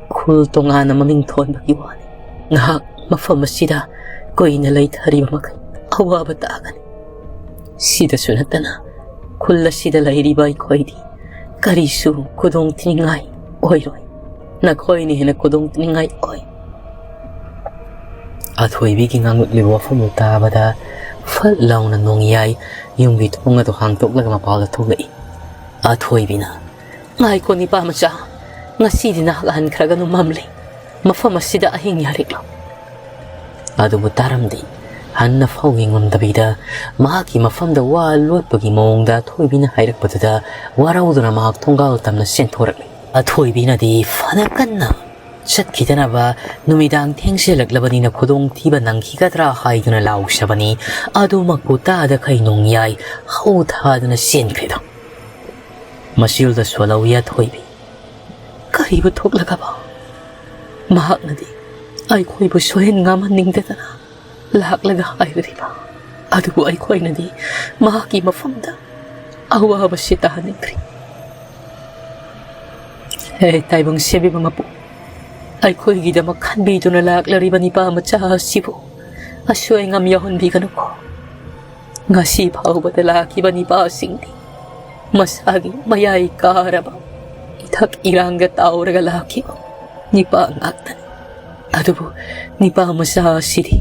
ꯈꯨꯜ ꯇꯣꯉꯥꯟꯅ ꯃꯃꯤꯡ ꯊꯣꯟꯕꯒꯤ ꯋꯥꯅꯤ꯫ ꯉꯥꯏꯍꯥꯛ ꯃꯐꯝ ꯑꯁꯤꯗ ꯀꯨꯏꯅ ꯂꯩꯊꯔꯤꯕ ꯃꯈꯩ ꯑꯋꯥꯕ ꯇꯥꯒꯅꯤ꯫ ꯁꯤꯗꯁꯨ ꯅꯠꯇꯅ ꯈꯨꯜ ꯑꯁꯤꯗ ꯂꯩꯔꯤꯕ ꯑꯩꯈꯣꯏꯗꯤ ꯀꯔꯤꯁꯨ ꯈꯨꯗꯣꯡ ꯊꯤꯅꯤꯡꯉꯥꯏ ꯑꯣꯏꯔꯣꯏ꯫ ꯅꯈꯣꯏꯅ ꯍꯦꯟꯅ ꯈꯨꯗꯣꯡ ꯊꯤꯅꯤꯡꯉꯥꯏ ꯑꯣꯏ꯫ ꯑꯊꯣꯏꯕꯤꯒꯤ ꯉꯥꯡꯂꯛꯂꯤꯕ ꯋꯥꯐꯝꯗꯨ ꯇꯥꯕꯗ ꯐꯠ ꯂꯥꯎꯅ ꯅꯣꯡꯌꯥꯏ ꯌꯨꯝꯒꯤ ꯊꯣꯡ ꯑꯗꯨ ꯍꯥꯡꯗꯣꯛꯂꯒ ꯃꯄꯥꯟꯗ ꯊꯣꯛꯂꯛꯏ꯫ ꯑꯊꯣꯏꯕꯤꯅ, "ꯉꯥꯏꯈꯣ ꯅꯤꯄꯥ ꯃꯆꯥ, ꯉꯁꯤꯗꯤ ꯅꯍꯥꯛ ꯍꯟꯈ꯭ꯔꯒꯅꯨ, ꯃꯝꯂꯤ꯫ ꯃꯐꯝ ꯑꯁꯤꯗ ꯑꯍꯤꯡ ꯌꯥꯔꯦꯛꯂꯣ?" ꯑꯗꯨꯕꯨ ꯇꯥꯔꯝꯗꯦ꯫ ꯍꯟꯅ ꯐꯥꯎ ꯌꯦꯡꯂꯝꯗꯕꯤꯗ ꯃꯍꯥꯛꯀꯤ ꯃꯐꯝꯗ ꯋꯥ ꯂꯣꯠꯄꯒꯤ ꯃꯑꯣꯡꯗ ꯑꯊꯣꯏꯕꯤꯅ ꯍꯥꯏꯔꯛꯄꯗꯨꯗ ꯋꯥꯔꯧꯗꯨꯅ ꯃꯍꯥꯛ ꯊꯣꯡꯒꯥꯜ ꯇꯝꯅ ꯆꯦꯟꯊꯣꯔꯛꯂꯦ꯫ ꯑꯊꯣꯏꯕꯤꯅꯗꯤ ꯐꯅ ꯀꯟꯅ ꯆꯠꯈꯤꯗꯅꯕ, ꯅꯨꯃꯤꯗꯥꯡ ꯊꯦꯡꯖꯤꯜꯂꯛꯂꯕꯅꯤꯅ ꯈꯨꯗꯣꯡꯊꯤꯕ ꯅꯪꯈꯤꯒꯗ꯭ꯔꯥ ꯍꯥꯏꯗꯨꯅ ꯂꯥꯎꯖꯕꯅꯤ꯫ ꯑꯗꯨꯃꯛꯄꯨ ꯇꯥꯗꯈꯩ ꯅꯣꯡꯌꯥꯏ ꯍꯧ ꯊꯥꯗꯨꯅ ꯆꯦꯟꯈ꯭ꯔꯤꯗꯣ꯫ ꯃꯁꯤꯜꯗ ꯁꯣꯜꯍꯧꯏ ꯑꯊꯣꯏꯕꯤ꯫ ꯀꯔꯤꯕꯨ ꯊꯣꯛꯂꯒꯕ? ꯃꯍꯥꯛꯅꯗꯤ ꯑꯩꯈꯣꯏꯕꯨ ꯁꯣꯏꯍꯟ ꯉꯥꯝꯍꯟꯅꯤꯡꯗꯗꯅ ꯂꯥꯛꯂꯒ ꯍꯥꯏꯔꯤꯕ꯫ ꯑꯗꯨꯕꯨ ꯑꯩꯈꯣꯏꯅꯗꯤ ꯃꯍꯥꯛꯀꯤ ꯃꯐꯝꯗ ꯑꯋꯥꯕꯁꯤ ꯇꯥꯍꯟꯅꯤꯡꯗ꯭ꯔꯤ꯫ ꯍꯦ ꯇꯥꯏꯕꯪ ꯁꯦꯝꯕꯤꯕ ꯃꯄꯨ, ꯑꯩꯈꯣꯏꯒꯤꯗꯃꯛ ꯈꯟꯕꯤꯗꯨꯅ ꯂꯥꯛꯂꯔꯤꯕ ꯅꯤꯄꯥ ꯃꯆꯥ ꯑꯁꯤꯕꯨ ꯑꯁꯣꯏ ꯑꯉꯥꯝ ꯌꯥꯎꯍꯟꯕꯤꯒꯅꯨꯀꯣ꯫ ꯉꯁꯤ ꯐꯥꯎꯕꯗ ꯂꯥꯛꯈꯤꯕ ꯅꯤꯄꯥꯁꯤꯡꯗꯤ ꯃꯁꯥꯒꯤ ꯃꯌꯥꯏ ꯀꯥꯔꯕ ꯏꯊꯛ ꯏꯔꯥꯡꯗ ꯇꯥꯎꯔꯒ ꯂꯥꯛꯈꯤꯕ ꯅꯤꯄꯥ ꯉꯥꯛꯇꯅꯤ꯫ ꯑꯗꯨꯕꯨ ꯅꯤꯄꯥ ꯃꯆꯥ ꯑꯁꯤꯗꯤ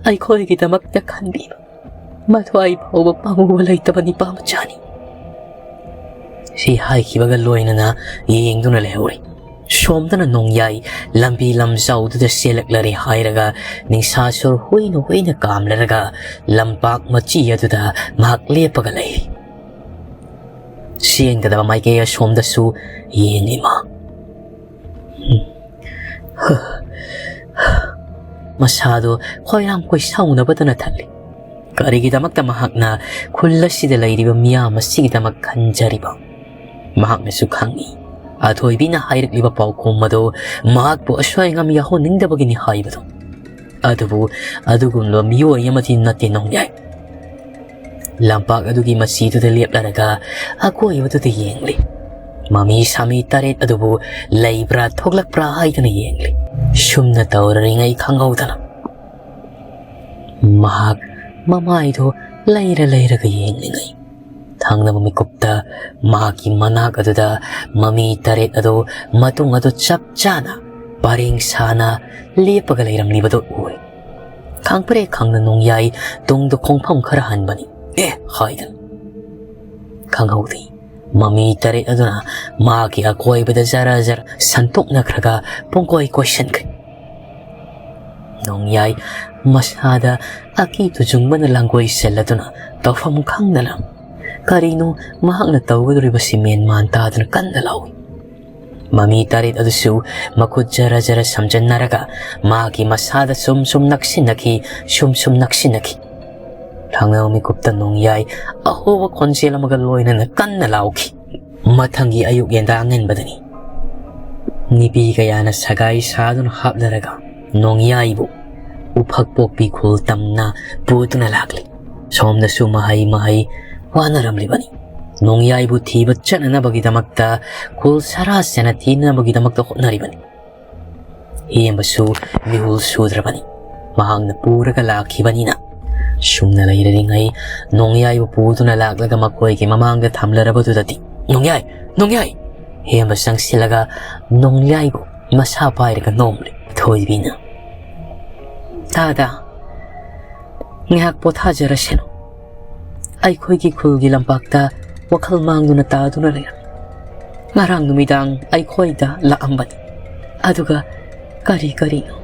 ꯑꯩꯈꯣꯏꯒꯤꯗꯃꯛꯇ ꯈꯟꯕꯤꯕ ꯃꯊ꯭ꯋꯥꯏ ꯐꯥꯎꯕ ꯄꯥꯝꯃꯨꯕ ꯂꯩꯇꯕ ꯅꯤꯄꯥ ꯃꯆꯥꯅꯤ꯫ ꯁꯤ ꯍꯥꯏꯈꯤꯕꯒ ꯂꯣꯏꯅꯅ ꯌꯦꯡꯗꯨꯅ ꯂꯩꯍꯧꯔꯦ꯫ ꯁꯣꯝꯗꯅ ꯅꯣꯡꯌꯥꯏ ꯂꯝꯕꯤ ꯂꯝꯖꯥꯎꯗꯨꯗ ꯆꯦꯜꯂꯛꯂꯔꯦ ꯍꯥꯏꯔꯒ ꯅꯤꯡꯁꯥ ꯁꯣꯔ ꯍꯨꯏꯅ ꯍꯨꯏꯅ ꯀꯥꯝꯂꯔꯒ ꯂꯝꯄꯥꯛ ꯃꯆꯤ ꯑꯗꯨꯗ ꯃꯍꯥꯛ ꯂꯦꯞꯄꯒ ꯂꯩ꯫ ꯆꯦꯟꯒꯗꯕ ꯃꯥꯏꯀꯩ ꯑꯁꯣꯝꯗꯁꯨ ꯌꯦꯡꯂꯤ ꯃꯍꯥꯛ꯫ ꯃꯁꯥꯗꯣ ꯈꯣꯏꯔꯥꯡ ꯈꯣꯏꯁꯥꯎꯅꯕꯇꯅ ꯊꯜꯂꯤ꯫ ꯀꯔꯤꯒꯤꯗꯃꯛꯇ ꯃꯍꯥꯛꯅ ꯈꯨꯜ ꯑꯁꯤꯗ ꯂꯩꯔꯤꯕ ꯃꯤꯌꯥꯝ ꯑꯁꯤꯒꯤꯗꯃꯛ ꯈꯟꯖꯔꯤꯕ? ꯃꯍꯥꯛꯅꯁꯨ ꯈꯪꯏ, ꯑꯊꯣꯏꯕꯤꯅ ꯍꯥꯏꯔꯛꯂꯤꯕ ꯄꯥꯎꯈꯨꯝ ꯑꯗꯨ ꯃꯍꯥꯛꯄꯨ ꯑꯁꯣꯏ ꯑꯉꯥꯝ ꯌꯥꯎꯍꯟꯅꯤꯡꯗꯕꯒꯤꯅꯤ ꯍꯥꯏꯕꯗꯨ꯫ ꯑꯗꯨꯕꯨ ꯑꯗꯨꯒꯨꯝꯂꯕ ꯃꯤꯑꯣꯏ ꯑꯃꯗꯤ ꯅꯠꯇꯦ ꯅꯣꯡꯌꯥꯏ꯫ ꯂꯝꯄꯥꯛ ꯑꯗꯨꯒꯤ ꯃꯆꯤꯗꯨꯗ ꯂꯦꯞꯂꯔꯒ ꯑꯀꯣꯏꯕꯗꯨꯗ ꯌꯦꯡꯂꯤ꯫ ꯃꯃꯤ ꯁꯥꯃꯤ ꯇꯔꯦꯠ ꯑꯗꯨꯕꯨ ꯂꯩꯕ꯭ꯔꯥ ꯊꯣꯛꯂꯛꯄ꯭ꯔꯥ ꯍꯥꯏꯗꯨꯅ ꯌꯦꯡꯂꯤ꯫ ꯁꯨꯝꯅ ꯇꯧꯔꯤꯉꯩ ꯈꯪꯍꯧꯗꯅ ꯃꯍꯥꯛ ꯃꯃꯥꯏꯗꯨ ꯂꯩꯔ ꯂꯩꯔꯒ ꯌꯦꯡꯂꯤꯉꯩ ꯊꯪꯅꯕ ꯃꯤꯀꯨꯞꯇ ꯃꯍꯥꯛꯀꯤ ꯃꯅꯥꯛ ꯑꯗꯨꯗ ꯃꯃꯤ ꯇꯔꯦꯠ ꯑꯗꯨ ꯃꯇꯨꯡ ꯑꯗꯨ ꯆꯞ ꯆꯥꯅ ꯄꯔꯦꯡ ꯁꯥꯅ ꯂꯦꯞꯄꯒ ꯂꯩꯔꯝꯂꯤꯕꯗꯨ ꯎꯔꯦ꯫ ꯈꯪꯄ꯭ꯔꯦꯛ ꯈꯪꯅ ꯅꯣꯡꯌꯥꯏ ꯇꯨꯡꯗ ꯈꯣꯡꯐꯝ ꯈꯔ ꯍꯟꯕꯅꯤ꯫ "ꯑꯦ!" ꯍꯥꯏꯗꯅ꯫ ꯈꯪꯍꯧꯗꯦ꯫ ꯃꯃꯤ ꯇꯔꯦꯠ ꯑꯗꯨꯅ ꯃꯍꯥꯛꯀꯤ ꯑꯀꯣꯏꯕꯗ ꯖꯔ ꯖꯔ ꯁꯟꯇꯣꯛꯅꯈ꯭ꯔꯒ ꯄꯨꯡꯀꯣꯏ ꯀꯣꯏꯁꯟꯈ꯭ꯔꯦ꯫ ꯅꯣꯡꯌꯥꯏ ꯃꯁꯥꯗ ꯑꯀꯤ ꯇꯨꯖꯨꯡꯕꯅ ꯂꯥꯡꯒꯣꯏ ꯁꯤꯜꯂꯗꯨꯅ ꯇꯧꯐꯝ ꯈꯪꯗꯅ ꯀꯔꯤꯅꯣ ꯃꯍꯥꯛꯅ ꯇꯧꯒꯗꯧꯔꯤꯕꯁꯤ ꯃꯦꯟ ꯃꯥꯟ ꯇꯥꯗꯅ ꯀꯟꯅ ꯂꯥꯎꯏ꯫ ꯃꯃꯤ ꯇꯔꯦꯠ ꯑꯗꯨꯁꯨ ꯃꯈꯨꯠ ꯖꯔ ꯖꯔ ꯁꯝꯖꯟꯅꯔꯒ ꯃꯍꯥꯛꯀꯤ ꯃꯁꯥꯗ ꯁꯨꯝ ꯁꯨꯝ ꯅꯛꯁꯤꯟꯅꯈꯤ, ꯁꯨꯝ ꯁꯨꯝ ꯅꯛꯁꯤꯟꯅꯈꯤ꯫ ꯊꯪꯅꯕ ꯃꯤꯀꯨꯞꯇ ꯅꯣꯡꯌꯥꯏ ꯑꯍꯣꯕ ꯈꯣꯟꯖꯦꯜ ꯑꯃꯒ ꯂꯣꯏꯅꯅ ꯀꯟꯅ ꯂꯥꯎꯈꯤ꯫ ꯃꯊꯪꯒꯤ ꯑꯌꯨꯛ ꯌꯦꯟꯗꯥ ꯑꯉꯟꯕꯗꯅꯤ꯫ ꯅꯤꯄꯤ ꯀꯌꯥꯅ ꯁꯒꯥꯏ ꯁꯥꯗꯨꯅ ꯍꯥꯞꯅꯔꯒ ꯅꯣꯡꯌꯥꯏꯕꯨ ꯎꯐꯛ ꯄꯣꯛꯄꯤ ꯈꯨꯜ ꯇꯝꯅ ꯄꯨꯗꯨꯅ ꯂꯥꯛꯂꯤ꯫ ꯁꯣꯝꯗꯁꯨ ꯃꯍꯩ ꯃꯍꯩ ꯋꯥꯅꯔꯝꯂꯤꯕꯅꯤ꯫ ꯅꯣꯡꯌꯥꯏꯕꯨ ꯊꯤꯕ ꯆꯠꯅꯅꯕꯒꯤꯗꯃꯛꯇ ꯈꯨꯜ ꯁꯔꯥ ꯁꯦꯟꯅ ꯊꯤꯅꯅꯕꯒꯤꯗꯃꯛꯇ ꯍꯣꯠꯅꯔꯤꯕꯅꯤ꯫ ꯍꯦꯝꯕꯁꯨ ꯃꯤꯍꯨꯜ ꯁꯨꯗ꯭ꯔꯕꯅꯤ꯫ ꯃꯍꯥꯛꯅ ꯄꯨꯔꯒ ꯂꯥꯛꯈꯤꯕꯅꯤꯅ꯫ ꯁꯨꯝꯅ ꯂꯩꯔꯤꯉꯩ ꯅꯣꯡꯌꯥꯏꯕꯨ ꯄꯨꯗꯨꯅ ꯂꯥꯛꯂꯒ ꯃꯈꯣꯏꯒꯤ ꯃꯃꯥꯡꯗ ꯊꯝꯂꯔꯕꯗꯨꯗꯗꯤ, "ꯅꯣꯡꯌꯥꯏ! ꯅꯣꯡꯌꯥꯏ!" ꯍꯦꯝꯕ ꯆꯪꯁꯤꯜꯂꯒ ꯅꯣꯡꯌꯥꯏꯕꯨ ꯃꯁꯥ ꯄꯥꯏꯔꯒ ꯅꯣꯝꯂꯤ꯫ ꯊꯣꯏꯕꯤꯅ, "ꯇꯥꯗ, ꯉꯥꯏꯍꯥꯛ ꯄꯣꯊꯥꯖꯔꯁꯅꯨ꯫ ꯑꯩꯈꯣꯏꯒꯤ ꯈꯨꯜꯒꯤ ꯂꯝꯄꯥꯛꯇ ꯋꯥꯈꯜ ꯃꯥꯡꯗꯨꯅ ꯇꯥꯗꯨꯅ ꯂꯩꯔꯝꯃꯤ꯫ ꯉꯔꯥꯡ ꯅꯨꯃꯤꯗꯥꯡ ꯑꯩꯈꯣꯏꯗ ꯂꯥꯛꯑꯝꯕꯅꯤ꯫ ꯑꯗꯨꯒ ꯀꯔꯤ ꯀꯔꯤꯅꯣ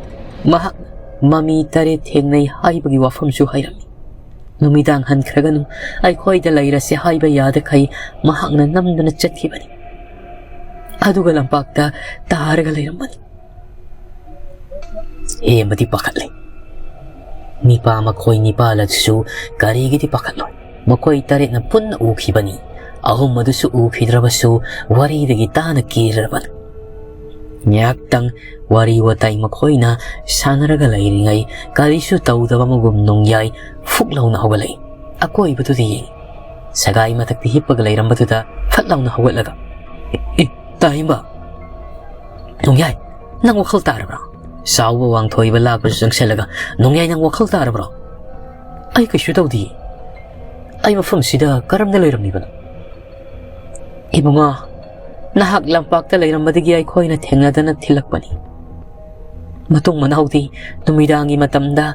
ꯃꯍꯥꯛ ꯃꯃꯤ ꯇꯔꯦꯠ ꯊꯦꯡꯅꯩ ꯍꯥꯏꯕꯒꯤ ꯋꯥꯐꯝꯁꯨ ꯍꯥꯏꯔꯝꯃꯤ꯫ ꯅꯨꯃꯤꯗꯥꯡ ꯍꯟꯈ꯭ꯔꯒꯅꯨ, ꯑꯩꯈꯣꯏꯗ ꯂꯩꯔꯁꯦ ꯍꯥꯏꯕ ꯌꯥꯗꯈꯩ ꯃꯍꯥꯛꯅ ꯅꯝꯗꯨꯅ ꯆꯠꯈꯤꯕꯅꯤ꯫ ꯑꯗꯨꯒ ꯂꯝꯄꯥꯛꯇ ꯇꯥꯔꯒ ꯂꯩꯔꯝꯕꯅꯤ꯫" ꯍꯦꯝꯕꯗꯤ ꯄꯥꯈꯠꯂꯦ꯫ ꯅꯤꯄꯥ ꯃꯈꯣꯏ ꯅꯤꯄꯥꯜ ꯑꯗꯨꯁꯨ ꯀꯔꯤꯒꯤꯗꯤ ꯄꯥꯈꯠꯂꯣꯏ? ꯃꯈꯣꯏ ꯇꯔꯦꯠꯅ ꯄꯨꯟꯅ ꯎꯈꯤꯕꯅꯤ꯫ ꯑꯍꯨꯝ ꯑꯗꯨꯁꯨ ꯎꯈꯤꯗ꯭ꯔꯕꯁꯨ ꯋꯥꯔꯤꯗꯒꯤ ꯇꯥꯅ ꯀꯤꯔꯕꯅꯤ꯫ ꯉꯥꯏꯍꯥꯛꯇꯪ ꯋꯥꯔꯤ ꯋꯥꯇꯥꯏ ꯃꯈꯣꯏꯅ ꯁꯥꯟꯅꯔꯒ ꯂꯩꯔꯤꯉꯩ ꯀꯔꯤꯁꯨ ꯇꯧꯗꯕ ꯑꯃꯒꯨꯝ ꯅꯣꯡꯌꯥꯏ ꯐꯨꯛ ꯂꯥꯎꯅ ꯍꯧꯒꯠꯂꯛꯏ꯫ ꯑꯀꯣꯏꯕꯗꯨꯗ ꯌꯦꯡꯉꯤ꯫ ꯁꯒꯥꯏ ꯃꯊꯛꯇ ꯍꯤꯞꯄꯒ ꯂꯩꯔꯝꯕꯗꯨꯗ ꯐꯠ ꯂꯥꯎꯅ ꯍꯧꯒꯠꯂꯒ, "ꯑꯦ, ꯑꯦ, ꯇꯥꯍꯦꯝꯕ! ꯅꯣꯡꯌꯥꯏ, ꯅꯪ ꯋꯥꯈꯜ ꯇꯥꯔꯕ꯭ꯔꯥ?" ꯆꯥꯎꯕ ꯋꯥꯡꯊꯣꯏꯕ ꯂꯥꯛꯄꯁꯨ ꯆꯪꯁꯤꯜꯂꯒ, "ꯅꯣꯡꯌꯥꯏ, ꯅꯪ ꯋꯥꯈꯜ ꯇꯥꯔꯕ꯭ꯔꯣ?" "ꯑꯩ ꯀꯩꯁꯨ ꯇꯧꯗꯤꯌꯦ꯫ ꯑꯩ ꯃꯐꯝꯁꯤꯗ ꯀꯔꯝꯅ ꯂꯩꯔꯝꯂꯤꯕꯅꯣ? ꯏꯕꯨꯡꯉꯣ, ꯅꯍꯥꯛ ꯂꯝꯄꯥꯛꯇ ꯂꯩꯔꯝꯕꯗꯒꯤ ꯑꯩꯈꯣꯏꯅ ꯊꯦꯡꯅꯗꯅ ꯊꯤꯜꯂꯛꯄꯅꯤ꯫ ꯃꯇꯨꯡ ꯃꯅꯥꯎꯗꯤ ꯅꯨꯃꯤꯗꯥꯡꯒꯤ ꯃꯇꯝꯗ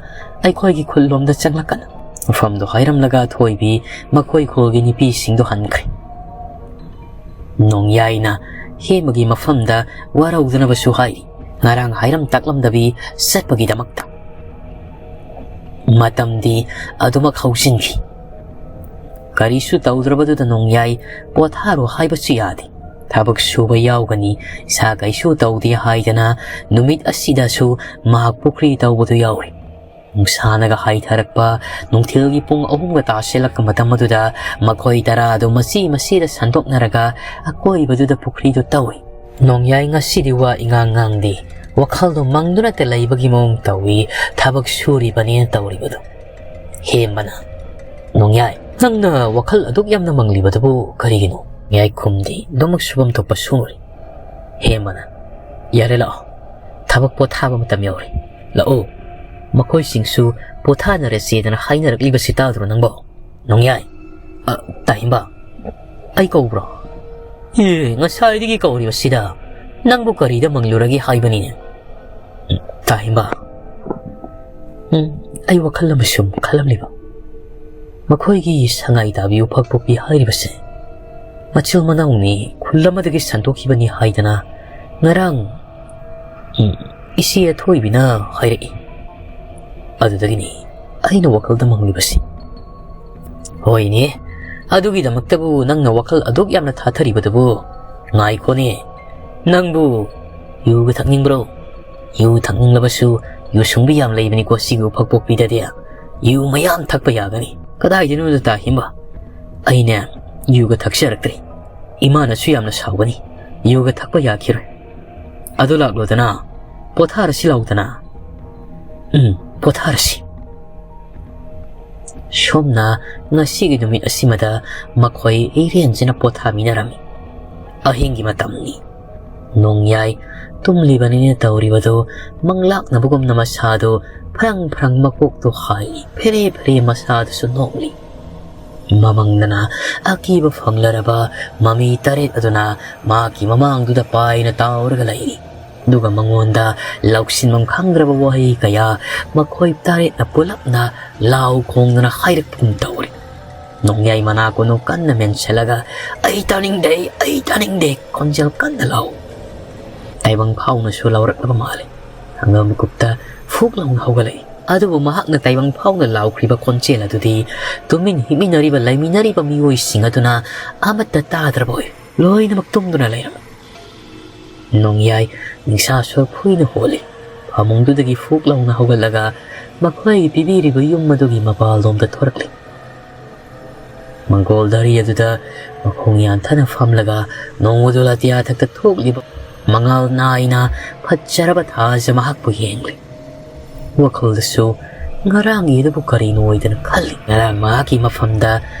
ꯑꯩꯈꯣꯏꯒꯤ ꯈꯨꯜꯂꯣꯝꯗ ꯆꯪꯂꯛꯀꯅꯨ꯫ ꯃꯐꯝꯗꯨ ꯍꯥꯏꯔꯝꯂꯒ ꯑꯊꯣꯏꯕꯤ ꯃꯈꯣꯏ ꯈꯨꯜꯒꯤ ꯅꯨꯄꯤꯁꯤꯡꯗꯨ ꯍꯟꯈ꯭ꯔꯦ꯫ ꯅꯣꯡꯌꯥꯏꯅ ꯍꯦꯃꯒꯤ ꯃꯐꯝꯗ ꯋꯥꯔꯧꯗꯅꯕꯁꯨ ꯍꯥꯏꯔꯤ, ꯉꯔꯥꯡ ꯍꯥꯏꯔꯝ ꯇꯥꯛꯂꯝꯗꯕꯤ ꯆꯠꯄꯒꯤꯗꯃꯛꯇ꯫ ꯃꯇꯝꯗꯤ ꯑꯗꯨꯃꯛ ꯍꯧꯖꯤꯟꯈꯤ꯫ ꯀꯔꯤꯁꯨ ꯇꯧꯗ꯭ꯔꯕꯗꯨꯗ ꯅꯣꯡꯌꯥꯏ ꯄꯣꯊꯥꯔꯣ ꯍꯥꯏꯕꯁꯨ ꯌꯥꯗꯦ꯫ ꯊꯕꯛ ꯁꯨꯕ ꯌꯥꯎꯒꯅꯤ, ꯏꯁꯥ ꯀꯩꯁꯨ ꯇꯧꯗꯦ ꯍꯥꯏꯗꯅ ꯅꯨꯃꯤꯠ ꯑꯁꯤꯗꯁꯨ ꯃꯍꯥꯛ ꯄꯨꯈ꯭ꯔꯤ ꯇꯧꯕꯗꯨ ꯌꯥꯎꯔꯤ꯫ ꯅꯨꯡꯁꯥꯅꯒ ꯍꯥꯏꯊꯔꯛꯄ ꯅꯨꯡꯊꯤꯜꯒꯤ ꯄꯨꯡ ꯑꯍꯨꯝꯒ ꯇꯥꯁꯤꯜꯂꯛꯄ ꯃꯇꯝ ꯑꯗꯨꯗ ꯃꯈꯣꯏ ꯇꯔꯥ ꯑꯗꯨ ꯃꯆꯤ ꯃꯆꯤꯗ ꯁꯟꯗꯣꯛꯅꯔꯒ ꯑꯀꯣꯏꯕꯗꯨꯗ ꯄꯨꯈ꯭ꯔꯤꯗꯨ ꯇꯧꯏ꯫ ꯅꯣꯡꯌꯥꯏ ꯉꯁꯤꯗꯤ ꯋꯥ ꯏꯉꯥꯡ ꯉꯥꯡꯗꯦ꯫ ꯋꯥꯈꯜꯗꯣ ꯃꯪꯗꯨꯅꯇ ꯂꯩꯕꯒꯤ ꯃꯑꯣꯡ ꯇꯧꯏ꯫ ꯊꯕꯛ ꯁꯨꯔꯤꯕꯅꯦꯅ ꯇꯧꯔꯤꯕꯗꯨ꯫ ꯍꯦꯝꯕꯅ, "ꯅꯣꯡꯌꯥꯏ, ꯅꯪꯅ ꯋꯥꯈꯜ ꯑꯗꯨꯛ ꯌꯥꯝꯅ ꯃꯪꯂꯤꯕꯗꯨꯕꯨ ꯀꯔꯤꯒꯤꯅꯣ?" ꯅꯣꯡꯌꯥꯏ ꯈꯨꯝꯗꯦ꯫ ꯑꯗꯨꯃꯛ ꯁꯨꯐꯝ ꯊꯣꯛꯄ ꯁꯨꯔꯤ꯫ ꯍꯦꯝꯕꯅ, "ꯌꯥꯔꯦ, ꯂꯥꯛꯑꯣ꯫ ꯊꯕꯛ ꯄꯣꯊꯥꯕ ꯃꯇꯝ ꯌꯧꯔꯦ꯫ ꯂꯥꯛꯑꯣ꯫ ꯃꯈꯣꯏꯁꯤꯡꯁꯨ ꯄꯣꯊꯥꯅꯔꯁꯦꯗꯅ ꯍꯥꯏꯅꯔꯛꯂꯤꯕꯁꯤ ꯇꯥꯗ꯭ꯔꯣ ꯅꯪꯕꯣ?" ꯅꯣꯡꯌꯥꯏ꯫ "ꯑ, ꯇꯥꯍꯤꯝꯕ, ꯑꯩ ꯀꯧꯕ꯭ꯔꯣ?" "ꯑꯦ, ꯉꯁꯥꯏꯗꯒꯤ ꯀꯧꯔꯤꯕꯁꯤꯗ ꯅꯪꯕꯨ ꯀꯔꯤꯗ ꯃꯪꯂꯨꯔꯒꯦ ꯍꯥꯏꯕꯅꯤꯅꯦ?" "ꯎꯝ, ꯇꯥꯍꯤꯝꯕ, ꯎꯝ, ꯑꯩ ꯋꯥꯈꯜ ꯑꯃ ꯁꯨꯝ ꯈꯜꯂꯝꯂꯤꯕ꯫ ꯃꯈꯣꯏꯒꯤ ꯁꯉꯥꯏ ꯇꯥꯕꯤ ꯎꯐꯛ ꯄꯣꯛꯄꯤ ꯍꯥꯏꯔꯤꯕꯁꯦ ꯃꯆꯤꯜ ꯃꯅꯥꯎꯅꯤ, ꯈꯨꯜ ꯑꯃꯗꯒꯤ ꯁꯟꯗꯣꯛꯈꯤꯕꯅꯤ ꯍꯥꯏꯗꯅ ꯉꯔꯥꯡ, ꯎꯝ, ꯏꯆꯦ ꯑꯊꯣꯏꯕꯤꯅ ꯍꯥꯏꯔꯛꯏ꯫ ꯑꯗꯨꯗꯒꯤꯅꯤ ꯑꯩꯅ ꯋꯥꯈꯜꯗ ꯃꯪꯂꯤꯕꯁꯤ꯫" "ꯍꯣꯏꯅꯦ, ꯑꯗꯨꯒꯤꯗꯃꯛꯇꯕꯨ ꯅꯪꯅ ꯋꯥꯈꯜ ꯑꯗꯨꯛ ꯌꯥꯝꯅ ꯊꯥꯊꯔꯤꯕꯗꯨꯕꯨ? ꯉꯥꯏꯈꯣꯅꯦ, ꯅꯪꯕꯨ ꯌꯨꯒ ꯊꯛꯅꯤꯡꯕ꯭ꯔꯣ? ꯌꯨ ꯊꯛꯅꯤꯡꯂꯕꯁꯨ ꯌꯨ ꯁꯨꯡꯕꯤ ꯌꯥꯝ ꯂꯩꯕꯅꯤꯀꯣ ꯁꯤꯒꯤ ꯎꯐꯛ ꯄꯣꯛꯄꯤꯗꯗꯤ꯫ ꯌꯨ ꯃꯌꯥꯝ ꯊꯛꯄ ꯌꯥꯒꯅꯤ꯫" "ꯀꯗꯥꯏꯗꯅꯣꯗ ꯇꯥꯍꯤꯝꯕ? ꯑꯩꯅꯦ ꯌꯨꯒ ꯊꯛꯆꯔꯛꯇ꯭ꯔꯤ꯫ ꯏꯃꯥꯅꯁꯨ ꯌꯥꯝꯅ ꯁꯥꯎꯒꯅꯤ꯫ ꯌꯨꯒ ꯊꯛꯄ ꯌꯥꯈꯤꯔꯣꯏ꯫ ꯑꯗꯨ ꯂꯥꯛꯂꯣꯗꯅ, ꯄꯣꯊꯥꯔꯁꯤ ꯂꯥꯎꯗꯅ꯫" "ꯎꯝ, ꯄꯣꯊꯥꯔꯁꯤ꯫" ꯁꯣꯝꯅ ꯉꯁꯤꯒꯤ ꯅꯨꯃꯤꯠ ꯑꯁꯤꯃꯗ ꯃꯈꯣꯏ ꯏꯔꯦꯟꯖꯅ ꯄꯣꯊꯥꯃꯤꯟꯅꯔꯝꯃꯤ꯫ ꯑꯍꯤꯡꯒꯤ ꯃꯇꯝꯅꯤ꯫ ꯅꯣꯡꯌꯥꯏ ꯇꯨꯝꯂꯤꯕꯅꯤꯅ ꯇꯧꯔꯤꯕꯗꯨ ꯃꯪꯂꯥꯛꯅꯕꯒꯨꯝꯅ ꯃꯁꯥꯗꯨ ꯐ꯭ꯔꯪ ꯐ꯭ꯔꯪ ꯃꯀꯣꯛꯇꯨ ꯍꯥꯏꯔꯤ꯫ ꯐꯦꯔꯦ ꯐꯦꯔꯦ ꯃꯁꯥꯗꯨꯁꯨ ꯅꯣꯛꯂꯤ꯫ ꯃꯃꯪꯗꯅ ꯑꯀꯤꯕ ꯐꯪꯂꯔꯕ ꯃꯃꯤ ꯇꯔꯦꯠ ꯑꯗꯨꯅ ꯃꯍꯥꯛꯀꯤ ꯃꯃꯥꯡꯗꯨꯗ ꯄꯥꯏꯅ ꯇꯥꯎꯔꯒ ꯂꯩꯔꯤ꯫ ꯑꯗꯨꯒ ꯃꯉꯣꯟꯗ ꯂꯧꯁꯤꯟꯐꯝ ꯈꯪꯗ꯭ꯔꯕ ꯋꯥꯍꯩ ꯀꯌꯥ ꯃꯈꯣꯏ ꯇꯔꯦꯠꯅ ꯄꯨꯂꯞꯅ ꯂꯥꯎ ꯈꯣꯡꯗꯨꯅ ꯍꯥꯏꯔꯛꯄꯒꯨꯝ ꯇꯧꯔꯤ꯫ ꯅꯣꯡꯌꯥꯏ ꯃꯅꯥ ꯀꯣꯅꯨ ꯀꯟꯅ ꯃꯦꯟꯁꯤꯜꯂꯒ, "ꯑꯩ ꯇꯥꯅꯤꯡꯗꯦ, ꯑꯩ ꯇꯥꯅꯤꯡꯗꯦ" ꯈꯣꯟꯖꯦꯜ ꯀꯟꯅ ꯂꯥꯎ꯫ ꯇꯥꯏꯕꯪ ꯐꯥꯎꯅꯁꯨ ꯂꯥꯎꯔꯛꯂꯕ ꯃꯥꯜꯂꯤ꯫ ꯍꯪꯒꯥꯝ ꯃꯀꯨꯞꯇ ꯐꯨꯛ ꯂꯥꯎꯅ ꯍꯧꯒꯠꯂꯛꯏ꯫ ꯑꯗꯨꯕꯨ ꯃꯍꯥꯛꯅ ꯇꯥꯏꯕꯪ ꯐꯥꯎꯅ ꯂꯥꯎꯈ꯭ꯔꯤꯕ ꯈꯣꯟꯖꯦꯜ ꯑꯗꯨꯗꯤ ꯇꯨꯃꯤꯟ ꯍꯤꯞꯃꯤꯟꯅꯔꯤꯕ, ꯂꯩꯃꯤꯟꯅꯔꯤꯕ ꯃꯤꯑꯣꯏꯁꯤꯡ ꯑꯗꯨꯅ ꯑꯃꯠꯇ ꯇꯥꯗ꯭ꯔꯕ ꯑꯣꯏ꯫ ꯂꯣꯏꯅꯃꯛ ꯇꯨꯝꯗꯨꯅ ꯂꯩꯔꯝꯃꯤ꯫ ꯅꯣꯡꯌꯥꯏ ꯅꯤꯡꯁꯥ ꯁꯣꯔ ꯐꯨꯏꯅ ꯍꯣꯜꯂꯤ꯫ ꯐꯃꯨꯡꯗꯨꯗꯒꯤ ꯐꯨꯛ ꯂꯥꯎꯅ ꯍꯧꯒꯠꯂꯒ ꯃꯈꯣꯏꯒꯤ ꯄꯤꯕꯤꯔꯤꯕ ꯌꯨꯝ ꯑꯗꯨꯒꯤ ꯃꯄꯥꯜꯂꯣꯝꯗ ꯊꯣꯔꯛꯂꯤ꯫ ꯃꯪꯒꯣꯜ ꯙꯔꯤ ꯑꯗꯨꯗ ꯃꯈꯣꯡ ꯌꯥꯟꯊꯅ ꯐꯝꯂꯒ ꯅꯣꯡꯃꯗꯣꯜ ꯑꯇꯤꯌꯥ ꯊꯛꯇ ꯊꯣꯛꯂꯤꯕ ꯃꯉꯥꯜ ꯅꯥꯏꯅ ꯐꯖꯔꯕ ꯊꯥꯁꯦ ꯃꯍꯥꯛꯄꯨ ꯌꯦꯡꯂꯤ꯫ ꯋꯥꯈꯜꯗꯁꯨ ꯉꯔꯥꯡꯒꯤ ꯑꯗꯨꯕꯨ ꯀꯔꯤꯅꯣ ꯑꯣꯏꯗꯅ ꯈꯜꯂꯤ꯫ ꯉꯔꯥꯡ ꯃꯍꯥꯛꯀꯤ ꯃꯐꯝꯗ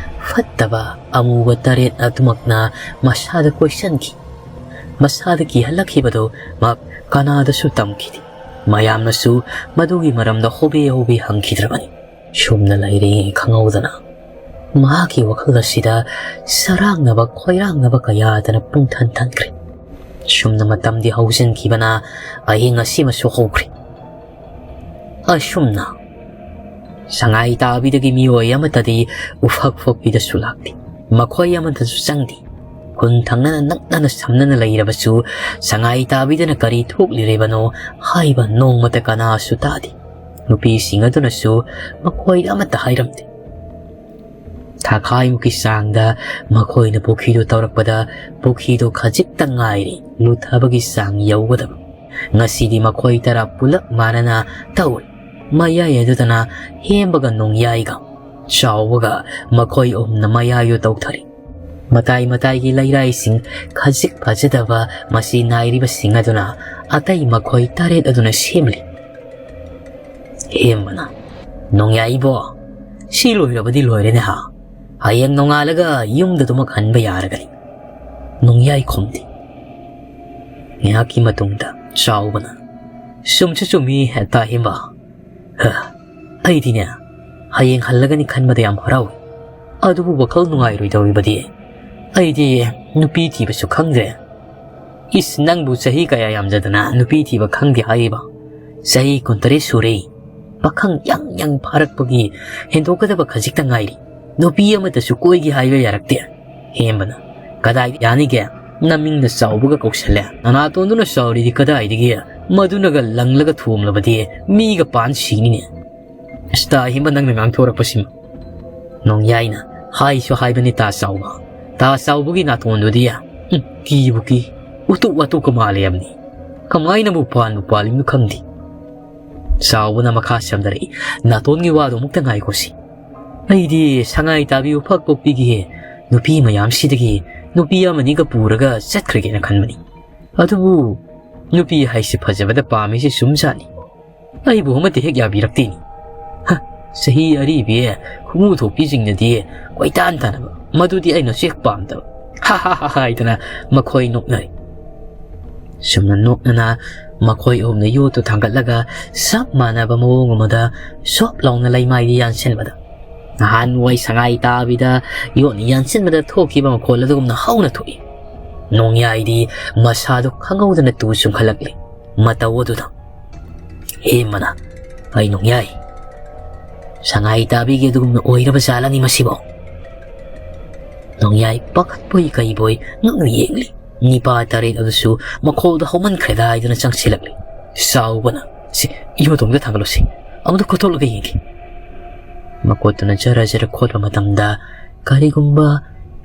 ꯐꯠꯇꯕ ꯑꯃꯨꯕ ꯇꯔꯦꯠ ꯑꯗꯨꯃꯛꯅ ꯃꯁꯥꯗ ꯀꯣꯏꯁꯟꯈꯤ꯫ ꯃꯁꯥꯗ ꯀꯤꯍꯜꯂꯛꯈꯤꯕꯗꯨ ꯃꯍꯥꯛ ꯀꯅꯥꯗꯁꯨ ꯇꯝꯈꯤꯗꯦ꯫ ꯃꯌꯥꯝꯅꯁꯨ ꯃꯗꯨꯒꯤ ꯃꯔꯝꯗ ꯍꯣꯕꯦ ꯍꯣꯕꯦ ꯍꯪꯈꯤꯗ꯭ꯔꯕꯅꯤ꯫ ꯁꯨꯝꯅ ꯂꯩꯔꯦ ꯈꯪꯍꯧꯗꯅ ꯃꯍꯥꯛꯀꯤ ꯋꯥꯈꯜ ꯑꯁꯤꯗ ꯁꯔꯥꯡꯅꯕ ꯈꯣꯏꯔꯥꯡꯅꯕ ꯀꯌꯥꯗꯅ ꯄꯨꯡꯊꯟ ꯊꯟꯈ꯭ꯔꯦ꯫ ꯁꯨꯝꯅ ꯃꯇꯝꯗꯤ ꯍꯧꯖꯤꯟꯈꯤꯕꯅ ꯑꯍꯤꯡ ꯑꯁꯤꯃꯁꯨ ꯍꯧꯈ꯭ꯔꯦ꯫ ꯑꯁꯨꯝꯅ ꯁꯉꯥꯏ ꯇꯥꯕꯤꯗꯒꯤ ꯃꯤꯑꯣꯏ ꯑꯃꯠꯇꯗꯤ ꯎꯐꯛ ꯐꯣꯛꯄꯤꯗꯁꯨ ꯂꯥꯛꯇꯦ꯫ ꯃꯈꯣꯏ ꯑꯃꯠꯇꯁꯨ ꯆꯪꯗꯦ꯫ ꯈꯨꯟ ꯊꯪꯅꯅ ꯅꯛꯅꯅ ꯁꯝꯅꯅ ꯂꯩꯔꯕꯁꯨ ꯁꯉꯥꯏ ꯇꯥꯕꯤꯗꯅ ꯀꯔꯤ ꯊꯣꯛꯂꯤꯔꯤꯕꯅꯣ ꯍꯥꯏꯕ ꯅꯣꯡꯃꯇ ꯀꯅꯥꯁꯨ ꯇꯥꯗꯦ꯫ ꯅꯨꯄꯤꯁꯤꯡ ꯑꯗꯨꯅꯁꯨ ꯃꯈꯣꯏꯗ ꯑꯃꯠꯇ ꯍꯥꯏꯔꯝꯗꯦ꯫ ꯊꯥꯈꯥꯏꯃꯨꯛꯀꯤ ꯆꯥꯡꯗ ꯃꯈꯣꯏꯅ ꯄꯨꯈ꯭ꯔꯤꯗꯨ ꯇꯧꯔꯛꯄꯗ ꯄꯨꯈ꯭ꯔꯤꯗꯨ ꯈꯖꯤꯛꯇ ꯉꯥꯏꯔꯤ ꯂꯨꯊꯕꯒꯤ ꯆꯥꯡ ꯌꯧꯒꯗꯕ꯫ ꯉꯁꯤꯗꯤ ꯃꯈꯣꯏ ꯇꯔꯥ ꯄꯨꯂꯞ ꯃꯥꯟꯅꯅ ꯇꯧꯔꯤ꯫ ꯃꯌꯥꯏ ꯑꯗꯨꯗꯅ ꯍꯦꯝꯕꯒ ꯅꯣꯡꯌꯥꯏꯒ ꯆꯥꯎꯕꯒ ꯃꯈꯣꯏ ꯑꯍꯨꯝꯅ ꯃꯌꯥꯏꯗꯨ ꯇꯧꯊꯔꯤ꯫ ꯃꯇꯥꯏ ꯃꯇꯥꯏꯒꯤ ꯂꯩꯔꯥꯏꯁꯤꯡ ꯈꯖꯤꯛ ꯐꯖꯗꯕ ꯃꯁꯤ ꯅꯥꯏꯔꯤꯕꯁꯤꯡ ꯑꯗꯨꯅ ꯑꯇꯩ ꯃꯈꯣꯏ ꯇꯔꯦꯠ ꯑꯗꯨꯅ ꯁꯦꯝꯂꯤ꯫ ꯍꯦꯝꯕꯅ, "ꯅꯣꯡꯌꯥꯏꯕꯣ, ꯁꯤ ꯂꯣꯏꯔꯕꯗꯤ ꯂꯣꯏꯔꯦꯅꯦ ꯍꯥ? ꯍꯌꯦꯡ ꯅꯣꯡꯉꯥꯜꯂꯒ ꯌꯨꯝꯗ ꯑꯗꯨꯃꯛ ꯍꯟꯕ ꯌꯥꯔꯒꯅꯤ꯫" ꯅꯣꯡꯌꯥꯏ ꯈꯨꯝꯗꯦ꯫ ꯉꯥꯏꯍꯥꯛꯀꯤ ꯃꯇꯨꯡꯗ ꯆꯥꯎꯕꯅ, "ꯆꯨꯝꯁꯨ ꯆꯨꯝꯃꯤ ꯍꯦꯛꯇ ꯍꯦꯝꯕ꯫ ꯍ, ꯑꯩꯗꯤꯅꯦ ꯍꯌꯦꯡ ꯍꯜꯂꯒꯅꯤ ꯈꯟꯕꯗ ꯌꯥꯝ ꯍꯔꯥꯎꯏ꯫ ꯑꯗꯨꯕꯨ ꯋꯥꯈꯜ ꯅꯨꯡꯉꯥꯏꯔꯣꯏꯗꯧꯔꯤꯕꯗꯤ? ꯑꯩꯗꯤ ꯅꯨꯄꯤ ꯊꯤꯕꯁꯨ ꯈꯪꯗ꯭ꯔꯦ꯫ ꯏꯁ, ꯅꯪꯕꯨ ꯆꯍꯤ ꯀꯌꯥ ꯌꯥꯝꯖꯗꯅ ꯅꯨꯄꯤ ꯊꯤꯕ ꯈꯪꯗꯦ ꯍꯥꯏꯔꯤꯕ? ꯆꯍꯤ ꯀꯨꯟꯇꯔꯦꯠ ꯁꯨꯔꯦ꯫ ꯄꯥꯈꯪ ꯌꯥꯡ ꯌꯥꯡ ꯐꯥꯔꯛꯄꯒꯤ ꯍꯦꯟꯗꯣꯛꯀꯗꯕ ꯈꯖꯤꯛꯇ ꯉꯥꯏꯔꯤ꯫ ꯅꯨꯄꯤ ꯑꯃꯠꯇꯁꯨ ꯀꯣꯏꯒꯦ ꯍꯥꯏꯕ ꯌꯥꯔꯛꯇꯦ꯫ ꯍꯦꯝꯕꯅ, "ꯀꯗꯥꯏ ꯌꯥꯅꯤꯒꯦ? ꯅꯃꯤꯡꯅ ꯆꯥꯎꯕꯒ ꯀꯧꯁꯜꯂꯦ꯫ ꯅꯅꯥꯇꯣꯟꯗꯨꯅ ꯆꯥꯎꯔꯤꯗꯤ ꯀꯗꯥꯏꯗꯒꯤ? ꯃꯗꯨꯅꯒ ꯂꯪꯂꯒ ꯊꯣꯝꯂꯕꯗꯤ ꯃꯤꯒ ꯄꯥꯟ ꯁꯤꯅꯤꯅꯦ꯫ ꯑꯁ, ꯇꯥ ꯍꯦꯝꯕ, ꯅꯪꯅ ꯉꯥꯡꯊꯣꯔꯛꯄꯁꯤꯃ!" ꯅꯣꯡꯌꯥꯏꯅ, "ꯍꯥꯏꯁꯨ ꯍꯥꯏꯕꯅꯤ ꯇꯥ ꯆꯥꯎꯕ꯫ ꯇꯥ ꯆꯥꯎꯕꯒꯤ ꯅꯥꯇꯣꯟꯗꯨꯗꯤ, ꯎꯝ, ꯀꯤꯕꯨ ꯀꯤ꯫ ꯎꯇꯨꯞ ꯋꯥꯇꯨꯞꯀ ꯃꯥꯜꯂꯦ ꯍꯥꯏꯕꯅꯤ꯫ ꯀꯃꯥꯏꯅꯕꯨ ꯄꯥꯟꯕꯨ ꯄꯥꯜꯂꯤꯕꯅꯣ ꯈꯪꯗꯦ꯫" ꯆꯥꯎꯕꯅ ꯃꯈꯥ ꯁꯝꯊꯔꯛꯏ, "ꯅꯥꯇꯣꯟꯒꯤ ꯋꯥꯗꯣ ꯑꯃꯨꯛꯇ ꯉꯥꯏꯈꯣꯁꯤ꯫ ꯑꯩꯗꯤ ꯁꯉꯥꯏ ꯇꯥꯕꯤ ꯎꯐꯛ ꯄꯣꯛꯄꯤꯒꯤ ꯅꯨꯄꯤ ꯃꯌꯥꯝꯁꯤꯗꯒꯤ ꯅꯨꯄꯤ ꯑꯃꯅꯤꯒ ꯄꯨꯔꯒ ꯆꯠꯈ꯭ꯔꯒꯦꯅ ꯈꯟꯕꯅꯤ꯫ ꯑꯗꯨꯕꯨ ꯅꯨꯄꯤ ꯍꯥꯏꯁꯤ ꯐꯖꯕꯗ ꯄꯥꯝꯃꯤꯁꯤ ꯆꯨꯝꯖꯥꯠꯅꯤ꯫ ꯑꯩꯕꯨ ꯑꯃꯠꯇ ꯍꯦꯛ ꯌꯥꯕꯤꯔꯛꯇꯦꯅꯦ꯫ ꯍ, ꯆꯍꯤ ꯑꯔꯤꯕꯤ ꯈꯨꯃꯨ ꯊꯣꯛꯄꯤꯁꯤꯡꯅꯗꯤ ꯀꯣꯏꯇꯥꯟ ꯇꯥꯟꯅꯕ, ꯃꯗꯨꯗꯤ ꯑꯩꯅꯁꯨ ꯍꯦꯛ ꯄꯥꯝꯗꯕ꯫" "ꯍꯥ ꯍꯥ ꯍꯥ ꯍꯥ" ꯍꯥꯏꯗꯅ ꯃꯈꯣꯏ ꯅꯣꯛꯅꯔꯤ꯫ ꯁꯨꯝꯅ ꯅꯣꯛꯅꯅ ꯃꯈꯣꯏ ꯑꯍꯨꯝꯅ ꯌꯣꯠꯇꯨ ꯊꯥꯡꯒꯠꯂꯒ ꯆꯞ ꯃꯥꯟꯅꯕ ꯃꯑꯣꯡ ꯑꯃꯗ ꯁꯣꯞ ꯂꯥꯎꯅ ꯂꯩꯃꯥꯏꯗ ꯌꯥꯟꯁꯤꯟꯕꯗ, ꯅꯍꯥꯟꯋꯥꯏ ꯁꯉꯥꯏ ꯇꯥꯕꯤꯗ ꯌꯣꯠꯅ ꯌꯥꯟꯁꯤꯟꯕꯗ ꯊꯣꯛꯈꯤꯕ ꯃꯈꯣꯜ ꯑꯗꯨꯒꯨꯝꯅ ꯍꯧꯅ ꯊꯣꯛꯏ꯫ ꯅꯣꯡꯌꯥꯏꯗꯤ ꯃꯁꯥꯗꯨ ꯈꯪꯍꯧꯗꯅ ꯇꯨ ꯆꯨꯡꯈꯠꯂꯛꯂꯤ꯫ ꯃꯇꯧ ꯑꯗꯨꯗ ꯍꯦꯝꯕꯅ, "ꯑꯩ ꯅꯣꯡꯌꯥꯏ, ꯁꯉꯥꯏ ꯇꯥꯕꯤꯒꯤ ꯑꯗꯨꯒꯨꯝꯅ ꯑꯣꯏꯔꯕ ꯖꯥꯠꯂꯅꯤ ꯃꯁꯤꯕꯣ?" ꯅꯣꯡꯌꯥꯏ ꯄꯥꯈꯠꯄꯣꯏ ꯀꯩꯕꯣꯏ ꯉꯛꯅ ꯌꯦꯡꯂꯤ꯫ ꯅꯤꯄꯥ ꯇꯔꯦꯠ ꯑꯗꯨꯁꯨ ꯃꯈꯣꯜꯗꯣ ꯍꯧꯃꯟꯈ꯭ꯔꯦꯗ ꯍꯥꯏꯗꯨꯅ ꯆꯪꯁꯤꯜꯂꯛꯂꯤ꯫ ꯆꯥꯎꯕꯅ, "ꯁꯤ ꯌꯣꯠꯇꯣꯝꯗ ꯊꯥꯡꯒꯠꯂꯨꯁꯤ, ꯑꯃꯨꯛꯇ ꯈꯣꯠꯇꯣꯛꯂꯒ ꯌꯦꯡꯒꯦ꯫" ꯃꯈꯣꯠꯇꯨꯅ ꯖꯔ ꯖꯔ ꯈꯣꯠꯄ ꯃꯇꯝꯗ ꯀꯔꯤꯒꯨꯝꯕ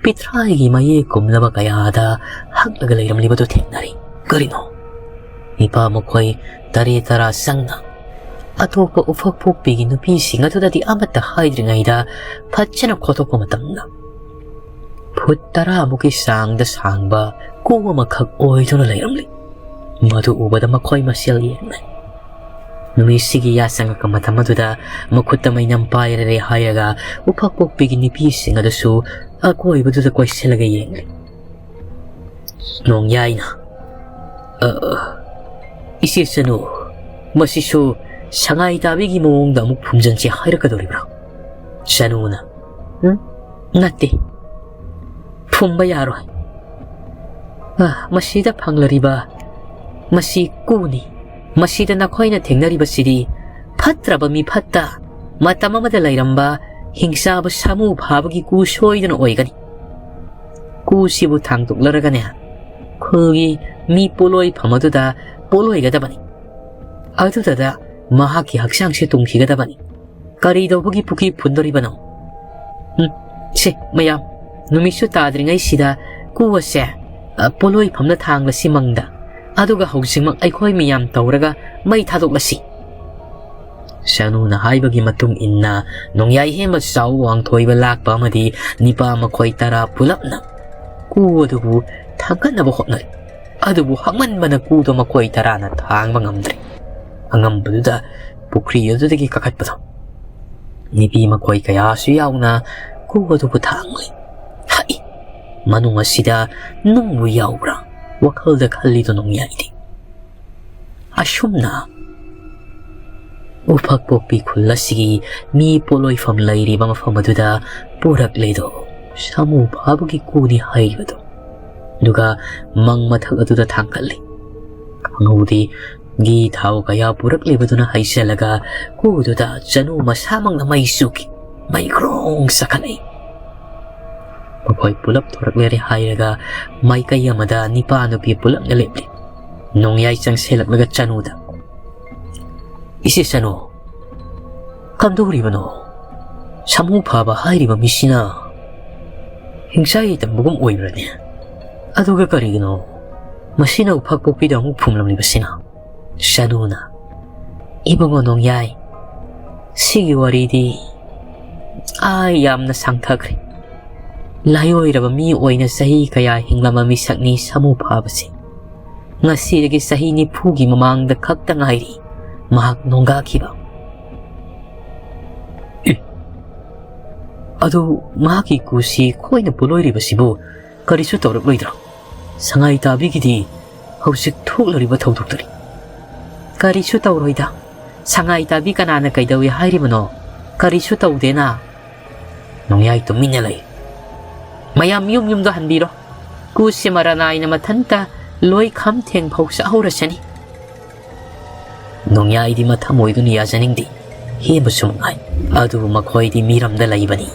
ꯄꯤꯊ꯭ꯔꯥꯏꯒꯤ ꯃꯌꯦꯛ ꯀꯨꯝꯂꯕ ꯀꯌꯥꯗ ꯍꯛꯂꯒ ꯂꯩꯔꯝꯂꯤꯕꯗꯨ ꯊꯦꯡꯅꯔꯤ꯫ ꯀꯔꯤꯅꯣ? ꯅꯤꯄꯥ ꯃꯈꯣꯏ ꯇꯔꯦꯠ ꯇꯔꯥ ꯆꯪꯅ ꯑꯇꯣꯞꯄ ꯎꯐꯛ ꯄꯣꯛꯄꯤꯒꯤ ꯅꯨꯄꯤꯁꯤꯡ ꯑꯗꯨꯗꯗꯤ ꯑꯃꯠꯇ ꯍꯥꯏꯗ꯭ꯔꯤꯉꯩꯗ ꯐꯖꯅ ꯈꯣꯠꯇꯣꯛꯄ ꯃꯇꯝꯗ ꯐꯨꯠ ꯇꯔꯥꯃꯨꯛꯀꯤ ꯆꯥꯡꯗ ꯁꯥꯡꯕ ꯀꯨ ꯑꯃꯈꯛ ꯑꯣꯏꯗꯨꯅ ꯂꯩꯔꯝꯂꯤ꯫ ꯃꯗꯨ ꯎꯕꯗ ꯃꯈꯣꯏ ꯃꯁꯦꯜ ꯌꯦꯡꯅꯩ꯫ ꯅꯨꯃꯤꯠꯁꯤꯒꯤ ꯌꯥꯆꯪꯉꯛꯄ ꯃꯇꯝ ꯑꯗꯨꯗ ꯃꯈꯨꯠꯇ ꯃꯩꯅꯝ ꯄꯥꯏꯔꯔꯦ ꯍꯥꯏꯔꯒ ꯎꯐꯛ ꯄꯣꯛꯄꯤꯒꯤ ꯅꯨꯄꯤꯁꯤꯡ ꯑꯗꯨꯁꯨ ꯑꯀꯣꯏꯕꯗꯨꯗ ꯀꯣꯏꯁꯤꯜꯂꯒ ꯌꯦꯡꯂꯤ꯫ ꯅꯣꯡꯌꯥꯏꯅ, "ꯑ, ꯏꯆꯦ ꯆꯅꯨ, ꯃꯁꯤꯁꯨ ꯁꯉꯥꯏ ꯇꯥꯕꯤꯒꯤ ꯃꯑꯣꯡꯗ ꯑꯃꯨꯛ ꯐꯨꯝꯖꯤꯟꯁꯤ ꯍꯥꯏꯔꯛꯀꯗꯧꯔꯤꯕ꯭ꯔꯥ?" ꯆꯅꯨꯅ, "ꯎꯝ, ꯅꯠꯇꯦ, ꯐꯨꯝꯕ ꯌꯥꯔꯣꯏ꯫ ꯑ, ꯃꯁꯤꯗ ꯐꯪꯂꯔꯤꯕ, ꯃꯁꯤ ꯀꯨꯅꯤ꯫ ꯃꯁꯤꯗ ꯅꯈꯣꯏꯅ ꯊꯦꯡꯅꯔꯤꯕꯁꯤꯗꯤ ꯐꯠꯇ꯭ꯔꯕ ꯃꯤꯐꯠꯇ, ꯃꯇꯝ ꯑꯃꯗ ꯂꯩꯔꯝꯕ ꯍꯤꯡꯆꯥꯕ ꯁꯥꯃꯨ ꯐꯥꯕꯒꯤ ꯀꯨ ꯁꯣꯏꯗꯅ ꯑꯣꯏꯒꯅꯤ꯫ ꯀꯨꯁꯤꯕꯨ ꯊꯥꯡꯗꯣꯛꯂꯔꯒꯅꯦ, ꯈꯨꯜꯒꯤ ꯃꯤ ꯄꯣꯠꯂꯣꯏꯐꯝ ꯑꯗꯨꯗ ꯄꯣꯠꯂꯣꯏꯒꯗꯕꯅꯤ꯫ ꯑꯗꯨꯗꯗ ꯃꯍꯥꯛꯀꯤ ꯍꯛꯆꯥꯡꯁꯦ ꯇꯨꯝꯈꯤꯒꯗꯕꯅꯤ꯫ ꯀꯔꯤ ꯇꯧꯕꯒꯤ ꯄꯨꯈ꯭ꯔꯤ ꯐꯨꯟꯗꯣꯔꯤꯕꯅꯣ? ꯎꯝ, ꯁꯦ, ꯃꯌꯥꯝ, ꯅꯨꯃꯤꯠꯁꯨ ꯇꯥꯗ꯭ꯔꯤꯉꯩꯁꯤꯗ ꯀꯨ ꯑꯁꯦ, ꯑ, ꯄꯣꯠꯂꯣꯏꯐꯝꯗ ꯊꯥꯡꯂꯁꯤ ꯃꯪꯗ꯫ ꯑꯗꯨꯒ ꯍꯧꯖꯤꯛꯃꯛ ꯑꯩꯈꯣꯏ ꯃꯤꯌꯥꯝ ꯇꯧꯔꯒ ꯃꯩ ꯊꯥꯗꯣꯛꯂꯁꯤ꯫ ꯁꯅꯨꯅ ꯍꯥꯏꯕꯒꯤ ꯃꯇꯨꯡ ꯏꯟꯅ ꯅꯣꯡꯌꯥꯏ ꯍꯦꯟꯕ ꯆꯥꯎ ꯋꯥꯡꯊꯣꯏꯕ ꯂꯥꯛꯄ ꯑꯃꯗꯤ ꯅꯤꯄꯥ ꯃꯈꯣꯏ ꯇꯔꯥ ꯄꯨꯂꯞꯅ ꯀꯨ ꯑꯗꯨꯕꯨ ꯊꯥꯡꯒꯠꯅꯕ ꯍꯣꯠꯅꯔꯤ꯫ ꯑꯗꯨꯕꯨ ꯍꯛꯃꯟꯕꯅ ꯀꯨꯗꯣ ꯃꯈꯣꯏ ꯇꯔꯥꯅ ꯊꯥꯡꯕ ꯉꯝꯗ꯭ꯔꯦ꯫ ꯑꯉꯝꯕꯗꯨꯗ ꯄꯨꯈ꯭ꯔꯤ ꯑꯗꯨꯗꯒꯤ ꯀꯥꯈꯠꯄꯗꯣ꯫ ꯅꯨꯄꯤ ꯃꯈꯣꯏ ꯀꯌꯥꯁꯨ ꯌꯥꯎꯅ ꯀꯨ ꯑꯗꯨꯕꯨ ꯊꯥꯡꯂꯤ꯫ ꯍꯛꯏ! ꯃꯅꯨꯡ ꯑꯁꯤꯗ ꯅꯨꯡꯕꯨ ꯌꯥꯎꯕ꯭ꯔꯥ? ꯋꯥꯈꯜꯗ ꯈꯜꯂꯤꯗꯣ ꯅꯣꯡꯌꯥꯏꯗꯤ꯫ ꯑꯁꯨꯝꯅ ꯎꯐꯛ ꯄꯣꯛꯄꯤ ꯈꯨꯜ ꯑꯁꯤꯒꯤ ꯃꯤ ꯄꯣꯠꯂꯣꯏꯐꯝ ꯂꯩꯔꯤꯕ ꯃꯐꯝ ꯑꯗꯨꯗ ꯄꯨꯔꯛꯂꯦꯗꯣ꯫ ꯁꯥꯃꯨ ꯐꯥꯕꯒꯤ ꯀꯨꯅꯤ ꯍꯥꯏꯔꯤꯕꯗꯣ꯫ ꯑꯗꯨꯒ ꯃꯪ ꯃꯊꯛ ꯑꯗꯨꯗ ꯊꯥꯡꯒꯠꯂꯤ꯫ ꯈꯪꯍꯧꯗꯦ, ꯘꯤ ꯊꯥꯎ ꯀꯌꯥ ꯄꯨꯔꯛꯂꯤꯕꯗꯨꯅ ꯍꯩꯁꯜꯂꯒ ꯀꯨꯗꯨꯗ ꯆꯅꯨ ꯃꯁꯥꯃꯛꯅ ꯃꯩ ꯆꯨꯈꯤ꯫ ꯃꯩ ꯒ꯭ꯔꯣꯡ ꯆꯥꯈꯠꯂꯛꯏ꯫ ꯃꯈꯣꯏ ꯄꯨꯂꯞ ꯊꯣꯔꯛꯂꯦ ꯍꯥꯏꯔꯒ ꯃꯥꯏꯀꯩ ꯑꯃꯗ ꯅꯤꯄꯥ ꯅꯨꯄꯤ ꯄꯨꯂꯞꯅ ꯂꯦꯞꯂꯤ꯫ ꯅꯣꯡꯌꯥꯏ ꯆꯪꯁꯤꯜꯂꯛꯂꯒ ꯆꯅꯨꯗ, "ꯏꯆꯦ ꯆꯅꯨ, ꯀꯝꯗꯧꯔꯤꯕꯅꯣ? ꯁꯥꯃꯨ ꯐꯥꯕ ꯍꯥꯏꯔꯤꯕ ꯃꯤꯁꯤꯅ ꯍꯤꯡꯆꯥꯏ ꯇꯝꯕꯒꯨꯝ ꯑꯣꯏꯕ꯭ꯔꯅꯦ? ꯑꯗꯨꯒ ꯀꯔꯤꯒꯤꯅꯣ ꯃꯁꯤꯅ ꯎꯐꯛ ꯄꯣꯛꯄꯤꯗ ꯑꯃꯨꯛ ꯐꯨꯝꯂꯝꯂꯤꯕꯁꯤꯅ?" ꯆꯅꯨꯅ, "ꯏꯕꯨꯡꯉꯣ ꯅꯣꯡꯌꯥꯏ, ꯁꯤꯒꯤ ꯋꯥꯔꯤꯗꯤ ꯑꯥ ꯌꯥꯝꯅ ꯁꯥꯡꯊꯈ꯭ꯔꯦ꯫ ꯂꯥꯏꯑꯣꯏꯔꯕ ꯃꯤ ꯑꯣꯏꯅ ꯆꯍꯤ ꯀꯌꯥ ꯍꯤꯡꯂꯝꯕ ꯃꯤꯁꯛꯅꯤ ꯁꯥꯃꯨ ꯐꯥꯕꯁꯦ꯫ ꯉꯁꯤꯗꯒꯤ ꯆꯍꯤ ꯅꯤꯐꯨꯒꯤ ꯃꯃꯥꯡꯗ ꯈꯛꯇ ꯉꯥꯏꯔꯤ ꯃꯍꯥꯛ ꯅꯣꯡꯒꯥꯈꯤꯕ꯫" "ꯑꯦ, ꯑꯗꯨ ꯃꯍꯥꯛꯀꯤ ꯀꯨꯁꯤ ꯈꯣꯏꯅ ꯄꯣꯠꯂꯣꯏꯔꯤꯕꯁꯤꯕꯨ ꯀꯔꯤꯁꯨ ꯇꯧꯔꯛꯂꯣꯏꯗ꯭ꯔꯣ? ꯁꯉꯥꯏ ꯇꯥꯕꯤꯒꯤꯗꯤ ꯍꯧꯖꯤꯛ ꯊꯣꯛꯂꯤꯕ ꯊꯧꯗꯣꯛꯇꯨꯅꯤ꯫" "ꯀꯔꯤꯁꯨ ꯇꯧꯔꯣꯏꯗ꯫ ꯁꯉꯥꯏ ꯇꯥꯕꯤ ꯀꯅꯥꯅ ꯀꯩꯗꯧꯏ ꯍꯥꯏꯔꯤꯕꯅꯣ? ꯀꯔꯤꯁꯨ ꯇꯧꯗꯦꯅ꯫" ꯅꯣꯡꯌꯥꯏ ꯇꯨꯃꯤꯟꯅ ꯂꯩ꯫ "ꯃꯌꯥꯝ ꯌꯨꯝ ꯌꯨꯝꯗ ꯍꯟꯕꯤꯔꯣ꯫ ꯀꯨꯁꯤ ꯃꯔꯅꯥꯏꯅ ꯃꯊꯟꯇ ꯂꯣꯏ ꯈꯝ ꯊꯦꯡ ꯐꯧ ꯆꯥꯍꯧꯔꯁꯅꯤ꯫" ꯅꯣꯡꯌꯥꯏꯗꯤ ꯃꯊꯃꯣꯏꯗꯨꯅ ꯌꯥꯖꯅꯤꯡꯗꯦ꯫ ꯍꯦꯟꯕꯁꯨ ꯃꯉꯥꯏ꯫ ꯑꯗꯨꯕꯨ ꯃꯈꯣꯏꯗꯤ ꯃꯤꯔꯝꯗ ꯂꯩꯕꯅꯤ꯫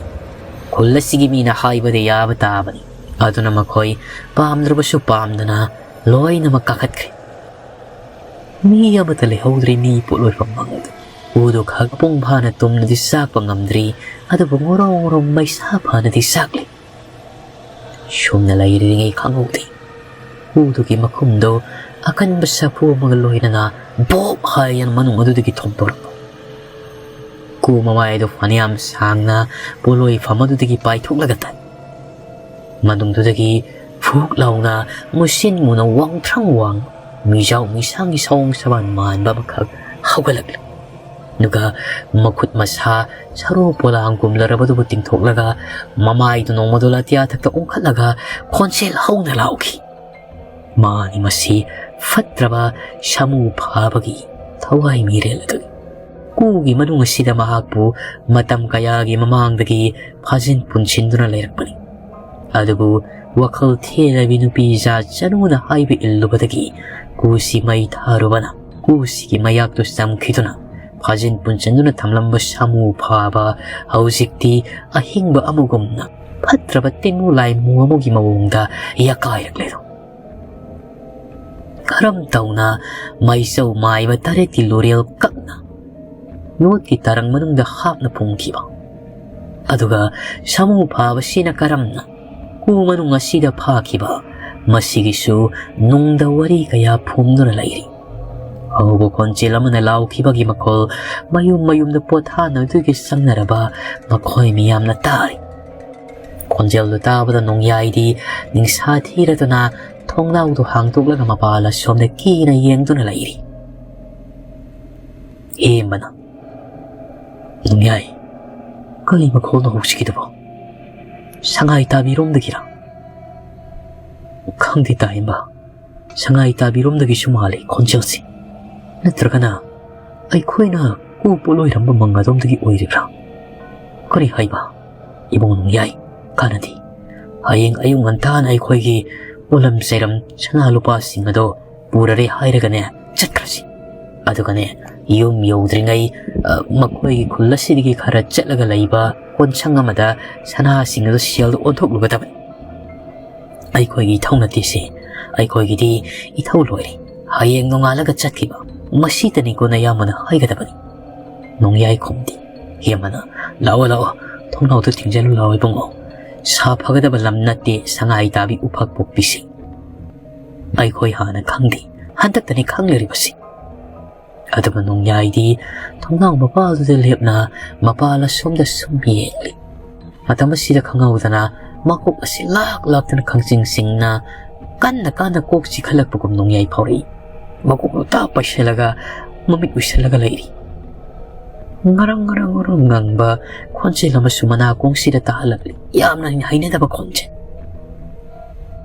ꯈꯨꯜ ꯑꯁꯤꯒꯤ ꯃꯤꯅ ꯍꯥꯏꯕꯗ ꯌꯥꯕ ꯇꯥꯕꯅꯤ꯫ ꯑꯗꯨꯅ ꯃꯈꯣꯏ ꯄꯥꯝꯗ꯭ꯔꯕꯁꯨ ꯄꯥꯝꯗꯅ ꯂꯣꯏꯅꯃꯛ ꯀꯥꯈꯠꯈ꯭ꯔꯦ꯫ ꯃꯤ ꯑꯃꯠꯇ ꯂꯩꯍꯧꯗ꯭ꯔꯦ ꯃꯤ ꯄꯣꯠꯂꯣꯏꯐꯝ ꯃꯥꯡꯗ꯫ ꯎꯗꯨ ꯈꯛ ꯃꯄꯨꯡ ꯐꯥꯅ ꯇꯨꯝꯅꯗꯤ ꯆꯥꯛꯄ ꯉꯝꯗ꯭ꯔꯤ, ꯑꯗꯨꯕꯨ ꯉꯣꯔꯣꯡ ꯉꯣꯔꯣꯡ ꯃꯩꯁꯥ ꯐꯅꯗꯤ ꯆꯥꯛꯂꯤ꯫ ꯁꯨꯝꯅ ꯂꯩꯔꯤꯉꯩ ꯈꯪꯍꯧꯗꯦ꯫ ꯎꯗꯨꯒꯤ ꯃꯈꯨꯝꯗꯨ ꯑꯀꯟꯕ ꯁꯥꯐꯨ ꯑꯃꯒ ꯂꯣꯏꯅꯅ ꯕꯣꯞ ꯍꯥꯏꯅ ꯃꯅꯨꯡ ꯑꯗꯨꯗꯒꯤ ꯊꯣꯝꯗꯣꯔꯛꯄ꯫ ꯀꯨ ꯃꯃꯥꯏ ꯑꯗꯨ ꯐꯅꯌꯥꯝ ꯁꯥꯡꯅ ꯄꯣꯠꯂꯣꯏꯐꯝ ꯑꯗꯨꯗꯒꯤ ꯄꯥꯏꯊꯣꯛꯂꯒ ꯇꯥꯏ꯫ ꯃꯅꯨꯡꯗꯨꯗꯒꯤ ꯐꯨꯛ ꯂꯥꯎꯅ ꯃꯨꯁꯤꯟ ꯃꯨꯅ ꯋꯥꯡꯊ꯭ꯔꯪ ꯋꯥꯡ ꯃꯤꯖꯥꯎ ꯃꯤꯁꯥꯡꯒꯤ ꯁꯑꯣꯡ ꯁꯥꯕꯥꯟ ꯃꯥꯟꯕ ꯑꯃꯈꯛ ꯍꯧꯒꯠꯂꯛꯂꯤ꯫ ꯑꯗꯨꯒ ꯃꯈꯨꯠ ꯃꯁꯥ ꯁꯔꯨ ꯄꯣꯂꯥꯡ ꯀꯨꯝꯂꯔꯕꯗꯨꯕꯨ ꯇꯤꯡꯊꯣꯛꯂꯒ ꯃꯃꯥꯏꯗꯨ ꯅꯣꯡꯃꯗꯣꯜ ꯑꯇꯤꯌꯥ ꯊꯛꯇ ꯎꯪꯈꯠꯂꯒ ꯈꯣꯟꯖꯦꯜ ꯍꯧꯅ ꯂꯥꯎꯈꯤ꯫ ꯃꯥꯅꯤ ꯃꯁꯤ ꯐꯠꯇ꯭ꯔꯕ ꯁꯥꯃꯨ ꯐꯥꯕꯒꯤ ꯊꯋꯥꯏ ꯃꯤꯔꯦꯜ ꯑꯗꯨꯅꯤ꯫ ꯀꯨꯒꯤ ꯃꯅꯨꯡ ꯑꯁꯤꯗ ꯃꯍꯥꯛꯄꯨ ꯃꯇꯝ ꯀꯌꯥꯒꯤ ꯃꯃꯥꯡꯗꯒꯤ ꯐꯥꯖꯤꯟ ꯄꯨꯟꯁꯤꯟꯗꯨꯅ ꯂꯩꯔꯛꯄꯅꯤ꯫ ꯑꯗꯨꯕꯨ ꯋꯥꯈꯜ ꯊꯦꯜꯂꯕꯤ ꯅꯨꯄꯤ ꯖꯥꯠ ꯆꯅꯨꯅ ꯍꯥꯏꯕ ꯏꯜꯂꯨꯕꯗꯒꯤ ꯀꯨꯁꯤ ꯃꯩ ꯊꯥꯔꯨꯕꯅ ꯀꯨꯁꯤꯒꯤ ꯃꯌꯥꯛꯇꯨ ꯆꯝꯈꯤꯗꯨꯅ ꯐꯥꯖꯤꯟ ꯄꯨꯟꯁꯤꯟꯗꯨꯅ ꯊꯝꯂꯝꯕ ꯁꯥꯃꯨ ꯐꯥꯕ ꯍꯧꯖꯤꯛꯇꯤ ꯑꯍꯤꯡꯕ ꯑꯃꯒꯨꯝꯅ ꯐꯠꯇ꯭ꯔꯕ ꯇꯤꯟꯃꯨ ꯂꯥꯏꯃꯨ ꯑꯃꯒꯤ ꯃꯑꯣꯡꯗ ꯌꯥꯀꯥꯏꯔꯛꯂꯦꯗꯣ꯫ ꯀꯔꯝ ꯇꯧꯅ ꯃꯩꯆꯧ ꯃꯥꯏꯕ ꯇꯔꯦꯠꯀꯤ ꯂꯨꯔꯦꯜ ꯀꯛꯅ ꯌꯣꯠꯀꯤ ꯇꯔꯪ ꯃꯅꯨꯡꯗ ꯍꯥꯞꯅ ꯐꯨꯝꯈꯤꯕ? ꯑꯗꯨꯒ ꯁꯥꯃꯨ ꯐꯥꯕꯁꯤꯅ ꯀꯔꯝꯅ ꯀꯨ ꯃꯅꯨꯡ ꯑꯁꯤꯗ ꯐꯥꯈꯤꯕ? ꯃꯁꯤꯒꯤꯁꯨ ꯅꯨꯡꯗ ꯋꯥꯔꯤ ꯀꯌꯥ ꯐꯨꯝꯗꯨꯅ ꯂꯩꯔꯤ꯫ ꯑꯍꯧꯕ ꯈꯣꯟꯖꯦꯜ ꯑꯃꯅ ꯂꯥꯎꯈꯤꯕꯒꯤ ꯃꯈꯣꯜ ꯃꯌꯨꯝ ꯃꯌꯨꯝꯗ ꯄꯣꯊꯥꯅꯗꯨꯒꯤ ꯆꯪꯅꯔꯕ ꯃꯈꯣꯏ ꯃꯤꯌꯥꯝꯅ ꯇꯥꯔꯤ꯫ ꯈꯣꯟꯖꯦꯜꯗꯨ ꯇꯥꯕꯗ ꯅꯣꯡꯌꯥꯏꯗꯤ ꯅꯤꯡꯁꯥ ꯊꯤꯔꯗꯨꯅ ꯊꯣꯡꯅꯥꯎꯗꯨ ꯍꯥꯡꯗꯣꯛꯂꯒ ꯃꯄꯥꯜ ꯑꯁꯣꯝꯗ ꯀꯤꯅ ꯌꯦꯡꯗꯨꯅ ꯂꯩꯔꯤ꯫ ꯍꯦꯝꯕꯅ, "ꯅꯣꯡꯌꯥꯏ, ꯀꯔꯤ ꯃꯈꯣꯜꯅꯣ ꯍꯧꯖꯤꯛꯀꯤꯗꯨꯕꯣ? ꯁꯉꯥꯏ ꯇꯥꯕꯤꯔꯣꯝꯗꯒꯤꯔ?" "ꯈꯪꯗꯦ ꯇꯥꯍꯦꯝꯕ, ꯁꯉꯥꯏ ꯇꯥꯕꯤꯔꯣꯝꯗꯒꯤꯁꯨ ꯃꯥꯜꯂꯤ ꯈꯣꯟꯖꯦꯜꯁꯤ꯫ ꯅꯠꯇ꯭ꯔꯒꯅ ꯑꯩꯈꯣꯏꯅ ꯀꯨ ꯄꯣꯠꯂꯣꯏꯔꯝꯕ ꯃꯪ ꯑꯗꯣꯝꯗꯒꯤ ꯑꯣꯏꯔꯤꯕ꯭ꯔꯥ? ꯀꯔꯤ ꯍꯥꯏꯕ? "ꯏꯕꯨꯡ ꯅꯣꯡꯌꯥꯏ, ꯀꯥꯟꯅꯗꯦ꯫ ꯍꯌꯦꯡ ꯑꯌꯨꯛ ꯉꯟꯇꯥꯅ ꯑꯩꯈꯣꯏꯒꯤ ꯄꯣꯠꯂꯝ ꯆꯩꯔꯝ, ꯁꯅꯥ ꯂꯨꯄꯥꯁꯤꯡ ꯑꯗꯣ ꯄꯨꯔꯔꯦ ꯍꯥꯏꯔꯒꯅꯦ, ꯆꯠꯈ꯭ꯔꯁꯤ꯫ ꯑꯗꯨꯒꯅꯦ, ꯌꯨꯝ ꯌꯧꯗ꯭ꯔꯤꯉꯩ, ꯑ, ꯃꯈꯣꯏꯒꯤ ꯈꯨꯜ ꯑꯁꯤꯗꯒꯤ ꯈꯔ ꯆꯠꯂꯒ ꯂꯩꯕ ꯀꯣꯟꯁꯪ ꯑꯃꯗ ꯁꯅꯥꯁꯤꯡ ꯑꯗꯨ ꯁꯦꯜꯗ ꯑꯣꯟꯊꯣꯛꯂꯨꯒꯗꯕꯅꯤ꯫ ꯑꯩꯈꯣꯏꯒꯤ ꯏꯊꯧ ꯅꯠꯇꯦ ꯁꯤ꯫ ꯑꯩꯈꯣꯏꯒꯤꯗꯤ ꯏꯊꯧ ꯂꯣꯏꯔꯦ꯫ ꯍꯌꯦꯡ ꯅꯣꯡꯉꯥꯜꯂꯒ ꯆꯠꯈꯤꯕ, ꯃꯁꯤꯇꯅꯤꯀꯣ ꯅꯌꯥꯝꯕꯅ ꯍꯥꯏꯒꯗꯕꯅꯤ꯫" ꯅꯣꯡꯌꯥꯏ ꯈꯨꯝꯗꯦ꯫ ꯍꯦꯃꯅ, "ꯂꯥꯛꯑꯣ, ꯂꯥꯛꯑꯣ, ꯊꯣꯡꯅꯥꯎꯗꯨ ꯊꯤꯡꯖꯤꯜꯂꯨ ꯂꯥꯛꯑꯣ ꯏꯕꯨꯡꯉꯣ꯫ ꯁꯥ ꯐꯒꯗꯕ ꯂꯝ ꯅꯠꯇꯦ ꯁꯉꯥꯏ ꯇꯥꯕꯤ ꯎꯐꯛ ꯄꯣꯛꯄꯤꯁꯤ꯫ ꯑꯩꯈꯣꯏ ꯍꯥꯟꯅ ꯈꯪꯗꯦ, ꯍꯟꯗꯛꯇꯅꯤ ꯈꯪꯂꯤꯕꯁꯤ꯫" ꯑꯗꯨꯒ ꯅꯣꯡꯌꯥꯏꯗꯤ ꯊꯣꯡꯅꯥꯎ ꯃꯄꯥꯜꯗꯨꯗ ꯂꯦꯞꯅ ꯃꯄꯥꯜ ꯑꯁꯣꯝꯗ ꯁꯨꯝ ꯌꯦꯡꯂꯤ꯫ ꯃꯇꯝ ꯑꯁꯤꯗ ꯈꯪꯍꯧꯗꯅ ꯃꯀꯣꯛ ꯑꯁꯤ ꯂꯥꯛ ꯂꯥꯛꯇꯅ ꯈꯪꯆꯤꯡ ꯆꯤꯡꯅ ꯀꯟꯅ ꯀꯟꯅ ꯀꯣꯛ ꯆꯤꯛꯈꯠꯂꯛꯄꯒꯨꯝ ꯅꯣꯡꯌꯥꯏ ꯐꯥꯎꯔꯛꯏ꯫ ꯃꯀꯣꯛꯇꯨ ꯇꯥꯞ ꯄꯥꯏꯁꯤꯜꯂꯒ ꯃꯃꯤꯠ ꯎꯏꯁꯤꯜꯂꯒ ꯂꯩꯔꯤ꯫ ꯉꯔꯪ ꯉꯔꯪ ꯉꯔꯪ ꯉꯪꯕ ꯈꯣꯟꯖꯦꯜ ꯑꯃꯁꯨ ꯃꯅꯥꯀꯣꯡꯁꯤꯗ ꯇꯥꯍꯜꯂꯛꯂꯤ꯫ ꯌꯥꯝꯅ ꯍꯩꯅꯗꯕ ꯈꯣꯟꯖꯦꯜ꯫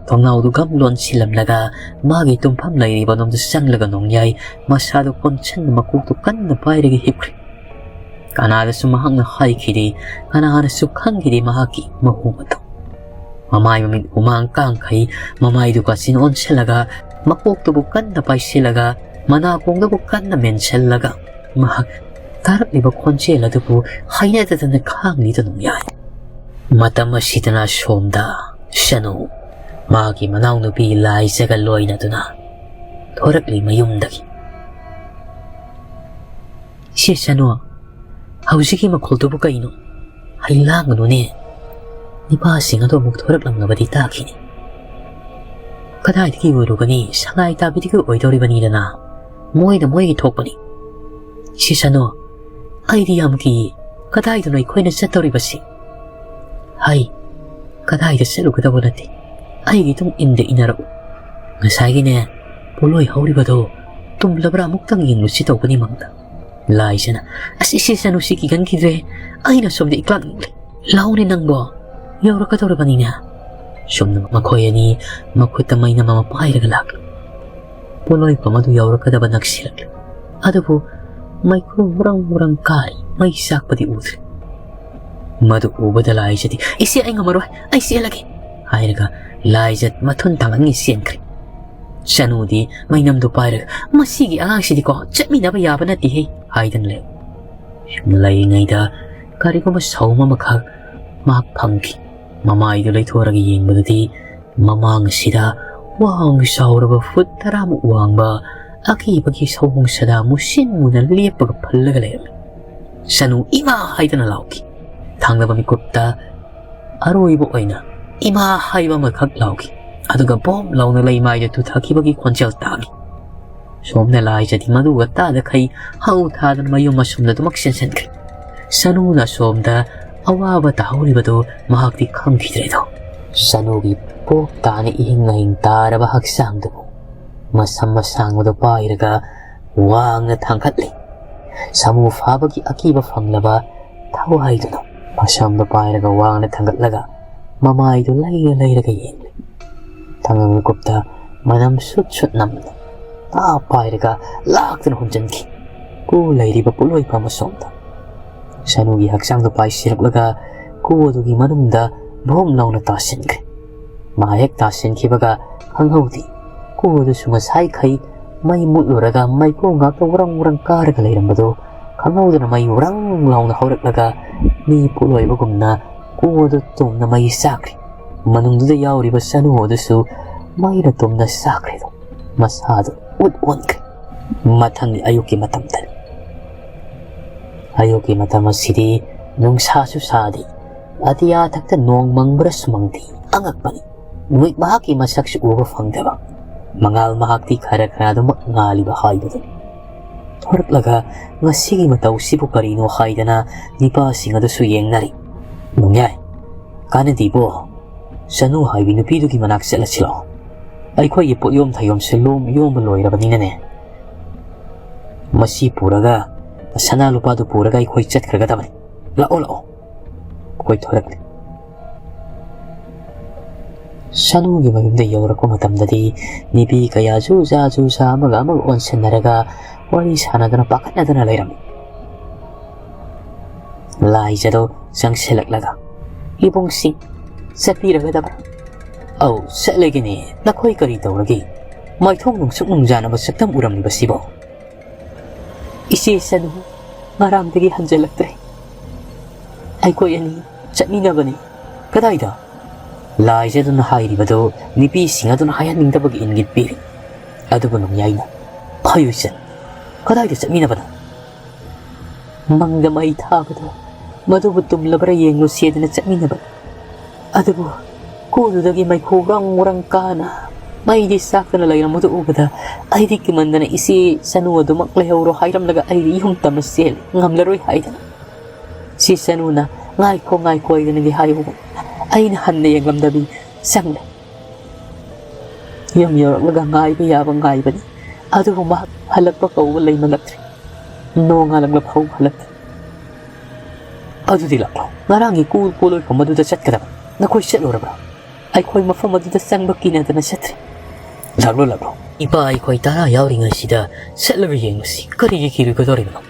ꯊꯣꯡꯅꯥꯎꯗꯨ ꯒꯝ ꯂꯣꯟꯁꯤꯜꯂꯝꯂꯒ ꯃꯥꯒꯤ ꯇꯨꯝꯐꯝ ꯂꯩꯔꯤꯕ ꯑꯗꯣꯝꯗ ꯆꯪꯂꯒ ꯅꯣꯡꯌꯥꯏ ꯃꯁꯥꯗꯨ ꯀꯣꯟꯁꯤꯟꯅ ꯃꯀꯣꯛꯇꯨ ꯀꯟꯅ ꯄꯥꯏꯔꯒ ꯍꯤꯞꯈ꯭ꯔꯦ꯫ ꯀꯅꯥꯗꯁꯨ ꯃꯍꯥꯛꯅ ꯍꯥꯏꯈꯤꯗꯦ, ꯀꯅꯥꯅꯁꯨ ꯈꯪꯈꯤꯗꯦ ꯃꯍꯥꯛꯀꯤ ꯃꯑꯣꯡ ꯑꯗꯨ꯫ ꯃꯃꯥꯏ ꯃꯃꯤꯠ ꯍꯨꯃꯥꯡ ꯀꯥꯡꯈꯩ, ꯃꯃꯥꯏꯗꯨ ꯀꯥꯆꯤꯟ ꯑꯣꯟꯁꯤꯜꯂꯒ, ꯃꯀꯣꯛꯇꯨꯕꯨ ꯀꯟꯅ ꯄꯥꯏꯁꯤꯜꯂꯒ, ꯃꯅꯥꯀꯣꯡꯗꯕꯨ ꯀꯟꯅ ꯃꯦꯟꯁꯤꯜꯂꯒ, ꯃꯍꯥꯛ ꯇꯥꯔꯛꯂꯤꯕ ꯈꯣꯟꯖꯦꯜ ꯑꯗꯨꯕꯨ ꯍꯩꯅꯗꯗꯅ ꯈꯥꯡꯂꯤꯗꯨ ꯅꯣꯡꯌꯥꯏ꯫ ꯃꯇꯝ ꯑꯁꯤꯗꯅ ꯁꯣꯝꯗ ꯁꯅꯨ ꯃꯥꯒꯤ ꯃꯅꯥꯎꯅꯨꯄꯤ ꯂꯥꯏꯖꯒ ꯂꯣꯏꯅꯗꯨꯅ ꯊꯣꯔꯛꯂꯤ ꯃꯌꯨꯝꯗꯒꯤ꯫ "ꯁꯤ ꯁꯅꯨ, ꯍꯧꯖꯤꯛꯀꯤ ꯃꯈꯣꯜꯗꯨꯕꯨ ꯀꯩꯅꯣ? ꯍꯩ ꯂꯥꯡꯒꯅꯨꯅꯦ꯫ ꯅꯤꯄꯥꯁꯤꯡ ꯑꯗꯨ ꯑꯃꯨꯛ ꯊꯣꯔꯛꯂꯝꯂꯕꯗꯤ ꯇꯥꯈꯤꯅꯤ꯫" "ꯀꯗꯥꯏꯗꯒꯤ ꯑꯣꯏꯔꯨꯒꯅꯤ? ꯁꯉꯥꯏ ꯇꯥꯕꯤꯗꯒꯤ ꯑꯣꯏꯗꯧꯔꯤꯕꯅꯤꯗꯅ꯫ ꯃꯣꯏꯅ ꯃꯣꯏꯒꯤ ꯊꯣꯛꯄꯅꯤ꯫" "ꯁꯤ ꯁꯅꯨ, ꯑꯩꯗꯤ ꯌꯥꯝ ꯀꯤꯌꯦ꯫ ꯀꯗꯥꯏꯗꯅꯣ ꯑꯩꯈꯣꯏꯅ ꯆꯠꯇꯧꯔꯤꯕꯁꯤ?" "ꯍꯩ, ꯀꯗꯥꯏꯗ ꯆꯠꯂꯨꯒꯗꯕ ꯅꯠꯇꯦ꯫ ꯑꯩꯒꯤ ꯏꯇꯨꯡ ꯏꯟꯗ ꯏꯟꯅꯔꯛꯎ꯫ ꯉꯁꯥꯏꯒꯤꯅꯦ, ꯄꯣꯠꯂꯣꯏ ꯍꯧꯔꯤꯕꯗꯣ ꯇꯨꯝꯂꯕ꯭ꯔꯥ ꯑꯃꯨꯛꯇꯪ ꯌꯦꯡꯂꯨꯁꯤ ꯇꯧꯕꯅꯤ ꯃꯪꯗ꯫" ꯂꯥꯏꯖꯅ, "ꯑꯁ, ꯏꯆꯦ ꯁꯅꯨꯁꯤ ꯀꯤꯒꯟꯈꯤꯗ꯭ꯔꯦ꯫ ꯑꯩꯅ ꯁꯣꯝꯗ ꯏꯀ꯭ꯂꯥꯛ ꯅꯤꯛꯂꯦ꯫ ꯂꯥꯛꯎꯅꯦ ꯅꯪꯕꯣ, ꯌꯧꯔꯛꯀꯗꯧꯔꯕꯅꯤꯅꯦ꯫" ꯁꯨꯝꯅ ꯃꯈꯣꯏ ꯑꯅꯤ ꯃꯈꯨꯠꯇ ꯃꯩꯅꯝ ꯑꯃ ꯄꯥꯏꯔꯒ ꯂꯥꯛꯂꯤ꯫ ꯄꯣꯠꯂꯣꯏꯐꯝ ꯑꯗꯨ ꯌꯧꯔꯛꯀꯗꯕ ꯅꯛꯁꯤꯜꯂꯛꯂꯤ꯫ ꯑꯗꯨꯕꯨ ꯃꯩꯈꯨ ꯃꯨꯔꯪ ꯃꯨꯔꯪ ꯀꯥꯔꯤ, ꯃꯩ ꯆꯥꯛꯄꯗꯤ ꯎꯗ꯭ꯔꯦ꯫ ꯃꯗꯨ ꯎꯕꯗ ꯂꯥꯏꯖꯗꯤ, "ꯏꯆꯦ, ꯑꯩ ꯉꯝꯃꯔꯣꯏ, ꯑꯩ ꯆꯦꯜꯂꯒꯦ" ꯍꯥꯏꯔꯒ ꯂꯥꯏꯖ ꯃꯊꯨꯟ ꯊꯥꯡꯒꯠꯉꯩ ꯆꯦꯟꯈ꯭ꯔꯦ꯫ ꯁꯅꯨꯗꯤ ꯃꯩꯅꯝꯗꯨ ꯄꯥꯏꯔꯒ, "ꯃꯁꯤꯒꯤ ꯑꯉꯥꯡꯁꯤꯗꯤꯀꯣ ꯆꯠꯃꯤꯟꯅꯕ ꯌꯥꯕ ꯅꯠꯇꯦꯍꯦ" ꯍꯥꯏꯗꯨꯅ ꯂꯩ꯫ ꯂꯩꯔꯤꯉꯩꯗ ꯀꯔꯤꯒꯨꯝꯕ ꯁꯥꯎꯝ ꯑꯃꯈꯛ ꯃꯍꯥꯛ ꯐꯪꯈꯤ꯫ ꯃꯃꯥꯏꯗꯨ ꯂꯩꯊꯣꯔꯒ ꯌꯦꯡꯕꯗꯗꯤ ꯃꯃꯥꯡ ꯑꯁꯤꯗ ꯋꯥꯡ ꯆꯥꯎꯔꯕ ꯐꯨꯠ ꯇꯔꯥꯃꯨꯛ ꯋꯥꯡꯕ ꯑꯀꯤꯕꯒꯤ ꯁꯑꯣꯡ ꯁꯥꯗꯥ ꯃꯨꯁꯤꯟ ꯃꯨꯅ ꯂꯦꯞꯄꯒ ꯐꯜꯂꯒ ꯂꯩꯔꯝꯃꯤ꯫ ꯁꯅꯨ "ꯏꯃꯥ" ꯍꯥꯏꯗꯅ ꯂꯥꯎꯈꯤ꯫ ꯊꯪꯅꯕ ꯃꯤꯀꯨꯞꯇ ꯑꯔꯣꯏꯕ ꯑꯣꯏꯅ "ꯏꯃꯥ" ꯍꯥꯏꯕ ꯑꯃꯈꯛ ꯂꯥꯎꯈꯤ꯫ ꯑꯗꯨꯒ ꯕꯣꯝ ꯂꯥꯎꯅ ꯂꯩꯃꯥꯏꯗ ꯇꯨꯊꯈꯤꯕꯒꯤ ꯈꯣꯟꯖꯦꯜ ꯇꯥꯈꯤ꯫ ꯁꯣꯝꯅ ꯂꯥꯏꯖꯗꯤ ꯃꯗꯨꯒ ꯇꯥꯗꯈꯩ ꯍꯧ ꯊꯥꯗꯅ ꯃꯌꯨꯝ ꯑꯁꯣꯝꯗ ꯑꯗꯨꯃꯛ ꯆꯦꯟꯁꯤꯟꯈ꯭ꯔꯦ꯫ ꯁꯅꯨꯅ ꯑꯁꯣꯝꯗ ꯑꯋꯥꯕ ꯇꯥꯍꯧꯔꯤꯕꯗꯨ ꯃꯍꯥꯛꯇꯤ ꯈꯪꯈꯤꯗ꯭ꯔꯦꯗꯣ꯫ ꯁꯅꯨꯒꯤ ꯄꯣꯞ ꯇꯥꯅ ꯏꯍꯤꯡ ꯅꯥꯍꯤꯡ ꯇꯥꯔꯕ ꯍꯛꯆꯥꯡꯗꯨꯕꯨ ꯃꯁꯝ ꯑꯁꯥꯡꯕꯗꯨ ꯄꯥꯏꯔꯒ ꯋꯥꯡꯅ ꯊꯥꯡꯒꯠꯂꯤ꯫ ꯁꯥꯃꯨ ꯐꯥꯕꯒꯤ ꯑꯀꯤꯕ ꯐꯪꯂꯕ ꯊꯋꯥꯏꯗꯨꯅ ꯃꯁꯝꯗꯨ ꯄꯥꯏꯔꯒ ꯋꯥꯡꯅ ꯊꯥꯡꯒꯠꯂꯒ ꯃꯃꯥꯏꯗꯨ ꯂꯩꯔ ꯂꯩꯔꯒ ꯌꯦꯡꯂꯤ꯫ ꯊꯥꯡꯒꯪ ꯃꯤꯀꯨꯞꯇ ꯃꯅꯝ ꯁꯨꯠ ꯁꯨꯠ ꯅꯝꯂꯤ꯫ ꯇꯥ ꯄꯥꯏꯔꯒ ꯂꯥꯛꯇꯨꯅ ꯍꯨꯟꯖꯤꯟꯈꯤ꯫ ꯀꯨ ꯂꯩꯔꯤꯕ ꯄꯣꯠꯂꯣꯏ ꯐꯝ ꯑꯁꯣꯝꯗ꯫ ꯁꯅꯨꯒꯤ ꯍꯛꯆꯥꯡꯗꯨ ꯄꯥꯏꯁꯤꯜꯂꯛꯂꯒ ꯀꯨ ꯑꯗꯨꯒꯤ ꯃꯅꯨꯡꯗ ꯚꯣꯝ ꯂꯥꯎꯅ ꯇꯥꯁꯤꯟꯈ꯭ꯔꯦ꯫ ꯃꯥ ꯍꯦꯛ ꯇꯥꯁꯤꯟꯈꯤꯕꯒ ꯈꯪꯍꯧꯗꯦ꯫ ꯀꯨ ꯑꯗꯨꯁꯨ ꯉꯁꯥꯏꯈꯩ ꯃꯩ ꯃꯨꯠꯂꯨꯔꯒ ꯃꯩꯈꯨ ꯉꯥꯛꯇ ꯎꯔꯪ ꯎꯔꯪ ꯀꯥꯔꯒ ꯂꯩꯔꯝꯕꯗꯨ ꯈꯪꯍꯧꯗꯅ ꯃꯩ ꯎꯔꯪ ꯂꯥꯎꯅ ꯍꯧꯔꯛꯂꯒ ꯃꯤ ꯄꯣꯠꯂꯣꯏꯕꯒꯨꯝꯅ ꯀꯨ ꯑꯗꯨ ꯇꯨꯝꯅ ꯃꯩ ꯆꯥꯛꯈ꯭ꯔꯦ꯫ ꯃꯅꯨꯡꯗꯨꯗ ꯌꯥꯎꯔꯤꯕ ꯁꯅꯨ ꯑꯗꯨꯁꯨ ꯃꯩꯅ ꯇꯨꯝꯅ ꯆꯥꯛꯈ꯭ꯔꯦꯗꯣ꯫ ꯃꯁꯥꯗꯨ ꯎꯠ ꯑꯣꯟꯈ꯭ꯔꯦ꯫ ꯃꯊꯪꯒꯤ ꯑꯌꯨꯛꯀꯤ ꯃꯇꯝꯗꯅꯤ꯫ ꯑꯌꯨꯛꯀꯤ ꯃꯇꯝ ꯑꯁꯤꯗꯤ ꯅꯨꯡꯁꯥꯁꯨ ꯁꯥꯗꯦ, ꯑꯇꯤꯌꯥ ꯊꯛꯇ ꯅꯣꯡ ꯃꯪꯕ꯭ꯔꯁꯨ ꯃꯪꯗꯦ꯫ ꯑꯉꯛꯄꯅꯤ꯫ ꯅꯨꯃꯤꯠ ꯃꯍꯥꯛꯀꯤ ꯃꯁꯛꯁꯨ ꯎꯕ ꯐꯪꯗꯕ꯫ ꯃꯉꯥꯜ ꯃꯍꯥꯛꯇꯤ ꯈꯔ ꯈꯔ ꯑꯗꯨꯃꯛ ꯉꯥꯜꯂꯤꯕ ꯍꯥꯏꯕꯗꯨꯅꯤ꯫ ꯊꯣꯔꯛꯂꯒ ꯉꯁꯤꯒꯤ ꯃꯇꯧꯁꯤꯕꯨ ꯀꯔꯤꯅꯣ ꯍꯥꯏꯗꯅ ꯅꯤꯄꯥꯁꯤꯡ ꯑꯗꯨꯁꯨ ꯌꯦꯡꯅꯔꯤ꯫ "ꯅꯣꯡꯌꯥꯏ, ꯀꯥꯟꯅꯗꯦꯕꯣ꯫ ꯁꯅꯨ ꯍꯥꯏꯕꯤ ꯅꯨꯄꯤꯗꯨꯒꯤ ꯃꯅꯥꯛ ꯆꯠꯂꯁꯤ ꯂꯥꯛꯑꯣ꯫ ꯑꯩꯈꯣꯏꯒꯤ ꯄꯣꯠꯌꯣꯝ ꯊꯌꯣꯝꯁꯦ ꯂꯣꯝ ꯌꯣꯝꯕ ꯂꯣꯏꯔꯕꯅꯤꯅꯅꯦ꯫ ꯃꯁꯤ ꯄꯨꯔꯒ, ꯁꯅꯥ ꯂꯨꯄꯥꯗꯨ ꯄꯨꯔꯒ ꯑꯩꯈꯣꯏ ꯆꯠꯈ꯭ꯔꯒꯗꯕꯅꯤ꯫ ꯂꯥꯛꯑꯣ, ꯂꯥꯛꯑꯣ꯫" ꯑꯩꯈꯣꯏ ꯊꯣꯔꯛꯂꯦ꯫ ꯁꯅꯨꯒꯤ ꯃꯌꯨꯝꯗ ꯌꯧꯔꯛꯄ ꯃꯇꯝꯗꯗꯤ ꯅꯤꯕꯤ ꯀꯌꯥ ꯖꯨꯖꯥ ꯖꯨꯖꯥ ꯑꯃꯒ ꯑꯃꯒ ꯑꯣꯟꯁꯤꯟꯅꯔꯒ ꯋꯥꯔꯤ ꯁꯥꯟꯅꯗꯨꯅ ꯄꯥꯈꯠꯅꯗꯨꯅ ꯂꯩꯔꯝꯃꯤ꯫ ꯂꯥꯏꯖꯗꯣ ꯆꯪꯁꯤꯜꯂꯛꯂꯒ, "ꯏꯕꯨꯡꯁꯤ, ꯆꯠꯄꯤꯔꯒꯗꯕ꯭ꯔꯥ?" "ꯑꯧ, ꯆꯠꯂꯒꯦꯅꯦ꯫ ꯅꯈꯣꯏ ꯀꯔꯤ ꯇꯧꯔꯒꯦ? ꯃꯥꯏꯊꯣꯡ ꯅꯨꯡꯁꯨꯛ ꯅꯨꯡꯖꯥꯅꯕ ꯁꯛꯇꯝ ꯎꯔꯝꯂꯤꯕꯁꯤꯕꯣ?" "ꯏꯆꯦ ꯁꯅꯨ ꯉꯔꯥꯡꯗꯒꯤ ꯍꯟꯖꯤꯜꯂꯛꯇ꯭ꯔꯦ꯫ ꯑꯩꯈꯣꯏ ꯑꯅꯤ ꯆꯠꯃꯤꯟꯅꯕꯅꯤ꯫" "ꯀꯗꯥꯏꯗ?" ꯂꯥꯏꯖꯗꯨꯅ ꯍꯥꯏꯔꯤꯕꯗꯨ ꯅꯨꯄꯤꯁꯤꯡ ꯑꯗꯨꯅ ꯍꯥꯏꯍꯟꯅꯤꯡꯗꯕꯒꯤ ꯏꯪꯒꯤꯠ ꯄꯤꯔꯤ꯫ ꯑꯗꯨꯕꯨ ꯅꯣꯡꯌꯥꯏꯅ, "ꯍꯥꯏꯌꯨ ꯏꯆꯟ, ꯀꯗꯥꯏꯗ ꯆꯠꯃꯤꯟꯅꯕꯅꯣ?" "ꯃꯪꯗ ꯃꯩ ꯊꯥꯕꯗꯣ, ꯃꯗꯨꯕꯨ ꯇꯨꯝꯂꯕ꯭ꯔꯥ ꯌꯦꯡꯂꯨꯁꯦꯗꯅ ꯆꯠꯃꯤꯟꯅꯕ꯫ ꯑꯗꯨꯕꯨ ꯀꯨꯗꯨꯗꯒꯤ ꯃꯩꯈꯨ ꯋ꯭ꯔꯪ ꯋ꯭ꯔꯪ ꯀꯥꯅ ꯃꯩꯗꯤ ꯆꯥꯛꯇꯅ ꯂꯩꯔꯝꯕꯗꯨ ꯎꯕꯗ ꯑꯩꯗꯤ ꯀꯤꯃꯟꯗꯅ ꯏꯆꯦ ꯁꯅꯨ ꯑꯗꯨꯃꯛ ꯂꯩꯍꯧꯔꯣ ꯍꯥꯏꯔꯝꯂꯒ ꯑꯩꯗꯤ ꯌꯨꯝ ꯇꯝꯅ ꯆꯦꯜꯂꯦ, ꯉꯝꯂꯔꯣꯏ ꯍꯥꯏꯗꯅ꯫ ꯏꯆꯦ ꯁꯅꯨꯅ 'ꯉꯥꯏꯈꯣ, ꯉꯥꯏꯈꯣ' ꯍꯥꯏꯗꯅꯗꯤ ꯍꯥꯏꯍꯧꯕ꯫ ꯑꯩꯅ ꯍꯟꯅ ꯌꯦꯡꯂꯝꯗꯕꯤ ꯆꯪꯂꯦ꯫ ꯌꯨꯝ ꯌꯧꯔꯛꯂꯒ ꯉꯥꯏꯕ ꯌꯥꯕ ꯉꯥꯏꯕꯅꯤ꯫ ꯑꯗꯨꯕꯨ ꯃꯍꯥꯛ ꯍꯜꯂꯛꯄ ꯀꯧꯕ ꯂꯩꯃꯜꯂꯛꯇ꯭ꯔꯦ꯫ ꯅꯣꯡꯉꯥꯜꯂꯛꯂ ꯐꯥꯎ ꯍꯜꯂꯛꯇꯦ꯫ ꯑꯗꯨꯗꯤ ꯂꯥꯛꯂꯣ꯫ ꯉꯔꯥꯡꯒꯤ ꯀꯨ ꯄꯣꯂꯣꯏꯐꯝ ꯑꯗꯨꯗ ꯆꯠꯀꯗꯕ꯫ ꯅꯈꯣꯏ ꯆꯠꯂꯨꯔꯕ꯭ꯔꯥ? ꯑꯩꯈꯣꯏ ꯃꯐꯝ ꯑꯗꯨꯗ ꯆꯪꯕ ꯀꯤꯅꯗꯅ ꯆꯠꯇ꯭ꯔꯦ꯫ ꯂꯥꯛꯂꯣ, ꯂꯥꯛꯂꯣ꯫ ꯏꯄꯥ ꯑꯩꯈꯣꯏ ꯇꯔꯥ ꯌꯥꯎꯔꯤꯉꯩꯁꯤꯗ ꯆꯠꯂꯒ ꯌꯦꯡꯉꯨꯁꯤ꯫ ꯀꯔꯤꯒꯤ ꯀꯤꯔꯨꯒꯗꯧꯔꯤꯕꯅꯣ?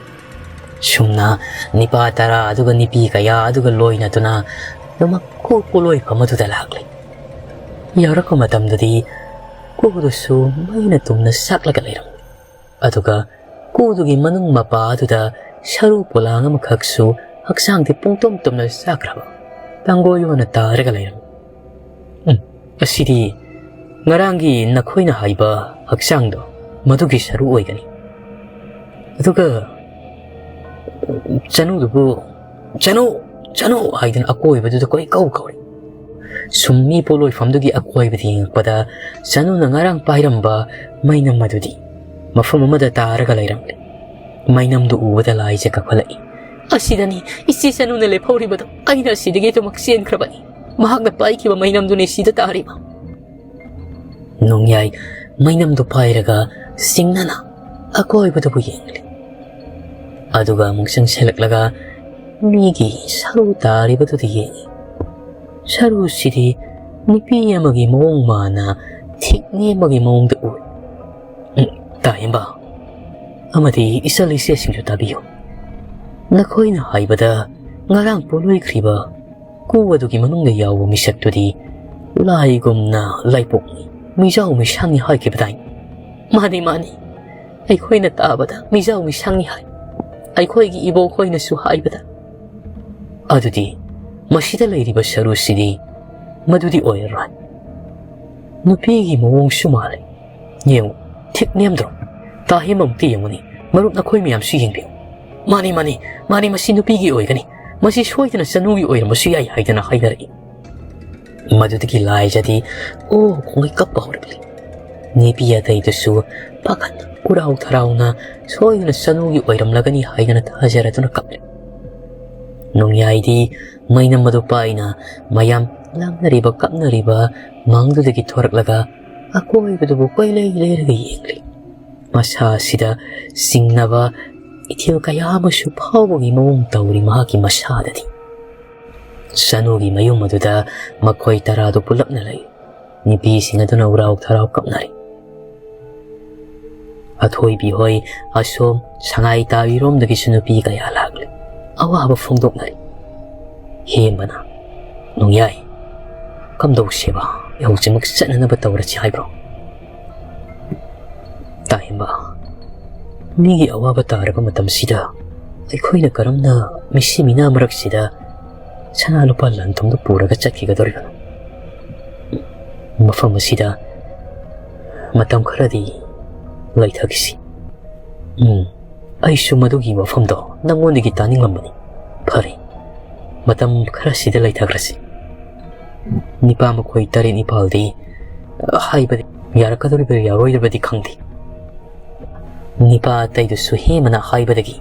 ꯁꯨꯝꯅ ꯅꯤꯄꯥ ꯇꯔꯥ ꯑꯗꯨꯒ ꯅꯨꯄꯤ ꯀꯌꯥ ꯑꯗꯨꯒ ꯂꯣꯏꯅꯗꯨꯅ ꯑꯗꯨꯃꯛ ꯀꯨ ꯄꯣꯂꯣꯏꯐꯝ ꯑꯗꯨꯗ ꯂꯥꯛꯂꯦ꯫ ꯌꯧꯔꯛꯄ ꯃꯇꯝꯗꯗꯤ ꯀꯨꯗꯨꯁꯨ ꯃꯩꯅ ꯇꯨꯝꯅ ꯆꯥꯛꯂꯒ ꯂꯩꯔꯝꯃꯤ꯫ ꯑꯗꯨꯒ ꯀꯨꯗꯨꯒꯤ ꯃꯅꯨꯡ ꯃꯄꯥ ꯑꯗꯨꯗ ꯁꯔꯨ ꯄꯣꯂꯥꯡ ꯑꯃꯈꯛꯁꯨ ꯍꯛꯆꯥꯡꯗꯤ ꯄꯨꯡꯇꯨꯝ ꯇꯨꯝꯅ ꯆꯥꯛꯈ꯭ꯔꯕ ꯇꯥꯡꯒꯣꯏ ꯑꯣꯏꯅ ꯇꯥꯔꯒ ꯂꯩꯔꯝꯃꯤ꯫ "ꯎꯝ, ꯑꯁꯤꯗꯤ ꯉꯔꯥꯡꯒꯤ ꯅꯈꯣꯏꯅ ꯍꯥꯏꯕ ꯍꯛꯆꯥꯡꯗꯣ ꯃꯗꯨꯒꯤ ꯁꯔꯨ ꯑꯣꯏꯒꯅꯤ꯫ ꯑꯗꯨꯒ ꯆꯅꯨꯗꯨꯕꯨ 'ꯆꯅꯨ! ꯆꯅꯨ!' ꯍꯥꯏꯗꯨꯅ ꯑꯀꯣꯏꯕꯗꯨꯗ ꯀꯣꯏꯀꯧ ꯀꯧꯔꯤ꯫ ꯁꯨꯝ ꯃꯤ ꯄꯣꯂꯣꯏꯐꯝꯗꯨꯒꯤ ꯑꯀꯣꯏꯕꯗ ꯌꯦꯡꯉꯛꯄꯗ ꯆꯅꯨꯅ ꯉꯔꯥꯡ ꯄꯥꯏꯔꯝꯕ ꯃꯩꯅꯝ ꯑꯗꯨꯗꯤ ꯃꯐꯝ ꯑꯃꯗ ꯇꯥꯔꯒ ꯂꯩꯔꯝꯂꯦ꯫ ꯃꯩꯅꯝꯗꯨ ꯎꯕꯗ ꯂꯥꯏꯁꯦ ꯀꯥꯈꯠꯂꯛꯏ꯫ "ꯑꯁꯤꯗꯅꯤ ꯏꯆꯦ ꯆꯅꯨꯅ ꯂꯦꯞꯍꯧꯔꯤꯕꯗꯣ꯫ ꯑꯩꯅ ꯑꯁꯤꯗꯒꯤ ꯑꯗꯨꯃꯛ ꯆꯦꯟꯈ꯭ꯔꯕꯅꯤ꯫ ꯃꯍꯥꯛꯅ ꯄꯥꯏꯈꯤꯕ ꯃꯩꯅꯝꯗꯨꯅꯤ ꯁꯤꯗ ꯇꯥꯔꯤꯕ꯫" ꯅꯣꯡꯌꯥꯏ ꯃꯩꯅꯝꯗꯨ ꯄꯥꯏꯔꯒ ꯁꯤꯡꯅꯅ ꯑꯀꯣꯏꯕꯗꯨꯕꯨ ꯌꯦꯡꯂꯤ꯫ ꯑꯗꯨꯒ ꯑꯃꯨꯛ ꯆꯪꯁꯤꯜꯂꯛꯂꯒ ꯃꯤꯒꯤ ꯁꯔꯨ ꯇꯥꯔꯤꯕꯗꯨꯗ ꯌꯦꯡꯉꯤ꯫ ꯁꯔꯨꯁꯤꯗꯤ ꯅꯨꯄꯤ ꯑꯃꯒꯤ ꯃꯑꯣꯡ ꯃꯥꯟꯅ ꯊꯤꯛ ꯅꯦꯝꯕꯒꯤ ꯃꯑꯣꯡꯗ ꯎꯏ꯫ "ꯎꯝ, ꯇꯥꯍꯦꯝꯕ ꯑꯃꯗꯤ ꯏꯆꯜ ꯏꯆꯦꯁꯤꯡꯁꯨ ꯇꯥꯕꯤꯌꯨ꯫ ꯅꯈꯣꯏꯅ ꯍꯥꯏꯕꯗ ꯉꯔꯥꯡ ꯄꯣꯂꯣꯏꯈ꯭ꯔꯤꯕ ꯀꯨ ꯑꯗꯨꯒꯤ ꯃꯅꯨꯡꯗ ꯌꯥꯎꯕ ꯃꯤꯁꯛꯇꯨꯗꯤ ꯂꯥꯏꯒꯨꯝꯅ ꯂꯥꯏꯄꯣꯛꯅꯤ, ꯃꯤꯖꯥꯎ ꯃꯤꯁꯥꯡꯅꯤ ꯍꯥꯏꯈꯤꯕꯗꯥꯏꯅꯦ? ꯃꯥꯅꯤ, ꯃꯥꯅꯤ, ꯑꯩꯈꯣꯏꯅ ꯇꯥꯕꯗ ꯃꯤꯖꯥꯎ ꯃꯤꯁꯥꯡꯅꯤ ꯍꯥꯏ, ꯑꯩꯈꯣꯏꯒꯤ ꯏꯕꯣꯛ ꯍꯣꯏꯅꯁꯨ ꯍꯥꯏꯕꯗ꯫ ꯑꯗꯨꯗꯤ ꯃꯁꯤꯗ ꯂꯩꯔꯤꯕ ꯁꯔꯨꯁꯤꯗꯤ ꯃꯗꯨꯗꯤ ꯑꯣꯏꯔꯔꯣꯏ꯫ ꯅꯨꯄꯤꯒꯤ ꯃꯑꯣꯡꯁꯨ ꯃꯥꯜꯂꯦ꯫ ꯌꯦꯡꯉꯨ, ꯊꯤꯛ ꯅꯦꯝꯗ꯭ꯔꯣ? ꯇꯥꯍꯦꯝ ꯑꯃꯨꯛꯇ ꯌꯦꯡꯉꯨꯅꯦ, ꯃꯔꯨꯞ ꯅꯈꯣꯏ ꯃꯌꯥꯝꯁꯨ ꯌꯦꯡꯕꯤꯌꯨ꯫ ꯃꯥꯅꯤ, ꯃꯥꯅꯤ, ꯃꯥꯅꯤ, ꯃꯁꯤ ꯅꯨꯄꯤꯒꯤ ꯑꯣꯏꯒꯅꯤ, ꯃꯁꯤ ꯁꯣꯏꯗꯅ ꯆꯅꯨꯒꯤ ꯑꯣꯏꯔꯝꯕꯁꯨ ꯌꯥꯏ ꯍꯥꯏꯗꯅ ꯍꯥꯏꯅꯔꯛꯏ꯫ ꯃꯗꯨꯗꯒꯤ ꯂꯥꯏꯖꯗꯤ ꯑꯣ ꯈꯣꯡꯒꯩ ꯀꯞꯄ ꯍꯧꯔꯛꯂꯤ꯫ ꯅꯨꯄꯤ ꯑꯇꯩꯗꯨꯁꯨ ꯄꯥꯈꯠꯅ ꯎꯔꯥꯎ ꯊꯔꯥꯎꯅ ꯁꯣꯏꯗꯅ ꯆꯅꯨꯒꯤ ꯑꯣꯏꯔꯝꯂꯒꯅꯤ ꯍꯥꯏꯗꯅ ꯊꯥꯖꯔꯗꯨꯅ ꯀꯞꯂꯤ꯫ ꯅꯣꯡꯌꯥꯏꯗꯤ ꯃꯩꯅꯝ ꯑꯗꯨ ꯄꯥꯏꯅ ꯃꯌꯥꯝ ꯂꯥꯡꯅꯔꯤꯕ ꯀꯞꯅꯔꯤꯕ ꯃꯪꯗꯨꯗꯒꯤ ꯊꯣꯔꯛꯂꯒ ꯑꯀꯣꯏꯕꯗꯨꯕꯨ ꯀꯣꯏꯂꯩ ꯂꯩꯔꯒ ꯌꯦꯡꯂꯤ꯫ ꯃꯁꯥ ꯑꯁꯤꯗ ꯆꯤꯡꯅꯕ ꯏꯊꯤꯜ ꯀꯌꯥ ꯑꯃꯁꯨ ꯐꯥꯎꯕꯒꯤ ꯃꯑꯣꯡ ꯇꯧꯔꯤ ꯃꯍꯥꯛꯀꯤ ꯃꯁꯥꯗꯗꯤ꯫ ꯆꯅꯨꯒꯤ ꯃꯌꯨꯝ ꯑꯗꯨꯗ ꯃꯈꯣꯏ ꯇꯔꯥꯗꯨ ꯄꯨꯂꯞꯅ ꯂꯩ꯫ ꯅꯨꯄꯤꯁꯤꯡ ꯑꯗꯨꯅ ꯎꯔꯥꯎ ꯊꯔꯥꯎ ꯀꯞꯅꯔꯤ꯫ ꯑꯊꯣꯏꯕꯤ ꯍꯣꯏ ꯑꯁꯣꯝ ꯁꯉꯥꯏ ꯇꯥꯕꯤꯔꯣꯝꯗꯒꯤꯁꯨ ꯅꯨꯄꯤ ꯀꯌꯥ ꯂꯥꯛꯂꯤ꯫ ꯑꯋꯥꯕ ꯐꯣꯡꯗꯣꯛꯅꯔꯤ꯫ ꯍꯦꯝꯕꯅ, "ꯅꯣꯡꯌꯥꯏ, ꯀꯝꯗꯧꯁꯦꯕ? ꯌꯥꯍꯧꯁꯤꯃꯛ ꯆꯠꯅꯅꯕ ꯇꯧꯔꯁꯤ ꯍꯥꯏꯕ꯭ꯔꯣ?" ꯇꯥꯍꯦꯝꯕ, ꯃꯤꯒꯤ ꯑꯋꯥꯕ ꯇꯥꯔꯕ ꯃꯇꯝꯁꯤꯗ ꯑꯩꯈꯣꯏꯅ ꯀꯔꯝꯅ ꯃꯤꯁꯤ ꯃꯤꯅꯥ ꯃꯔꯛꯁꯤꯗ ꯁꯅꯥ ꯂꯨꯄꯥ ꯂꯟ ꯊꯨꯝꯗꯨ ꯄꯨꯔꯒ ꯆꯠꯈꯤꯒꯗꯧꯔꯤꯕꯅꯣ? ꯃꯐꯝ ꯑꯁꯤꯗ ꯃꯇꯝ ꯈꯔꯗꯤ ꯂꯩꯊꯈꯤꯁꯤ꯫ ꯎꯝ, ꯑꯩꯁꯨ ꯃꯗꯨꯒꯤ ꯋꯥꯐꯝꯗꯣ ꯅꯪꯉꯣꯟꯗꯒꯤ ꯇꯥꯅꯤꯡꯂꯝꯕꯅꯤ꯫ ꯐꯔꯦ, ꯃꯇꯝ ꯈꯔꯁꯤꯗ ꯂꯩꯊꯈ꯭ꯔꯁꯤ꯫ ꯅꯤꯄꯥ ꯃꯈꯣꯏ ꯇꯔꯦꯠ ꯅꯤꯄꯥꯜꯗꯤ, ꯑ, ꯍꯥꯏꯕꯗꯤ ꯌꯥꯔꯛꯀꯗꯧꯔꯤꯕ ꯌꯥꯔꯣꯏꯗꯕꯗꯤ ꯈꯪꯗꯦ꯫ ꯅꯤꯄꯥ ꯑꯇꯩꯗꯨꯁꯨ ꯍꯦꯃꯅ ꯍꯥꯏꯕꯗꯒꯤ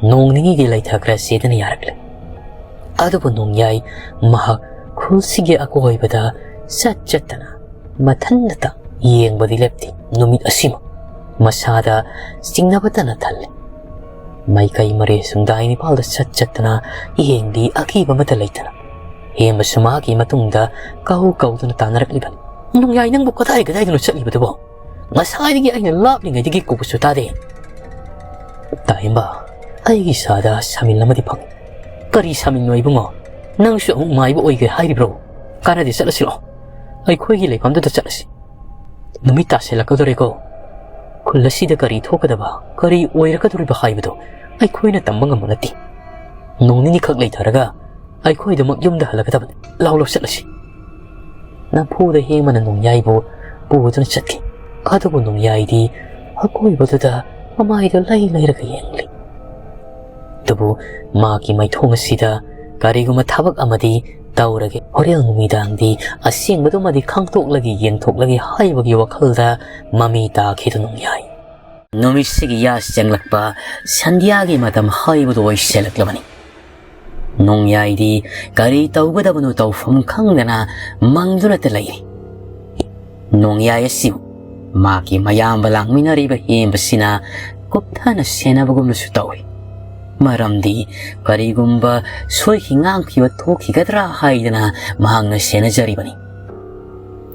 ꯅꯣꯡ ꯅꯤꯅꯤꯗꯤ ꯂꯩꯊꯈ꯭ꯔꯁꯦꯗꯅ ꯌꯥꯔꯛꯂꯦ꯫ ꯑꯗꯨꯕꯨ ꯅꯣꯡꯌꯥꯏ ꯃꯍꯥꯛ ꯈꯨꯜꯁꯤꯒꯤ ꯑꯀꯣꯏꯕꯗ ꯆꯠ ꯆꯠꯇꯅ ꯃꯊꯟꯇ ꯌꯦꯡꯕꯗꯤ ꯂꯦꯞꯇꯦ꯫ ꯅꯨꯃꯤꯠ ꯑꯁꯤꯃ ꯃꯁꯥꯗ ꯆꯤꯡꯅꯕꯇꯅ ꯊꯜꯂꯦ꯫ ꯃꯥꯏꯀꯩ ꯃꯔꯤ ꯁꯨꯝꯗꯥꯏ ꯅꯤꯄꯥꯜꯗ ꯆꯠ ꯆꯠꯇꯅ ꯌꯦꯡꯂꯤ, ꯑꯀꯤꯕ ꯑꯃꯠꯇ ꯂꯩꯇꯅ꯫ ꯍꯦꯝꯕꯁꯨ ꯃꯍꯥꯛꯀꯤ ꯃꯇꯨꯡꯗ ꯀꯧ ꯀꯧꯗꯨꯅ ꯇꯥꯟꯅꯔꯛꯂꯤꯕꯅꯤ꯫ "ꯅꯣꯡꯌꯥꯏ, ꯅꯪꯕꯨ ꯀꯗꯥꯏ ꯀꯗꯥꯏꯗꯅꯣ ꯆꯠꯂꯤꯕꯗꯨꯕꯣ? ꯉꯁꯥꯏꯗꯒꯤ ꯑꯩꯅ ꯂꯥꯞꯂꯤꯉꯩꯗꯒꯤ ꯀꯧꯕꯁꯨ ꯇꯥꯗꯦ꯫" "ꯇꯥꯍꯦꯝꯕ, ꯑꯩꯒꯤ ꯏꯁꯥꯗ ꯁꯥꯃꯤꯜ ꯑꯃꯗꯤ ꯐꯪꯏ꯫ "ꯀꯔꯤ ꯁꯥꯃꯤꯡꯅꯣ ꯏꯕꯨꯡꯉꯣ? ꯅꯪꯁꯨ ꯑꯃꯨꯛ ꯃꯥꯏꯕ ꯑꯣꯏꯒꯦ ꯍꯥꯏꯔꯤꯕ꯭ꯔꯣ? ꯀꯥꯟꯅꯗꯦ, ꯆꯠꯂꯁꯤꯔꯣ? ꯑꯩꯈꯣꯏꯒꯤ ꯂꯩꯐꯝꯗꯨꯗ ꯆꯠꯂꯁꯤ꯫ ꯅꯨꯃꯤꯠ ꯇꯥꯁꯤꯜꯂꯛꯀꯗꯧꯔꯦꯀꯣ꯫ ꯈꯨꯜ ꯑꯁꯤꯗ ꯀꯔꯤ ꯊꯣꯛꯀꯗꯕ, ꯀꯔꯤ ꯑꯣꯏꯔꯛꯀꯗꯧꯔꯤꯕ ꯍꯥꯏꯕꯗꯣ ꯑꯩꯈꯣꯏꯅ ꯇꯝꯕ ꯉꯝꯕ ꯅꯠꯇꯦ꯫ ꯅꯣꯡ ꯅꯤꯅꯤꯈꯛ ꯂꯩꯊꯔꯒ ꯑꯩꯈꯣꯏꯗꯃꯛ ꯌꯨꯝꯗ ꯍꯜꯂꯛꯀꯗꯕꯅꯤ꯫ ꯂꯥꯎ, ꯂꯥꯎ, ꯆꯠꯂꯁꯤ꯫" ꯅꯝꯐꯨꯗ ꯍꯦꯃꯅ ꯅꯣꯡꯌꯥꯏꯕꯨ ꯄꯨꯗꯨꯅ ꯆꯠꯈꯤ꯫ ꯑꯗꯨꯕꯨ ꯅꯣꯡꯌꯥꯏꯗꯤ ꯑꯀꯣꯏꯕꯗꯨꯗ ꯃꯃꯥꯏꯗꯨ ꯂꯩ ꯂꯩꯔꯒ ꯌꯦꯡꯂꯤ꯫ ꯑꯗꯨꯕꯨ ꯃꯥꯒꯤ ꯃꯥꯏꯊꯣꯡ ꯑꯁꯤꯗ ꯀꯔꯤꯒꯨꯝꯕ ꯊꯕꯛ ꯑꯃꯗꯤ ꯇꯧꯔꯒꯦ, ꯍꯣꯔꯦꯟ ꯅꯨꯃꯤꯗꯥꯡꯗꯤ ꯑꯁꯦꯡꯕꯗꯨꯃꯗꯤ ꯈꯪꯗꯣꯛꯂꯒꯦ, ꯌꯦꯡꯊꯣꯛꯂꯒꯦ ꯍꯥꯏꯕꯒꯤ ꯋꯥꯈꯜꯗ ꯃꯃꯤ ꯇꯥꯈꯤꯗꯨ ꯅꯣꯡꯌꯥꯏ꯫ ꯅꯨꯃꯤꯠꯁꯤꯒꯤ ꯌꯥ ꯆꯪꯂꯛꯄ ꯁꯟꯙ꯭ꯌꯥꯒꯤ ꯃꯇꯝ ꯍꯥꯏꯕꯗꯨ ꯑꯣꯏꯁꯤꯜꯂꯛꯂꯕꯅꯤ꯫ ꯅꯣꯡꯌꯥꯏꯗꯤ ꯀꯔꯤ ꯇꯧꯒꯗꯕꯅꯣ ꯇꯧꯐꯝ ꯈꯪꯗꯅ ꯃꯪꯗꯨꯅꯇ ꯂꯩꯔꯤ꯫ ꯅꯣꯡꯌꯥꯏ ꯑꯁꯤꯕꯨ ꯃꯥꯒꯤ ꯃꯌꯥꯝꯕ ꯂꯥꯛꯃꯤꯟꯅꯔꯤꯕ ꯍꯦꯝꯕꯁꯤꯅ ꯀꯨꯞꯊꯅ ꯁꯦꯟꯅꯕꯒꯨꯝꯅꯁꯨ ꯇꯧꯏ꯫ ꯃꯔꯝꯗꯤ ꯀꯔꯤꯒꯨꯝꯕ ꯁꯣꯏꯈꯤ ꯉꯥꯡꯈꯤꯕ ꯊꯣꯛꯈꯤꯒꯗ꯭ꯔꯥ ꯍꯥꯏꯗꯅ ꯃꯍꯥꯛꯅ ꯁꯦꯟꯅꯖꯔꯤꯕꯅꯤ꯫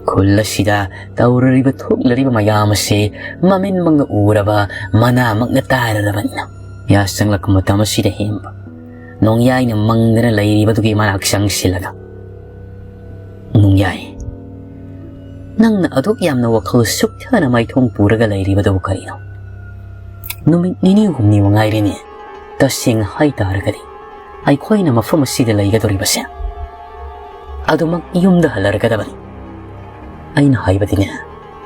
ꯈꯨꯜ ꯑꯁꯤꯗ ꯇꯧꯔꯤꯕ ꯊꯣꯛꯂꯤꯕ ꯃꯌꯥꯝ ꯑꯁꯤ ꯃꯃꯤꯠꯃꯛꯅ ꯎꯔꯕ, ꯃꯅꯥꯃꯛꯅ ꯇꯥꯔꯔꯕꯅꯤꯅ꯫ ꯌꯥ ꯆꯪꯂꯛꯄ ꯃꯇꯝ ꯑꯁꯤꯗ ꯍꯦꯝꯕ ꯅꯣꯡꯌꯥꯏꯅ ꯃꯪꯗꯅ ꯂꯩꯔꯤꯕꯗꯨꯒꯤ ꯃꯅꯥꯛ ꯆꯪꯁꯤꯜꯂꯒ, "ꯅꯣꯡꯌꯥꯏ, ꯅꯪꯅ ꯑꯗꯨꯛ ꯌꯥꯝꯅ ꯋꯥꯈꯜ ꯁꯨꯛꯊꯅ ꯃꯥꯏꯊꯣꯡ ꯄꯨꯔꯒ ꯂꯩꯔꯤꯕꯗꯨꯕꯨ ꯀꯔꯤꯅꯣ? ꯅꯨꯃꯤꯠ ꯅꯤꯅꯤ ꯍꯨꯝꯅꯤ ꯃꯉꯥꯏꯔꯦꯅꯦ꯫ ꯇꯁꯦꯡꯅ ꯍꯥꯏꯇꯥꯔꯒꯗꯤ ꯑꯩꯈꯣꯏꯅ ꯃꯐꯝ ꯑꯁꯤꯗ ꯂꯩꯒꯗꯧꯔꯤꯕꯁꯦ ꯑꯗꯨꯃꯛ ꯌꯨꯝꯗ ꯍꯜꯂꯔꯒꯗꯕꯅꯤ꯫ ꯑꯩꯅ ꯍꯥꯏꯕꯗꯤꯅꯦ,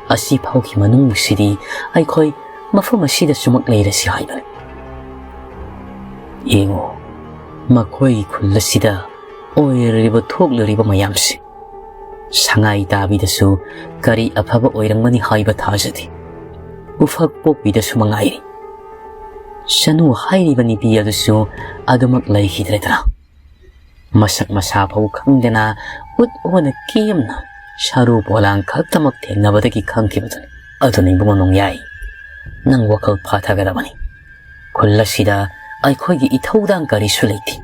ꯑꯁꯤ ꯐꯥꯎꯒꯤ ꯃꯅꯨꯡꯁꯤꯗꯤ ꯑꯩꯈꯣꯏ ꯃꯐꯝ ꯑꯁꯤꯗꯁꯨꯃꯛ ꯂꯩꯔꯁꯤ ꯍꯥꯏꯕꯅꯤ꯫ ꯌꯦꯡꯉꯨ, ꯃꯈꯣꯏꯒꯤ ꯈꯨꯜ ꯑꯁꯤꯗ ꯑꯣꯏꯔꯤꯕ ꯊꯣꯛꯂꯤꯕ ꯃꯌꯥꯝꯁꯦ, ꯁꯉꯥꯏ ꯇꯥꯕꯤꯗꯁꯨ ꯀꯔꯤ ꯑꯐꯕ ꯑꯣꯏꯔꯝꯒꯅꯤ ꯍꯥꯏꯕ ꯊꯥꯖꯗꯦ꯫ ꯎꯐꯛ ꯄꯣꯛꯄꯤꯗꯁꯨ ꯃꯉꯥꯏꯔꯤ꯫ ꯆꯅꯨ ꯍꯥꯏꯔꯤꯕ ꯅꯨꯄꯤ ꯑꯗꯨꯁꯨ ꯑꯗꯨꯃꯛ ꯂꯩꯈꯤꯗ꯭ꯔꯦꯗꯅ꯫ ꯃꯁꯛ ꯃꯁꯥ ꯐꯥꯎ ꯈꯪꯗꯅ ꯎꯠ ꯑꯣꯅ ꯀꯦꯝꯅ ꯁꯔꯨ ꯄꯣꯂꯥꯡ ꯈꯛꯇꯃꯛ ꯊꯦꯡꯅꯕꯗꯒꯤ ꯈꯪꯈꯤꯕꯗꯨꯅꯤ꯫ ꯑꯗꯨꯅ ꯏꯕꯨꯡꯉꯣ ꯅꯣꯡꯌꯥꯏ, ꯅꯪ ꯋꯥꯈꯜ ꯐꯥꯊꯒꯗꯕꯅꯤ꯫ ꯈꯨꯜ ꯑꯁꯤꯗ ꯑꯩꯈꯣꯏꯒꯤ ꯏꯊꯧꯗꯥꯡ ꯀꯔꯤꯁꯨ ꯂꯩꯇꯦ꯫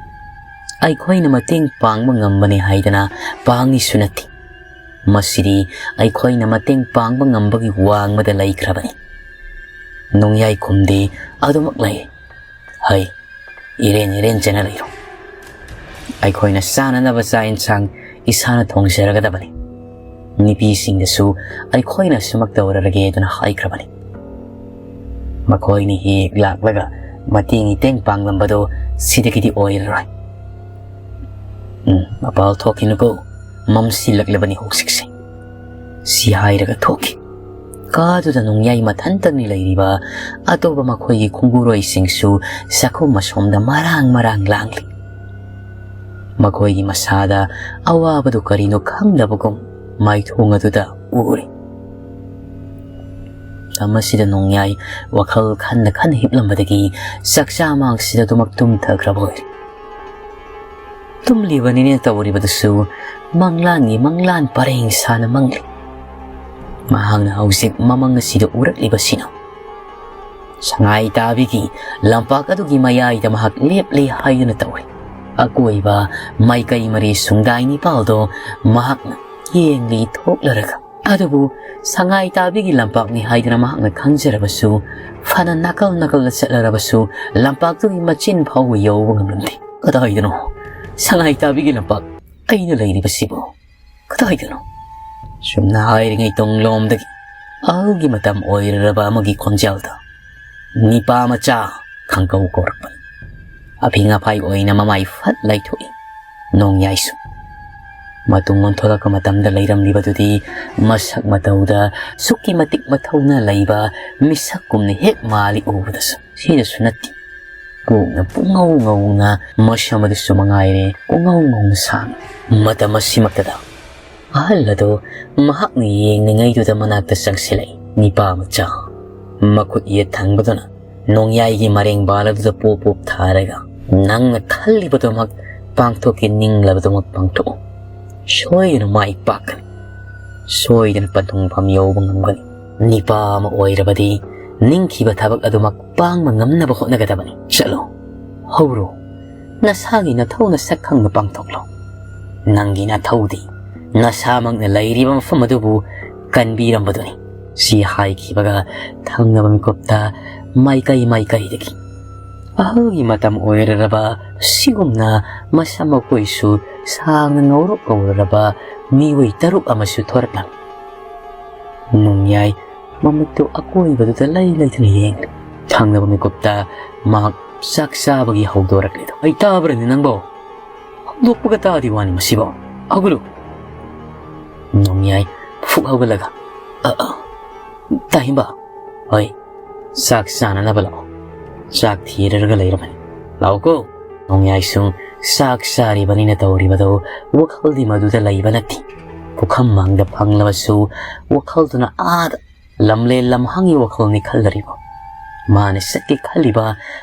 ꯑꯩꯈꯣꯏꯅ ꯃꯇꯦꯡ ꯄꯥꯡꯕ ꯉꯝꯕꯅꯤ ꯍꯥꯏꯗꯅ ꯄꯥꯡꯉꯤꯁꯨ ꯅꯠꯇꯦ꯫ ꯃꯁꯤꯗꯤ ꯑꯩꯈꯣꯏꯅ ꯃꯇꯦꯡ ꯄꯥꯡꯕ ꯉꯝꯕꯒꯤ ꯋꯥꯡꯃꯗ ꯂꯩꯈ꯭ꯔꯕꯅꯤ꯫ ꯅꯣꯡꯌꯥꯏ ꯈꯨꯝꯗꯤ ꯑꯗꯨꯃꯛ ꯂꯩ꯫ ꯍꯩ, ꯏꯔꯦꯟ ꯏꯔꯦꯟ ꯆꯦꯟꯅ ꯂꯩꯔꯣ꯫ ꯑꯩꯈꯣꯏꯅ ꯆꯥꯅꯅꯕ ꯆꯥꯛ ꯌꯦꯟꯁꯥꯡ ꯏꯁꯥꯅ ꯊꯣꯡꯖꯔꯒꯗꯕꯅꯤ꯫ ꯅꯨꯄꯤꯁꯤꯡꯗꯁꯨ ꯑꯩꯈꯣꯏꯅ ꯑꯁꯨꯃꯛ ꯇꯧꯔꯔꯒꯦ ꯑꯗꯨꯅ ꯍꯥꯏꯈ꯭ꯔꯕꯅꯤ꯫ ꯃꯈꯣꯏꯅ ꯍꯦꯛ ꯂꯥꯛꯂꯒ ꯃꯇꯦꯡ ꯏꯇꯦꯡ ꯄꯥꯡꯂꯝꯕꯗꯣ ꯁꯤꯗꯒꯤꯗꯤ ꯑꯣꯏꯔꯔꯣꯏ꯫ ꯎꯝ, ꯃꯄꯥꯜ ꯊꯣꯛꯈꯤꯅꯨꯀꯣ, ꯃꯝꯁꯤꯜꯂꯛꯂꯕꯅꯤ ꯍꯧꯖꯤꯛꯁꯦ꯫ ꯁꯤ ꯍꯥꯏꯔꯒ ꯊꯣꯛꯈꯤ꯫ ꯀꯥꯗꯨꯗ ꯅꯣꯡꯌꯥꯏ ꯃꯊꯟꯇꯅꯤ ꯂꯩꯔꯤꯕ꯫ ꯑꯇꯣꯞꯄ ꯃꯈꯣꯏꯒꯤ ꯈꯣꯡꯒꯨꯔꯣꯏꯁꯤꯡꯁꯨ ꯆꯥꯛꯈꯨꯝ ꯑꯁꯣꯝꯗ ꯃꯔꯥꯡ ꯃꯔꯥꯡ ꯂꯥꯡꯂꯤ꯫ ꯃꯈꯣꯏꯒꯤ ꯃꯁꯥꯗ ꯑꯋꯥꯕꯗꯨ ꯀꯔꯤꯅꯣ ꯈꯪꯗꯕꯒꯨꯝ ꯃꯥꯏꯊꯣꯡ ꯑꯗꯨꯗ ꯎꯔꯤ꯫ ꯃꯁꯤꯗ ꯅꯣꯡꯌꯥꯏ ꯋꯥꯈꯜ ꯈꯟꯅ ꯈꯟꯅ ꯍꯤꯞꯂꯝꯕꯗꯒꯤ ꯆꯥꯛꯆꯥ ꯃꯥꯡꯁꯤꯗ ꯑꯗꯨꯃꯛ ꯇꯨꯝꯊꯈ꯭ꯔꯕ ꯑꯣꯏꯔꯦ꯫ ꯇꯨꯝꯂꯤꯕꯅꯤꯅ ꯇꯧꯔꯤꯕꯗꯨꯁꯨ ꯃꯪꯂꯥꯟꯒꯤ ꯃꯪꯂꯥꯟ ꯄꯔꯦꯡ ꯁꯥꯅ ꯃꯪꯂꯤ꯫ ꯃꯍꯥꯛꯅ ꯍꯧꯖꯤꯛ ꯃꯃꯪ ꯑꯁꯤꯗ ꯎꯔꯛꯂꯤꯕꯁꯤꯅ ꯁꯉꯥꯏ ꯇꯥꯕꯤꯒꯤ ꯂꯝꯄꯥꯛ ꯑꯗꯨꯒꯤ ꯃꯌꯥꯏꯗ ꯃꯍꯥꯛ ꯂꯦꯞꯂꯦ ꯍꯥꯏꯗꯨꯅ ꯇꯧꯔꯤ꯫ ꯑꯀꯣꯏꯕ ꯃꯥꯏꯀꯩ ꯃꯔꯤ ꯁꯨꯡꯗꯥꯏ ꯅꯤꯄꯥꯜꯗꯣ ꯃꯍꯥꯛꯅ ꯌꯦꯡꯂꯤ ꯊꯣꯛꯂꯔꯒ꯫ ꯑꯗꯨꯕꯨ ꯁꯉꯥꯏ ꯇꯥꯕꯤꯒꯤ ꯂꯝꯄꯥꯛꯅꯤ ꯍꯥꯏꯗꯨꯅ ꯃꯍꯥꯛꯅ ꯈꯪꯖꯔꯕꯁꯨ, ꯐꯅ ꯅꯥꯀꯜ ꯅꯥꯀꯜꯗ ꯆꯠꯂꯔꯕꯁꯨ, ꯂꯝꯄꯥꯛꯇꯨꯒꯤ ꯃꯆꯤꯟ ꯐꯥꯎꯕ ꯌꯧꯕ ꯉꯝꯂꯝꯗꯦ꯫ "ꯀꯗꯥꯏꯗꯅꯣ ꯁꯉꯥꯏ ꯇꯥꯕꯤꯒꯤ ꯂꯝꯄꯥꯛ ꯑꯩꯅ ꯂꯩꯔꯤꯕꯁꯤꯕꯨ? ꯀꯗꯥꯏꯗꯅꯣ?" ꯁꯨꯝꯅ ꯍꯥꯏꯔꯤꯉꯩ ꯇꯨꯡꯂꯣꯝꯗꯒꯤ ꯑꯍꯜꯒꯤ ꯃꯇꯝ ꯑꯣꯏꯔꯔꯕ ꯑꯃꯒꯤ ꯈꯣꯟꯖꯦꯜꯗ, "ꯅꯤꯄꯥ ꯃꯆꯥ" ꯈꯪꯀꯧ ꯀꯧꯔꯛꯄꯅꯤ꯫ ꯑꯐꯤꯡ ꯑꯐꯥꯏ ꯑꯣꯏꯅ ꯃꯃꯥꯏ ꯐꯠ ꯂꯩꯊꯣꯛꯏ꯫ ꯅꯣꯡꯌꯥꯏꯁꯨ ꯃꯇꯨꯡ ꯑꯣꯟꯊꯣꯔꯛꯄ ꯃꯇꯝꯗ ꯂꯩꯔꯝꯂꯤꯕꯗꯨꯗꯤ ꯃꯁꯛ ꯃꯇꯧꯗ ꯑꯁꯨꯛꯀꯤ ꯃꯇꯤꯛ ꯃꯊꯧꯅ ꯂꯩꯕ ꯃꯤꯁꯛꯀꯨꯝꯅ ꯍꯦꯛ ꯃꯥꯜꯂꯤ ꯎꯕꯗꯁꯨ꯫ ꯁꯤꯗꯁꯨ ꯅꯠꯇꯦ꯫ ꯀꯣꯛꯅ ꯄꯨꯡꯉꯧ ꯉꯧꯅ ꯃꯁꯝ ꯑꯗꯨꯁꯨ ꯃꯉꯥꯏꯔꯦ ꯄꯨꯡꯉꯧ ꯉꯧꯅ ꯁꯥꯡꯏ꯫ ꯃꯇꯝ ꯑꯁꯤꯃꯛꯇꯗ ꯑꯍꯜ ꯑꯗꯨ ꯃꯍꯥꯛꯅ ꯌꯦꯡꯂꯤꯉꯩꯗꯨꯗ ꯃꯅꯥꯛꯇ ꯆꯪꯁꯤꯜꯂꯛꯏ꯫ ꯅꯤꯄꯥ ꯃꯆꯥ ꯃꯈꯨꯠ ꯌꯦꯠ ꯊꯪꯕꯗꯨꯅ ꯅꯣꯡꯌꯥꯏꯒꯤ ꯃꯔꯦꯡꯕꯥꯜ ꯑꯗꯨꯗ ꯄꯣꯞ ꯄꯣꯞ ꯊꯥꯔꯒ, "ꯅꯪꯅ ꯈꯜꯂꯤꯕꯗꯨꯃꯛ ꯄꯥꯡꯊꯣꯛꯀꯦ, ꯅꯤꯡꯂꯕꯗꯨꯃꯛ ꯄꯥꯡꯊꯣꯛꯎ꯫ ꯁꯣꯏꯗꯅ ꯃꯥꯏ ꯄꯥꯛꯀꯅꯤ꯫ ꯁꯣꯏꯗꯅ ꯄꯟꯊꯨꯡꯐꯝ ꯌꯧꯕ ꯉꯝꯒꯅꯤ꯫ ꯅꯤꯄꯥ ꯑꯃ ꯑꯣꯏꯔꯕꯗꯤ ꯅꯤꯡꯈꯤꯕ ꯊꯕꯛ ꯑꯗꯨꯃꯛ ꯄꯥꯡꯕ ꯉꯝꯅꯕ ꯍꯣꯠꯅꯒꯗꯕꯅꯤ꯫ ꯆꯠꯂꯣ, ꯍꯧꯔꯣ, ꯅꯁꯥꯒꯤ ꯅꯊꯧ ꯅꯁꯛ ꯈꯪꯅ ꯄꯥꯡꯊꯣꯛꯂꯣ꯫ ꯅꯪꯒꯤ ꯅꯊꯧꯗꯤ ꯅꯁꯥꯃꯛꯅ ꯂꯩꯔꯤꯕ ꯃꯐꯝ ꯑꯗꯨꯕꯨ ꯀꯟꯕꯤꯔꯝꯕꯗꯨꯅꯤ"꯫ ꯁꯤ ꯍꯥꯏꯈꯤꯕꯒ ꯊꯪꯅꯕ ꯃꯤꯀꯨꯞꯇ ꯃꯥꯏꯀꯩ ꯃꯥꯏꯀꯩꯗꯒꯤ ꯑꯍꯜꯒꯤ ꯃꯇꯝ ꯑꯣꯏꯔꯔꯕ ꯑꯁꯤꯒꯨꯝꯅ ꯃꯁꯝ ꯃꯈꯣꯏꯁꯨ ꯁꯥꯡꯅ ꯉꯧꯔꯣꯛ ꯉꯧꯔꯔꯕ ꯃꯤꯑꯣꯏ ꯇꯔꯨꯛ ꯑꯃꯁꯨ ꯊꯣꯔꯛꯂꯝꯃꯤ꯫ ꯅꯣꯡꯌꯥꯏ ꯃꯃꯤꯠꯇꯨ ꯑꯀꯣꯏꯕꯗꯨꯗ ꯂꯩ ꯂꯩꯇꯅ ꯌꯦꯡꯂꯤ꯫ ꯊꯪꯅꯕ ꯃꯤꯀꯨꯞꯇ ꯃꯍꯥꯛ ꯆꯥꯛ ꯆꯥꯕꯒꯤ ꯍꯧꯗꯣꯔꯛꯂꯤꯗꯣ꯫ "ꯑꯩ ꯇꯥꯕ꯭ꯔꯅꯦ ꯅꯪꯕꯣ? ꯍꯧꯗꯣꯛꯄꯒ ꯇꯥꯗꯤ ꯋꯥꯅꯤ ꯃꯁꯤꯕꯣ꯫ ꯍꯧꯒꯠꯂꯨ!" ꯅꯣꯡꯌꯥꯏ ꯐꯨꯛ ꯍꯧꯒꯠꯂꯒ, "ꯑ, ꯑ, ꯇꯥꯍꯤꯝꯕ, ꯍꯣꯏ, ꯆꯥꯛ ꯆꯥꯅꯅꯕ ꯂꯥꯛꯑꯣ꯫ ꯆꯥꯛ ꯊꯤꯔꯒ ꯂꯩꯔꯕꯅꯤ꯫ ꯂꯥꯛꯑꯣꯀꯣ꯫" ꯅꯣꯡꯌꯥꯏꯁꯨ ꯆꯥꯛ ꯆꯥꯔꯤꯕꯅꯤꯅ ꯇꯧꯔꯤꯕꯗꯨ ꯋꯥꯈꯜꯗꯤ ꯃꯗꯨꯗ ꯂꯩꯕ ꯅꯠꯇꯦ꯫ ꯄꯨꯈꯝ ꯃꯥꯡꯗ ꯐꯪꯂꯕꯁꯨ ꯋꯥꯈꯜꯗꯨꯅ ꯑꯥꯗ ꯂꯝꯂꯦꯟ ꯂꯝꯍꯥꯡꯒꯤ ꯋꯥꯈꯜꯅꯤ ꯈꯜꯂꯔꯤꯕ꯫ ꯃꯥꯅ ꯆꯠꯀꯦ ꯈꯜꯂꯤꯕ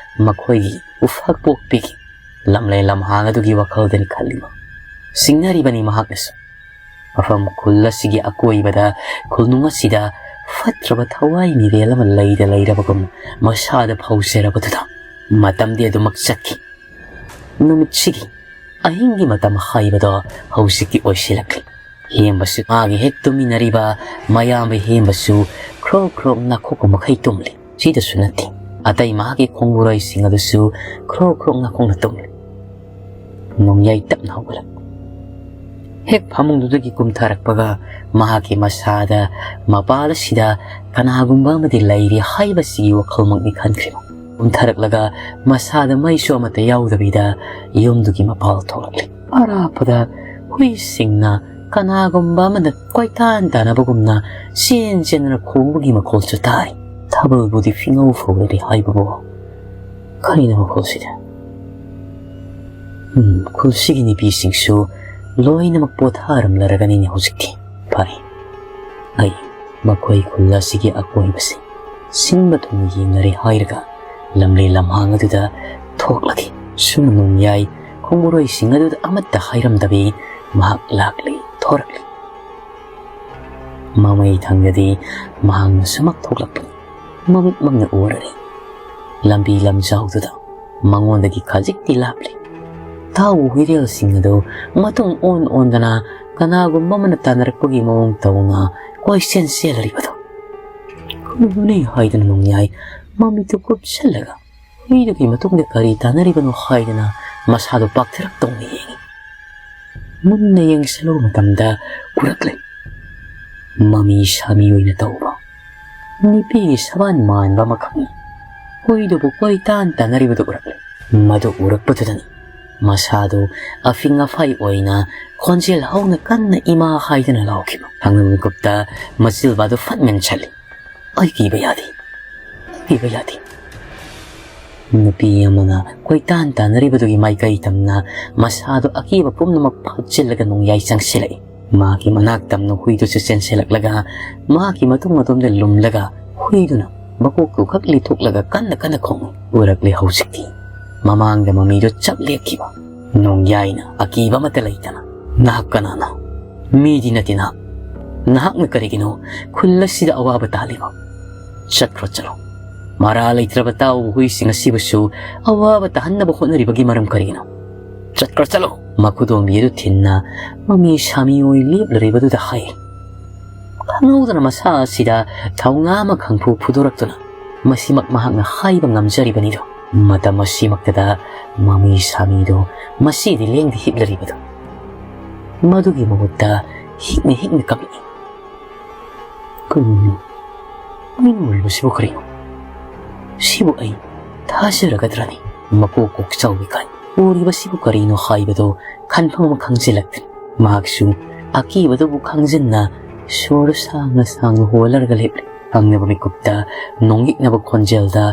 ꯃꯈꯣꯏꯒꯤ ꯎꯐꯛ ꯄꯣꯛꯄꯤꯒꯤ ꯂꯝꯂꯦꯟ ꯂꯝꯍꯥꯡ ꯑꯗꯨꯒꯤ ꯋꯥꯈꯜꯗꯅꯤ ꯈꯜꯂꯤꯕ꯫ ꯆꯤꯡꯅꯔꯤꯕꯅꯤ ꯃꯍꯥꯛꯅꯁꯨ꯫ ꯃꯐꯝ ꯈꯨꯜ ꯑꯁꯤꯒꯤ ꯑꯀꯣꯏꯕꯗ, ꯈꯨꯜꯅꯨꯡ ꯑꯁꯤꯗ ꯐꯠꯇ꯭ꯔꯕ ꯊꯋꯥꯏ ꯃꯤꯔꯦꯜ ꯑꯃ ꯂꯩꯗ ꯂꯩꯔꯕꯒꯨꯝ ꯃꯁꯥꯗ ꯐꯥꯎꯖꯔꯕꯗꯨꯗ ꯃꯇꯝꯗꯤ ꯑꯗꯨꯃꯛ ꯆꯠꯈꯤ꯫ ꯅꯨꯃꯤꯠꯁꯤꯒꯤ ꯑꯍꯤꯡꯒꯤ ꯃꯇꯝ ꯍꯥꯏꯕꯗꯣ ꯍꯧꯖꯤꯛꯇꯤ ꯑꯣꯏꯁꯤꯜꯂꯛꯂꯤ꯫ ꯍꯦꯝꯕꯁꯨ, ꯃꯥꯒꯤ ꯍꯦꯛ ꯇꯨꯃꯤꯟꯅꯔꯤꯕ ꯃꯌꯥꯝꯕ ꯍꯦꯝꯕꯁꯨ ꯈ꯭ꯔꯣꯛ ꯈ꯭ꯔꯣꯛ ꯅꯥꯈꯣꯛꯄ ꯃꯈꯩ ꯇꯨꯝꯂꯤ꯫ ꯁꯤꯗꯁꯨ ꯅꯠꯇꯦ, ꯑꯇꯩ ꯃꯍꯥꯛꯀꯤ ꯈꯣꯡꯕꯨꯔꯩꯁꯤꯡ ꯑꯗꯨꯁꯨ ꯈ꯭ꯔꯣꯛ ꯈ꯭ꯔꯣꯛ ꯅꯥꯈꯣꯛꯅ ꯇꯨꯝꯂꯤ꯫ ꯅꯣꯡꯌꯥꯏ ꯇꯞꯅ ꯍꯧꯒꯠꯂꯛ꯫ ꯍꯦꯛ ꯐꯃꯨꯡꯗꯨꯗꯒꯤ ꯀꯨꯝꯊꯔꯛꯄꯒ ꯃꯍꯥꯛꯀꯤ ꯃꯁꯥꯗ ꯃꯄꯥꯜ ꯑꯁꯤꯗ ꯀꯅꯥꯒꯨꯝꯕ ꯑꯃꯗꯤ ꯂꯩꯔꯤ ꯍꯥꯏꯕꯁꯤꯒꯤ ꯋꯥꯈꯜꯃꯛꯅꯤ ꯈꯟꯈ꯭ꯔꯤꯕ꯫ ꯀꯨꯝꯊꯔꯛꯂꯒ ꯃꯁꯥꯗ ꯃꯩꯁꯨ ꯑꯃꯠꯇ ꯌꯥꯎꯗꯕꯤꯗ ꯌꯨꯝꯗꯨꯒꯤ ꯃꯄꯥꯜ ꯊꯣꯛꯂꯛꯂꯤ꯫ ꯑꯔꯥꯞꯄꯗ ꯍꯨꯏꯁꯤꯡꯅ ꯀꯅꯥꯒꯨꯝꯕ ꯑꯃꯅ ꯀꯣꯏꯇꯥꯟ ꯇꯥꯟꯅꯕꯒꯨꯝꯅ ꯆꯦꯟ ꯆꯦꯟꯗꯨꯅ ꯈꯣꯡꯕꯒꯤ ꯃꯈꯣꯜꯁꯨ ꯇꯥꯔꯤ꯫ ꯊꯥꯕꯜꯕꯨꯗꯤ ꯐꯤꯉꯧ ꯐꯧꯔꯔꯤ ꯍꯥꯏꯕꯕꯨ ꯀꯔꯤꯅꯣ ꯃꯈꯣꯜꯁꯤꯗꯤ? ꯎꯝ, ꯈꯨꯜꯁꯤꯒꯤ ꯅꯨꯄꯤꯁꯤꯡꯁꯨ ꯂꯣꯏꯅꯃꯛ ꯄꯣꯊꯥꯔꯝꯂꯔꯒꯅꯤꯅꯦ ꯍꯧꯖꯤꯛꯇꯤ꯫ ꯐꯔꯦ, ꯑꯩ ꯃꯈꯣꯏ ꯈꯨꯜ ꯑꯁꯤꯒꯤ ꯑꯀꯣꯏꯕꯁꯤ ꯁꯤꯟꯕ ꯊꯨꯡꯅ ꯌꯦꯡꯅꯔꯦ ꯍꯥꯏꯔꯒ ꯂꯝꯂꯦꯟ ꯂꯝꯍꯥꯡ ꯑꯗꯨꯗ ꯊꯣꯛꯂꯒꯦ꯫ ꯁꯨꯝ ꯅꯣꯡꯌꯥꯏ ꯈꯣꯡꯕꯨꯔꯣꯏꯁꯤꯡ ꯑꯗꯨꯗ ꯑꯃꯠꯇ ꯍꯥꯏꯔꯝꯗꯕꯤ ꯃꯍꯥꯛ ꯂꯥꯛꯂꯤ, ꯊꯣꯔꯛꯂꯤ꯫ ꯃꯃꯩ ꯊꯪꯗꯗꯤ ꯃꯍꯥꯛꯅ ꯁꯨꯃꯛ ꯊꯣꯛꯂꯛꯄꯅꯤ꯫ ꯃꯃꯤꯠꯃꯛꯅ ꯎꯔꯔꯦ꯫ ꯂꯝꯕꯤ ꯂꯝꯖꯥꯎꯗꯨꯗ ꯃꯉꯣꯟꯗꯒꯤ ꯈꯖꯤꯛꯇꯤ ꯂꯥꯞꯂꯤ꯫ ꯇꯥꯎ ꯍꯨꯏꯔꯦꯜꯁꯤꯡ ꯑꯗꯨ ꯃꯇꯨꯡ ꯑꯣꯟ ꯑꯣꯟꯗꯅ ꯀꯅꯥꯒꯨꯝꯕ ꯑꯃꯅ ꯇꯥꯟꯅꯔꯛꯄꯒꯤ ꯃꯑꯣꯡ ꯇꯧꯅ ꯀꯣꯏꯆꯦꯟ ꯆꯦꯜꯂꯔꯤꯕꯗꯨ꯫ "ꯀꯔꯤꯅꯣꯅꯦ?" ꯍꯥꯏꯗꯨꯅ ꯅꯣꯡꯌꯥꯏ ꯃꯃꯤꯠꯇꯨ ꯀꯨꯞꯁꯤꯜꯂꯒ ꯍꯨꯏꯗꯨꯒꯤ ꯃꯇꯨꯡꯗ ꯀꯔꯤ ꯇꯥꯟꯅꯔꯤꯕꯅꯣ ꯍꯥꯏꯗꯅ ꯃꯁꯥꯗꯣ ꯄꯥꯛꯊꯔꯛ ꯇꯧꯅ ꯌꯦꯡꯉꯤ꯫ ꯃꯨꯟꯅ ꯌꯦꯡꯁꯤꯜꯂꯨꯕ ꯃꯇꯝꯗ ꯎꯔꯛꯂꯦ꯫ ꯃꯃꯤ ꯁꯥꯃꯤ ꯑꯣꯏꯅ ꯇꯧꯕ ꯅꯨꯄꯤꯒꯤ ꯁꯕꯥꯟ ꯃꯥꯟꯕ ꯑꯃꯈꯛꯅ ꯍꯨꯏꯗꯨꯕꯨ ꯀꯣꯏꯇꯥꯟ ꯇꯥꯟꯅꯔꯤꯕꯗꯨ ꯎꯔꯛꯂꯦ꯫ ꯃꯗꯨ ꯎꯔꯛꯄꯗꯨꯗꯅꯤ ꯃꯁꯥꯗꯨ ꯑꯐꯤꯡ ꯑꯐꯥꯏ ꯑꯣꯏꯅ ꯈꯣꯟꯖꯦꯜ ꯍꯧꯅ ꯀꯟꯅ ꯏꯃꯥ ꯍꯥꯏꯗꯨꯅ ꯂꯥꯎꯈꯤꯕ꯫ ꯈꯪꯅꯕ ꯃꯤꯀꯨꯞꯇ ꯃꯆꯤꯜꯕꯥꯗꯨ ꯐꯠ ꯃꯦꯟꯁꯤꯜꯂꯤ꯫ "ꯑꯩ ꯀꯤꯕ ꯌꯥꯗꯦ, ꯑꯩ ꯀꯤꯕ ꯌꯥꯗꯦ"꯫ ꯅꯨꯄꯤ ꯑꯃꯅ ꯀꯣꯏꯇꯥꯟ ꯇꯥꯟꯅꯔꯤꯕꯗꯨꯒꯤ ꯃꯥꯏꯀꯩ ꯇꯝꯅ ꯃꯁꯥꯗꯨ ꯑꯀꯤꯕ ꯄꯨꯝꯅꯃꯛ ꯐꯥꯖꯤꯜꯂꯒ ꯅꯣꯡꯌꯥꯏ ꯆꯪꯁꯤꯜꯂꯛꯏ꯫ ꯃꯍꯥꯛꯀꯤ ꯃꯅꯥꯛ ꯇꯝꯅ ꯍꯨꯏꯗꯨꯁꯨ ꯆꯦꯟꯁꯤꯜꯂꯛꯂꯒ ꯃꯍꯥꯛꯀꯤ ꯃꯇꯨꯡ ꯑꯗꯣꯝꯗ ꯂꯨꯝꯂꯒ ꯍꯨꯏꯗꯨꯅ ꯃꯀꯣꯛꯇꯨ ꯈꯛ ꯂꯤꯊꯣꯛꯂꯒ ꯀꯟꯅ ꯀꯟꯅ ꯈꯣꯡꯏ꯫ ꯎꯔꯛꯂꯦ ꯍꯧꯖꯤꯛꯇꯤ ꯃꯃꯥꯡꯗ ꯃꯃꯤꯗꯨ ꯆꯞ ꯂꯦꯞꯈꯤꯕ꯫ ꯅꯣꯡꯌꯥꯏꯅ ꯑꯀꯤꯕ ꯑꯃꯠꯇ ꯂꯩꯇꯅ, "ꯅꯍꯥꯛ ꯀꯅꯥꯅꯣ? ꯃꯤꯗꯤ ꯅꯠꯇꯦ ꯅꯍꯥꯛ꯫ ꯅꯍꯥꯛꯅ ꯀꯔꯤꯒꯤꯅꯣ ꯈꯨꯜ ꯑꯁꯤꯗ ꯑꯋꯥꯕ ꯇꯥꯍꯜꯂꯤꯕ? ꯆꯠꯈ꯭ꯔꯣ, ꯆꯠꯂꯣ꯫ ꯃꯔꯥ ꯂꯩꯇ꯭ꯔꯕ ꯇꯥꯎꯕ ꯍꯨꯏꯁꯤꯡ ꯑꯁꯤꯕꯨꯁꯨ ꯑꯋꯥꯕ ꯇꯥꯍꯟꯅꯕ ꯍꯣꯠꯅꯔꯤꯕꯒꯤ ꯃꯔꯝ ꯀꯔꯤꯒꯤꯅꯣ? ꯆꯠꯈ꯭ꯔꯣ, ꯆꯠꯂꯣ"꯫ ꯃꯈꯨꯗꯣꯝꯕꯤ ꯑꯗꯨ ꯊꯤꯟꯅ ꯃꯃꯤ ꯁꯥꯃꯤ ꯑꯣꯏ ꯂꯦꯞꯂꯔꯤꯕꯗꯨꯗ ꯍꯥꯏ꯫ ꯈꯪꯍꯧꯗꯅ ꯃꯁꯥ ꯑꯁꯤꯗ ꯊꯧꯅꯥ ꯑꯃ ꯈꯪꯐꯨ ꯐꯨꯗꯣꯔꯛꯇꯨꯅ ꯃꯁꯤꯃꯛ ꯃꯍꯥꯛꯅ ꯍꯥꯏꯕ ꯉꯝꯖꯔꯤꯕꯅꯤꯗꯣ꯫ ꯃꯇꯝ ꯑꯁꯤꯃꯛꯇꯗ ꯃꯃꯤ ꯁꯥꯃꯤꯗꯣ ꯃꯁꯤꯗꯤ ꯂꯦꯡꯗ ꯍꯤꯞꯂꯔꯤꯕꯗꯣ ꯃꯗꯨꯒꯤ ꯃꯍꯨꯠꯇ ꯍꯤꯛꯅ ꯍꯤꯛꯅ ꯀꯞꯂꯛꯏ꯫ "ꯀꯔꯤꯅꯣ? ꯃꯤꯅ ꯎꯔꯤꯕꯁꯤꯕꯨ ꯀꯔꯤꯅꯣ? ꯁꯤꯕꯨ ꯑꯩ ꯊꯥꯖꯔꯒꯗ꯭ꯔꯅꯤ?" ꯃꯀꯣꯛ ꯀꯣꯛ ꯆꯥꯎꯏ ꯀꯥꯏ꯫ ꯎꯔꯤꯕꯁꯤꯕꯨ ꯀꯔꯤꯅꯣ ꯍꯥꯏꯕꯗꯨ ꯈꯟꯐꯝ ꯑꯃ ꯈꯪꯖꯤꯜꯂꯛꯇ꯭ꯔꯦ꯫ ꯃꯍꯥꯛꯁꯨ ꯑꯀꯤꯕꯗꯨꯕꯨ ꯈꯪꯖꯤꯟꯅ ꯁꯣꯔ ꯁꯥꯡꯅ ꯁꯥꯡꯅ ꯍꯣꯜꯂꯔꯒ ꯂꯦꯞꯂꯤ꯫ ꯈꯪꯅꯕ ꯃꯤꯀꯨꯞꯇ ꯅꯣꯡꯌꯤꯛꯅꯕ ꯈꯣꯟꯖꯦꯜꯗ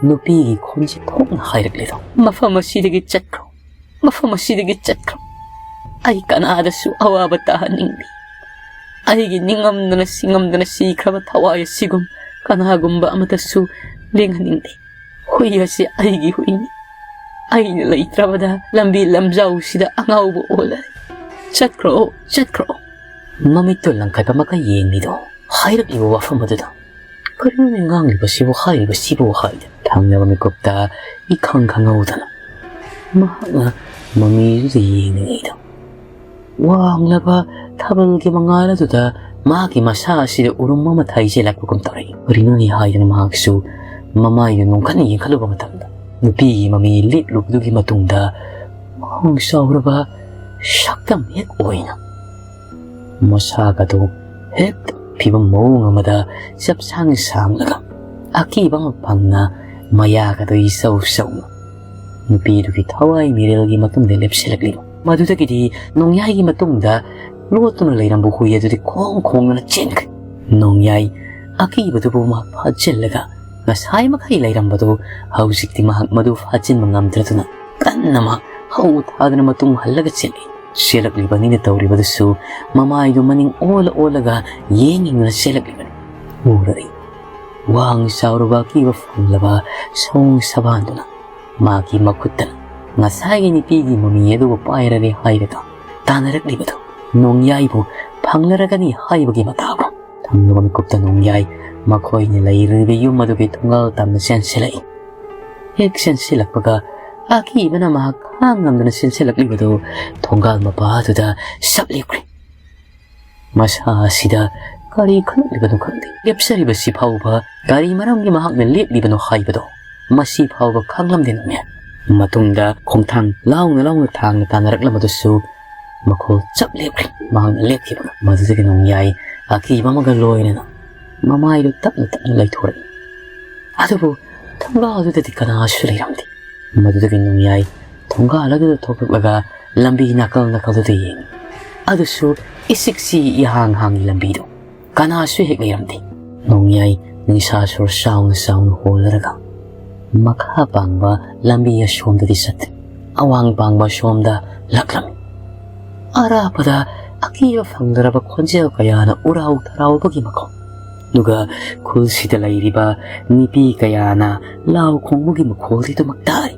ꯅꯨꯄꯤꯒꯤ ꯈꯣꯟꯖꯦꯜ ꯊꯣꯛꯅ ꯍꯥꯏꯔꯛꯂꯤꯗꯣ, "ꯃꯐꯝ ꯑꯁꯤꯗꯒꯤ ꯆꯠꯈ꯭ꯔꯣ, ꯃꯐꯝ ꯑꯁꯤꯗꯒꯤ ꯆꯠꯈ꯭ꯔꯣ꯫ ꯑꯩ ꯀꯅꯥꯗꯁꯨ ꯑꯋꯥꯕ ꯇꯥꯍꯟꯅꯤꯡꯗꯦ꯫ ꯑꯩꯒꯤ ꯅꯤꯡꯉꯝꯗꯅ ꯁꯤꯡꯉꯝꯗꯅ ꯁꯤꯈ꯭ꯔꯕ ꯊꯋꯥꯏ ꯑꯁꯤꯒꯨꯝ ꯀꯅꯥꯒꯨꯝꯕ ꯑꯃꯠꯇꯁꯨ ꯂꯦꯡꯍꯟꯅꯤꯡꯗꯦ꯫ ꯍꯨꯏ ꯑꯁꯤ ꯑꯩꯒꯤ ꯍꯨꯏꯅꯤ꯫ ꯑꯩꯅ ꯂꯩꯇ꯭ꯔꯕꯗ ꯂꯝꯕꯤ ꯂꯝꯖꯥꯎꯁꯤꯗ ꯑꯉꯥꯎꯕ ꯑꯣꯜꯂꯦ꯫ ꯆꯠꯈ꯭ꯔꯣ, ꯆꯠꯈ꯭ꯔꯣ"꯫ ꯃꯃꯤꯠꯇꯨ ꯂꯪꯈꯠꯄ ꯃꯈꯩ ꯌꯦꯡꯂꯤꯗꯣ ꯍꯥꯏꯔꯛꯂꯤꯕ ꯋꯥꯐꯝ ꯑꯗꯨꯗ꯫ "ꯀꯔꯤꯅꯣꯅꯦ ꯉꯥꯡꯂꯤꯕꯁꯤꯕꯨ, ꯍꯥꯏꯔꯤꯕꯁꯤꯕꯨ?" ꯍꯥꯏꯗꯅ ꯊꯪꯅꯕ ꯃꯤꯀꯨꯞꯇ ꯏꯈꯪ ꯈꯪꯍꯧꯗꯅ ꯃꯍꯥꯛꯅ ꯃꯃꯤꯗꯨꯗ ꯌꯦꯡꯂꯤꯉꯩꯗ ꯋꯥꯡꯂꯕ ꯊꯥꯕꯜꯒꯤ ꯃꯉꯥꯜ ꯑꯗꯨꯗ ꯃꯍꯥꯛꯀꯤ ꯃꯁꯥ ꯑꯁꯤꯗ ꯎꯔꯨꯝ ꯑꯃ ꯊꯩꯖꯤꯜꯂꯛꯄꯒꯨꯝ ꯇꯧꯔꯛꯏ꯫ ꯀꯔꯤꯅꯣꯅꯦ ꯍꯥꯏꯗꯅ ꯃꯍꯥꯛꯁꯨ ꯃꯃꯥꯏꯗꯨ ꯅꯣꯡꯈꯠꯅ ꯌꯦꯡꯈꯠꯂꯨꯕ ꯃꯇꯝꯗ ꯅꯨꯄꯤꯒꯤ ꯃꯃꯤ ꯂꯤꯠꯂꯨꯕꯗꯨꯒꯤ ꯃꯇꯨꯡꯗ ꯋꯥꯡ ꯆꯥꯎꯔꯕ ꯁꯛꯇꯝ ꯍꯦꯛ ꯑꯣꯏꯅ ꯃꯁꯥꯒꯗꯨ ꯍꯦꯛ ꯐꯤꯕꯝ ꯃꯑꯣꯡ ꯑꯃꯗ ꯆꯞ ꯁꯥꯡ ꯁꯥꯡꯂꯒ ꯑꯀꯤꯕ ꯑꯃ ꯐꯪꯅ ꯃꯌꯥꯒꯗꯨ ꯏꯆꯧ ꯆꯧꯅ ꯅꯨꯄꯤꯗꯨꯒꯤ ꯊꯋꯥꯏ ꯃꯤꯔꯦꯜꯒꯤ ꯃꯇꯨꯡꯗ ꯂꯦꯞꯁꯤꯜꯂꯛꯂꯤꯕ꯫ ꯃꯗꯨꯗꯒꯤꯗꯤ ꯅꯣꯡꯌꯥꯏꯒꯤ ꯃꯇꯨꯡꯗ ꯂꯣꯠꯇꯨꯅ ꯂꯩꯔꯝꯕ ꯍꯨꯏ ꯑꯗꯨꯗꯤ ꯈꯣꯡ ꯈꯣꯡꯗꯨꯅ ꯆꯦꯟꯈ꯭ꯔꯦ꯫ ꯅꯣꯡꯌꯥꯏ ꯑꯀꯤꯕꯗꯨꯕꯨ ꯃꯥ ꯐꯥꯖꯤꯜꯂꯒ ꯉꯁꯥꯏ ꯃꯈꯩ ꯂꯩꯔꯝꯕꯗꯨ ꯍꯧꯖꯤꯛꯇꯤ ꯃꯍꯥꯛ ꯃꯗꯨ ꯐꯥꯖꯤꯟꯕ ꯉꯝꯗ꯭ꯔꯗꯨꯅ ꯀꯟꯅ ꯃꯥ ꯍꯧ ꯊꯥꯗꯨꯅ ꯃꯇꯨꯡ ꯍꯜꯂꯒ ꯆꯦꯜꯂꯤ꯫ ꯆꯦꯜꯂꯛꯂꯤꯕꯅꯤꯅ ꯇꯧꯔꯤꯕꯗꯨꯁꯨ ꯃꯃꯥꯏꯗꯨ ꯃꯅꯤꯡ ꯑꯣꯜꯂ ꯑꯣꯜꯂꯒ ꯌꯦꯡ ꯌꯦꯡꯗꯨꯅ ꯆꯦꯜꯂꯛꯂꯤꯕꯅꯤ꯫ ꯎꯔꯛꯏ꯫ ꯋꯥꯡ ꯆꯥꯎꯔꯕ ꯑꯀꯤꯕ ꯐꯪꯂꯕ ꯁꯑꯣꯡ ꯁꯕꯥꯟꯗꯨꯅ ꯃꯥꯒꯤ ꯃꯈꯨꯠꯇ ꯉꯁꯥꯏꯒꯤ ꯅꯨꯄꯤꯒꯤ ꯃꯃꯤ ꯑꯗꯨꯕꯨ ꯄꯥꯏꯔꯒꯦ ꯍꯥꯏꯔꯒ ꯇꯥꯟꯅꯔꯛꯂꯤꯕꯗꯨ ꯅꯣꯡꯌꯥꯏꯕꯨ ꯐꯪꯂꯔꯒꯅꯤ ꯍꯥꯏꯕꯒꯤ ꯃꯇꯥꯒꯨꯝ꯫ ꯊꯪꯅꯕ ꯃꯤꯀꯨꯞꯇ ꯅꯣꯡꯌꯥꯏ ꯃꯈꯣꯏꯅ ꯂꯩꯔꯤꯕ ꯌꯨꯝ ꯑꯗꯨꯒꯤ ꯊꯣꯡꯒꯥꯜ ꯇꯝꯅ ꯆꯦꯟꯁꯤꯜꯂꯛꯏ꯫ ꯍꯦꯛ ꯆꯦꯟꯁꯤꯜꯂꯛꯄꯒ ꯑꯀꯤꯕꯅ ꯃꯍꯥꯛ ꯈꯥꯡꯉꯝꯗꯅ ꯆꯦꯟꯁꯤꯜꯂꯛꯂꯤꯕꯗꯨ ꯊꯣꯡꯒꯥꯜ ꯃꯄꯥ ꯑꯗꯨꯗ ꯁꯞ ꯂꯦꯞꯈ꯭ꯔꯦ꯫ ꯃꯁꯥ ꯑꯁꯤꯗ ꯀꯔꯤ ꯈꯜꯂꯛꯂꯤꯕꯅꯣ ꯈꯪꯗꯦ꯫ ꯂꯦꯞꯆꯔꯤꯕꯁꯤ ꯐꯥꯎꯕ ꯀꯔꯤ ꯃꯔꯝꯒꯤ ꯃꯍꯥꯛꯅ ꯂꯦꯞꯂꯤꯕꯅꯣ ꯍꯥꯏꯕꯗꯣ ꯃꯁꯤ ꯐꯥꯎꯕ ꯈꯪꯂꯝꯗꯦ ꯅꯣꯡꯌꯥꯏ꯫ ꯃꯇꯨꯡꯗ ꯈꯣꯡꯊꯥꯡ ꯂꯥꯎꯅ ꯂꯥꯎꯅ ꯊꯥꯡꯅ ꯇꯥꯟꯅꯔꯛꯂꯕꯗꯨꯁꯨ ꯃꯈꯣꯜ ꯆꯞ ꯂꯦꯞꯈ꯭ꯔꯦ꯫ ꯃꯍꯥꯛꯅ ꯂꯦꯞꯈꯤꯕꯒ ꯃꯗꯨꯗꯒꯤ ꯅꯣꯡꯌꯥꯏ ꯑꯀꯤꯕ ꯑꯃꯒ ꯂꯣꯏꯅꯅ ꯃꯃꯥꯏꯗꯨ ꯇꯞꯅ ꯇꯞꯅ ꯂꯩꯊꯣꯔꯛꯏ꯫ ꯑꯗꯨꯕꯨ ꯊꯣꯡꯒꯥꯜꯗꯨꯗꯗꯤ ꯀꯅꯥꯁꯨ ꯂꯩꯔꯝꯗꯦ꯫ ꯃꯗꯨꯗꯒꯤ ꯅꯣꯡꯌꯥꯏ ꯊꯣꯡꯒꯥꯜ ꯑꯗꯨꯗ ꯊꯣꯛꯂꯛꯂꯒ ꯂꯝꯕꯤ ꯅꯥꯀꯜ ꯅꯥꯀꯜꯗꯨꯗ ꯌꯦꯡꯉꯤ꯫ ꯑꯗꯨꯁꯨ ꯏꯆꯤꯛ ꯆꯤꯛꯏ ꯏꯍꯥꯡ ꯍꯥꯡꯉꯤ ꯂꯝꯕꯤꯗꯣ꯫ ꯀꯅꯥꯁꯨ ꯍꯦꯛ ꯂꯩꯔꯝꯗꯦ꯫ ꯅꯣꯡꯌꯥꯏ ꯅꯤꯡꯁꯥ ꯁꯣꯔ ꯆꯥꯎꯅ ꯆꯥꯎꯅ ꯍꯣꯜꯂꯔꯒ ꯃꯈꯥ ꯄꯥꯡꯕ ꯂꯝꯕꯤ ꯑꯁꯣꯝꯗꯗꯤ ꯆꯠꯇꯦ꯫ ꯑꯋꯥꯡ ꯄꯥꯡꯕ ꯑꯁꯣꯝꯗ ꯂꯥꯛꯂꯝꯃꯤ꯫ ꯑꯔꯥꯞꯄꯗ ꯑꯀꯤꯕ ꯐꯪꯗ꯭ꯔꯕ ꯈꯣꯟꯖꯦꯜ ꯀꯌꯥꯅ ꯎꯔꯥꯎ ꯊꯔꯥꯎꯕꯒꯤ ꯃꯈꯣꯜ, ꯑꯗꯨꯒ ꯈꯨꯜꯁꯤꯗ ꯂꯩꯔꯤꯕ ꯅꯨꯄꯤ ꯀꯌꯥꯅ ꯂꯥꯎ ꯈꯣꯡꯕꯒꯤ ꯃꯈꯣꯜꯗꯤ ꯑꯗꯨꯃꯛ ꯇꯥꯔꯤ꯫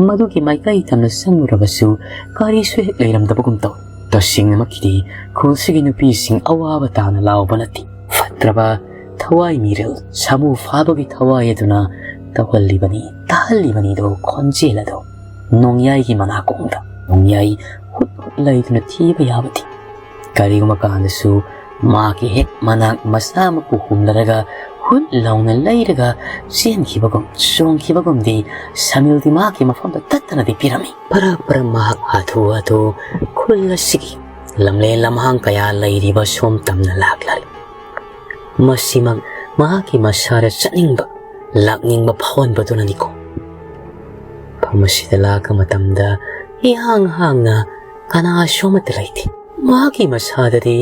ꯃꯗꯨꯒꯤ ꯃꯥꯏꯀꯩ ꯇꯝꯅ ꯆꯪꯂꯨꯔꯕꯁꯨ ꯀꯔꯤꯁꯨ ꯍꯦꯛ ꯂꯩꯔꯝꯗꯕꯒꯨꯝ ꯇꯧꯏ꯫ ꯇꯁꯦꯡꯅꯃꯛꯀꯤꯗꯤ ꯈꯨꯜꯁꯤꯒꯤ ꯅꯨꯄꯤꯁꯤꯡ ꯑꯋꯥꯕ ꯇꯥꯅ ꯂꯥꯎꯕ ꯅꯠꯇꯦ꯫ ꯐꯠꯇ꯭ꯔꯕ ꯊꯋꯥꯏ ꯃꯤꯔꯦꯜ ꯁꯥꯃꯨ ꯐꯥꯕꯒꯤ ꯊꯋꯥꯏ ꯑꯗꯨꯅ ꯇꯧꯍꯜꯂꯤꯕꯅꯤ, ꯇꯥꯍꯜꯂꯤꯕꯅꯤꯗꯣ ꯈꯣꯟꯖꯦꯜ ꯑꯗꯣ ꯅꯣꯡꯌꯥꯏꯒꯤ ꯃꯅꯥꯀꯣꯡꯗ꯫ ꯅꯣꯡꯌꯥꯏ ꯍꯨꯠ ꯍꯨꯠ ꯂꯩꯗꯨꯅ ꯊꯤꯕ ꯌꯥꯕꯗꯤ꯫ ꯀꯔꯤꯒꯨꯝꯕ ꯀꯥꯟꯗꯁꯨ ꯃꯥꯒꯤ ꯍꯦꯛ ꯃꯅꯥꯛ ꯃꯁꯥꯃꯛꯄꯨ ꯍꯨꯝꯂꯔꯒ ꯍꯨꯠ ꯂꯥꯎꯅ ꯂꯩꯔꯒ ꯆꯦꯟꯈꯤꯕꯒꯨꯝ ꯆꯣꯡꯈꯤꯕꯒꯨꯝꯗꯤ ꯁꯃꯤꯜꯗꯤ ꯃꯍꯥꯛꯀꯤ ꯃꯐꯝꯗ ꯇꯠꯇꯅꯗꯤ ꯄꯤꯔꯝꯃꯤ꯫ ꯐꯔ ꯐꯔ ꯃꯍꯥꯛ ꯍꯥꯊꯨ ꯍꯥꯊꯨ ꯈꯨꯜ ꯑꯁꯤꯒꯤ ꯂꯝꯂꯦꯟ ꯂꯝꯍꯥꯡ ꯀꯌꯥ ꯂꯩꯔꯤꯕ ꯁꯣꯝ ꯇꯝꯅ ꯂꯥꯛꯂꯔꯦ꯫ ꯃꯁꯤꯃꯛ ꯃꯍꯥꯛꯀꯤ ꯃꯁꯥꯗ ꯆꯠꯅꯤꯡꯕ, ꯂꯥꯛꯅꯤꯡꯕ ꯐꯥꯎꯍꯟꯕꯗꯨꯅꯅꯤꯀꯣ꯫ ꯃꯐꯝ ꯑꯁꯤꯗ ꯂꯥꯛꯄ ꯃꯇꯝꯗ ꯏꯍꯥꯡ ꯍꯥꯡꯅ ꯀꯅꯥꯁꯨ ꯑꯃꯠꯇ ꯂꯩꯇꯦ꯫ ꯃꯍꯥꯛꯀꯤ ꯃꯁꯥꯗꯗꯤ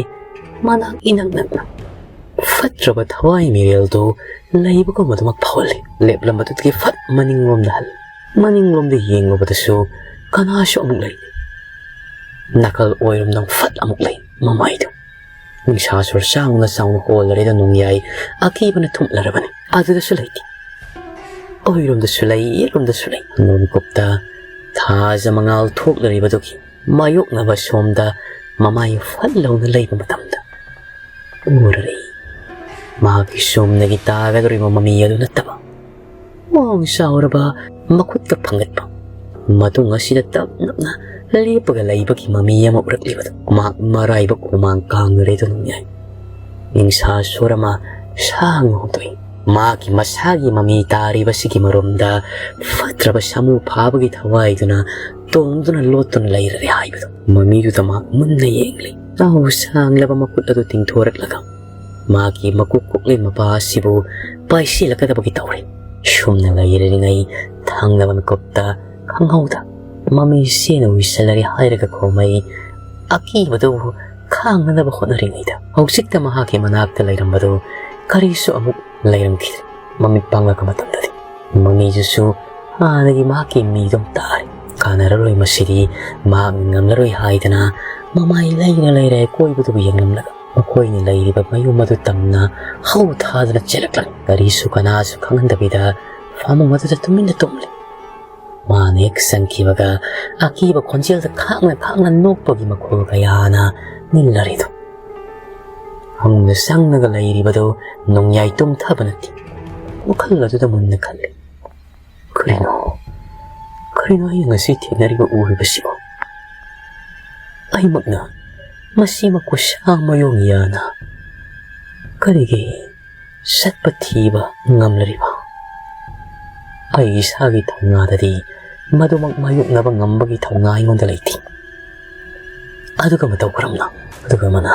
ꯃꯅꯥꯛ ꯏꯅꯛ ꯅꯛꯅ ꯐꯠꯇ꯭ꯔꯕ ꯊꯋꯥꯏ ꯃꯤꯔꯦꯜꯗꯨ ꯂꯩꯕꯒꯨꯝ ꯑꯗꯨꯃꯛ ꯐꯥꯎꯍꯜꯂꯤ꯫ ꯂꯦꯞꯂꯝꯕꯗꯨꯗꯒꯤ ꯐꯠ ꯃꯅꯤꯡꯂꯣꯝꯗ ꯍꯜꯂꯤ꯫ ꯃꯅꯤꯡꯂꯣꯝꯗ ꯌꯦꯡꯂꯨꯕꯗꯁꯨ ꯀꯅꯥꯁꯨ ꯑꯃꯨꯛ ꯂꯩꯇꯦ꯫ ꯅꯥꯀꯜ ꯑꯣꯏꯔꯣꯝꯗ ꯐꯠ ꯑꯃꯨꯛ ꯂꯩ ꯃꯃꯥꯏꯗꯨ꯫ ꯅꯤꯡꯁꯥ ꯁꯣꯔ ꯆꯥꯎꯅ ꯆꯥꯎꯅ ꯍꯣꯜꯂꯔꯦꯗ ꯅꯣꯡꯌꯥꯏ ꯑꯀꯤꯕꯅ ꯊꯨꯝꯂꯔꯕꯅꯤ꯫ ꯑꯗꯨꯗꯁꯨ ꯂꯩꯇꯦ꯫ ꯑꯣꯏꯔꯣꯝꯗꯁꯨ ꯂꯩ, ꯌꯦꯠꯂꯣꯝꯗꯁꯨ ꯂꯩ꯫ ꯅꯣꯡꯀꯨꯞꯇ ꯊꯥꯖ ꯃꯉꯥꯜ ꯊꯣꯛꯂꯔꯤꯕꯗꯨꯒꯤ ꯃꯥꯌꯣꯛꯅꯕ ꯁꯣꯝꯗ ꯃꯃꯥꯏ ꯐꯠ ꯂꯥꯎꯅ ꯂꯩꯕ ꯃꯇꯝꯗ ꯎꯔꯔꯦ꯫ ꯃꯍꯥꯛꯀꯤ ꯁꯣꯝꯗꯒꯤ ꯇꯥꯒꯗꯧꯔꯤꯕ ꯃꯃꯤ ꯑꯗꯨ ꯅꯠꯇꯕ, ꯋꯥꯡ ꯆꯥꯎꯔꯕ ꯃꯈꯨꯠꯇ ꯐꯪꯒꯠꯄ, ꯃꯇꯨꯡ ꯑꯁꯤꯗ ꯇꯞ ꯅꯞꯅ ꯂꯦꯞꯄꯒ ꯂꯩꯕꯒꯤ ꯃꯃꯤ ꯑꯃ ꯎꯔꯛꯂꯤꯕꯗꯨ꯫ ꯃꯍꯥꯛ ꯃꯔꯥꯏꯕꯛ ꯍꯨꯃꯥꯡ ꯀꯥꯡꯅꯔꯦꯗꯨꯅ ꯌꯥꯏ꯫ ꯅꯤꯡꯁꯥ ꯁꯣꯔ ꯑꯃ ꯁꯥꯡꯅ ꯍꯣꯡꯗꯣꯛꯏ꯫ ꯃꯍꯥꯛꯀꯤ ꯃꯁꯥꯒꯤ ꯃꯃꯤ ꯇꯥꯔꯤꯕꯁꯤꯒꯤ ꯃꯔꯨꯝꯗ ꯐꯠꯇ꯭ꯔꯕ ꯁꯥꯃꯨ ꯐꯥꯕꯒꯤ ꯊꯋꯥꯏꯗꯨꯅ ꯇꯣꯡꯗꯨꯅ ꯂꯣꯠꯇꯨꯅ ꯂꯩꯔꯔꯦ ꯍꯥꯏꯕꯗꯨ꯫ ꯃꯃꯤꯗꯨꯗ ꯃꯍꯥꯛ ꯃꯨꯟꯅ ꯌꯦꯡꯂꯤ꯫ ꯆꯥꯎ ꯁꯥꯡꯂꯕ ꯃꯈꯨꯠ ꯑꯗꯨ ꯇꯤꯡꯊꯣꯔꯛꯂꯒ ꯃꯍꯥꯛꯀꯤ ꯃꯀꯣꯛ ꯀꯣꯛꯂꯤ ꯃꯄꯥ ꯑꯁꯤꯕꯨ ꯄꯥꯏꯁꯤꯜꯂꯛꯀꯗꯕꯒꯤ ꯇꯧꯔꯤ꯫ ꯁꯨꯝꯅ ꯂꯩꯔꯤꯉꯩ ꯊꯪꯅꯕ ꯃꯤꯀꯨꯞꯇ ꯈꯪꯍꯧꯗ ꯃꯃꯤ ꯁꯦꯅ ꯎꯏꯁꯜꯂꯔꯦ ꯍꯥꯏꯔꯒ ꯈꯣꯃꯩ ꯑꯀꯤꯕꯗꯨ ꯈꯥꯡꯅꯅꯕ ꯍꯣꯠꯅꯔꯤꯉꯩꯗ ꯍꯧꯖꯤꯛꯇ ꯃꯍꯥꯛꯀꯤ ꯃꯅꯥꯛꯇ ꯂꯩꯔꯝꯕꯗꯨ ꯀꯔꯤꯁꯨ ꯑꯃꯨꯛ ꯂꯩꯔꯝꯈꯤꯗ꯭ꯔꯦ꯫ ꯃꯃꯤꯠ ꯄꯥꯡꯂꯛꯄ ꯃꯇꯝꯗꯗꯤ ꯃꯃꯤꯗꯨꯁꯨ ꯍꯥꯟꯅꯒꯤ ꯃꯍꯥꯛꯀꯤ ꯃꯤꯗꯨꯝ ꯇꯥꯔꯦ꯫ ꯀꯥꯟꯅꯔꯔꯣꯏ ꯃꯁꯤꯗꯤ, ꯃꯍꯥꯛꯅ ꯉꯝꯂꯔꯣꯏ ꯍꯥꯏꯗꯅ ꯃꯃꯥꯏ ꯂꯩꯅ ꯂꯩꯔꯦ ꯀꯣꯏꯕꯗꯨꯕꯨ ꯌꯦꯡꯂꯝꯂꯒ ꯃꯈꯣꯏꯅ ꯂꯩꯔꯤꯕ ꯃꯌꯨꯝ ꯑꯗꯨ ꯇꯝꯅ ꯍꯧ ꯊꯥꯗꯨꯅ ꯆꯦꯜꯂꯛꯂꯝꯃꯤ꯫ ꯀꯔꯤꯁꯨ ꯀꯅꯥꯁꯨ ꯈꯪꯍꯟꯗꯕꯤꯗ ꯐꯃꯨꯡ ꯑꯗꯨꯗ ꯇꯨꯃꯤꯟꯅ ꯇꯨꯝꯂꯤ꯫ ꯃꯥꯅ ꯍꯦꯛ ꯆꯪꯈꯤꯕꯒ ꯑꯀꯤꯕ ꯈꯣꯟꯖꯦꯜꯗ ꯈꯥꯡꯅ ꯈꯥꯡꯅ ꯅꯣꯛꯄꯒꯤ ꯃꯈꯣꯜ ꯀꯌꯥꯅ ꯅꯤꯜꯂꯔꯤꯗꯨ꯫ ꯐꯃꯨꯡꯗ ꯆꯪꯂꯒ ꯂꯩꯔꯤꯕꯗꯨ ꯅꯣꯡꯌꯥꯏ ꯇꯨꯝꯊꯕ ꯅꯠꯇꯦ꯫ ꯋꯥꯈꯜ ꯑꯗꯨꯗ ꯃꯨꯟꯅ ꯈꯜꯂꯤ꯫ ꯀꯔꯤꯅꯣ? ꯀꯔꯤꯅꯣ ꯑꯩꯅ ꯉꯁꯤ ꯊꯦꯡꯅꯔꯤꯕ ꯎꯔꯤꯕꯁꯤꯕꯣ? ꯑꯩꯃꯛꯅ ꯃꯁꯤꯃꯛꯄꯨ ꯁꯥ ꯃꯌꯣꯡ ꯌꯥꯅ ꯀꯔꯤꯒꯤ ꯆꯠꯄ ꯊꯤꯕ ꯉꯝꯂꯔꯤꯕ? ꯑꯩ ꯏꯁꯥꯒꯤ ꯊꯧꯅꯥꯗꯗꯤ ꯃꯗꯨꯃꯛ ꯃꯥꯌꯣꯛꯅꯕ ꯉꯝꯕꯒꯤ ꯊꯧꯅꯥ ꯑꯩꯉꯣꯟꯗ ꯂꯩꯇꯦ꯫ ꯑꯗꯨꯒ ꯃꯇꯧ ꯀꯔꯝꯅ? ꯑꯗꯨꯒ ꯑꯃꯅ,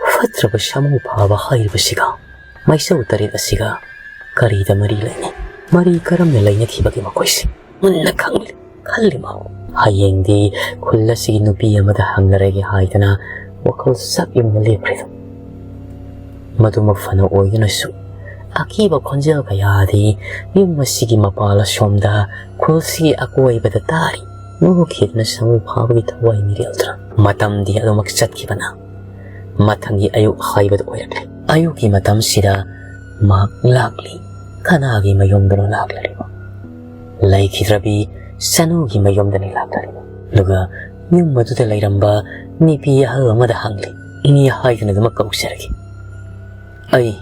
ꯐꯠꯇ꯭ꯔꯕ ꯁꯥꯃꯨ ꯐꯥꯕ ꯍꯥꯏꯔꯤꯕꯁꯤꯒ ꯃꯩꯁꯧ ꯇꯔꯦꯠ ꯑꯁꯤꯒ ꯀꯔꯤꯗ ꯃꯔꯤ ꯂꯩꯅꯩ? ꯃꯔꯤ ꯀꯔꯝꯅ ꯂꯩꯅꯈꯤꯕꯒꯦ ꯃꯈꯣꯏꯁꯦ? ꯃꯨꯟꯅ ꯈꯪꯂꯤ, ꯈꯜꯂꯤ ꯃꯥ꯫ ꯍꯌꯦꯡꯗꯤ ꯈꯨꯜ ꯑꯁꯤꯒꯤ ꯅꯨꯄꯤ ꯑꯃꯗ ꯍꯪꯂꯔꯒꯦ ꯍꯥꯏꯗꯅ ꯋꯥꯈꯜ ꯆꯞ ꯌꯨꯡꯅ ꯂꯦꯞꯈ꯭ꯔꯦ꯫ ꯃꯗꯨꯃꯛ ꯐꯅ ꯑꯣꯏꯗꯨꯅꯁꯨ, ꯑꯀꯤꯕ ꯈꯣꯟꯖꯦꯜ ꯀꯌꯥꯗꯤ ꯌꯨꯝ ꯑꯁꯤꯒꯤ ꯃꯄꯥꯜ ꯑꯁꯣꯝꯗ ꯈꯨꯜꯁꯤꯒꯤ ꯑꯀꯣꯏꯕꯗ ꯇꯥꯔꯤ꯫ ꯅꯣꯛꯈꯤꯗꯨꯅ ꯁꯥꯃꯨ ꯐꯥꯕꯒꯤ ꯊꯋꯥꯏ ꯃꯤꯔꯦꯜꯗꯨꯅ꯫ ꯃꯇꯝꯗꯤ ꯑꯗꯨꯃꯛ ꯆꯠꯈꯤꯕꯅ ꯃꯊꯪꯒꯤ ꯑꯌꯨꯛ ꯍꯥꯏꯕꯗꯨ ꯑꯣꯏꯔꯛꯂꯦ꯫ ꯑꯌꯨꯛꯀꯤ ꯃꯇꯝꯁꯤꯗ ꯃꯍꯥꯛ ꯂꯥꯛꯂꯤ꯫ ꯀꯅꯥꯒꯤ ꯃꯌꯨꯝꯗꯅꯣ ꯂꯥꯛꯂꯤꯕ? ꯂꯩꯈꯤꯗ꯭ꯔꯕꯤ ꯁꯅꯨꯒꯤ ꯃꯌꯨꯝꯗꯅꯤ ꯂꯥꯛꯂꯤꯕ꯫ ꯑꯗꯨꯒ ꯌꯨꯝ ꯑꯗꯨꯗ ꯂꯩꯔꯝꯕ ꯅꯨꯄꯤ ꯑꯍꯜ ꯑꯃꯗ ꯍꯪꯂꯤ꯫ "ꯏꯅꯦ ꯍꯥꯏꯗꯨꯅ ꯑꯗꯨꯃꯛ ꯀꯧꯖꯔꯒꯦ꯫ ꯑꯩ,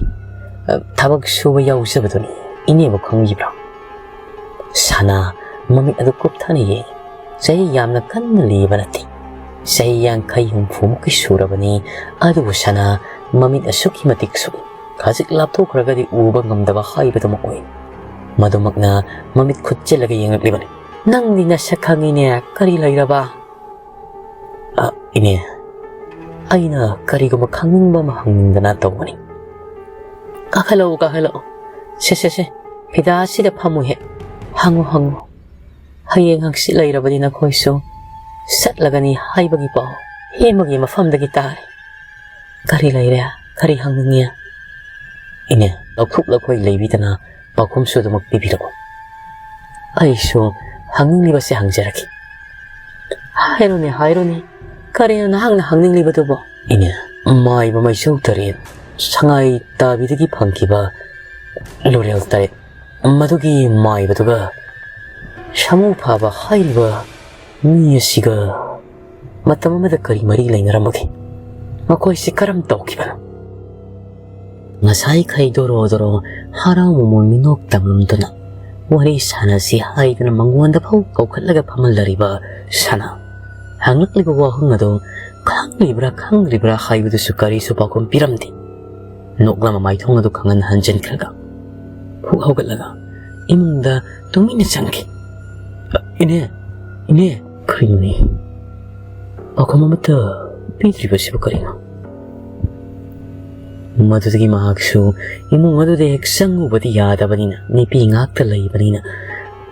ꯑ, ꯊꯕꯛ ꯁꯨꯕ ꯌꯥꯎꯖꯕꯗꯨꯅꯤ꯫ ꯏꯅꯦꯕꯨ ꯈꯪꯕꯤꯕ꯭ꯔꯥ?" ꯁꯅꯥ ꯃꯃꯤꯠ ꯑꯗꯨ ꯀꯨꯞꯊꯅ ꯌꯦꯡꯏ꯫ ꯆꯍꯤ ꯌꯥꯝꯅ ꯀꯟꯅ ꯂꯤꯕ ꯅꯠꯇꯦ꯫ ꯆꯍꯤ ꯌꯥꯡꯈꯩ ꯍꯨꯝꯐꯨꯃꯨꯛꯀꯤ ꯁꯨꯔꯕꯅꯤ꯫ ꯑꯗꯨꯕꯨ ꯁꯅꯥ ꯃꯃꯤꯠ ꯑꯁꯨꯛꯀꯤ ꯃꯇꯤꯛ ꯁꯣꯛꯏ꯫ ꯈꯖꯤꯛ ꯂꯥꯞꯊꯣꯛꯈ꯭ꯔꯒꯗꯤ ꯎꯕ ꯉꯝꯗꯕ ꯍꯥꯏꯕꯗꯨꯃꯛ ꯑꯣꯏ꯫ ꯃꯗꯨꯃꯛꯅ ꯃꯃꯤꯠ ꯈꯨꯠꯆꯤꯜꯂꯒ ꯌꯦꯡꯂꯛꯂꯤꯕꯅꯤ꯫ "ꯅꯪꯗꯤ ꯅꯁꯛ ꯈꯪꯉꯤꯅꯦ, ꯀꯔꯤ ꯂꯩꯔꯕ?" "ꯑ, ꯏꯅꯦ, ꯑꯩꯅ ꯀꯔꯤꯒꯨꯝꯕ ꯈꯪꯅꯤꯡꯕ ꯑꯃ ꯍꯪꯅꯤꯡꯗꯅ ꯇꯧꯕꯅꯤ꯫" "ꯀꯥꯈꯠꯂꯛꯎ, ꯀꯥꯈꯠꯂꯛꯎ꯫ ꯁꯦ, ꯁꯦ, ꯁꯦ, ꯐꯤꯗꯥ ꯑꯁꯤꯗ ꯐꯝꯃꯨ ꯍꯦꯛ꯫ ꯍꯪꯉꯨ, ꯍꯪꯉꯨ꯫ ꯍꯌꯦꯡ ꯍꯪꯆꯤꯠ ꯂꯩꯔꯕꯗꯤ ꯅꯈꯣꯏꯁꯨ ꯆꯠꯂꯒꯅꯤ ꯍꯥꯏꯕꯒꯤ ꯄꯥꯎ ꯍꯦꯃꯒꯤ ꯃꯐꯝꯗꯒꯤ ꯇꯥꯔꯦ꯫ ꯀꯔꯤ ꯂꯩꯔꯦ? ꯀꯔꯤ ꯍꯪꯅꯤꯡꯉꯤ?" "ꯏꯅꯦ, ꯂꯧꯊꯣꯛ ꯂꯧꯈꯣꯏ ꯂꯩꯕꯤꯗꯅ ꯄꯥꯎꯈꯨꯝꯁꯨ ꯑꯗꯨꯃꯛ ꯄꯤꯕꯤꯔꯛꯎ꯫ ꯑꯩꯁꯨ ꯍꯪꯅꯤꯡꯂꯤꯕꯁꯦ ꯍꯪꯖꯔꯛꯀꯦ꯫" "ꯍꯥꯏꯔꯣꯅꯦ, ꯍꯥꯏꯔꯣꯅꯦ꯫ ꯀꯔꯤꯅꯣ ꯅꯍꯥꯛꯅ ꯍꯪꯅꯤꯡꯂꯤꯕꯗꯨꯕꯣ?" "ꯏꯅꯦ, ꯃꯥꯏꯕ ꯃꯩꯁꯧ ꯇꯔꯦꯠ ꯁꯉꯥꯏ ꯇꯥꯕꯤꯗꯒꯤ ꯐꯪꯈꯤꯕ ꯂꯨꯔꯦꯜ ꯇꯔꯦꯠ, ꯃꯗꯨꯒꯤ ꯃꯥꯏꯕꯗꯨꯒ ꯁꯥꯃꯨ ꯐꯥꯕ ꯍꯥꯏꯔꯤꯕ ꯃꯤ ꯑꯁꯤꯒ ꯃꯇꯝ ꯑꯃꯗ ꯀꯔꯤ ꯃꯔꯤ ꯂꯩꯅꯔꯝꯕꯒꯦ? ꯃꯈꯣꯏꯁꯤ ꯀꯔꯝ ꯇꯧꯈꯤꯕꯅꯣ?" ꯉꯁꯥꯏꯈꯩ ꯗꯣꯔꯣ ꯗꯣꯔꯣ ꯍꯔꯥꯎ ꯃꯃꯣꯟ ꯃꯤꯅꯣꯛ ꯇꯝꯂꯝꯗꯨꯅ ꯋꯥꯔꯤ ꯁꯥꯟꯅꯁꯤ ꯍꯥꯏꯗꯨꯅ ꯃꯉꯣꯟꯗ ꯐꯥꯎ ꯀꯧꯈꯠꯂꯒ ꯐꯝꯍꯜꯂꯔꯤꯕ ꯁꯅꯥ, ꯍꯪꯂꯛꯂꯤꯕ ꯋꯥꯍꯪ ꯑꯗꯨ ꯈꯪꯂꯤꯕ꯭ꯔꯥ ꯈꯪꯗ꯭ꯔꯤꯕ꯭ꯔꯥ ꯍꯥꯏꯕꯗꯨꯁꯨ ꯀꯔꯤꯁꯨ ꯄꯥꯎꯈꯨꯝ ꯄꯤꯔꯝꯗꯦ꯫ ꯅꯣꯛꯂꯝꯕ ꯃꯥꯏꯊꯣꯡ ꯑꯗꯨ ꯈꯪꯍꯟ ꯍꯟꯖꯤꯟꯈ꯭ꯔꯒ ꯐꯨꯛ ꯍꯧꯒꯠꯂꯒ ꯏꯃꯨꯡꯗ ꯇꯨꯃꯤꯟꯅ ꯆꯪꯈꯤ꯫ "ꯏꯅꯦ, ꯏꯅꯦ!" "ꯀꯔꯤꯅꯣꯅꯦ? ꯄꯥꯎꯈꯨꯝ ꯑꯃꯠꯇ ꯄꯤꯗ꯭ꯔꯤꯕꯁꯤꯕꯨ ꯀꯔꯤꯅꯣ?" ꯃꯗꯨꯗꯒꯤ ꯃꯍꯥꯛꯁꯨ ꯏꯃꯨꯡ ꯑꯗꯨꯗ ꯍꯦꯛ ꯆꯪꯉꯨꯕꯗꯤ ꯌꯥꯗꯕꯅꯤꯅ, ꯅꯨꯄꯤ ꯉꯥꯛꯇ ꯂꯩꯕꯅꯤꯅ,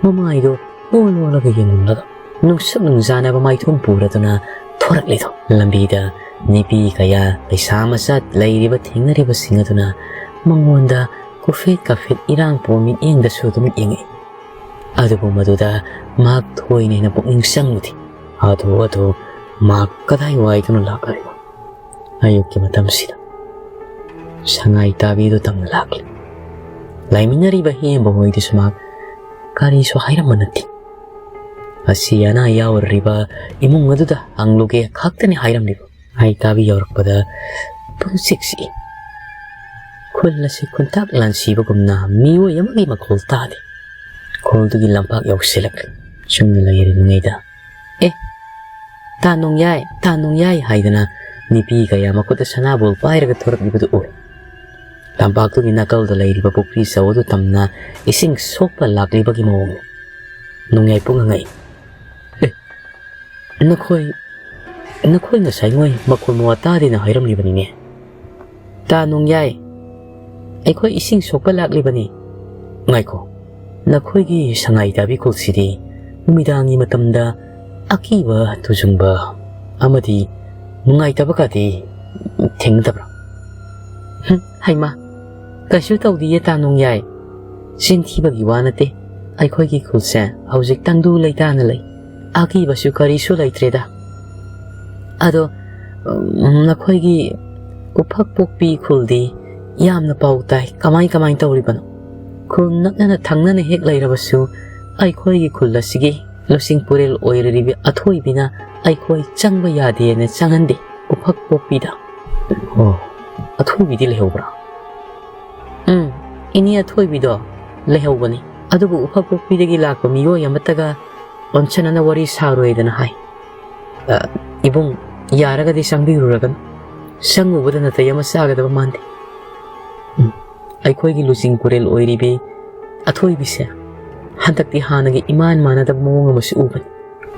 ꯃꯃꯥꯏꯗꯣ ꯑꯣꯜ ꯑꯣꯜꯂꯒ ꯌꯦꯡꯂꯝꯂꯒ ꯅꯨꯡꯁꯛ ꯅꯨꯡꯖꯥꯅꯕ ꯃꯥꯏꯊꯣꯡ ꯄꯨꯔꯗꯨꯅ ꯊꯣꯔꯛꯂꯤꯗꯣ꯫ ꯂꯝꯕꯤꯗ ꯅꯨꯄꯤ ꯀꯌꯥ, ꯂꯩꯁꯥ ꯃꯆꯥ ꯂꯩꯔꯤꯕ ꯊꯦꯡꯅꯔꯤꯕꯁꯤꯡ ꯑꯗꯨꯅ ꯃꯉꯣꯟꯗ ꯀꯨꯐꯦꯠ ꯀꯥꯐꯦꯠ ꯏꯔꯥꯡ ꯄꯨꯕ ꯃꯤꯠꯌꯦꯡꯗꯁꯨ ꯑꯗꯨꯝ ꯌꯦꯡꯉꯛꯏ꯫ ꯑꯗꯨꯕꯨ ꯃꯗꯨꯗ ꯃꯍꯥꯛ ꯊꯣꯏꯅ ꯍꯦꯟꯅ ꯄꯨꯛꯅꯤꯡ ꯆꯪꯂꯨꯗꯦ꯫ ꯑꯗꯨ ꯑꯗꯨ ꯃꯍꯥꯛ ꯀꯗꯥꯏꯋꯥꯏꯗꯅꯣ ꯂꯥꯛꯂꯤꯕ? ꯑꯌꯨꯛꯀꯤ ꯃꯇꯝꯁꯤꯗ ꯁꯉꯥꯏ ꯇꯥꯕꯤꯗꯨ ꯇꯝꯅ ꯂꯥꯛꯂꯤ꯫ ꯂꯩꯃꯤꯟꯅꯔꯤꯕ ꯍꯦꯝꯕ ꯍꯣꯏꯗꯨꯁꯨ ꯃꯍꯥꯛ ꯀꯔꯤꯁꯨ ꯍꯥꯏꯔꯝꯕ ꯅꯠꯇꯦ꯫ ꯑꯁꯤ ꯑꯅꯥ ꯌꯥꯎꯔꯤꯕ ꯏꯃꯨꯡ ꯑꯗꯨꯗ ꯍꯪꯂꯨꯒꯦ ꯈꯛꯇꯅꯤ ꯍꯥꯏꯔꯝꯂꯤꯕ꯫ ꯁꯉꯥꯏ ꯇꯥꯕꯤ ꯌꯧꯔꯛꯄꯗ ꯄꯨꯡꯆꯤꯛ ꯆꯤꯛꯏ꯫ ꯈꯨꯜ ꯑꯁꯤ ꯈꯨꯟꯇꯥꯛ ꯂꯥꯟꯁꯤꯕꯒꯨꯝꯅ ꯃꯤꯑꯣꯏ ꯑꯃꯒꯤ ꯃꯈꯣꯜ ꯇꯥꯗꯦ꯫ ꯈꯨꯜꯗꯨꯒꯤ ꯂꯝꯄꯥꯛ ꯌꯧꯁꯤꯜꯂꯛꯂꯦ꯫ ꯆꯨꯝꯅ ꯂꯩꯔꯤꯉꯩꯗ, "ꯑꯦ, ꯇꯥ ꯅꯣꯡꯌꯥꯏ, ꯇꯥ ꯅꯣꯡꯌꯥꯏ" ꯍꯥꯏꯗꯅ ꯅꯨꯄꯤ ꯀꯌꯥ ꯃꯈꯨꯠꯇ ꯁꯅꯥꯕꯣꯜ ꯄꯥꯏꯔꯒ ꯊꯣꯔꯛꯂꯤꯕꯗꯨ ꯎꯔꯦ꯫ ꯂꯝꯄꯥꯛꯇꯨꯒꯤ ꯅꯥꯀꯜꯗ ꯂꯩꯔꯤꯕ ꯄꯨꯈ꯭ꯔꯤ ꯆꯧ ꯑꯗꯨ ꯇꯝꯅ ꯏꯁꯤꯡ ꯁꯣꯛꯄ ꯂꯥꯛꯂꯤꯕꯒꯤ ꯃꯑꯣꯡꯅꯤ꯫ ꯅꯣꯡꯌꯥꯏ ꯄꯨꯡ ꯉꯛꯏ꯫ "ꯑꯦ, ꯅꯈꯣꯏ, ꯅꯈꯣꯏ ꯉꯁꯥꯏ ꯃꯣꯏ ꯃꯈꯣꯜ ꯃꯋꯥ ꯇꯥꯗꯦꯅ ꯍꯥꯏꯔꯝꯂꯤꯕꯅꯤꯅꯦ꯫ ꯇꯥ ꯅꯣꯡꯌꯥꯏ, ꯑꯩꯈꯣꯏ ꯏꯁꯤꯡ ꯁꯣꯛꯄ ꯂꯥꯛꯂꯤꯕꯅꯤ꯫ ꯉꯥꯏꯈꯣ, ꯅꯈꯣꯏꯒꯤ ꯁꯉꯥꯏ ꯇꯥꯕꯤ ꯈꯨꯜꯁꯤꯗꯤ ꯅꯨꯃꯤꯗꯥꯡꯒꯤ ꯃꯇꯝꯗ ꯑꯀꯤꯕ ꯇꯨꯖꯨꯡꯕ ꯑꯃꯗꯤ ꯅꯨꯡꯉꯥꯏꯇꯕ ꯀꯥꯗꯤ ꯊꯦꯡꯅꯗꯕ꯭ꯔꯥ?" "ꯍꯨꯝ, ꯍꯩꯃꯥ, ꯀꯩꯁꯨ ꯇꯧꯗꯤꯌꯦ ꯇꯥ ꯅꯣꯡꯌꯥꯏ꯫ ꯆꯤꯟ ꯊꯤꯕꯒꯤ ꯋꯥ ꯅꯠꯇꯦ꯫ ꯑꯩꯈꯣꯏꯒꯤ ꯈꯨꯜꯁꯦ ꯍꯧꯖꯤꯛ ꯇꯪꯗꯨ ꯂꯩꯇꯥꯅ ꯂꯩ꯫ ꯑꯀꯤꯕꯁꯨ ꯀꯔꯤꯁꯨ ꯂꯩꯇ꯭ꯔꯦꯗ꯫ ꯑꯗꯣ, ꯎꯝ, ꯅꯈꯣꯏꯒꯤ ꯎꯐꯛ ꯄꯣꯛꯄꯤ ꯈꯨꯜꯗꯤ ꯌꯥꯝꯅ ꯄꯥꯎ ꯇꯥꯏ꯫ ꯀꯃꯥꯏ ꯀꯃꯥꯏ ꯇꯧꯔꯤꯕꯅꯣ? ꯈꯨꯜ ꯅꯛꯅꯅ ꯊꯪꯅꯅ ꯍꯦꯛ ꯂꯩꯔꯕꯁꯨ ꯑꯩꯈꯣꯏꯒꯤ ꯈꯨꯜ ꯑꯁꯤꯒꯤ ꯂꯧꯁꯤꯡ ꯄꯨꯔꯦꯜ ꯑꯣꯏꯔꯤꯕꯤ ꯑꯊꯣꯏꯕꯤꯅ ꯑꯩꯈꯣꯏ ꯆꯪꯕ ꯌꯥꯗꯦꯅ ꯆꯪꯍꯟꯗꯦ ꯎꯐꯛ ꯄꯣꯛꯄꯤꯗ꯫" "ꯑꯣ, ꯑꯊꯣꯏꯕꯤꯗꯤ ꯂꯩꯍꯧꯕ꯭ꯔꯥ?" "ꯎꯝ, ꯏꯅꯦ ꯑꯊꯣꯏꯕꯤꯗꯣ ꯂꯩꯍꯧꯕꯅꯤ꯫ ꯑꯗꯨꯕꯨ ꯎꯐꯛ ꯄꯣꯛꯄꯤꯗꯒꯤ ꯂꯥꯛꯄ ꯃꯤꯑꯣꯏ ꯑꯃꯠꯇꯒ ꯑꯣꯟꯁꯟꯅꯅ ꯋꯥꯔꯤ ꯁꯥꯔꯣꯏꯗꯅ ꯍꯥꯏ꯫ ꯑ, ꯏꯕꯨꯡ, ꯌꯥꯔꯒꯗꯤ ꯆꯪꯕꯤꯔꯨꯔꯒꯅꯨ꯫ ꯆꯪꯉꯨꯕꯗ ꯅꯥꯇꯩ ꯑꯃ ꯆꯥꯒꯗꯕ ꯃꯥꯟꯗꯦ꯫" ꯑꯩꯈꯣꯏꯒꯤ ꯂꯨꯆꯤꯡ ꯄꯨꯔꯦꯜ ꯑꯣꯏꯔꯤꯕꯤ ꯑꯊꯣꯏꯕꯤꯁꯦ ꯍꯟꯗꯛꯇꯤ ꯍꯥꯟꯅꯒꯤ ꯏꯃꯥꯟ ꯃꯥꯟꯅꯗꯕ ꯃꯑꯣꯡ ꯑꯃꯁꯨ ꯎꯕꯅꯤ꯫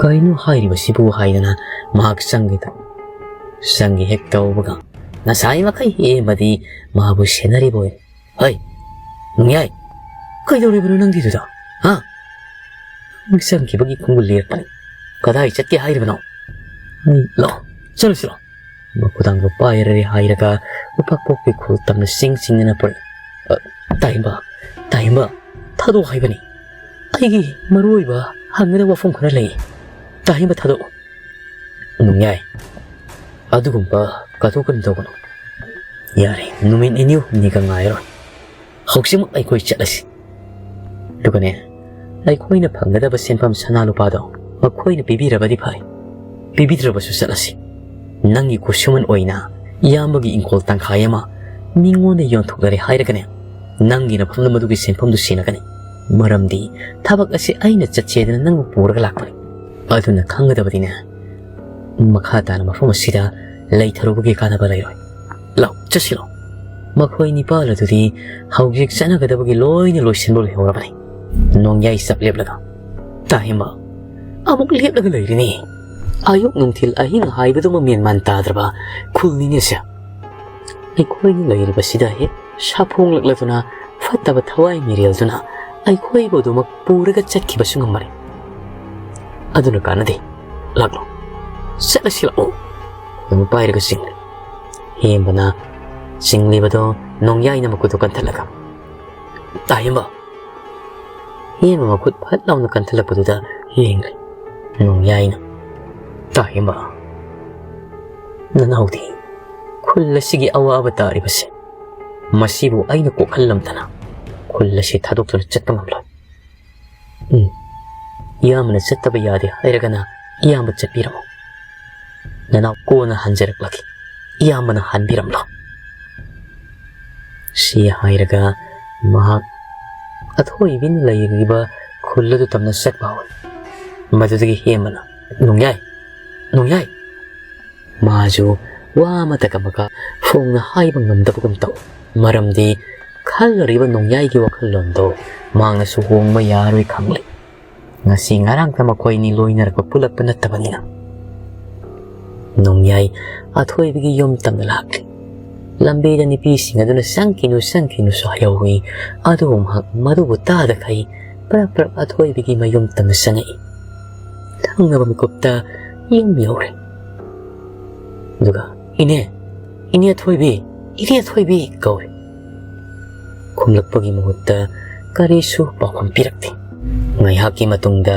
"ꯀꯩꯅꯣ ꯍꯥꯏꯔꯤꯕꯁꯤꯕꯨ?" ꯍꯥꯏꯗꯅ ꯃꯍꯥꯛ ꯆꯪꯒꯦ ꯇꯧ꯫ ꯆꯪꯒꯦ ꯍꯦꯛ ꯇꯧꯕꯒ ꯉꯁꯥꯏ ꯃꯈꯩ ꯍꯦꯟꯕꯗꯤ ꯃꯥꯕꯨ ꯁꯦꯟꯅꯔꯤꯕ ꯑꯣꯏ꯫ "ꯍꯩ, ꯅꯣꯡꯌꯥꯏ, ꯀꯩꯗꯧꯔꯤꯕꯅꯣ ꯅꯪꯒꯤꯗꯨꯗ? ꯍꯥ? ꯅꯪ ꯆꯪꯈꯤꯕꯒꯤ ꯈꯣꯡꯒꯨꯜ ꯂꯤꯔꯛꯄꯅꯤ꯫ ꯀꯗꯥꯏ ꯆꯠꯀꯦ ꯍꯥꯏꯔꯤꯕꯅꯣ? ꯍꯩ, ꯂꯥꯛꯑꯣ, ꯆꯠꯂꯨꯁꯤꯔꯣ?" ꯃꯈꯨꯗꯥꯡꯗꯣ ꯄꯥꯏꯔꯔꯦ ꯍꯥꯏꯔꯒ ꯎꯄꯥꯛ ꯄꯣꯛꯄꯤ ꯈꯨꯜ ꯇꯝꯅ ꯆꯤꯡ ꯆꯤꯡꯗꯅ ꯄꯨꯔꯛꯏ꯫ "ꯑ, ꯇꯥꯍꯦꯝꯕ, ꯇꯥꯍꯦꯝꯕ, ꯊꯥꯗꯣꯛ ꯍꯥꯏꯕꯅꯤ꯫ ꯑꯩꯒꯤ ꯃꯔꯨ ꯑꯣꯏꯕ ꯍꯪꯒꯗꯕ ꯋꯥꯐꯝ ꯈꯔ ꯂꯩ꯫ ꯇꯥꯍꯦꯝꯕ, ꯊꯥꯗꯣꯛ"꯫ "ꯅꯣꯡꯌꯥꯏ, ꯑꯗꯨꯒꯨꯝꯕ ꯀꯠꯊꯣꯛꯀꯅꯤ ꯇꯧꯒꯅꯨ꯫ ꯌꯥꯔꯦ, ꯅꯨꯃꯤꯠ ꯅꯤꯅꯤ ꯍꯨꯝꯅꯤꯒ ꯉꯥꯏꯔꯣꯏ꯫ ꯍꯧꯖꯤꯛꯃꯛ ꯑꯩꯈꯣꯏ ꯆꯠꯂꯁꯤ꯫ ꯑꯗꯨꯒꯅꯦ, ꯑꯩꯈꯣꯏꯅ ꯐꯪꯒꯗꯕ ꯁꯦꯟꯐꯝ ꯁꯅꯥ ꯂꯨꯄꯥꯗꯣ ꯃꯈꯣꯏꯅ ꯄꯤꯕꯤꯔꯕꯗꯤ ꯐꯩ, ꯄꯤꯕꯤꯗ꯭ꯔꯕꯁꯨ ꯆꯠꯂꯁꯤ꯫ ꯅꯪꯒꯤ ꯈꯨꯠꯁꯨꯃꯟ ꯑꯣꯏꯅ ꯏꯌꯥꯝꯕꯒꯤ ꯏꯪꯈꯣꯜ ꯇꯪꯈꯥꯏ ꯑꯃ ꯃꯤꯉꯣꯟꯗ ꯌꯣꯟꯊꯣꯛꯂꯔꯦ ꯍꯥꯏꯔꯒꯅꯦ, ꯅꯪꯒꯤ ꯅꯐꯝꯗ ꯃꯗꯨꯒꯤ ꯁꯦꯟꯐꯝꯗꯨ ꯁꯤꯟꯅꯒꯅꯤ꯫ ꯃꯔꯝꯗꯤ ꯊꯕꯛ ꯑꯁꯤ ꯑꯩꯅ ꯆꯠꯁꯦꯗꯅ ꯅꯪꯕꯨ ꯄꯨꯔꯒ ꯂꯥꯛꯄꯅꯤ꯫ ꯑꯗꯨꯅ ꯈꯪꯒꯗꯕꯗꯤꯅꯦ, ꯃꯈꯥ ꯇꯥꯅ ꯃꯐꯝ ꯑꯁꯤꯗ ꯂꯩꯊꯔꯨꯕꯒꯤ ꯀꯥꯟꯅꯕ ꯂꯩꯔꯣꯏ꯫ ꯂꯥꯎ, ꯆꯠꯁꯤꯔꯣ?" ꯃꯈꯣꯏ ꯅꯤꯄꯥꯜ ꯑꯗꯨꯗꯤ ꯍꯧꯖꯤꯛ ꯆꯠꯅꯒꯗꯕꯒꯤ ꯂꯣꯏꯅ ꯂꯣꯏꯁꯤꯟꯕ ꯂꯣꯏꯍꯧꯔꯕꯅꯤ꯫ ꯅꯣꯡꯌꯥꯏ ꯆꯞ ꯂꯦꯞꯂꯒ, "ꯇꯥꯍꯦꯝꯕ, ꯑꯃꯨꯛ ꯂꯦꯞꯂꯒ ꯂꯩꯔꯤꯅꯤ꯫ ꯑꯌꯨꯛ ꯅꯨꯡꯊꯤꯜ ꯑꯍꯤꯡ ꯍꯥꯏꯕꯗꯨꯃ ꯃꯦꯟꯃꯥꯟ ꯇꯥꯗ꯭ꯔꯕ ꯈꯨꯜꯅꯤꯅꯦꯁꯦ꯫ ꯑꯩꯈꯣꯏꯅ ꯂꯩꯔꯤꯕꯁꯤꯗ ꯍꯦꯛ ꯁꯥꯐꯣꯡꯂꯛꯂꯗꯨꯅ ꯐꯠꯇꯕ ꯊꯋꯥꯏ ꯃꯤꯔꯦꯜꯗꯨꯅ ꯑꯩꯈꯣꯏꯕꯨ ꯑꯗꯨꯃꯛ ꯄꯨꯔꯒ ꯆꯠꯈꯤꯕꯁꯨ ꯉꯝꯕꯅꯤ꯫ ꯑꯗꯨꯅ ꯀꯥꯟꯅꯗꯦ꯫ ꯂꯥꯛꯂꯣ, ꯆꯠꯂꯁꯤ ꯂꯥꯛꯑꯣ"꯫ ꯑꯗꯨꯝ ꯄꯥꯏꯔꯒ ꯆꯤꯡꯂꯤ꯫ ꯍꯦꯝꯕꯅ ꯆꯤꯡꯂꯤꯕꯗꯣ ꯅꯣꯡꯌꯥꯏꯅ ꯃꯈꯨꯠꯇꯨ ꯀꯟꯊꯠꯂꯒ, "ꯇꯥꯍꯦꯝꯕ!" ꯍꯦꯝꯕ ꯃꯈꯨꯠ ꯐꯠ ꯂꯥꯎꯅ ꯀꯟꯊꯠꯂꯛꯄꯗꯨꯗ ꯌꯦꯡꯂꯤ꯫ ꯅꯣꯡꯌꯥꯏꯅ, "ꯇꯥꯍꯦꯝꯕ, ꯅꯅꯥꯎꯗꯤ ꯈꯨꯜ ꯑꯁꯤꯒꯤ ꯑꯋꯥꯕ ꯇꯥꯔꯤꯕꯁꯦ, ꯃꯁꯤꯕꯨ ꯑꯩꯅ ꯀꯣꯛꯍꯜꯂꯝꯗꯅ ꯈꯨꯜ ꯑꯁꯤ ꯊꯥꯗꯣꯛꯇꯨꯅ ꯆꯠꯄ ꯉꯝꯂꯣꯏ꯫ ꯎꯝ, ꯏꯌꯥꯝꯕꯅ ꯆꯠꯇꯕ ꯌꯥꯗꯦ ꯍꯥꯏꯔꯒꯅ ꯏꯌꯥꯝꯕ ꯆꯠꯄꯤꯔꯝꯃꯣ꯫ ꯅꯅꯥꯎ ꯀꯣꯟꯅ ꯍꯟꯖꯔꯛꯂꯒꯦ, ꯏꯌꯥꯝꯕꯅ ꯍꯟꯕꯤꯔꯝꯂꯣ"꯫ ꯁꯤ ꯍꯥꯏꯔꯒ ꯃꯍꯥꯛ ꯑꯊꯣꯏꯕꯤꯅ ꯂꯩꯔꯤꯕ ꯈꯨꯜ ꯑꯗꯨ ꯇꯝꯅ ꯆꯠꯄ ꯍꯧꯏ꯫ ꯃꯗꯨꯗꯒꯤ ꯍꯦꯝꯕꯅ, "ꯅꯣꯡꯌꯥꯏ! ꯅꯣꯡꯌꯥꯏ!" ꯃꯥꯁꯨ ꯋꯥ ꯑꯃꯇꯒ ꯑꯃꯒ ꯐꯣꯡꯅ ꯍꯥꯏꯕ ꯉꯝꯗꯕꯒꯨꯝ ꯇꯧ꯫ ꯃꯔꯝꯗꯤ ꯈꯜꯂꯨꯔꯤꯕ ꯅꯣꯡꯌꯥꯏꯒꯤ ꯋꯥꯈꯜꯂꯣꯟꯗꯣ ꯃꯍꯥꯛꯅꯁꯨ ꯍꯣꯡꯕ ꯌꯥꯔꯣꯏ ꯈꯪꯂꯦ꯫ ꯉꯁꯤ ꯉꯔꯥꯡꯇ ꯃꯈꯣꯏ ꯑꯅꯤ ꯂꯣꯏꯅꯔꯛꯄ ꯄꯨꯜꯂꯛꯄ ꯅꯠꯇꯕꯅꯤꯅ꯫ ꯅꯣꯡꯌꯥꯏ ꯑꯊꯣꯏꯕꯤꯒꯤ ꯌꯨꯝ ꯇꯝꯅ ꯂꯥꯛꯂꯤ꯫ ꯂꯝꯕꯤꯗ ꯅꯨꯄꯤꯁꯤꯡ ꯑꯗꯨꯅ "ꯆꯪꯈꯤꯅꯨ, ꯆꯪꯈꯤꯅꯨꯁꯨ" ꯍꯥꯏꯍꯧꯏ꯫ ꯑꯗꯨꯕꯨ ꯃꯍꯥꯛ ꯃꯗꯨꯕꯨ ꯇꯥꯗꯈꯩ ꯄ꯭ꯔꯞ ꯄ꯭ꯔꯞ ꯑꯊꯣꯏꯕꯤꯒꯤ ꯃꯌꯨꯝ ꯇꯝꯅ ꯆꯪꯉꯛꯏ꯫ ꯊꯪꯅꯕ ꯃꯤꯀꯨꯞꯇ ꯌꯨꯝ ꯌꯧꯔꯦ꯫ ꯑꯗꯨꯒ "ꯏꯅꯦ, ꯏꯅꯦ ꯑꯊꯣꯏꯕꯤ, ꯏꯅꯦ ꯑꯊꯣꯏꯕꯤ" ꯀꯧꯏ꯫ ꯈꯨꯝꯂꯛꯄꯒꯤ ꯃꯍꯨꯠꯇ ꯀꯔꯤꯁꯨ ꯄꯥꯎꯈꯨꯝ ꯄꯤꯔꯛꯇꯦ꯫ ꯉꯥꯏꯍꯥꯛꯀꯤ ꯃꯇꯨꯡꯗ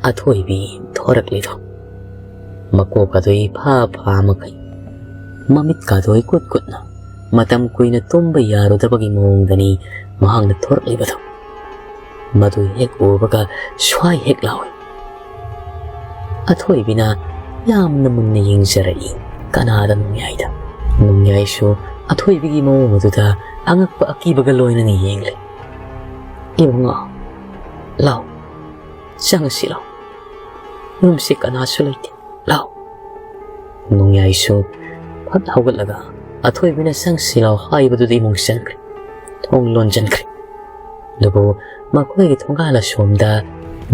ꯑꯊꯣꯏꯕꯤ ꯊꯣꯔꯛꯂꯤꯗꯣ ꯃꯀꯣꯛ ꯑꯗꯨ ꯏꯐꯥ ꯐꯥ ꯃꯈꯩ, ꯃꯃꯤꯠꯀꯥꯗꯣ ꯏꯀꯨꯠ ꯀꯨꯠꯅ, ꯃꯇꯝ ꯀꯨꯏꯅ ꯇꯨꯝꯕ ꯌꯥꯔꯨꯗꯕꯒꯤ ꯃꯑꯣꯡꯗꯅꯤ ꯃꯍꯥꯛꯅ ꯊꯣꯔꯛꯂꯤꯕꯗꯣ꯫ ꯃꯗꯨ ꯍꯦꯛ ꯎꯕꯒ ꯁ꯭ꯋꯥꯏ ꯍꯦꯛ ꯂꯥꯎꯏ꯫ ꯑꯊꯣꯏꯕꯤꯅ ꯌꯥꯝꯅ ꯃꯨꯟꯅ ꯌꯦꯡꯖꯔꯛꯏ ꯀꯅꯥꯗ? ꯅꯣꯡꯌꯥꯏꯗ꯫ ꯅꯣꯡꯌꯥꯏꯁꯨ ꯑꯊꯣꯏꯕꯤꯒꯤ ꯃꯑꯣꯡ ꯑꯗꯨꯗ ꯑꯉꯛꯄ ꯑꯀꯤꯕꯒ ꯂꯣꯏꯅꯅ ꯌꯦꯡꯂꯤ꯫ "ꯏꯕꯨꯡꯉꯣ, ꯂꯥꯎ, ꯆꯪꯉꯁꯤ ꯂꯥꯎ꯫ ꯌꯨꯝꯁꯤ ꯀꯅꯥꯁꯨ ꯂꯩꯇꯦ, ꯂꯥꯎ꯫" ꯅꯣꯡꯌꯥꯏꯁꯨ ꯐꯠ ꯍꯧꯒꯠꯂꯒ ꯑꯊꯣꯏꯕꯤꯅ "ꯆꯪꯁꯤ ꯂꯥꯎ" ꯍꯥꯏꯕꯗꯨꯗ ꯏꯃꯨꯡ ꯆꯪꯈ꯭ꯔꯦ꯫ ꯊꯣꯡ ꯂꯣꯟꯁꯤꯟꯈ꯭ꯔꯦ꯫ ꯑꯗꯨꯕꯨ ꯃꯈꯣꯏꯒꯤ ꯊꯣꯡꯒꯥꯜ ꯑꯁꯣꯝꯗ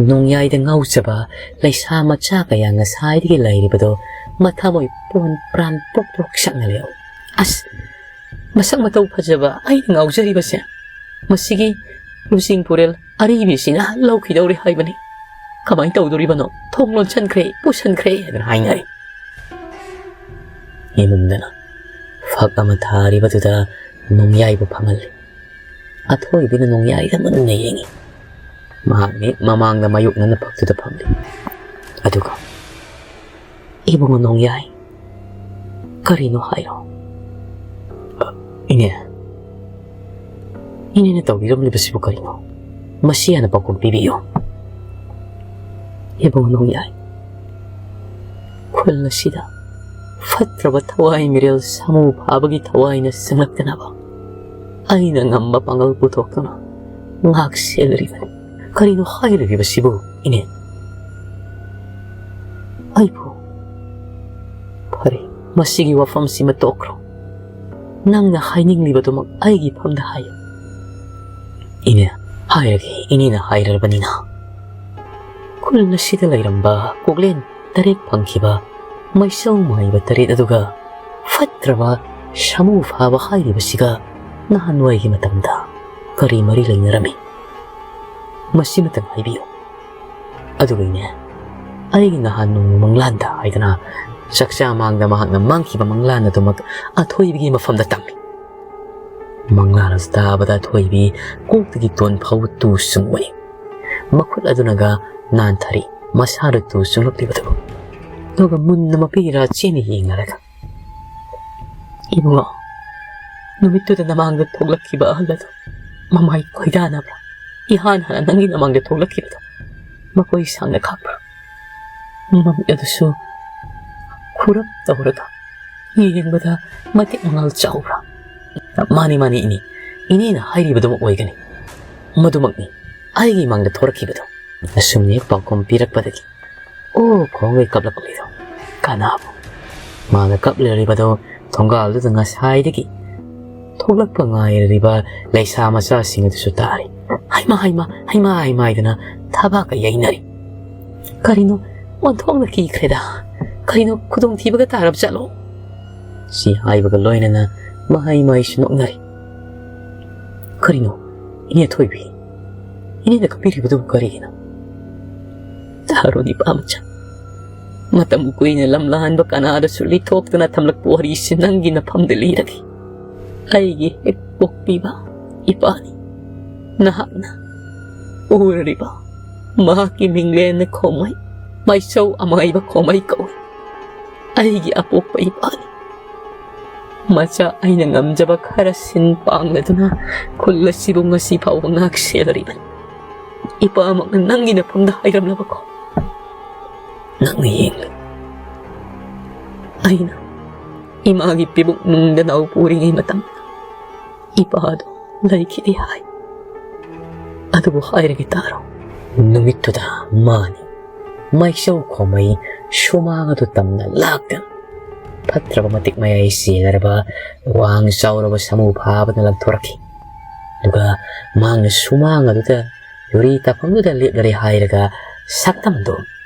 ꯅꯣꯡꯌꯥꯏꯗ ꯉꯥꯎꯖꯕ ꯂꯩꯁꯥ ꯃꯆꯥ ꯀꯌꯥ ꯉꯁꯥꯏꯗꯒꯤ ꯂꯩꯔꯤꯕꯗꯣ ꯃꯊꯃꯣꯏ ꯄꯣꯟ ꯄ꯭ꯔꯥꯟ ꯄꯣꯛ ꯄꯣꯛ ꯆꯥꯛꯅ ꯂꯩꯍꯧꯏ꯫ "ꯑꯁ! ꯃꯁꯛ ꯃꯇꯧ ꯐꯖꯕ ꯑꯩꯅ ꯉꯥꯎꯖꯔꯤꯕꯁꯦ, ꯃꯁꯤꯒꯤ ꯂꯨꯆꯤꯡ ꯄꯨꯔꯦꯜ ꯑꯔꯤꯕꯤꯁꯤꯅ ꯂꯧꯈꯤꯗꯧꯔꯦ ꯍꯥꯏꯕꯅꯤ꯫ ꯀꯃꯥꯏꯅ ꯇꯧꯗꯣꯔꯤꯕꯅꯣ? ꯊꯣꯡ ꯂꯣꯟꯁꯟꯈ꯭ꯔꯦ, ꯄꯨꯁꯟꯈ꯭ꯔꯦ" ꯍꯥꯏꯗꯅ ꯍꯥꯏꯅꯔꯤ꯫ ꯏꯃꯨꯡꯗꯅ ꯐꯛ ꯑꯃ ꯊꯥꯔꯤꯕꯗꯨꯗ ꯅꯣꯡꯌꯥꯏꯕꯨ ꯐꯝꯍꯜꯂꯤ꯫ ꯑꯊꯣꯏꯕꯤꯅ ꯅꯣꯡꯌꯥꯏꯗ ꯃꯨꯟꯅ ꯌꯦꯡꯏ꯫ ꯃꯍꯥꯛ ꯃꯤꯠ ꯃꯃꯥꯡꯗ ꯃꯥꯌꯣꯛꯅꯅ ꯐꯛꯇꯨꯗ ꯐꯝꯂꯤ꯫ ꯑꯗꯨꯒ, "ꯏꯕꯨꯡꯉꯣ ꯅꯣꯡꯌꯥꯏ, ꯀꯔꯤꯅꯣ ꯍꯥꯏꯔꯣ꯫" "ꯏꯅꯦ, ꯏꯅꯦꯅ ꯇꯧꯕꯤꯔꯝꯂꯤꯕꯁꯤꯕꯨ ꯀꯔꯤꯅꯣ? ꯃꯁꯤ ꯍꯥꯟꯅ ꯄꯥꯎꯈꯨꯝ ꯄꯤꯕꯤꯌꯨ꯫" "ꯏꯕꯨꯡꯉꯣ ꯅꯣꯡꯌꯥꯏ, ꯈꯨꯜ ꯑꯁꯤꯗ ꯐꯠꯇ꯭ꯔꯕ ꯊꯋꯥꯏ ꯃꯤꯔꯦꯜ ꯁꯥꯃꯨ ꯐꯥꯕꯒꯤ ꯊꯋꯥꯏꯅ ꯆꯪꯂꯛꯇꯅꯕ ꯑꯩꯅ ꯉꯝꯕ ꯄꯥꯡꯒꯜ ꯄꯨꯊꯣꯛꯇꯨꯅ ꯉꯥꯛ ꯁꯦꯜꯂꯤꯕꯅꯤ꯫" "ꯀꯔꯤꯅꯣ ꯍꯥꯏꯔꯤꯕꯁꯤꯕꯨ, ꯏꯅꯦ?" "ꯑꯩꯕꯨ?" "ꯐꯔꯦ, ꯃꯁꯤꯒꯤ ꯋꯥꯐꯝꯁꯤꯃ ꯇꯣꯛꯈ꯭ꯔꯣ꯫ ꯅꯪꯅ ꯍꯥꯏꯅꯤꯡꯂꯤꯕꯗꯨꯃꯛ ꯑꯩꯒꯤ ꯏꯐꯝꯗ ꯍꯥꯏꯌꯨ꯫ "ꯏꯅꯦ, ꯍꯥꯏꯔꯒꯦ, ꯏꯅꯦꯅ ꯍꯥꯏꯔꯕꯅꯤꯅ꯫ ꯈꯨꯜ ꯑꯁꯤꯗ ꯂꯩꯔꯝꯕ ꯀꯣꯛꯂꯦꯟ ꯇꯔꯦꯠ ꯐꯪꯈꯤꯕ ꯃꯩꯁꯧ ꯃꯥꯏꯕ ꯇꯔꯦꯠ ꯑꯗꯨꯒ ꯐꯠꯇ꯭ꯔꯕ ꯁꯥꯃꯨ ꯐꯥꯕ ꯍꯥꯏꯔꯤꯕꯁꯤꯒ ꯅꯍꯥꯟꯋꯥꯏꯒꯤ ꯃꯇꯝꯗ ꯀꯔꯤ ꯃꯔꯤ ꯂꯩꯅꯔꯝꯃꯤ? ꯃꯁꯤꯃꯇꯪ ꯍꯥꯏꯕꯤꯌꯨ꯫ ꯑꯗꯨꯒ ꯏꯅꯦ, ꯑꯩꯒꯤ ꯅꯍꯥꯟ ꯅꯣꯡꯃ ꯃꯪꯂꯥꯟꯗ ꯍꯥꯏꯗꯅ ꯆꯥꯛꯆꯥ ꯃꯥꯡꯗ ꯃꯍꯥꯛꯅ ꯃꯥꯡꯈꯤꯕ ꯃꯪꯂꯥꯟ ꯑꯗꯨꯃꯛ ꯑꯊꯣꯏꯕꯤꯒꯤ ꯃꯐꯝꯗ ꯇꯝꯃꯤ꯫ ꯃꯪꯂꯥꯟ ꯑꯗꯨ ꯇꯥꯕꯗ ꯑꯊꯣꯏꯕꯤ ꯀꯣꯛꯇꯒꯤ ꯇꯣꯟ ꯐꯥꯎꯕ ꯇꯨ ꯆꯨꯡꯕꯅꯤ꯫ ꯃꯈꯨꯠ ꯑꯗꯨꯅꯒ ꯅꯥꯟꯊꯔꯤ, ꯃꯁꯥꯗ ꯇꯨ ꯆꯨꯡꯂꯛꯂꯤꯕꯗꯨ꯫ ꯑꯗꯨꯒ ꯃꯨꯟꯅ ꯃꯄꯤꯔꯥ ꯆꯦꯅ ꯌꯦꯡꯅꯔꯒ, "ꯏꯕꯨꯡꯉꯣ, ꯅꯨꯃꯤꯠꯇꯨꯗ ꯅꯃꯥꯡꯗ ꯊꯣꯛꯂꯛꯈꯤꯕ ꯑꯍꯜ ꯑꯗꯨ ꯃꯃꯥꯏ ꯈꯣꯏꯗꯥꯅꯕ꯭ꯔꯥ? ꯏꯍꯥꯟ ꯍꯥꯟꯅ ꯅꯪꯒꯤ ꯅꯃꯥꯡꯗ ꯊꯣꯛꯂꯛꯈꯤꯕꯗꯣ ꯃꯈꯣꯏ ꯁꯥꯡꯅ ꯈꯥꯛꯄ꯭ꯔꯥ?" ꯃꯃꯤꯠ ꯑꯗꯨꯁꯨ ꯈꯨꯔꯞ ꯇꯧꯔꯒ ꯌꯦꯡꯕꯗ ꯃꯇꯤꯛ ꯃꯉꯥꯜ ꯆꯥꯎꯕ꯭ꯔꯥ? "ꯃꯥꯅꯤ, ꯃꯥꯅꯤ, ꯏꯅꯦ꯫ ꯏꯅꯦꯅ ꯍꯥꯏꯔꯤꯕꯗꯨꯃꯛ ꯑꯣꯏꯒꯅꯤ꯫ ꯃꯗꯨꯃꯛꯅꯤ ꯑꯩꯒꯤ ꯃꯥꯡꯗ ꯊꯣꯔꯛꯈꯤꯕꯗꯣ꯫" ꯑꯁꯨꯝꯅ ꯍꯦꯛ ꯄꯥꯎꯈꯨꯝ ꯄꯤꯔꯛꯄꯗꯒꯤ ꯑꯣ ꯈꯣꯡꯒꯩ ꯀꯞꯂꯛꯂꯤꯗꯣ ꯀꯅꯥꯕꯨ? ꯃꯥꯅ ꯀꯞꯂꯤꯕꯗꯣ ꯊꯣꯡꯒꯥꯜꯗꯨꯗ ꯉꯁꯥꯏꯗꯒꯤ ꯊꯣꯛꯂꯛꯄ ꯉꯥꯏꯔꯤꯕ ꯂꯩꯁꯥ ꯃꯆꯥꯁꯤꯡ ꯑꯗꯨꯁꯨ ꯇꯥꯔꯤ꯫ "ꯍꯩꯃꯥ, ꯍꯩꯃꯥ, ꯍꯩꯃꯥ, ꯍꯩꯃꯥ" ꯍꯥꯏꯗꯨꯅ ꯊꯕꯥꯛꯀ ꯌꯩꯅꯔꯤ꯫ "ꯀꯔꯤꯅꯣ, ꯑꯣꯟꯊꯣꯛꯅ ꯀꯤꯈ꯭ꯔꯦꯗ꯫ ꯀꯔꯤꯅꯣ, ꯈꯨꯗꯣꯡꯊꯤꯕꯒ ꯇꯥꯔꯕ ꯖꯥꯠꯂꯣ?" ꯁꯤ ꯍꯥꯏꯕꯒ ꯂꯣꯏꯅꯅ ꯃꯍꯩ ꯃꯍꯩꯁꯨ ꯅꯣꯛꯅꯔꯤ꯫ "ꯀꯔꯤꯅꯣ, ꯏꯅꯦ ꯊꯣꯏꯕꯤ? ꯏꯅꯦꯅ ꯀꯞꯄꯤꯔꯤꯕꯗꯨꯕꯨ ꯀꯔꯤꯒꯤꯅꯣ?" "ꯇꯥꯔꯣ ꯅꯤꯄꯥ ꯃꯆꯥ, ꯃꯇꯝ ꯀꯨꯏꯅ ꯂꯝ ꯂꯥꯟꯕ ꯀꯅꯥꯗꯁꯨ ꯂꯤꯊꯣꯛꯇꯅ ꯊꯝꯂꯛꯄ ꯋꯥꯔꯤꯁꯤ ꯅꯪꯒꯤ ꯅꯐꯝꯗ ꯂꯤꯔꯒꯦ꯫ ꯑꯩꯒꯤ ꯍꯦꯛ ꯄꯣꯛꯄꯤꯕ ꯏꯄꯥꯅꯤ꯫ ꯅꯍꯥꯛꯅ ꯎꯔꯔꯤꯕ ꯃꯍꯥꯛꯀꯤ ꯃꯤꯡꯂꯦꯟꯅ ꯈꯣꯃꯩ, ꯃꯩꯁꯧ ꯑꯃꯥꯏꯕ ꯈꯣꯃꯩ ꯀꯧꯏ꯫ ꯑꯩꯒꯤ ꯑꯄꯣꯛꯄ ꯏꯄꯥꯅꯤ꯫ ꯃꯆꯥ ꯑꯩꯅ ꯉꯝꯖꯕ ꯈꯔ ꯁꯤꯟ ꯄꯥꯡꯂꯗꯨꯅ ꯈꯨꯜ ꯑꯁꯤꯕꯨ ꯉꯁꯤ ꯐꯥꯎꯕ ꯉꯥꯛ ꯁꯦꯜꯂꯔꯤꯕꯅꯤ꯫ ꯏꯄꯥꯃꯛꯅ ꯅꯪꯒꯤ ꯅꯐꯝꯗ ꯍꯥꯏꯔꯝꯂꯕꯀꯣ? ꯅꯪꯅ ꯌꯦꯡꯂꯨ꯫ ꯑꯩꯅ ꯏꯃꯥꯒꯤ ꯄꯤꯕꯨꯛ ꯅꯨꯡꯗ ꯅꯧ ꯄꯨꯔꯤꯉꯩ ꯃꯇꯝꯗ ꯏꯄꯥꯗꯣ ꯂꯩꯈꯤꯗꯦ ꯍꯥꯏ꯫ ꯑꯗꯨꯕꯨ ꯍꯥꯏꯔꯒꯦ ꯇꯥꯔꯣ꯫" ꯅꯨꯃꯤꯠꯇꯨꯗ ꯃꯥꯅꯤ ꯃꯩꯁꯧ ꯈꯣꯃꯩ ꯁꯨꯃꯥꯡ ꯑꯗꯨ ꯇꯝꯅ ꯂꯥꯛꯇꯨꯅ ꯐꯠꯇ꯭ꯔꯕ ꯃꯇꯤꯛ ꯃꯌꯥꯏ ꯆꯦꯟꯅꯔꯕ ꯋꯥꯡ ꯆꯥꯎꯔꯕ ꯁꯥꯃꯨ ꯐꯥꯕꯅ ꯂꯪꯊꯣꯔꯛꯈꯤ꯫ ꯑꯗꯨꯒ ꯃꯍꯥꯛꯅ ꯁꯨꯃꯥꯡ ꯑꯗꯨꯗ ꯌꯨꯔꯤ ꯇꯥꯐꯝꯗꯨꯗ ꯂꯦꯞꯂꯔꯦ ꯍꯥꯏꯔꯒ ꯁꯛꯇꯝꯗꯨ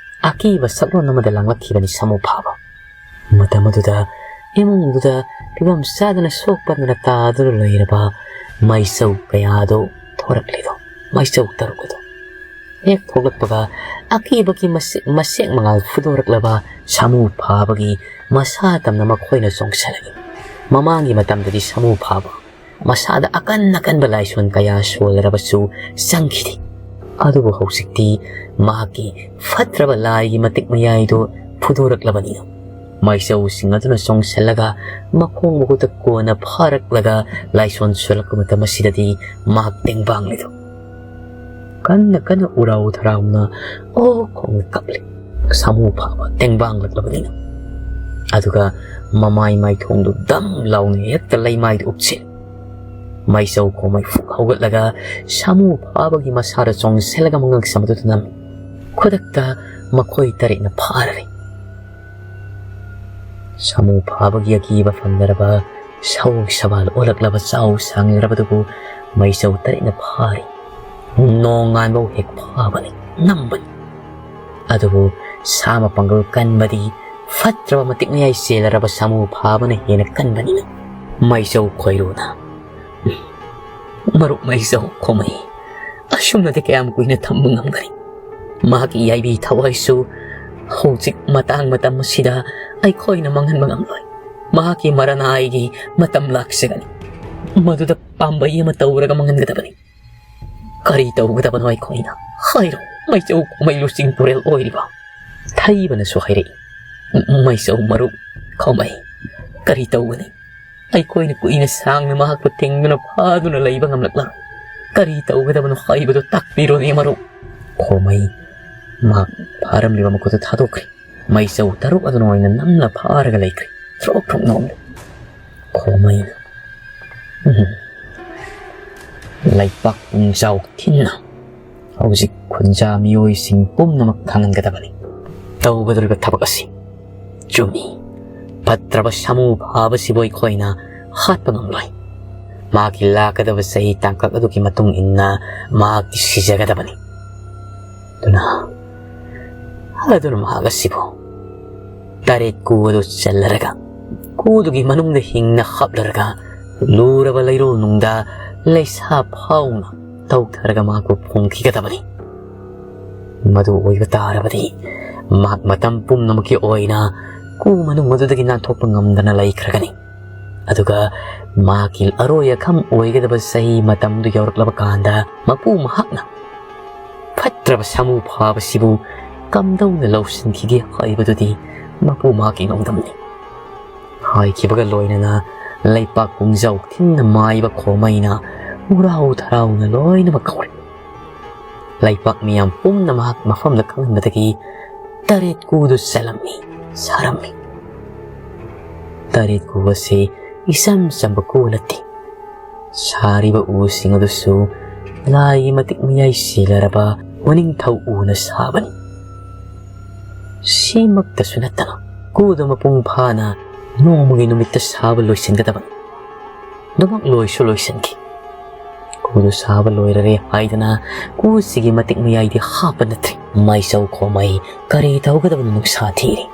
ꯑꯀꯤꯕ ꯁꯛꯂꯣꯟ ꯑꯃꯗ ꯂꯥꯡꯂꯛꯈꯤꯕꯅꯤ ꯁꯥꯃꯨ ꯐꯥꯕ꯫ ꯃꯇꯝ ꯑꯗꯨꯗ ꯏꯃꯨꯡꯗꯨꯗ ꯐꯤꯕꯝ ꯆꯥꯗꯅ ꯁꯣꯛ ꯄꯟꯗꯅ ꯇꯥꯗꯨꯅ ꯂꯩꯔꯕ ꯃꯩꯆꯧ ꯀꯌꯥꯗꯣ ꯊꯣꯔꯛꯂꯤꯗꯣ, ꯃꯩꯆꯧ ꯇꯔꯨꯛ ꯑꯗꯣ꯫ ꯍꯦꯛ ꯊꯣꯛꯂꯛꯄꯒ ꯑꯀꯤꯕꯒꯤ ꯃꯁꯦꯛ, ꯃꯁꯦꯛ ꯃꯉꯥꯜ ꯐꯨꯗꯣꯔꯛꯂꯕ ꯁꯥꯃꯨ ꯐꯥꯕꯒꯤ ꯃꯁꯥ ꯇꯝꯅ ꯃꯈꯣꯏꯅ ꯆꯣꯡꯁꯤꯜꯂꯛꯏ꯫ ꯃꯃꯥꯡꯒꯤ ꯃꯇꯝꯗꯗꯤ ꯁꯥꯃꯨ ꯐꯥꯕ ꯃꯁꯥꯗ ꯑꯀꯟ ꯑꯀꯟꯕ ꯂꯥꯏꯁꯣꯟ ꯀꯌꯥ ꯁꯣꯜꯂꯔꯕꯁꯨ ꯆꯪꯈꯤꯗꯦ꯫ ꯑꯗꯨꯕꯨ ꯍꯧꯖꯤꯛꯇꯤ ꯃꯍꯥꯛꯀꯤ ꯐꯠꯇ꯭ꯔꯕ ꯂꯥꯏꯒꯤ ꯃꯇꯤꯛ ꯃꯌꯥꯏꯗꯨ ꯐꯨꯗꯣꯔꯛꯂꯕꯅꯤꯅ, ꯃꯩꯆꯧꯁꯤꯡ ꯑꯗꯨꯅ ꯆꯣꯡꯁꯤꯜꯂꯒ ꯃꯈꯣꯡ ꯃꯈꯨꯠꯇ ꯀꯣꯟꯅ ꯐꯥꯔꯛꯂꯒ ꯂꯥꯏꯁꯣꯟ ꯁꯣꯜꯂꯛꯄ ꯃꯇꯝ ꯑꯁꯤꯗꯗꯤ ꯃꯍꯥꯛ ꯇꯦꯡꯕꯥꯡꯂꯤꯗꯣ꯫ ꯀꯟꯅ ꯀꯟꯅ ꯎꯔꯥꯎ ꯊꯔꯥꯎꯅ ꯑꯣ ꯈꯣꯡꯅ ꯀꯞꯂꯤ꯫ ꯁꯥꯃꯨ ꯐꯥꯕ ꯇꯦꯡꯕꯥꯡꯂꯛꯂꯕꯅꯤꯅ꯫ ꯑꯗꯨꯒ ꯃꯃꯥꯏ ꯃꯥꯏꯊꯣꯡꯗꯨ ꯗꯝ ꯂꯥꯎꯅ ꯍꯦꯛꯇ ꯂꯩꯃꯥꯏꯗ ꯎꯞꯁꯤꯜꯂꯤ꯫ ꯃꯩꯆꯧ ꯈꯣꯃꯩ ꯐꯨꯛ ꯍꯧꯒꯠꯂꯒ ꯁꯥꯃꯨ ꯐꯥꯕꯒꯤ ꯃꯁꯥꯗ ꯆꯣꯡꯁꯤꯜꯂꯒ ꯃꯉꯛ ꯁꯝ ꯑꯗꯨꯗ ꯅꯝꯃꯤ꯫ ꯈꯨꯗꯛꯇ ꯃꯈꯣꯏ ꯇꯔꯦꯠꯅ ꯐꯥꯔꯔꯦ꯫ ꯁꯥꯃꯨ ꯐꯥꯕꯒꯤ ꯑꯀꯤꯕ ꯐꯪꯅꯔꯕ ꯁꯑꯣꯡ ꯁꯕꯥꯜ ꯑꯣꯜꯂꯛꯂꯕ ꯆꯥꯎ ꯁꯥꯡꯂꯔꯕꯗꯨꯕꯨ ꯃꯩꯆꯧ ꯇꯔꯦꯠꯅ ꯐꯥꯔꯤ꯫ ꯅꯣꯡꯉꯥꯟꯕꯧ ꯍꯦꯛ ꯐꯥꯕꯅꯤ, ꯅꯝꯕꯅꯤ꯫ ꯑꯗꯨꯕꯨ ꯁꯥ ꯃꯄꯥꯡꯒꯜ ꯀꯟꯕꯗꯤ ꯐꯠꯇ꯭ꯔꯕ ꯃꯇꯤꯛ ꯃꯌꯥꯏ ꯆꯦꯜꯂꯔꯕ ꯁꯥꯃꯨ ꯐꯥꯕꯅ ꯍꯦꯟꯅ ꯀꯟꯕꯅꯤꯅ ꯃꯩꯆꯧ ꯈꯣꯏꯔꯨꯅ ꯃꯔꯨꯞ ꯃꯩꯆꯧ ꯈꯣꯃꯩ ꯑꯁꯨꯝꯅꯗꯤ ꯀꯌꯥꯝ ꯀꯨꯏꯅ ꯊꯝꯕ ꯉꯝꯒꯅꯤ? ꯃꯍꯥꯛꯀꯤ ꯌꯥꯏꯕꯤ ꯊꯋꯥꯏꯁꯨ ꯍꯧꯖꯤꯛ ꯃꯇꯥꯡ ꯃꯇꯝ ꯑꯁꯤꯗ ꯑꯩꯈꯣꯏꯅ ꯃꯥꯡꯍꯟꯕ ꯉꯝꯂꯣꯏ꯫ ꯃꯍꯥꯛꯀꯤ ꯃꯔꯅꯥꯏꯒꯤ ꯃꯇꯝ ꯂꯥꯛꯆꯒꯅꯤ꯫ ꯃꯗꯨꯗ ꯄꯥꯝꯕꯩ ꯑꯃ ꯇꯧꯔꯒ ꯃꯥꯡꯍꯟꯒꯗꯕꯅꯤ꯫ ꯀꯔꯤ ꯇꯧꯒꯗꯕꯅꯣ ꯑꯩꯈꯣꯏꯅ? ꯍꯥꯏꯔꯣ, ꯃꯩꯆꯧ ꯈꯣꯃꯩ ꯂꯨꯆꯤꯡ ꯄꯨꯔꯦꯜ ꯑꯣꯏꯔꯤꯕ ꯊꯩꯕꯅꯁꯨ ꯍꯥꯏꯔꯛꯏ꯫ ꯃꯩꯆꯧ ꯃꯔꯨꯞ ꯈꯣꯃꯩ, ꯀꯔꯤ ꯇꯧꯒꯅꯤ? ꯑꯩꯈꯣꯏꯅ ꯀꯨꯏꯅ ꯁꯥꯡꯅ ꯃꯍꯥꯛꯄꯨ ꯊꯤꯡꯗꯨꯅ ꯐꯥꯗꯨꯅ ꯂꯩꯕ ꯉꯝꯂꯛꯂꯔꯣꯏ꯫ ꯀꯔꯤ ꯇꯧꯒꯗꯕꯅꯣ ꯍꯥꯏꯕꯗꯨ ꯇꯥꯛꯄꯤꯔꯣꯅꯦ ꯃꯔꯨꯞ꯫ ꯈꯣꯃꯩ ꯃꯍꯥꯛ ꯐꯥꯔꯝꯂꯤꯕ ꯃꯈꯨꯠꯇꯨ ꯊꯥꯗꯣꯛꯈ꯭ꯔꯦ꯫ ꯃꯩꯆꯧ ꯇꯔꯨꯛ ꯑꯗꯨꯅ ꯑꯣꯏꯅ ꯅꯝꯅ ꯐꯥꯔꯒ ꯂꯩꯈ꯭ꯔꯦ꯫ ꯊ꯭ꯔꯣꯛ ꯊ꯭ꯔꯣꯛ ꯅꯣꯝꯂꯦ꯫ ꯈꯣꯃꯩꯅ, "ꯎꯝ, ꯂꯩꯄꯥꯛ ꯄꯨꯡꯖꯥꯎ ꯊꯤꯟꯅ ꯍꯧꯖꯤꯛ ꯈꯨꯟꯖꯥ ꯃꯤꯑꯣꯏꯁꯤꯡ ꯄꯨꯝꯅꯃꯛ ꯈꯪꯍꯟꯒꯗꯕꯅꯤ ꯇꯧꯒꯗꯧꯔꯤꯕ ꯊꯕꯛ ꯑꯁꯤ꯫ ꯆꯨꯝꯃꯤ, ꯐꯠꯇ꯭ꯔꯕ ꯁꯥꯃꯨ ꯐꯥꯕꯁꯤꯕꯨ ꯑꯩꯈꯣꯏꯅ ꯍꯥꯠꯄ ꯉꯝꯂꯣꯏ꯫ ꯃꯍꯥꯛꯀꯤ ꯂꯥꯛꯀꯗꯕ ꯆꯍꯤ ꯇꯥꯡꯀꯛ ꯑꯗꯨꯒꯤ ꯃꯇꯨꯡ ꯏꯟꯅ ꯃꯍꯥꯛꯇꯤ ꯁꯤꯖꯒꯗꯕꯅꯤ꯫ ꯑꯗꯨꯅ, ꯑꯗꯨꯅ ꯃꯍꯥꯛ ꯑꯁꯤꯕꯨ ꯇꯔꯦꯠ ꯀꯨ ꯑꯗꯨ ꯆꯜꯂꯔꯒ, ꯀꯨꯗꯨꯒꯤ ꯃꯅꯨꯡꯗ ꯍꯤꯡꯅ ꯍꯥꯞꯂꯔꯒ, ꯂꯨꯔꯕ ꯂꯩꯔꯣꯜ ꯅꯨꯡꯗ ꯂꯩꯁꯥ ꯐꯥꯎꯅ ꯇꯧꯊꯔꯒ ꯃꯍꯥꯛꯄꯨ ꯐꯨꯝꯈꯤꯒꯗꯕꯅꯤ꯫ ꯃꯗꯨ ꯑꯣꯏꯕ ꯇꯥꯔꯕꯗꯤ ꯃꯍꯥꯛ ꯃꯇꯝ ꯄꯨꯝꯅꯃꯛꯀꯤ ꯑꯣꯏꯅ ꯀꯨ ꯃꯅꯨꯡ ꯑꯗꯨꯗꯒꯤ ꯅꯥꯟꯊꯣꯛꯄ ꯉꯝꯗꯅ ꯂꯩꯈ꯭ꯔꯒꯅꯤ꯫ ꯑꯗꯨꯒ ꯃꯍꯥꯛꯀꯤ ꯑꯔꯣꯏ ꯑꯈꯝ ꯑꯣꯏꯒꯗꯕ ꯆꯍꯤ ꯃꯇꯝꯗꯨ ꯌꯧꯔꯛꯂꯕ ꯀꯥꯟꯗ, ꯃꯄꯨ ꯃꯍꯥꯛꯅ ꯐꯠꯇ꯭ꯔꯕ ꯁꯥꯃꯨ ꯐꯥꯕꯁꯤꯕꯨ ꯀꯝꯗꯧꯅ ꯂꯧꯁꯤꯟꯈꯤꯒꯦ ꯍꯥꯏꯕꯗꯨꯗꯤ ꯃꯄꯨ ꯃꯍꯥꯛꯀꯤ ꯅꯣꯡꯗꯝꯅꯤ꯫ ꯍꯥꯏꯈꯤꯕꯒ ꯂꯣꯏꯅꯅ ꯂꯩꯄꯥꯛ ꯄꯨꯡꯖꯥꯎ ꯊꯤꯟꯅ ꯃꯥꯏꯕ ꯈꯣꯃꯩꯅ ꯎꯔꯥꯎ ꯊꯔꯥꯎꯅ ꯂꯣꯏꯅꯃꯛ ꯀꯧꯔꯦ꯫ ꯂꯩꯄꯥꯛ ꯃꯤꯌꯥꯝ ꯄꯨꯝꯅꯃꯛ ꯃꯐꯝꯗ ꯈꯪꯍꯟꯕꯗꯒꯤ ꯇꯔꯦꯠ ꯀꯨꯗꯨ ꯆꯜꯂꯝꯃꯤ, ꯁꯥꯔꯝꯃꯤ꯫ ꯇꯔꯦꯠ ꯀꯨ ꯑꯁꯤ ꯏꯆꯝ ꯆꯝꯕ ꯀꯨ ꯅꯠꯇꯦ꯫ ꯁꯥꯔꯤꯕ ꯎꯁꯤꯡ ꯑꯗꯨꯁꯨ ꯂꯥꯏꯒꯤ ꯃꯇꯤꯛ ꯃꯌꯥꯏ ꯆꯦꯜꯂꯔꯕ ꯎꯅꯤꯡꯊꯧ ꯎꯅ ꯁꯥꯕꯅꯤ꯫ ꯁꯤꯃꯛꯇꯁꯨ ꯅꯠꯇꯅ, ꯀꯨꯗꯨ ꯃꯄꯨꯡ ꯐꯥꯅ ꯅꯣꯡꯃꯒꯤ ꯅꯨꯃꯤꯠꯇ ꯁꯥꯕ ꯂꯣꯏꯁꯤꯟꯒꯗꯕꯅꯤ꯫ ꯑꯗꯨꯃꯛ ꯂꯣꯏꯁꯨ ꯂꯣꯏꯁꯤꯟꯈꯤ꯫ ꯀꯨꯗꯨ ꯁꯥꯕ ꯂꯣꯏꯔꯔꯦ ꯍꯥꯏꯗꯅ ꯀꯨꯁꯤꯒꯤ ꯃꯇꯤꯛ ꯃꯌꯥꯏꯗꯤ ꯍꯥꯞꯄ ꯅꯠꯇ꯭ꯔꯤ꯫ ꯃꯥꯏꯆꯧ ꯈꯣꯃꯩ ꯀꯔꯤ ꯇꯧꯒꯗꯕꯅꯣ ꯅꯨꯡꯁꯥ ꯊꯤꯔꯤ꯫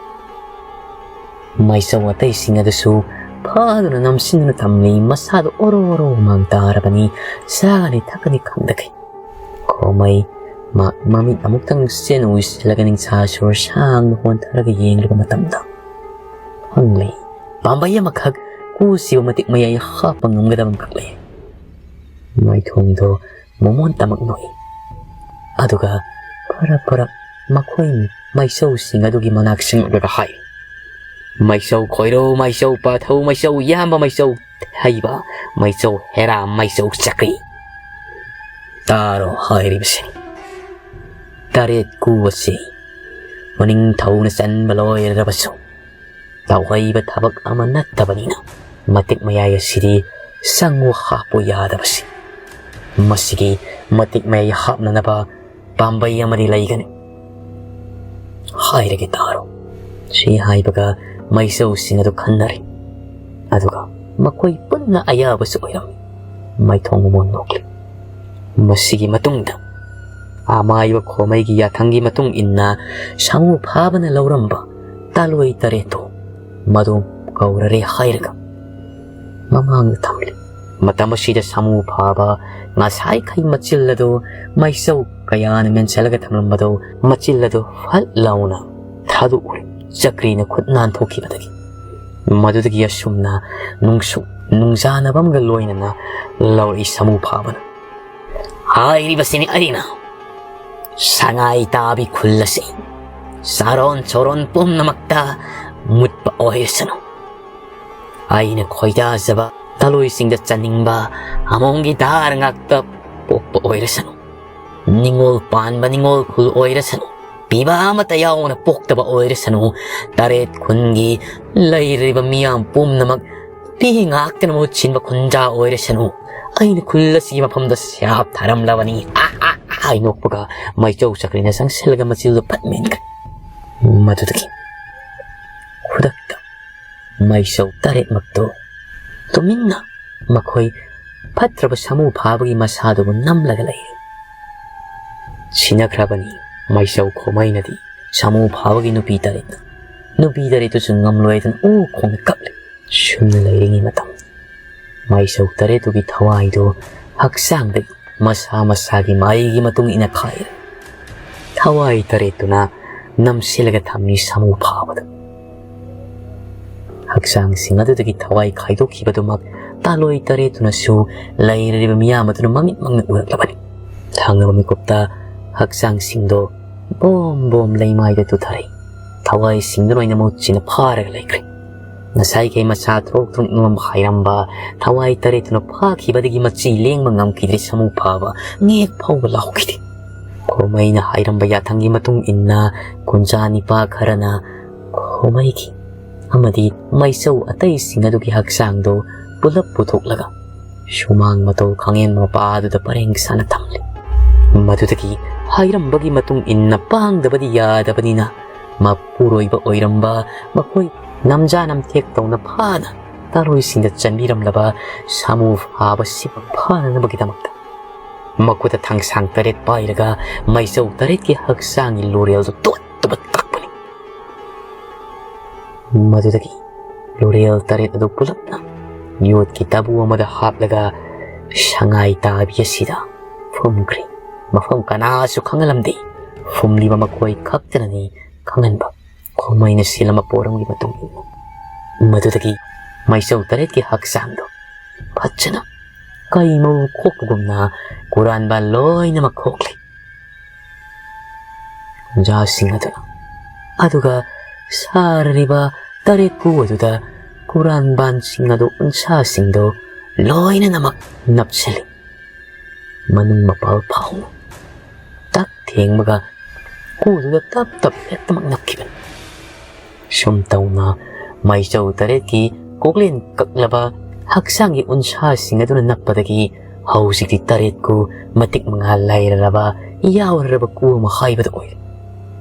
ꯃꯥꯏꯆꯧ ꯑꯇꯩꯁꯤꯡ ꯑꯗꯨꯁꯨ ꯐꯥꯗꯨꯅ ꯅꯝꯁꯤꯟꯗꯨꯅ ꯊꯝꯂꯤ, ꯃꯁꯥꯗꯣ ꯑꯣꯔꯣ ꯑꯣꯔꯣ ꯍꯨꯃꯥꯡ ꯇꯥꯔꯕꯅꯤ, ꯆꯥꯒꯅꯤ ꯊꯛꯀꯅꯤ ꯈꯪꯗꯈꯩ꯫ ꯈꯣꯃꯩ ꯃ-, ꯃꯃꯤꯠ ꯑꯃꯨꯛꯇꯪ ꯆꯦꯠꯅ ꯎꯏꯁꯤꯜꯂꯒ ꯅꯤꯡꯁꯥ ꯁꯣꯔ ꯁꯥꯡꯅ ꯍꯣꯟꯊꯔꯒ ꯌꯦꯡꯂꯨꯕ ꯃꯇꯝꯗ ꯈꯪꯂꯦ, ꯄꯥꯝꯕꯩ ꯑꯃꯈꯛ ꯀꯨꯁꯤꯕ ꯃꯇꯤꯛ ꯃꯌꯥꯏ ꯍꯥꯞꯄ ꯉꯝꯒꯗꯕ ꯑꯃꯈꯛ ꯂꯩ꯫ ꯃꯥꯏꯊꯣꯡꯗꯣ ꯃꯃꯣꯟ ꯇꯃꯛ ꯅꯣꯛꯏ꯫ ꯑꯗꯨꯒ ꯐꯔꯛ ꯐꯔꯛ ꯃꯈꯣꯏ ꯃꯥꯏꯆꯧꯁꯤꯡ ꯑꯗꯨꯒꯤ ꯃꯅꯥꯛ ꯆꯪꯂꯛꯂꯒ ꯍꯥꯏ, "ꯃꯥꯏꯆꯧ ꯈꯣꯏꯔꯧ, ꯃꯥꯏꯆꯧ ꯄꯥꯊꯧ, ꯃꯥꯏꯆꯧ ꯌꯥꯝꯕ, ꯃꯥꯏꯆꯧ ꯍꯩꯕ, ꯃꯥꯏꯆꯧ ꯍꯦꯔꯥ, ꯃꯥꯏꯆꯧ ꯆꯀ꯭ꯔꯤ, ꯇꯥꯔꯣ ꯍꯥꯏꯔꯤꯕꯁꯤ꯫ ꯇꯔꯦꯠ ꯀꯨ ꯑꯁꯤ ꯃꯅꯤꯡꯊꯧꯅ ꯆꯟꯕ ꯂꯣꯏꯔꯕꯁꯨ, ꯇꯧꯍꯩꯕ ꯊꯕꯛ ꯑꯃ ꯅꯠꯇꯕꯅꯤꯅ, ꯃꯇꯤꯛ ꯃꯌꯥꯏ ꯑꯁꯤꯗꯤ ꯆꯪꯉꯨ ꯍꯥꯞꯄꯨ ꯌꯥꯗꯕꯁꯤ꯫ ꯃꯁꯤꯒꯤ ꯃꯇꯤꯛ ꯃꯌꯥꯏ ꯍꯥꯞꯅꯅꯕ ꯄꯥꯝꯕꯩ ꯑꯃꯗꯤ ꯂꯩꯒꯅꯤ꯫ ꯍꯥꯏꯔꯒꯦ ꯇꯥꯔꯣ꯫" ꯁꯤ ꯍꯥꯏꯕꯒ ꯃꯥꯏꯆꯧꯁꯤꯡ ꯑꯗꯨ ꯈꯟꯅꯔꯦ꯫ ꯑꯗꯨꯒ ꯃꯈꯣꯏ ꯄꯨꯟꯅ ꯑꯌꯥꯕꯁꯨ ꯑꯣꯏꯔꯝꯃꯤ꯫ ꯃꯥꯏꯊꯣꯡ ꯃꯃꯣꯟ ꯅꯣꯛꯂꯤ꯫ ꯃꯁꯤꯒꯤ ꯃꯇꯨꯡꯗ ꯑꯃꯥꯏꯕ ꯈꯣꯃꯩꯒꯤ ꯌꯥꯊꯪꯒꯤ ꯃꯇꯨꯡ ꯏꯟꯅ ꯁꯥꯃꯨ ꯐꯥꯕꯅ ꯂꯧꯔꯝꯕ ꯇꯥꯂꯣꯏ ꯇꯔꯦꯠꯇꯨ ꯃꯗꯨ ꯀꯧꯔꯔꯦ ꯍꯥꯏꯔꯒ ꯃꯃꯥꯡꯗ ꯊꯝꯂꯤ꯫ ꯃꯇꯝ ꯑꯁꯤꯗ ꯁꯥꯃꯨ ꯐꯥꯕ ꯉꯁꯥꯏꯈꯩ ꯃꯆꯤꯜ ꯑꯗꯨ ꯃꯩꯆꯧ ꯀꯌꯥꯅ ꯃꯦꯟꯁꯤꯜꯂꯒ ꯊꯝꯂꯝꯕꯗꯨ, ꯃꯆꯤꯜ ꯑꯗꯨ ꯐꯠ ꯂꯥꯎꯅ ꯊꯥꯗꯣꯛꯎꯔꯦ꯫ ꯆꯀ꯭ꯔꯤꯅ ꯈꯨꯠ ꯅꯥꯟꯊꯣꯛꯈꯤꯕꯗꯒꯤ꯫ ꯃꯗꯨꯗꯒꯤ ꯑꯁꯨꯝꯅ ꯅꯨꯡꯁꯨ ꯅꯨꯡꯖꯥꯅꯕ ꯑꯃꯒ ꯂꯣꯏꯅꯅ ꯂꯧꯔꯛꯏ ꯁꯥꯃꯨ ꯐꯥꯕꯅ꯫ ꯍꯥꯏꯔꯤꯕꯁꯤꯅꯤ ꯑꯩꯅ ꯁꯉꯥꯏ ꯇꯥꯕꯤ ꯈꯨꯜ ꯑꯁꯤ ꯆꯥꯔꯣꯟ ꯁꯣꯔꯣꯟ ꯄꯨꯝꯅꯃꯛꯇ ꯃꯨꯠꯄ ꯑꯣꯏꯔꯁꯅꯨ꯫ ꯑꯩꯅ ꯈꯣꯏꯗꯥꯖꯕ ꯇꯥꯂꯣꯏꯁꯤꯡꯗ ꯆꯟꯅꯤꯡꯕ ꯑꯃꯣꯝꯒꯤ ꯗꯥꯔ ꯉꯥꯛꯇ ꯄꯣꯛꯄ ꯑꯣꯏꯔꯁꯅꯨ꯫ ꯅꯤꯡꯉꯣꯜ ꯄꯥꯟꯕ ꯅꯤꯡꯉꯣꯜ ꯈꯨꯜ ꯑꯣꯏꯔꯁꯅꯨ, ꯄꯤꯕ ꯑꯃꯠꯇ ꯌꯥꯎꯅ ꯄꯣꯛꯇꯕ ꯑꯣꯏꯔꯁꯅꯨ, ꯇꯔꯦꯠ ꯈꯨꯟꯒꯤ ꯂꯩꯔꯤꯕ ꯃꯤꯌꯥꯝ ꯄꯨꯝꯅꯃꯛ ꯄꯤ ꯉꯥꯛꯇꯅ ꯃꯍꯨꯠ ꯁꯤꯟꯕ ꯈꯨꯟꯖꯥ ꯑꯣꯏꯔꯁꯅꯨ, ꯑꯩꯅ ꯈꯨꯜ ꯑꯁꯤꯒꯤ ꯃꯐꯝꯗ ꯁꯦꯞ ꯊꯥꯔꯝꯂꯕꯅꯤ꯫ ꯑꯥ, ꯑꯥ, ꯑꯥ, ꯍꯥꯏ ꯅꯣꯛꯄꯒ ꯃꯩꯆꯧ ꯆꯀ꯭ꯔꯤꯅ ꯆꯪꯁꯤꯜꯂꯒ ꯃꯆꯤꯜꯗꯨ ꯐꯠ ꯃꯦꯟꯈ꯭ꯔꯦ꯫ ꯃꯗꯨꯗꯒꯤ ꯈꯨꯗꯛꯇ ꯃꯩꯆꯧ ꯇꯔꯦꯠꯃꯛꯇꯨ ꯇꯨꯃꯤꯟꯅ ꯃꯈꯣꯏ ꯐꯠꯇ꯭ꯔꯕ ꯁꯥꯃꯨ ꯐꯥꯕꯒꯤ ꯃꯁꯥꯗꯨꯕꯨ ꯅꯝꯂꯒ ꯂꯩꯔꯦ꯫ ꯁꯤꯟꯅꯈ꯭ꯔꯕꯅꯤ ꯃꯩꯆꯧ ꯈꯣꯃꯩꯅꯗꯤ ꯁꯥꯃꯨ ꯐꯥꯕꯒꯤ ꯅꯨꯄꯤ ꯇꯔꯦꯠꯇ꯫ ꯅꯨꯄꯤ ꯇꯔꯦꯠꯇꯨꯁꯨ ꯉꯝꯂꯣꯏꯗꯅ ꯎ ꯈꯣꯡꯅ ꯀꯞꯂꯤ꯫ ꯁꯨꯝꯅ ꯂꯩꯔꯤꯉꯩ ꯃꯇꯝ ꯃꯩꯆꯧ ꯇꯔꯦꯠꯇꯨꯒꯤ ꯊꯋꯥꯏꯗꯨ ꯍꯛꯆꯥꯡꯗꯒꯤ ꯃꯁꯥ ꯃꯁꯥꯒꯤ ꯃꯍꯩꯒꯤ ꯃꯇꯨꯡ ꯏꯟꯅ ꯈꯥꯏꯔꯦ꯫ ꯊꯋꯥꯏ ꯇꯔꯦꯠꯇꯨꯅ ꯅꯝꯁꯤꯜꯂꯒ ꯊꯝꯃꯤ ꯁꯥꯃꯨ ꯐꯥꯕꯗ꯫ ꯍꯛꯆꯥꯡꯁꯤꯡ ꯑꯗꯨꯗꯒꯤ ꯊꯋꯥꯏ ꯈꯥꯏꯗꯣꯛꯈꯤꯕꯗꯨꯃꯛ ꯇꯥꯂꯣꯏ ꯇꯔꯦꯠꯇꯨꯅꯁꯨ ꯂꯩꯔꯤꯕ ꯃꯤꯌꯥꯝ ꯑꯗꯨꯅ ꯃꯃꯤꯠꯃꯛꯅ ꯎꯔꯛꯂꯕꯅꯤ꯫ ꯊꯪꯅꯕ ꯃꯤꯀꯨꯞꯇ ꯍꯛꯆꯥꯡꯁꯤꯡꯗꯣ ꯕꯣꯝ ꯕꯣꯝ ꯂꯩꯃꯥꯏꯗ ꯇꯨꯊꯔꯛꯏ꯫ ꯊꯋꯥꯏꯁꯤꯡꯗꯨꯅ ꯑꯣꯏꯅ ꯃꯍꯨꯠ ꯁꯤꯟꯅ ꯐꯥꯔꯒ ꯂꯩꯈ꯭ꯔꯦ꯫ ꯉꯁꯥꯏꯈꯩ ꯃꯁꯥ ꯊꯣꯛ ꯊꯣꯛ ꯅꯣꯝꯕ ꯍꯥꯏꯔꯝꯕ ꯊꯋꯥꯏ ꯇꯔꯦꯠꯇꯨꯅ ꯐꯥꯈꯤꯕꯗꯒꯤ ꯃꯆꯤ ꯂꯦꯡꯕ ꯉꯝꯈꯤꯗ꯭ꯔꯦ꯫ ꯁꯥꯃꯨ ꯐꯥꯕ ꯉꯦꯛ ꯐꯥꯎꯕ ꯂꯥꯎꯈꯤꯗꯦ꯫ ꯈꯣꯃꯩꯅ ꯍꯥꯏꯔꯝꯕ ꯌꯥꯊꯪꯒꯤ ꯃꯇꯨꯡ ꯏꯟꯅ ꯀꯨꯟꯖꯥ ꯅꯤꯄꯥ ꯈꯔꯅ ꯈꯣꯃꯩꯒꯤ ꯑꯃꯗꯤ ꯃꯩꯆꯧ ꯑꯇꯩꯁꯤꯡ ꯑꯗꯨꯒꯤ ꯍꯛꯆꯥꯡꯗꯨ ꯄꯨꯂꯞ ꯄꯨꯊꯣꯛꯂꯒ ꯁꯨꯃꯥꯡ ꯃꯇꯧ ꯈꯥꯡꯉꯦꯟ ꯃꯄꯥ ꯑꯗꯨꯗ ꯄꯔꯦꯡ ꯁꯥꯅ ꯊꯝꯂꯤ꯫ ꯃꯗꯨꯗꯒꯤ ꯍꯥꯏꯔꯝꯕꯒꯤ ꯃꯇꯨꯡ ꯏꯟꯅ ꯄꯥꯡꯗꯕꯗꯤ ꯌꯥꯗꯕꯅꯤꯅ ꯃꯄꯨꯔꯣꯏꯕ ꯑꯣꯏꯔꯝꯕ ꯃꯈꯣꯏ ꯅꯝꯖꯥ ꯅꯝꯊꯦꯛ ꯇꯧꯅ ꯐꯥꯅ ꯇꯥꯂꯣꯏꯁꯤꯡꯗ ꯆꯟꯕꯤꯔꯝꯂꯕ ꯁꯥꯃꯨ ꯐꯥꯕ ꯁꯤꯕ ꯐꯥꯅꯅꯕꯒꯤꯗꯃꯛꯇ ꯃꯈꯨꯠꯇ ꯊꯥꯡꯁꯥꯡ ꯇꯔꯦꯠ ꯄꯥꯏꯔꯒ ꯃꯩꯆꯧ ꯇꯔꯦꯠꯀꯤ ꯍꯛꯆꯥꯡꯒꯤ ꯂꯣꯔꯦꯜꯗꯨ ꯇꯣꯠ ꯇꯣꯠ ꯇꯥꯛꯄꯅꯤ꯫ ꯃꯗꯨꯗꯒꯤ ꯂꯣꯔꯦꯜ ꯇꯔꯦꯠ ꯑꯗꯨ ꯄꯨꯂꯞꯅ ꯌꯣꯠꯀꯤ ꯇꯥꯕꯨ ꯑꯃꯗ ꯍꯥꯞꯂꯒ ꯁꯉꯥꯏ ꯇꯥꯕꯤ ꯑꯁꯤꯗ ꯐꯨꯝꯈ꯭ꯔꯦ꯫ ꯃꯐꯝ ꯀꯅꯥꯁꯨ ꯈꯪꯍꯜꯂꯝꯗꯦ꯫ ꯐꯨꯝꯂꯤꯕ ꯃꯈꯣꯏ ꯈꯛꯇꯅꯅꯤ ꯈꯪꯍꯟꯕ꯫ ꯈꯣꯃꯩꯅ ꯁꯤꯜ ꯑꯃ ꯄꯣꯔꯝꯒꯤ ꯃꯇꯨꯡ ꯏꯟꯅ ꯃꯗꯨꯗꯒꯤ ꯃꯩꯆꯧ ꯇꯔꯦꯠꯀꯤ ꯍꯛꯆꯥꯡꯗꯣ ꯐꯖꯅ ꯀꯩ ꯃꯔꯨ ꯈꯣꯛꯄꯒꯨꯝꯅ ꯀꯨꯔꯥꯟꯕ ꯂꯣꯏꯅꯃꯛ ꯈꯣꯛꯂꯦ꯫ ꯈꯨꯟꯖꯥꯁꯤꯡ ꯑꯗꯨꯅ ꯑꯗꯨꯒ ꯁꯥꯔꯔꯤꯕ ꯇꯔꯦꯠ ꯀꯨ ꯑꯗꯨꯗ ꯀꯨꯔꯥꯟꯕꯥꯟꯁꯤꯡ ꯑꯗꯨ ꯎꯟꯁꯥꯁꯤꯡꯗꯣ ꯂꯣꯏꯅꯅꯃꯛ ꯅꯞꯁꯤꯜꯂꯤ꯫ ꯃꯅꯨꯡ ꯃꯄꯥꯜ ꯐꯥꯎꯅ ꯇꯛ ꯊꯦꯡꯕꯒ ꯀꯨꯗꯨꯗ ꯇꯞ ꯇꯞ ꯍꯦꯛꯇꯃꯛ ꯅꯞꯈꯤꯕꯅꯤ꯫ ꯁꯨꯝ ꯇꯧꯅ ꯃꯩꯆꯧ ꯇꯔꯦꯠꯀꯤ ꯀꯣꯛꯂꯦꯟ ꯀꯛꯂꯕ ꯍꯛꯆꯥꯡꯒꯤ ꯎꯟꯁꯥꯁꯤꯡ ꯑꯗꯨꯅ ꯅꯞꯄꯗꯒꯤ ꯍꯧꯖꯤꯛꯇꯤ ꯇꯔꯦꯠ ꯀꯨ ꯃꯇꯤꯛ ꯃꯉꯥ ꯂꯩꯔꯔꯕ, ꯌꯥꯎꯔꯔꯕ ꯀꯨ ꯑꯃ ꯍꯥꯏꯕꯗꯨ ꯑꯣꯏꯔꯦ꯫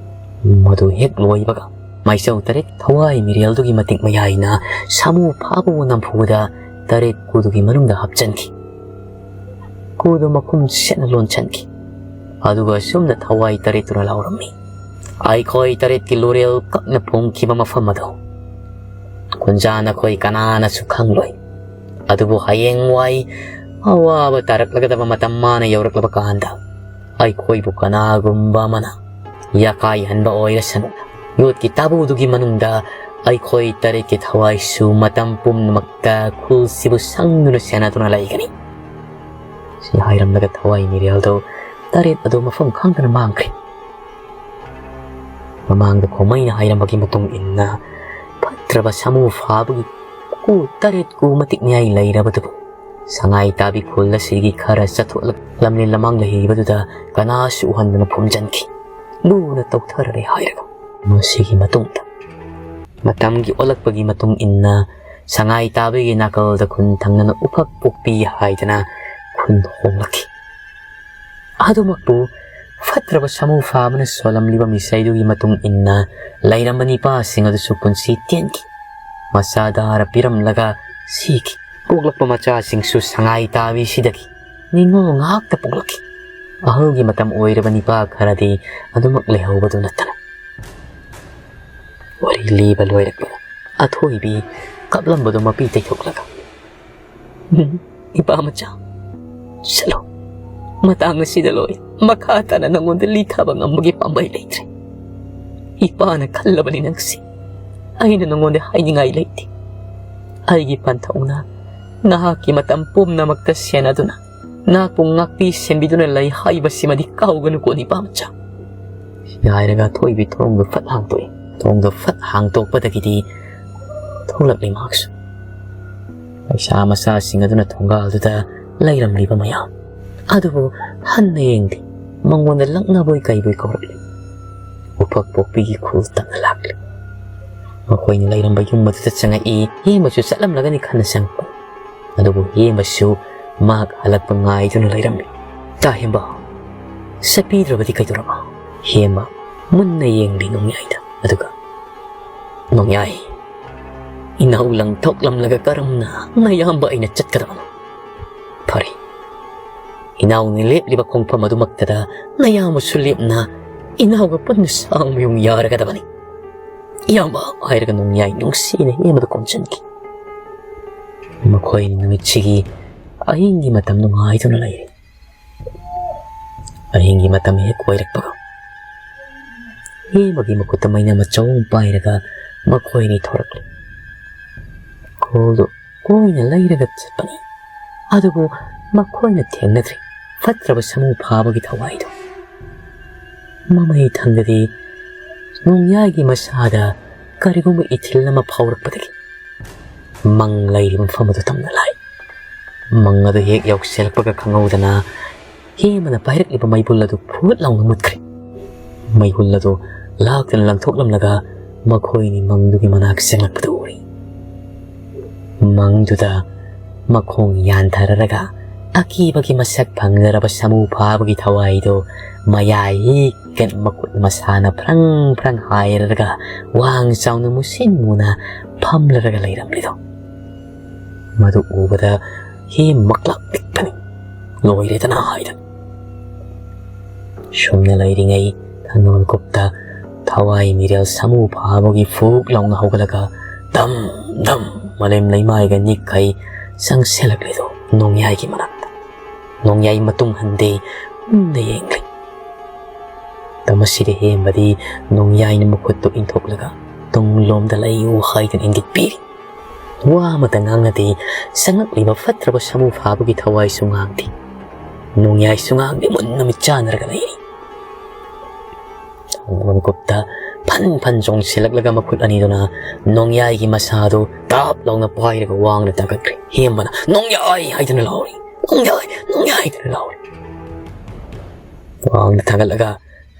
ꯃꯗꯨ ꯍꯦꯛ ꯂꯣꯏꯕꯒ ꯃꯩꯆꯧ ꯇꯔꯦꯠ ꯊꯋꯥꯏ ꯃꯤꯔꯦꯜꯗꯨꯒꯤ ꯃꯇꯤꯛ ꯃꯌꯥꯏꯅ ꯁꯥꯃꯨ ꯐꯥꯕꯕꯨ ꯅꯝꯐꯨꯗ ꯇꯔꯦꯠ ꯀꯨꯗꯨꯒꯤ ꯃꯅꯨꯡꯗ ꯍꯥꯞꯆꯤꯟꯈꯤ꯫ ꯀꯨꯗꯨ ꯃꯈꯨꯝ ꯁꯦꯠꯅ ꯂꯣꯟꯁꯤꯟꯈꯤ꯫ ꯑꯗꯨꯒ ꯑꯁꯨꯝꯅ ꯊꯋꯥꯏ ꯇꯔꯦꯠꯇꯨꯅ ꯂꯥꯎꯔꯝꯃꯤ, "ꯑꯩꯈꯣꯏ ꯇꯔꯦꯠꯀꯤ ꯂꯣꯔꯦꯜ ꯀꯛꯅ ꯐꯨꯝꯈꯤꯕ ꯃꯐꯝ ꯑꯗꯣ ꯈꯨꯟꯖꯥ ꯅꯈꯣꯏ ꯀꯅꯥꯅꯁꯨ ꯈꯪꯂꯣꯏ꯫ ꯑꯗꯨꯕꯨ ꯍꯌꯦꯡꯋꯥꯏ ꯑꯋꯥꯕ ꯇꯥꯔꯛꯂꯒꯗꯕ ꯃꯇꯝ ꯃꯥꯅ ꯌꯧꯔꯛꯂꯕ ꯀꯥꯟꯗ ꯑꯩꯈꯣꯏꯕꯨ ꯀꯅꯥꯒꯨꯝꯕ ꯑꯃꯅ ꯌꯥꯀꯥꯏꯍꯟꯕ ꯑꯣꯏꯔꯁꯅꯨ, ꯌꯣꯠꯀꯤ ꯇꯥꯕꯨꯗꯨꯒꯤ ꯃꯅꯨꯡꯗ ꯑꯩꯈꯣꯏ ꯇꯔꯦꯠꯀꯤ ꯊꯋꯥꯏꯁꯨ ꯃꯇꯝ ꯄꯨꯝꯅꯃꯛꯇ ꯈꯨꯜꯁꯤꯕꯨ ꯁꯪꯗꯨꯅ ꯁꯦꯟꯅꯗꯨꯅ ꯂꯩꯒꯅꯤ"꯫ ꯁꯤ ꯍꯥꯏꯔꯝꯂꯒ ꯊꯋꯥꯏ ꯃꯤꯔꯦꯜꯗꯣ ꯇꯔꯦꯠ ꯑꯗꯨ ꯃꯐꯝ ꯈꯪꯗꯅ ꯃꯥꯡꯈ꯭ꯔꯦ꯫ ꯃꯃꯥꯡꯗ ꯈꯣꯃꯩꯅ ꯍꯥꯏꯔꯝꯕꯒꯤ ꯃꯇꯨꯡ ꯏꯟꯅ ꯐꯠꯇ꯭ꯔꯕ ꯁꯥꯃꯨ ꯐꯥꯕꯒꯤ ꯀꯨ ꯇꯔꯦꯠ ꯀꯨ ꯃꯇꯤꯛ ꯃꯌꯥꯏ ꯂꯩꯔꯕꯗꯨꯕꯨ ꯁꯉꯥꯏ ꯇꯥꯕꯤ ꯈꯨꯜ ꯑꯁꯤꯒꯤ ꯈꯔ ꯆꯠꯊꯣꯛꯂꯒ ꯂꯝꯂꯦꯟ ꯂꯃꯥꯡ ꯂꯩꯔꯤꯕꯗꯨꯗ ꯀꯅꯥꯁꯨ ꯎꯍꯟꯗꯅ ꯐꯨꯝꯖꯤꯟꯈꯤ꯫ ꯂꯨꯅ ꯇꯧꯊꯔꯔꯦ ꯍꯥꯏꯔꯒ ꯃꯁꯤꯒꯤ ꯃꯇꯨꯡꯗ ꯃꯇꯝꯒꯤ ꯑꯣꯜꯂꯛꯄꯒꯤ ꯃꯇꯨꯡ ꯏꯟꯅ ꯁꯉꯥꯏ ꯇꯥꯕꯤꯒꯤ ꯅꯥꯀꯜꯗ ꯈꯨꯟ ꯊꯪꯅꯅ ꯎꯐꯛ ꯄꯣꯛꯄꯤ ꯍꯥꯏꯗꯅ ꯈꯨꯟ ꯍꯣꯡꯂꯛꯈꯤ꯫ ꯑꯗꯨꯃꯛꯄꯨ ꯐꯠꯇ꯭ꯔꯕ ꯁꯥꯃꯨ ꯐꯥꯕꯅ ꯁꯣꯜꯂꯝꯂꯤꯕ ꯃꯤꯁꯩꯗꯨꯒꯤ ꯃꯇꯨꯡ ꯏꯟꯅ ꯂꯩꯔꯝꯕ ꯅꯤꯄꯥꯁꯤꯡ ꯑꯗꯨꯁꯨ ꯄꯨꯟꯁꯤ ꯇꯦꯟꯈꯤ꯫ ꯃꯆꯥ ꯗꯥꯔ ꯄꯤꯔꯝꯂꯒ ꯁꯤꯈꯤ꯫ ꯄꯣꯛꯂꯛꯄ ꯃꯆꯥꯁꯤꯡꯁꯨ ꯁꯉꯥꯏ ꯇꯥꯕꯤꯁꯤꯗꯒꯤ ꯅꯤꯡꯉꯣ ꯉꯥꯛꯇ ꯄꯣꯛꯂꯛꯈꯤ꯫ ꯑꯍꯜꯒꯤ ꯃꯇꯝ ꯑꯣꯏꯔꯕ ꯅꯤꯄꯥ ꯈꯔꯗꯤ ꯑꯗꯨꯃꯛ ꯂꯩꯍꯧꯕꯗꯨ ꯅꯠꯇꯅ꯫ ꯋꯥꯔꯤ ꯂꯤꯕ ꯂꯣꯏꯔꯛꯄꯗ ꯑꯊꯣꯏꯕꯤ ꯀꯞꯂꯝꯕꯗꯨ ꯃꯄꯤ ꯇꯩꯊꯣꯛꯂꯒ, "ꯎꯝ, ꯏꯄꯥ ꯃꯆꯥ, ꯆꯠꯂꯣ꯫ ꯃꯇꯥꯡ ꯑꯁꯤꯗ ꯂꯣꯏ꯫ ꯃꯈꯥ ꯇꯥꯅ ꯅꯉꯣꯟꯗ ꯂꯤꯊꯕ ꯉꯝꯕꯒꯤ ꯄꯥꯝꯕꯩ ꯂꯩꯇ꯭ꯔꯦ꯫ ꯏꯄꯥꯅ ꯈꯜꯂꯕꯅꯤ ꯅꯪꯁꯤ꯫ ꯑꯩꯅ ꯅꯉꯣꯟꯗ ꯍꯥꯏꯅꯤꯡꯉꯥꯏ ꯂꯩꯇꯦ꯫ ꯑꯩꯒꯤ ꯄꯟꯊꯧꯅ ꯅꯍꯥꯛꯀꯤ ꯃꯇꯝ ꯄꯨꯝꯅꯃꯛꯇ ꯁꯦꯟꯅꯗꯨꯅ ꯅꯍꯥꯛꯄꯨ ꯉꯥꯛꯄꯤ ꯁꯦꯟꯕꯤꯗꯨꯅ ꯂꯩ ꯍꯥꯏꯕꯁꯤꯃꯗꯤ ꯀꯥꯎꯒꯅꯨꯀꯣ, ꯅꯤꯄꯥ ꯃꯆꯥ꯫" ꯁꯤ ꯍꯥꯏꯔꯒ ꯑꯊꯣꯏꯕꯤ ꯊꯣꯡꯗꯨ ꯐꯠ ꯍꯥꯡꯇꯣꯛꯏ꯫ ꯊꯣꯡꯗꯨ ꯐꯠ ꯍꯥꯡꯇꯣꯛꯄꯗꯒꯤꯗꯤ ꯊꯣꯛꯂꯛꯂꯤ ꯃꯍꯥꯛꯁꯨ꯫ ꯄꯩꯁꯥ ꯃꯆꯥꯁꯤꯡ ꯑꯗꯨꯅ ꯊꯣꯡꯒꯥꯜꯗꯨꯗ ꯂꯩꯔꯝꯂꯤꯕ ꯃꯌꯥꯝ ꯑꯗꯨꯕꯨ ꯍꯟꯅ ꯌꯦꯡꯗꯦ꯫ ꯃꯉꯣꯟꯗ ꯂꯛꯅꯕꯣꯏ ꯀꯩꯕꯣꯏ ꯀꯧꯔꯛꯂꯤ꯫ ꯎꯐꯛ ꯄꯣꯛꯄꯤꯒꯤ ꯈꯨꯜ ꯇꯝꯅ ꯂꯥꯛꯂꯤ꯫ ꯃꯈꯣꯏꯅ ꯂꯩꯔꯝꯕ ꯌꯨꯝ ꯑꯗꯨꯗ ꯆꯪꯉꯛꯏ꯫ ꯍꯦꯃꯁꯨ ꯆꯠꯂꯝꯂꯒꯅꯤ ꯈꯟꯅ ꯆꯪꯉꯛꯄ꯫ ꯑꯗꯨꯕꯨ ꯍꯦꯃꯁꯨ ꯃꯍꯥꯛ ꯍꯜꯂꯛꯄ ꯉꯥꯏꯗꯨꯅ ꯂꯩꯔꯝꯃꯤ꯫ "ꯇꯥ ꯍꯦꯝꯕ, ꯆꯠꯄꯤꯗ꯭ꯔꯕꯗꯤ ꯀꯩꯗꯧꯔꯕ?" ꯍꯦꯃ ꯃꯨꯟꯅ ꯌꯦꯡꯂꯤ ꯅꯣꯡꯌꯥꯏꯗ꯫ ꯑꯗꯨꯒ, "ꯅꯣꯡꯌꯥꯏ, ꯏꯅꯥꯎ ꯂꯪꯊꯣꯛꯂꯝꯂꯒ ꯀꯔꯝꯅ ꯅꯌꯥꯝꯕ ꯑꯩꯅ ꯆꯠꯀꯗꯕꯅꯣ? ꯐꯔꯦ, ꯏꯅꯥꯎꯅ ꯂꯦꯞꯂꯤꯕ ꯈꯣꯡꯐꯝ ꯑꯗꯨꯃꯛꯇꯗ ꯅꯌꯥꯝꯕꯁꯨ ꯂꯦꯞꯅ ꯏꯅꯥꯎꯒ ꯄꯨꯟꯅ ꯁꯥꯡꯃꯌꯨꯡ ꯌꯥꯔꯒꯗꯕꯅꯤ, ꯏꯌꯥꯝꯕ," ꯍꯥꯏꯔꯒ ꯅꯣꯡꯌꯥꯏ ꯅꯨꯡꯁꯤꯅ ꯍꯦꯃꯗ ꯀꯣꯝꯁꯤꯟꯈꯤ꯫ ꯃꯈꯣꯏ ꯅꯨꯃꯤꯠꯁꯤꯒꯤ ꯑꯍꯤꯡꯒꯤ ꯃꯇꯝ ꯅꯨꯡꯉꯥꯏꯗꯨꯅ ꯂꯩꯔꯦ꯫ ꯑꯍꯤꯡꯒꯤ ꯃꯇꯝ ꯍꯦꯛ ꯑꯣꯏꯔꯛꯄꯒ ꯍꯦꯃꯒꯤ ꯃꯈꯨꯠꯇ ꯃꯩꯅꯝ ꯑꯆꯧꯕ ꯑꯃ ꯄꯥꯏꯔꯒ ꯃꯈꯣꯏ ꯑꯅꯤ ꯊꯣꯔꯛꯂꯦ꯫ ꯈꯨꯜꯗꯨ ꯀꯣꯏꯅ ꯂꯩꯔꯒ ꯆꯠꯄꯅꯤ꯫ ꯑꯗꯨꯕꯨ ꯃꯈꯣꯏꯅ ꯊꯦꯡꯅꯗ꯭ꯔꯤ ꯐꯠꯇ꯭ꯔꯕ ꯁꯥꯃꯨ ꯐꯥꯕꯒꯤ ꯊꯋꯥꯏꯗꯨ꯫ ꯃꯃꯩ ꯊꯪꯗꯗꯤ ꯅꯣꯡꯌꯥꯏꯒꯤ ꯃꯁꯥꯗ ꯀꯔꯤꯒꯨꯝꯕ ꯏꯊꯤꯜ ꯑꯃ ꯐꯥꯎꯔꯛꯄꯗꯒꯤ ꯃꯪ ꯂꯩꯔꯤꯕ ꯃꯐꯝ ꯑꯗꯨ ꯇꯝꯅ ꯂꯥꯛꯏ꯫ ꯃꯪ ꯑꯗꯨ ꯍꯦꯛ ꯌꯧꯁꯤꯜꯂꯛꯄꯒ ꯈꯪꯍꯧꯗꯅ ꯍꯦꯃꯅ ꯄꯥꯏꯔꯛꯂꯤꯕ ꯃꯩꯕꯨꯜ ꯑꯗꯨ ꯐꯨꯠ ꯂꯥꯎꯅ ꯃꯨꯠꯈ꯭ꯔꯦ꯫ ꯃꯩꯕꯨꯜ ꯑꯗꯨ ꯂꯥꯛꯇꯅ ꯂꯪꯊꯣꯛꯂꯝꯂꯒ ꯃꯈꯣꯏꯅꯤ ꯃꯪꯗꯨꯒꯤ ꯃꯅꯥꯛ ꯆꯪꯂꯛꯄꯗꯨ ꯎꯔꯤ꯫ ꯃꯪꯗꯨꯗ ꯃꯈꯣꯡ ꯌꯥꯟꯊꯔꯔꯒ ꯑꯀꯤꯕꯒꯤ ꯃꯁꯛ ꯐꯪꯖꯔꯕ ꯁꯥꯃꯨ ꯐꯥꯕꯒꯤ ꯊꯋꯥꯏꯗꯨ ꯃꯌꯥꯏ ꯍꯤꯛꯇꯅ ꯃꯈꯨꯠ ꯃꯁꯥꯅ ꯐ꯭ꯔꯪ ꯐ꯭ꯔꯪ ꯍꯥꯏꯔꯒ ꯋꯥꯡ ꯆꯥꯎꯅ ꯃꯨꯁꯤꯟ ꯃꯨꯅ ꯐꯝꯂꯔꯒ ꯂꯩꯔꯝꯂꯤꯗꯣ꯫ ꯃꯗꯨ ꯎꯕꯗ ꯍꯦ ꯃꯛꯂꯥꯛ ꯄꯤꯛꯄꯅꯤ꯫ ꯂꯣꯏꯔꯦꯗꯅ ꯍꯥꯏꯗꯅ꯫ ꯁꯨꯝꯅ ꯂꯩꯔꯤꯉꯩ ꯊꯪꯅꯕ ꯃꯤꯀꯨꯞꯇ ꯊꯋꯥꯏ ꯃꯤꯔꯦꯜ ꯁꯥꯃꯨ ꯐꯥꯕꯒꯤ ꯐꯨꯛ ꯂꯥꯎꯅ ꯍꯧꯒꯠꯂꯒ ꯙꯝ ꯙꯝ ꯃꯂꯦꯝ ꯂꯩꯃꯥꯏꯒ ꯅꯤꯛꯈꯩ ꯆꯪꯁꯤꯜꯂꯛꯂꯤꯗꯣ ꯅꯣꯡꯌꯥꯏꯒꯤ ꯃꯅꯥꯛꯇ꯫ ꯅꯣꯡꯌꯥꯏ ꯃꯇꯨꯡ ꯍꯟꯗꯦ, ꯃꯨꯟꯅ ꯌꯦꯡꯂꯤ꯫ ꯃꯇꯝ ꯑꯁꯤꯗ ꯍꯦꯝꯕꯗꯤ ꯅꯣꯡꯌꯥꯏꯅ ꯃꯈꯨꯠꯇꯨ ꯏꯟꯊꯣꯛꯂꯒ ꯇꯨꯡꯂꯣꯝꯗ ꯂꯩꯌꯨ ꯍꯥꯏꯗꯨꯅ ꯏꯪꯒꯤꯠ ꯄꯤꯔꯤ꯫ ꯋꯥ ꯑꯃꯇ ꯉꯥꯡꯅꯗꯦ꯫ ꯆꯪꯂꯛꯂꯤꯕ ꯐꯠꯇ꯭ꯔꯕ ꯁꯥꯃꯨ ꯐꯥꯕꯒꯤ ꯊꯋꯥꯏꯁꯨ ꯉꯥꯡꯗꯦ꯫ ꯅꯣꯡꯌꯥꯏꯁꯨ ꯉꯥꯡꯗꯦ, ꯃꯨꯟꯅ ꯃꯤꯠ ꯆꯥꯟꯅꯔꯒ ꯂꯩꯔꯤ꯫ ꯊꯪꯅꯕ ꯃꯤꯀꯨꯞꯇ ꯐꯟ ꯐꯟ ꯆꯣꯡꯁꯤꯜꯂꯛꯂꯒ ꯃꯈꯨꯠ ꯑꯅꯤꯗꯨꯅ ꯅꯣꯡꯌꯥꯏꯒꯤ ꯃꯁꯥꯗꯨ ꯇꯥꯞ ꯂꯥꯎꯅ ꯄꯥꯏꯔꯒ ꯋꯥꯡꯅ ꯊꯥꯡꯒꯠꯈ꯭ꯔꯦ꯫ ꯍꯦꯝꯕꯅ "ꯅꯣꯡꯌꯥꯏ" ꯍꯥꯏꯗꯨꯅ ꯂꯥꯎꯔꯤ꯫ "ꯅꯣꯡꯌꯥꯏ, ꯅꯣꯡꯌꯥꯏ" ꯍꯥꯏꯗꯨꯅ ꯂꯥꯎꯔꯤ꯫ ꯋꯥꯡꯅ ꯊꯥꯡꯒꯠꯂꯒ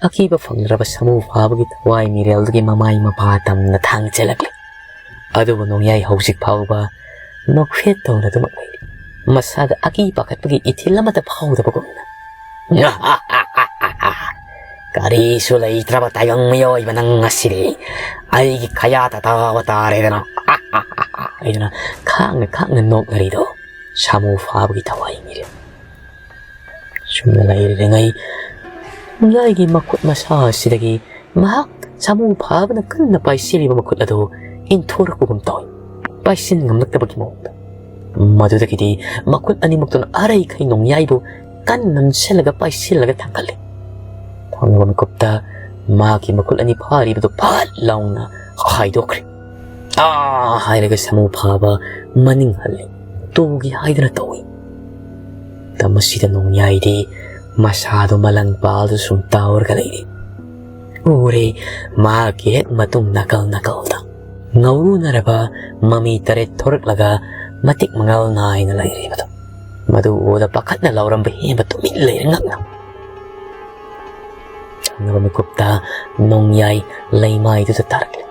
ꯑꯀꯤꯕ ꯐꯪꯗ꯭ꯔꯕ ꯁꯥꯃꯨ ꯐꯥꯕꯒꯤ ꯊꯋꯥꯏ ꯃꯤꯔꯦꯜꯗꯨꯒꯤ ꯃꯃꯥꯏ ꯃꯄꯥ ꯇꯝꯅ ꯊꯥꯡꯖꯜꯂꯛꯂꯤ꯫ ꯑꯗꯨꯕꯨ ꯅꯣꯡꯌꯥꯏ ꯍꯧꯖꯤꯛ ꯐꯥꯎꯕ ꯅꯣꯛꯐꯦꯠ ꯇꯧꯅ ꯑꯗꯨꯃꯛ ꯂꯩꯔꯤ꯫ ꯃꯁꯥꯗ ꯑꯀꯤ ꯄꯥꯈꯠꯄꯒꯤ ꯏꯊꯤꯜ ꯑꯃꯠꯇ ꯐꯥꯎꯗꯕꯒꯨꯝꯅ꯫ "ꯀꯔꯤꯁꯨ ꯂꯩꯇ꯭ꯔꯕ ꯇꯥꯏꯕꯪ ꯃꯤꯑꯣꯏꯕ ꯅꯪ ꯑꯁꯤꯗꯤ ꯑꯩꯒꯤ ꯈꯌꯥꯠꯇ ꯇꯥꯕ ꯇꯥꯔꯦꯗꯅ" ꯍꯥꯏꯗꯨꯅ ꯈꯥꯡꯅ ꯈꯥꯡꯅ ꯅꯣꯛꯅꯔꯤꯗꯣ ꯁꯥꯃꯨ ꯐꯥꯕꯒꯤ ꯊꯋꯥꯏ ꯃꯤꯔꯦꯜ꯫ ꯁꯨꯝꯅ ꯂꯩꯔꯤꯉꯩ ꯅꯣꯡꯌꯥꯏꯒꯤ ꯃꯈꯨꯠ ꯃꯁꯥ ꯑꯁꯤꯗꯒꯤ ꯃꯍꯥꯛ ꯁꯥꯃꯨ ꯐꯥꯕꯅ ꯀꯟꯅ ꯄꯥꯏꯁꯤꯜꯂꯤꯕ ꯃꯈꯨꯠ ꯑꯗꯨ ꯏꯟꯊꯣꯔꯛꯄꯒꯨꯝ ꯇꯧꯏ꯫ ꯄꯥꯏꯁꯤꯟ ꯉꯝꯂꯛꯇꯕꯒꯤ ꯃꯑꯣꯡꯗ꯫ ꯃꯗꯨꯗꯒꯤꯗꯤ ꯃꯈꯨꯠ ꯑꯅꯤꯃꯛꯇꯨꯅ ꯑꯔꯩꯈꯩ ꯅꯣꯡꯌꯥꯏꯕꯨ ꯀꯟꯅ ꯅꯝꯁꯤꯜꯂꯒ ꯄꯥꯏꯁꯤꯜꯂꯒ ꯊꯥꯡꯒꯠꯂꯤ꯫ ꯊꯪꯅꯕ ꯃꯤꯀꯨꯞꯇ ꯃꯍꯥꯛꯀꯤ ꯃꯈꯨꯠ ꯑꯅꯤ ꯐꯥꯔꯤꯕꯗꯨ ꯐꯠ ꯂꯥꯎꯅ ꯍꯥꯏꯗꯣꯛꯈ꯭ꯔꯦ꯫ "ꯑꯥ!" ꯍꯥꯏꯔꯒ ꯁꯥꯃꯨ ꯐꯥꯕ ꯃꯅꯤꯡ ꯍꯜꯂꯤ꯫ ꯇꯨꯒꯦ ꯍꯥꯏꯗꯨꯅ ꯇꯧꯏ꯫ ꯃꯇꯝ ꯑꯁꯤꯗ ꯅꯣꯡꯌꯥꯏꯗꯤ ꯃꯁꯥꯗꯨ ꯃꯂꯪ ꯄꯥꯜꯗꯨ ꯁꯨꯝ ꯇꯥꯎꯔꯒ ꯂꯩꯔꯤ꯫ ꯎꯔꯦ, ꯃꯍꯥꯛꯀꯤ ꯍꯦꯛ ꯃꯇꯨꯡ ꯅꯥꯀꯜ ꯅꯥꯀꯜꯗ ꯉꯧꯔꯨꯅꯔꯕ ꯃꯃꯤ ꯇꯔꯦꯠ ꯊꯣꯔꯛꯂꯒ ꯃꯇꯤꯛ ꯃꯉꯥꯜ ꯅꯥꯏꯅ ꯂꯩꯔꯤꯕꯗꯨ꯫ ꯃꯗꯨ ꯎꯕꯗ ꯄꯥꯈꯠꯅ ꯂꯥꯎꯔꯝꯕ ꯍꯦꯟꯕ ꯇꯨꯃꯤꯟ ꯂꯩꯔꯦ ꯉꯛꯅ꯫ ꯊꯪꯅꯕ ꯃꯤꯀꯨꯞꯇ ꯅꯣꯡꯌꯥꯏ ꯂꯩꯃꯥꯏꯗꯨꯗ ꯇꯥꯔꯛꯂꯦ꯫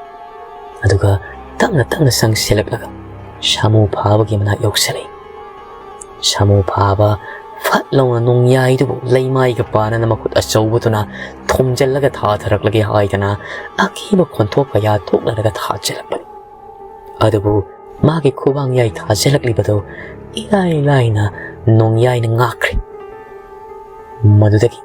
ꯑꯗꯨꯒ ꯇꯞꯅ ꯇꯞꯅ ꯆꯪꯁꯤꯜꯂꯛꯂꯒ ꯁꯥꯃꯨ ꯐꯥꯕꯒꯤ ꯃꯅꯥꯛ ꯌꯧꯁꯤꯜꯂꯛꯏ꯫ ꯁꯥꯃꯨ ꯐꯥꯕ ꯐꯠ ꯂꯥꯎꯅ ꯅꯣꯡꯌꯥꯏꯗꯨꯕꯨ ꯂꯩꯃꯥꯏꯒ ꯄꯥꯅꯅ ꯃꯈꯨꯠ ꯑꯆꯧꯕꯗꯨꯅ ꯊꯣꯝꯖꯤꯜꯂꯒ ꯊꯥꯊꯔꯛꯂꯒꯦ ꯍꯥꯏꯗꯅ ꯑꯀꯤꯕ ꯈꯣꯟꯊꯣꯛ ꯀꯌꯥ ꯊꯣꯛꯅꯔꯒ ꯊꯥꯖꯤꯜꯂꯛꯄꯅꯤ꯫ ꯑꯗꯨꯕꯨ ꯃꯥꯒꯤ ꯈꯨꯕꯥꯡ ꯌꯥꯏ ꯊꯥꯖꯤꯜꯂꯛꯂꯤꯕꯗꯨ ꯏꯔꯥꯏ ꯂꯥꯏꯅ ꯅꯣꯡꯌꯥꯏꯅ ꯉꯥꯛꯈ꯭ꯔꯦ꯫ ꯃꯗꯨꯗꯒꯤ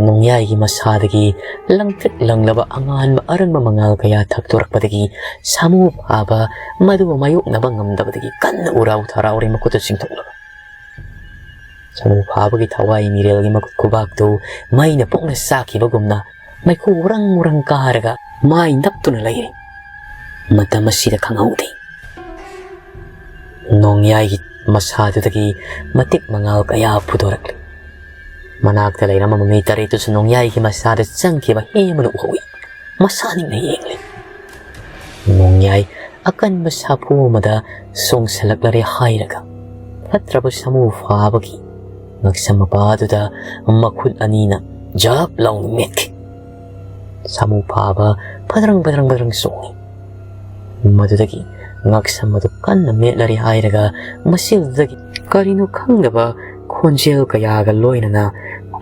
ꯅꯣꯡꯌꯥꯏꯒꯤ ꯃꯁꯥꯗꯒꯤ ꯂꯪꯇ꯭ꯔꯤꯛ ꯂꯪꯂꯕ ꯑꯉꯥꯟꯕ ꯑꯔꯪꯕ ꯃꯉꯥꯜ ꯀꯌꯥ ꯊꯛꯇꯣꯔꯛꯄꯗꯒꯤ ꯁꯥꯃꯨ ꯐꯥꯕ ꯃꯗꯨꯕꯨ ꯃꯥꯌꯣꯛꯅꯕ ꯉꯝꯗꯕꯗꯒꯤ ꯀꯟꯅ ꯎꯔꯥꯎ ꯊꯔꯥꯎꯔꯦ ꯃꯈꯨꯠꯇ ꯆꯤꯡꯊꯣꯛꯂꯒ꯫ ꯁꯥꯃꯨ ꯐꯥꯕꯒꯤ ꯊꯋꯥꯏ ꯃꯤꯔꯦꯜꯒꯤ ꯃꯈꯨꯠ ꯈꯨꯕꯥꯛꯇꯨ ꯃꯩꯅ ꯄꯣꯛꯅ ꯆꯥꯛꯈꯤꯕꯒꯨꯝꯅ ꯃꯩꯈꯨ ꯎꯔꯪ ꯎꯔꯪ ꯀꯥꯔꯒ ꯃꯥꯏ ꯅꯞꯇꯨꯅ ꯂꯩꯔꯦ꯫ ꯃꯇꯝ ꯑꯁꯤꯗ ꯈꯪꯍꯧꯗꯦ꯫ ꯅꯣꯡꯌꯥꯏꯒꯤ ꯃꯁꯥꯗꯨꯗꯒꯤ ꯃꯇꯤꯛ ꯃꯉꯥꯜ ꯀꯌꯥ ꯐꯨꯗꯣꯔꯛꯂꯤ꯫ ꯃꯅꯥꯛꯇ ꯂꯩꯔꯝꯕ ꯃꯃꯤ ꯇꯔꯦꯠꯇꯨꯁꯨ ꯅꯣꯡꯌꯥꯏꯒꯤ ꯃꯁꯥꯗ ꯆꯪꯈꯤꯕ ꯍꯦ ꯑꯃꯅ ꯎꯍꯧꯏ꯫ ꯃꯁꯥ ꯅꯤꯡꯅ ꯌꯦꯡꯂꯤ꯫ ꯅꯣꯡꯌꯥꯏ ꯑꯀꯟꯕ ꯁꯥꯐꯨ ꯑꯃꯗ ꯆꯣꯡꯁꯤꯜꯂꯛꯂꯔꯦ ꯍꯥꯏꯔꯒ ꯐꯠꯇ꯭ꯔꯕ ꯁꯥꯃꯨ ꯐꯥꯕꯒꯤ ꯉꯛꯁꯝ ꯃꯄꯥꯗꯨꯗ ꯃꯈꯨꯠ ꯑꯅꯤꯅ ꯖꯞ ꯂꯥꯎꯅ ꯃꯦꯠꯈꯤ꯫ ꯁꯥꯃꯨ ꯐꯥꯕ ꯐꯗ꯭ꯔꯪ ꯐꯗ꯭ꯔꯪ ꯐꯗ꯭ꯔꯪ ꯆꯣꯡꯉꯤ꯫ ꯃꯗꯨꯗꯒꯤ ꯉꯛꯁꯝ ꯑꯗꯨ ꯀꯟꯅ ꯃꯦꯠꯂꯔꯦ ꯍꯥꯏꯔꯒ ꯃꯁꯤꯗꯒꯤ ꯀꯔꯤꯅꯣ ꯈꯪꯗꯕ ꯈꯣꯟꯖꯦꯜ ꯀꯌꯥꯒ ꯂꯣꯏꯅꯅ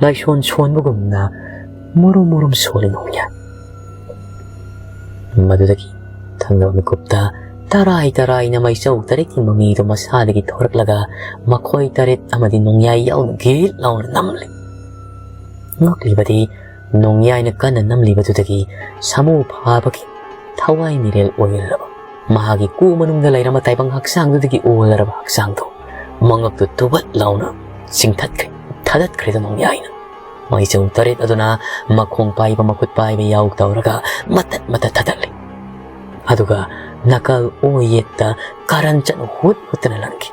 ꯂꯥꯏꯁꯣꯟ ꯁꯣꯟꯕꯒꯨꯝꯅ ꯃꯨꯔꯨꯝ ꯃꯨꯔꯨꯝ ꯁꯣꯜꯂꯤ ꯅꯣꯡꯌꯥꯏ꯫ ꯃꯗꯨꯗꯒꯤ ꯊꯪꯅꯕ ꯃꯤꯀꯨꯞꯇ ꯇꯔꯥꯏ ꯇꯔꯥꯏꯅ ꯃꯩꯆꯧ ꯇꯔꯦꯠꯀꯤ ꯃꯃꯤꯗꯨ ꯃꯁꯥꯗꯒꯤ ꯊꯣꯔꯛꯂꯒ ꯃꯈꯣꯏ ꯇꯔꯦꯠ ꯑꯃꯗꯤ ꯅꯣꯡꯌꯥꯏ ꯌꯥꯎꯅ ꯒꯤꯠ ꯂꯥꯎꯅ ꯅꯝꯂꯦ꯫ ꯉꯛꯂꯤꯕꯗꯤ ꯅꯣꯡꯌꯥꯏꯅ ꯀꯟꯅ ꯅꯝꯂꯤꯕꯗꯨꯗꯒꯤ ꯁꯥꯃꯨ ꯐꯥꯕꯒꯤ ꯊꯋꯥꯏ ꯃꯤꯔꯦꯜ ꯑꯣꯏꯔꯨꯔꯕ ꯃꯍꯥꯛꯀꯤ ꯀꯨ ꯃꯅꯨꯡꯗ ꯂꯩꯔꯝꯕ ꯇꯥꯏꯕꯪ ꯍꯛꯆꯥꯡꯗꯨꯗꯒꯤ ꯑꯣꯜꯂꯔꯕ ꯍꯛꯆꯥꯡꯗꯣ ꯃꯉꯛꯇꯨ ꯇꯨꯕꯠ ꯂꯥꯎꯅ ꯆꯤꯡꯊꯠꯈ꯭ꯔꯦ, ꯊꯥꯗꯠꯈ꯭ꯔꯦꯗ ꯅꯣꯡꯌꯥꯏꯅ꯫ ꯃꯩꯆꯧ ꯇꯔꯦꯠ ꯑꯗꯨꯅ ꯃꯈꯣꯡ ꯄꯥꯏꯕ, ꯃꯈꯨꯠ ꯄꯥꯏꯕ ꯌꯥꯎ ꯇꯧꯔꯒ ꯃꯇꯠ ꯃꯇꯠ ꯊꯥꯗꯠꯂꯤ꯫ ꯑꯗꯨꯒ ꯅꯥꯀꯜ ꯑꯣꯏ ꯌꯦꯠꯇ ꯀꯥꯔꯟ ꯆꯠꯅ ꯍꯨꯠ ꯍꯨꯠꯇꯅ ꯂꯪꯈꯤ꯫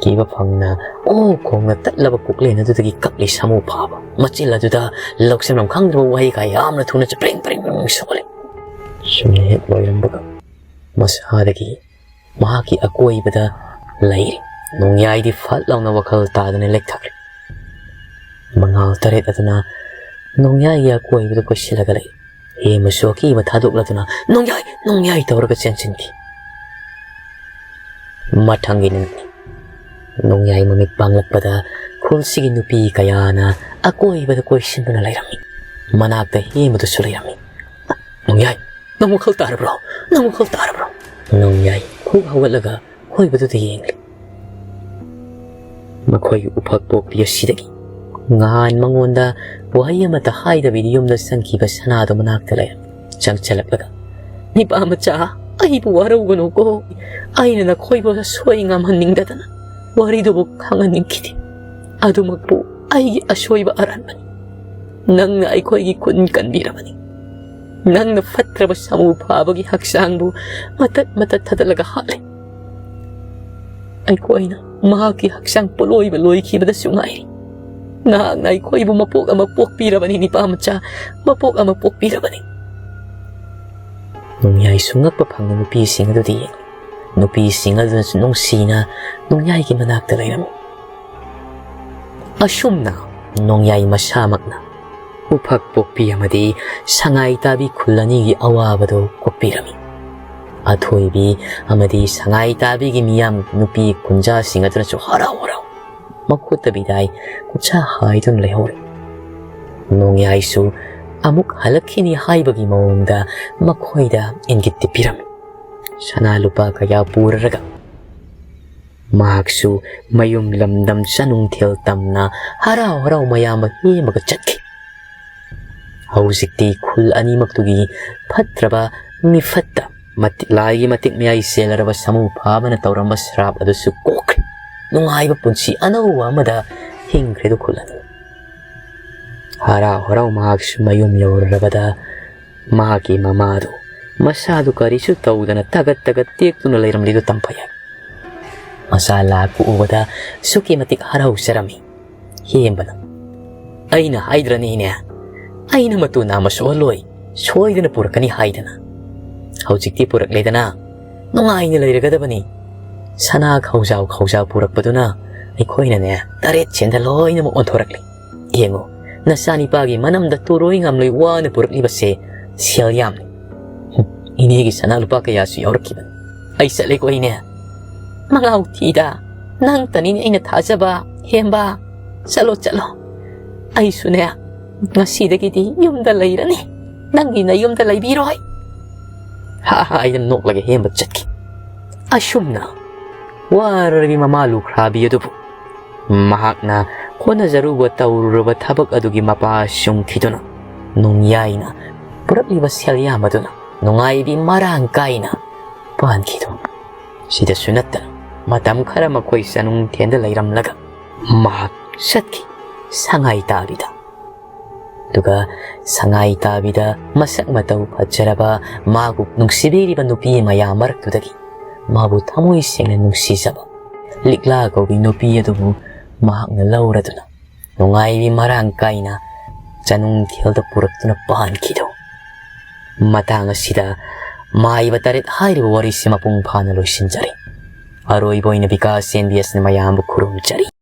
ꯀꯤꯕ ꯐꯪꯅ ꯑꯣ ꯈꯣꯡꯅ ꯇꯠꯂꯕ ꯀꯣꯛꯂꯦꯟ ꯑꯗꯨꯗꯒꯤ ꯀꯞꯂꯤ ꯁꯥꯃꯨ ꯐꯥꯕ꯫ ꯃꯆꯤꯜ ꯑꯗꯨꯗ ꯂꯧꯁꯤꯟꯐꯝ ꯈꯪꯗ꯭ꯔꯕ ꯋꯥꯍꯩ ꯀꯌꯥ ꯑꯃꯅ ꯊꯨꯅ ꯆꯄ꯭ꯔꯤꯡ ꯄ꯭ꯔꯤꯡ ꯄ꯭ꯔꯤꯡ ꯁꯣꯜꯂꯤ꯫ ꯁꯨꯝꯅ ꯍꯦꯛ ꯂꯣꯏꯔꯝꯕꯒ ꯃꯁꯥꯗꯒꯤ ꯃꯍꯥꯛꯀꯤ ꯑꯀꯣꯏꯕꯗ ꯂꯩꯔꯤ ꯅꯣꯡꯌꯥꯏꯗꯤ ꯐꯠ ꯂꯥꯎꯅ ꯋꯥꯈꯜ ꯇꯥꯗꯅ ꯂꯦꯛꯊꯈ꯭ꯔꯦ꯫ ꯃꯉꯥꯜ ꯇꯔꯦꯠ ꯑꯗꯨꯅ ꯅꯣꯡꯌꯥꯏꯒꯤ ꯑꯀꯣꯏꯕꯗ ꯀꯣꯏꯁꯤꯜꯂꯒ ꯂꯩ꯫ ꯍꯦꯃꯁꯨ ꯑꯀꯤꯕ ꯊꯥꯗꯣꯛꯂꯗꯨꯅ "ꯅꯣꯡꯌꯥꯏ! ꯅꯣꯡꯌꯥꯏ!" ꯇꯧꯔꯒ ꯆꯦꯟꯁꯤꯟꯈꯤ꯫ ꯃꯊꯪꯒꯤ ꯅꯨꯃꯤꯠꯅꯤ꯫ ꯅꯣꯡꯌꯥꯏ ꯃꯃꯤꯠ ꯄꯥꯡꯂꯛꯄꯗ ꯈꯨꯜꯁꯤꯒꯤ ꯅꯨꯄꯤ ꯀꯌꯥꯅ ꯑꯀꯣꯏꯕꯗ ꯀꯣꯏꯁꯤꯟꯗꯨꯅ ꯂꯩꯔꯝꯃꯤ꯫ ꯃꯅꯥꯛꯇ ꯍꯦꯃꯗꯨꯁꯨ ꯂꯩꯔꯝꯃꯤ꯫ "ꯅꯣꯡꯌꯥꯏ, ꯅꯪ ꯋꯥꯈꯜ ꯇꯥꯔꯕ꯭ꯔꯣ? ꯅꯪ ꯋꯥꯈꯜ ꯇꯥꯔꯕ꯭ꯔꯣ?" ꯅꯣꯡꯌꯥꯏ ꯈꯨꯛ ꯍꯧꯒꯠꯂꯒ ꯈꯣꯏꯕꯗꯨꯗ ꯌꯦꯡꯂꯤ꯫ ꯃꯈꯣꯏꯒꯤ ꯎꯐꯛ ꯄꯣꯛꯄꯤ ꯑꯁꯤꯗꯒꯤ ꯉꯍꯥꯟ ꯃꯉꯣꯟꯗ ꯋꯥꯍꯩ ꯑꯃꯠꯇ ꯍꯥꯏꯗꯕꯤꯗ ꯌꯨꯝꯗ ꯆꯪꯈꯤꯕ ꯁꯅꯥꯗꯣ ꯃꯅꯥꯛꯇ ꯂꯩꯔꯝꯃꯤ꯫ ꯆꯪꯁꯤꯜꯂꯛꯂꯒ, "ꯅꯤꯄꯥ ꯃꯆꯥ, ꯑꯩꯕꯨ ꯋꯥꯔꯧꯒꯅꯨꯀꯣ꯫ ꯑꯩꯅ ꯅꯈꯣꯏꯕꯨ ꯑꯁꯣꯏ ꯉꯥꯝꯍꯟꯅꯤꯡꯗꯗꯅ ꯋꯥꯔꯤꯗꯨꯕꯨ ꯈꯪꯍꯟꯅꯤꯡꯈꯤꯗꯦ꯫ ꯑꯗꯨꯃꯛꯄꯨ ꯑꯩꯒꯤ ꯑꯁꯣꯏꯕ ꯑꯔꯥꯟꯕꯅꯤ꯫ ꯅꯪꯅ ꯑꯩꯈꯣꯏꯒꯤ ꯈꯨꯟ ꯀꯟꯕꯤꯔꯕꯅꯤ꯫ ꯅꯪꯅ ꯐꯠꯇ꯭ꯔꯕ ꯁꯥꯃꯨ ꯐꯥꯕꯒꯤ ꯍꯛꯆꯥꯡꯕꯨ ꯃꯇꯠ ꯃꯇꯠ ꯊꯥꯗꯠꯂꯒ ꯍꯥꯠꯂꯦ꯫ ꯑꯩꯈꯣꯏꯅ ꯃꯍꯥꯛꯀꯤ ꯍꯛꯆꯥꯡ ꯄꯣꯠꯂꯣꯏꯕ ꯂꯣꯏꯈꯤꯕꯗꯁꯨ ꯉꯥꯏꯔꯤ꯫ ꯅꯍꯥꯛꯅ ꯑꯩꯈꯣꯏꯕꯨ ꯃꯄꯣꯛ ꯑꯃ ꯄꯣꯛꯄꯤꯔꯕꯅꯤ, ꯅꯤꯄꯥ ꯃꯆꯥ, ꯃꯄꯣꯛ ꯑꯃ ꯄꯣꯛꯄꯤꯔꯕꯅꯤ꯫" ꯅꯣꯡꯌꯥꯏꯁꯨ ꯉꯛꯄ ꯐꯪꯅ ꯅꯨꯄꯤꯁꯤꯡ ꯑꯗꯨꯗ ꯌꯦꯡꯂꯤ꯫ ꯅꯨꯄꯤꯁꯤꯡ ꯑꯗꯨꯅꯁꯨ ꯅꯨꯡꯁꯤꯅ ꯅꯣꯡꯌꯥꯏꯒꯤ ꯃꯅꯥꯛꯇ ꯂꯩꯔꯝꯃꯤ꯫ ꯑꯁꯨꯝꯅ ꯅꯣꯡꯌꯥꯏ ꯃꯁꯥꯃꯛꯅ ꯎꯐꯛ ꯄꯣꯛꯄꯤ ꯑꯃꯗꯤ ꯁꯉꯥꯏ ꯇꯥꯕꯤ ꯈꯨꯜ ꯑꯅꯤꯒꯤ ꯑꯋꯥꯕꯗꯨ ꯀꯣꯛꯄꯤꯔꯝꯃꯤ꯫ ꯑꯊꯣꯏꯕꯤ ꯑꯃꯗꯤ ꯁꯉꯥꯏ ꯇꯥꯕꯤꯒꯤ ꯃꯤꯌꯥꯝ ꯅꯨꯄꯤ ꯈꯨꯟꯖꯥꯁꯤꯡ ꯑꯗꯨꯅꯁꯨ ꯍꯔꯥꯎ ꯍꯔꯥꯎ ꯃꯈꯨꯠꯇ ꯕꯤꯗꯥꯏ ꯈꯨꯠꯁꯥ ꯍꯥꯏꯗꯨꯅ ꯂꯩꯍꯧꯔꯦ꯫ ꯅꯣꯡꯌꯥꯏꯁꯨ ꯑꯃꯨꯛ ꯍꯜꯂꯛꯈꯤꯅꯤ ꯍꯥꯏꯕꯒꯤ ꯃꯑꯣꯡꯗ ꯃꯈꯣꯏꯗ ꯏꯪꯒꯤꯠꯇꯤ ꯄꯤꯔꯝꯃꯤ꯫ ꯁꯅꯥ ꯂꯨꯄꯥ ꯀꯌꯥ ꯄꯨꯔꯔꯒ ꯃꯍꯥꯛꯁꯨ ꯃꯌꯨꯝ ꯂꯝꯗꯝ ꯆꯥꯅꯨꯡꯊꯦꯜ ꯇꯝꯅ ꯍꯔꯥꯎ ꯍꯔꯥꯎ ꯃꯌꯥꯝꯕ ꯍꯦꯝꯃꯒ ꯆꯠꯈꯤ꯫ ꯍꯧꯖꯤꯛꯇꯤ ꯈꯨꯜ ꯑꯅꯤꯃꯛꯇꯨꯒꯤ ꯐꯠꯇ꯭ꯔꯕ ꯃꯤꯐꯠꯇ ꯃꯇꯤ-, ꯂꯥꯏꯒꯤ ꯃꯇꯤꯛ ꯃꯌꯥꯏ ꯆꯦꯜꯂꯔꯕ ꯁꯥꯃꯨ ꯐꯥꯕꯅ ꯇꯧꯔꯝꯕ ꯁ꯭ꯔꯥꯞ ꯑꯗꯨꯁꯨ ꯀꯣꯛꯈ꯭ꯔꯦ꯫ ꯅꯨꯡꯉꯥꯏꯕ ꯄꯨꯟꯁꯤ ꯑꯅꯧꯕ ꯑꯃꯗ ꯍꯤꯡꯈ꯭ꯔꯦꯗꯣ ꯈꯨꯜ ꯑꯅꯤ꯫ ꯍꯔꯥꯎ ꯍꯔꯥꯎ ꯃꯍꯥꯛꯁꯨ ꯃꯌꯨꯝ ꯌꯧꯔꯕꯗ ꯃꯍꯥꯛꯀꯤ ꯃꯃꯥꯗꯨ ꯃꯁꯥꯗꯨ ꯀꯔꯤꯁꯨ ꯇꯧꯗꯅ ꯇꯒꯠ ꯇꯒꯠ ꯇꯦꯛꯇꯨꯅ ꯂꯩꯔꯝꯂꯤꯗꯨ ꯇꯝꯐ ꯌꯥꯏ꯫ ꯃꯆꯥ ꯂꯥꯛꯄ ꯎꯕꯗ ꯑꯁꯨꯛꯀꯤ ꯃꯇꯤꯛ ꯍꯔꯥꯎꯖꯔꯝꯃꯤ꯫ ꯍꯦꯝꯕꯅ, "ꯑꯩꯅ ꯍꯥꯏꯗ꯭ꯔꯅꯦ ꯏꯅꯦ, ꯑꯩꯅ ꯃꯇꯨ ꯅꯥꯝꯃ ꯁꯣꯛꯍꯜꯂꯣꯏ, ꯁꯣꯏꯗꯅ ꯄꯨꯔꯛꯀꯅꯤ ꯍꯥꯏꯗꯅ꯫ ꯍꯧꯖꯤꯛꯇꯤ ꯄꯨꯔꯛꯂꯦꯗꯅ, ꯅꯨꯡꯉꯥꯏꯅ ꯂꯩꯔꯒꯗꯕꯅꯤ꯫ ꯁꯅꯥ ꯈꯧꯖꯥꯎ ꯈꯧꯖꯥꯎ ꯄꯨꯔꯛꯄꯗꯨꯅ ꯑꯩꯈꯣꯏꯅꯅꯦ ꯇꯔꯦꯠ ꯁꯦꯟꯗ ꯂꯣꯏꯅꯃꯛ ꯑꯣꯟꯊꯣꯔꯛꯂꯤ꯫ ꯌꯦꯡꯉꯨ, ꯅꯆꯥꯅꯤꯄꯥꯒꯤ ꯃꯅꯝꯗ ꯇꯨꯔꯣꯏ ꯉꯥꯝꯂꯣꯏ ꯋꯥꯅ ꯄꯨꯔꯛꯂꯤꯕꯁꯦ ꯁꯦꯜ ꯌꯥꯝꯂꯤ꯫ ꯍꯨꯝ, ꯏꯅꯦꯒꯤ ꯁꯅꯥ ꯂꯨꯄꯥ ꯀꯌꯥꯁꯨ ꯌꯥꯎꯔꯛꯈꯤꯕꯅꯤ꯫ ꯑꯩ ꯆꯠꯂꯦꯀꯣ ꯏꯅꯦ꯫ ꯃꯉꯥꯎ ꯊꯤꯗ, ꯅꯪꯇꯅꯤꯅꯦ ꯑꯩꯅ ꯊꯥꯖꯕ, ꯍꯦꯝꯕ꯫ ꯆꯠꯂꯣ, ꯆꯠꯂꯣ꯫ ꯑꯩꯁꯨꯅꯦ, ꯉꯁꯤꯗꯒꯤꯗꯤ ꯌꯨꯝꯗ ꯂꯩꯔꯅꯤ꯫ ꯅꯪꯒꯤ ꯅꯌꯨꯝꯗ ꯂꯩꯕꯤꯔꯣꯏ꯫" ꯍꯥ ꯍꯥ ꯍꯥꯏꯗꯨꯅ ꯅꯣꯛꯂꯒ ꯍꯦꯟꯕ ꯆꯠꯈꯤ꯫ ꯑꯁꯨꯝꯅ ꯋꯥꯔꯕꯤ ꯃꯃꯥ ꯂꯨꯈ꯭ꯔꯥꯕꯤ ꯑꯗꯨꯕꯨ ꯃꯍꯥꯛꯅ ꯍꯣꯠꯅꯖꯔꯨꯕ ꯇꯧꯔꯨꯔꯕ ꯊꯕꯛ ꯑꯗꯨꯒꯤ ꯃꯄꯥ ꯆꯨꯝꯈꯤꯗꯨꯅ ꯅꯨꯡꯌꯥꯏꯅ ꯄꯨꯔꯛꯂꯤꯕ ꯁꯦꯜꯌꯥꯝ ꯑꯗꯨꯅ ꯅꯨꯡꯉꯥꯏꯕꯤ ꯃꯔꯥꯡ ꯀꯥꯏꯅ ꯄꯥꯟꯈꯤꯗꯨ꯫ ꯁꯤꯗꯁꯨ ꯅꯠꯇꯅ ꯃꯇꯝ ꯈꯔ ꯃꯈꯣꯏ ꯆꯅꯨꯡꯊꯦꯟꯗ ꯂꯩꯔꯝꯂꯒ ꯃꯍꯥꯛ ꯆꯠꯈꯤ ꯁꯉꯥꯏ ꯇꯥꯕꯤꯗ꯫ ꯑꯗꯨꯒ ꯁꯉꯥꯏ ꯇꯥꯕꯤꯗ ꯃꯁꯛ ꯃꯇꯧ ꯐꯖꯔꯕ ꯃꯥꯕꯨ ꯅꯨꯡꯁꯤꯕꯤꯔꯤꯕ ꯅꯨꯄꯤ ꯃꯌꯥꯝ ꯃꯔꯛꯇꯨꯗꯒꯤ ꯃꯥꯕꯨ ꯊꯃꯣꯏ ꯁꯦꯡꯅ ꯅꯨꯡꯁꯤꯖꯕ ꯂꯤꯛꯂꯥ ꯀꯧꯕꯤ ꯅꯨꯄꯤ ꯑꯗꯨꯕꯨ ꯃꯍꯥꯛꯅ ꯂꯧꯔꯗꯨꯅ ꯅꯨꯡꯉꯥꯏꯕꯤ ꯃꯔꯥꯡ ꯀꯥꯏꯅ ꯆꯅꯨꯡꯊꯦꯜꯗ ꯄꯨꯔꯛꯇꯨꯅ ꯄꯥꯟꯈꯤꯗꯨ꯫ ꯃꯇꯥꯡ ꯑꯁꯤꯗ ꯃꯥꯏꯕ ꯇꯔꯦꯠ ꯍꯥꯏꯔꯤꯕ ꯋꯥꯔꯤꯁꯤ ꯃꯄꯨꯡ ꯐꯥꯅ ꯂꯣꯏꯁꯤꯟꯖꯔꯦ꯫ ꯑꯔꯣꯏꯕ ꯑꯣꯏꯅ ꯕꯤꯀꯥꯁ ꯑꯦꯟ ꯕꯤ ꯑꯦꯁꯅ ꯃꯌꯥꯝꯕꯨ ꯈꯨꯔꯨꯝꯖꯔꯤ꯫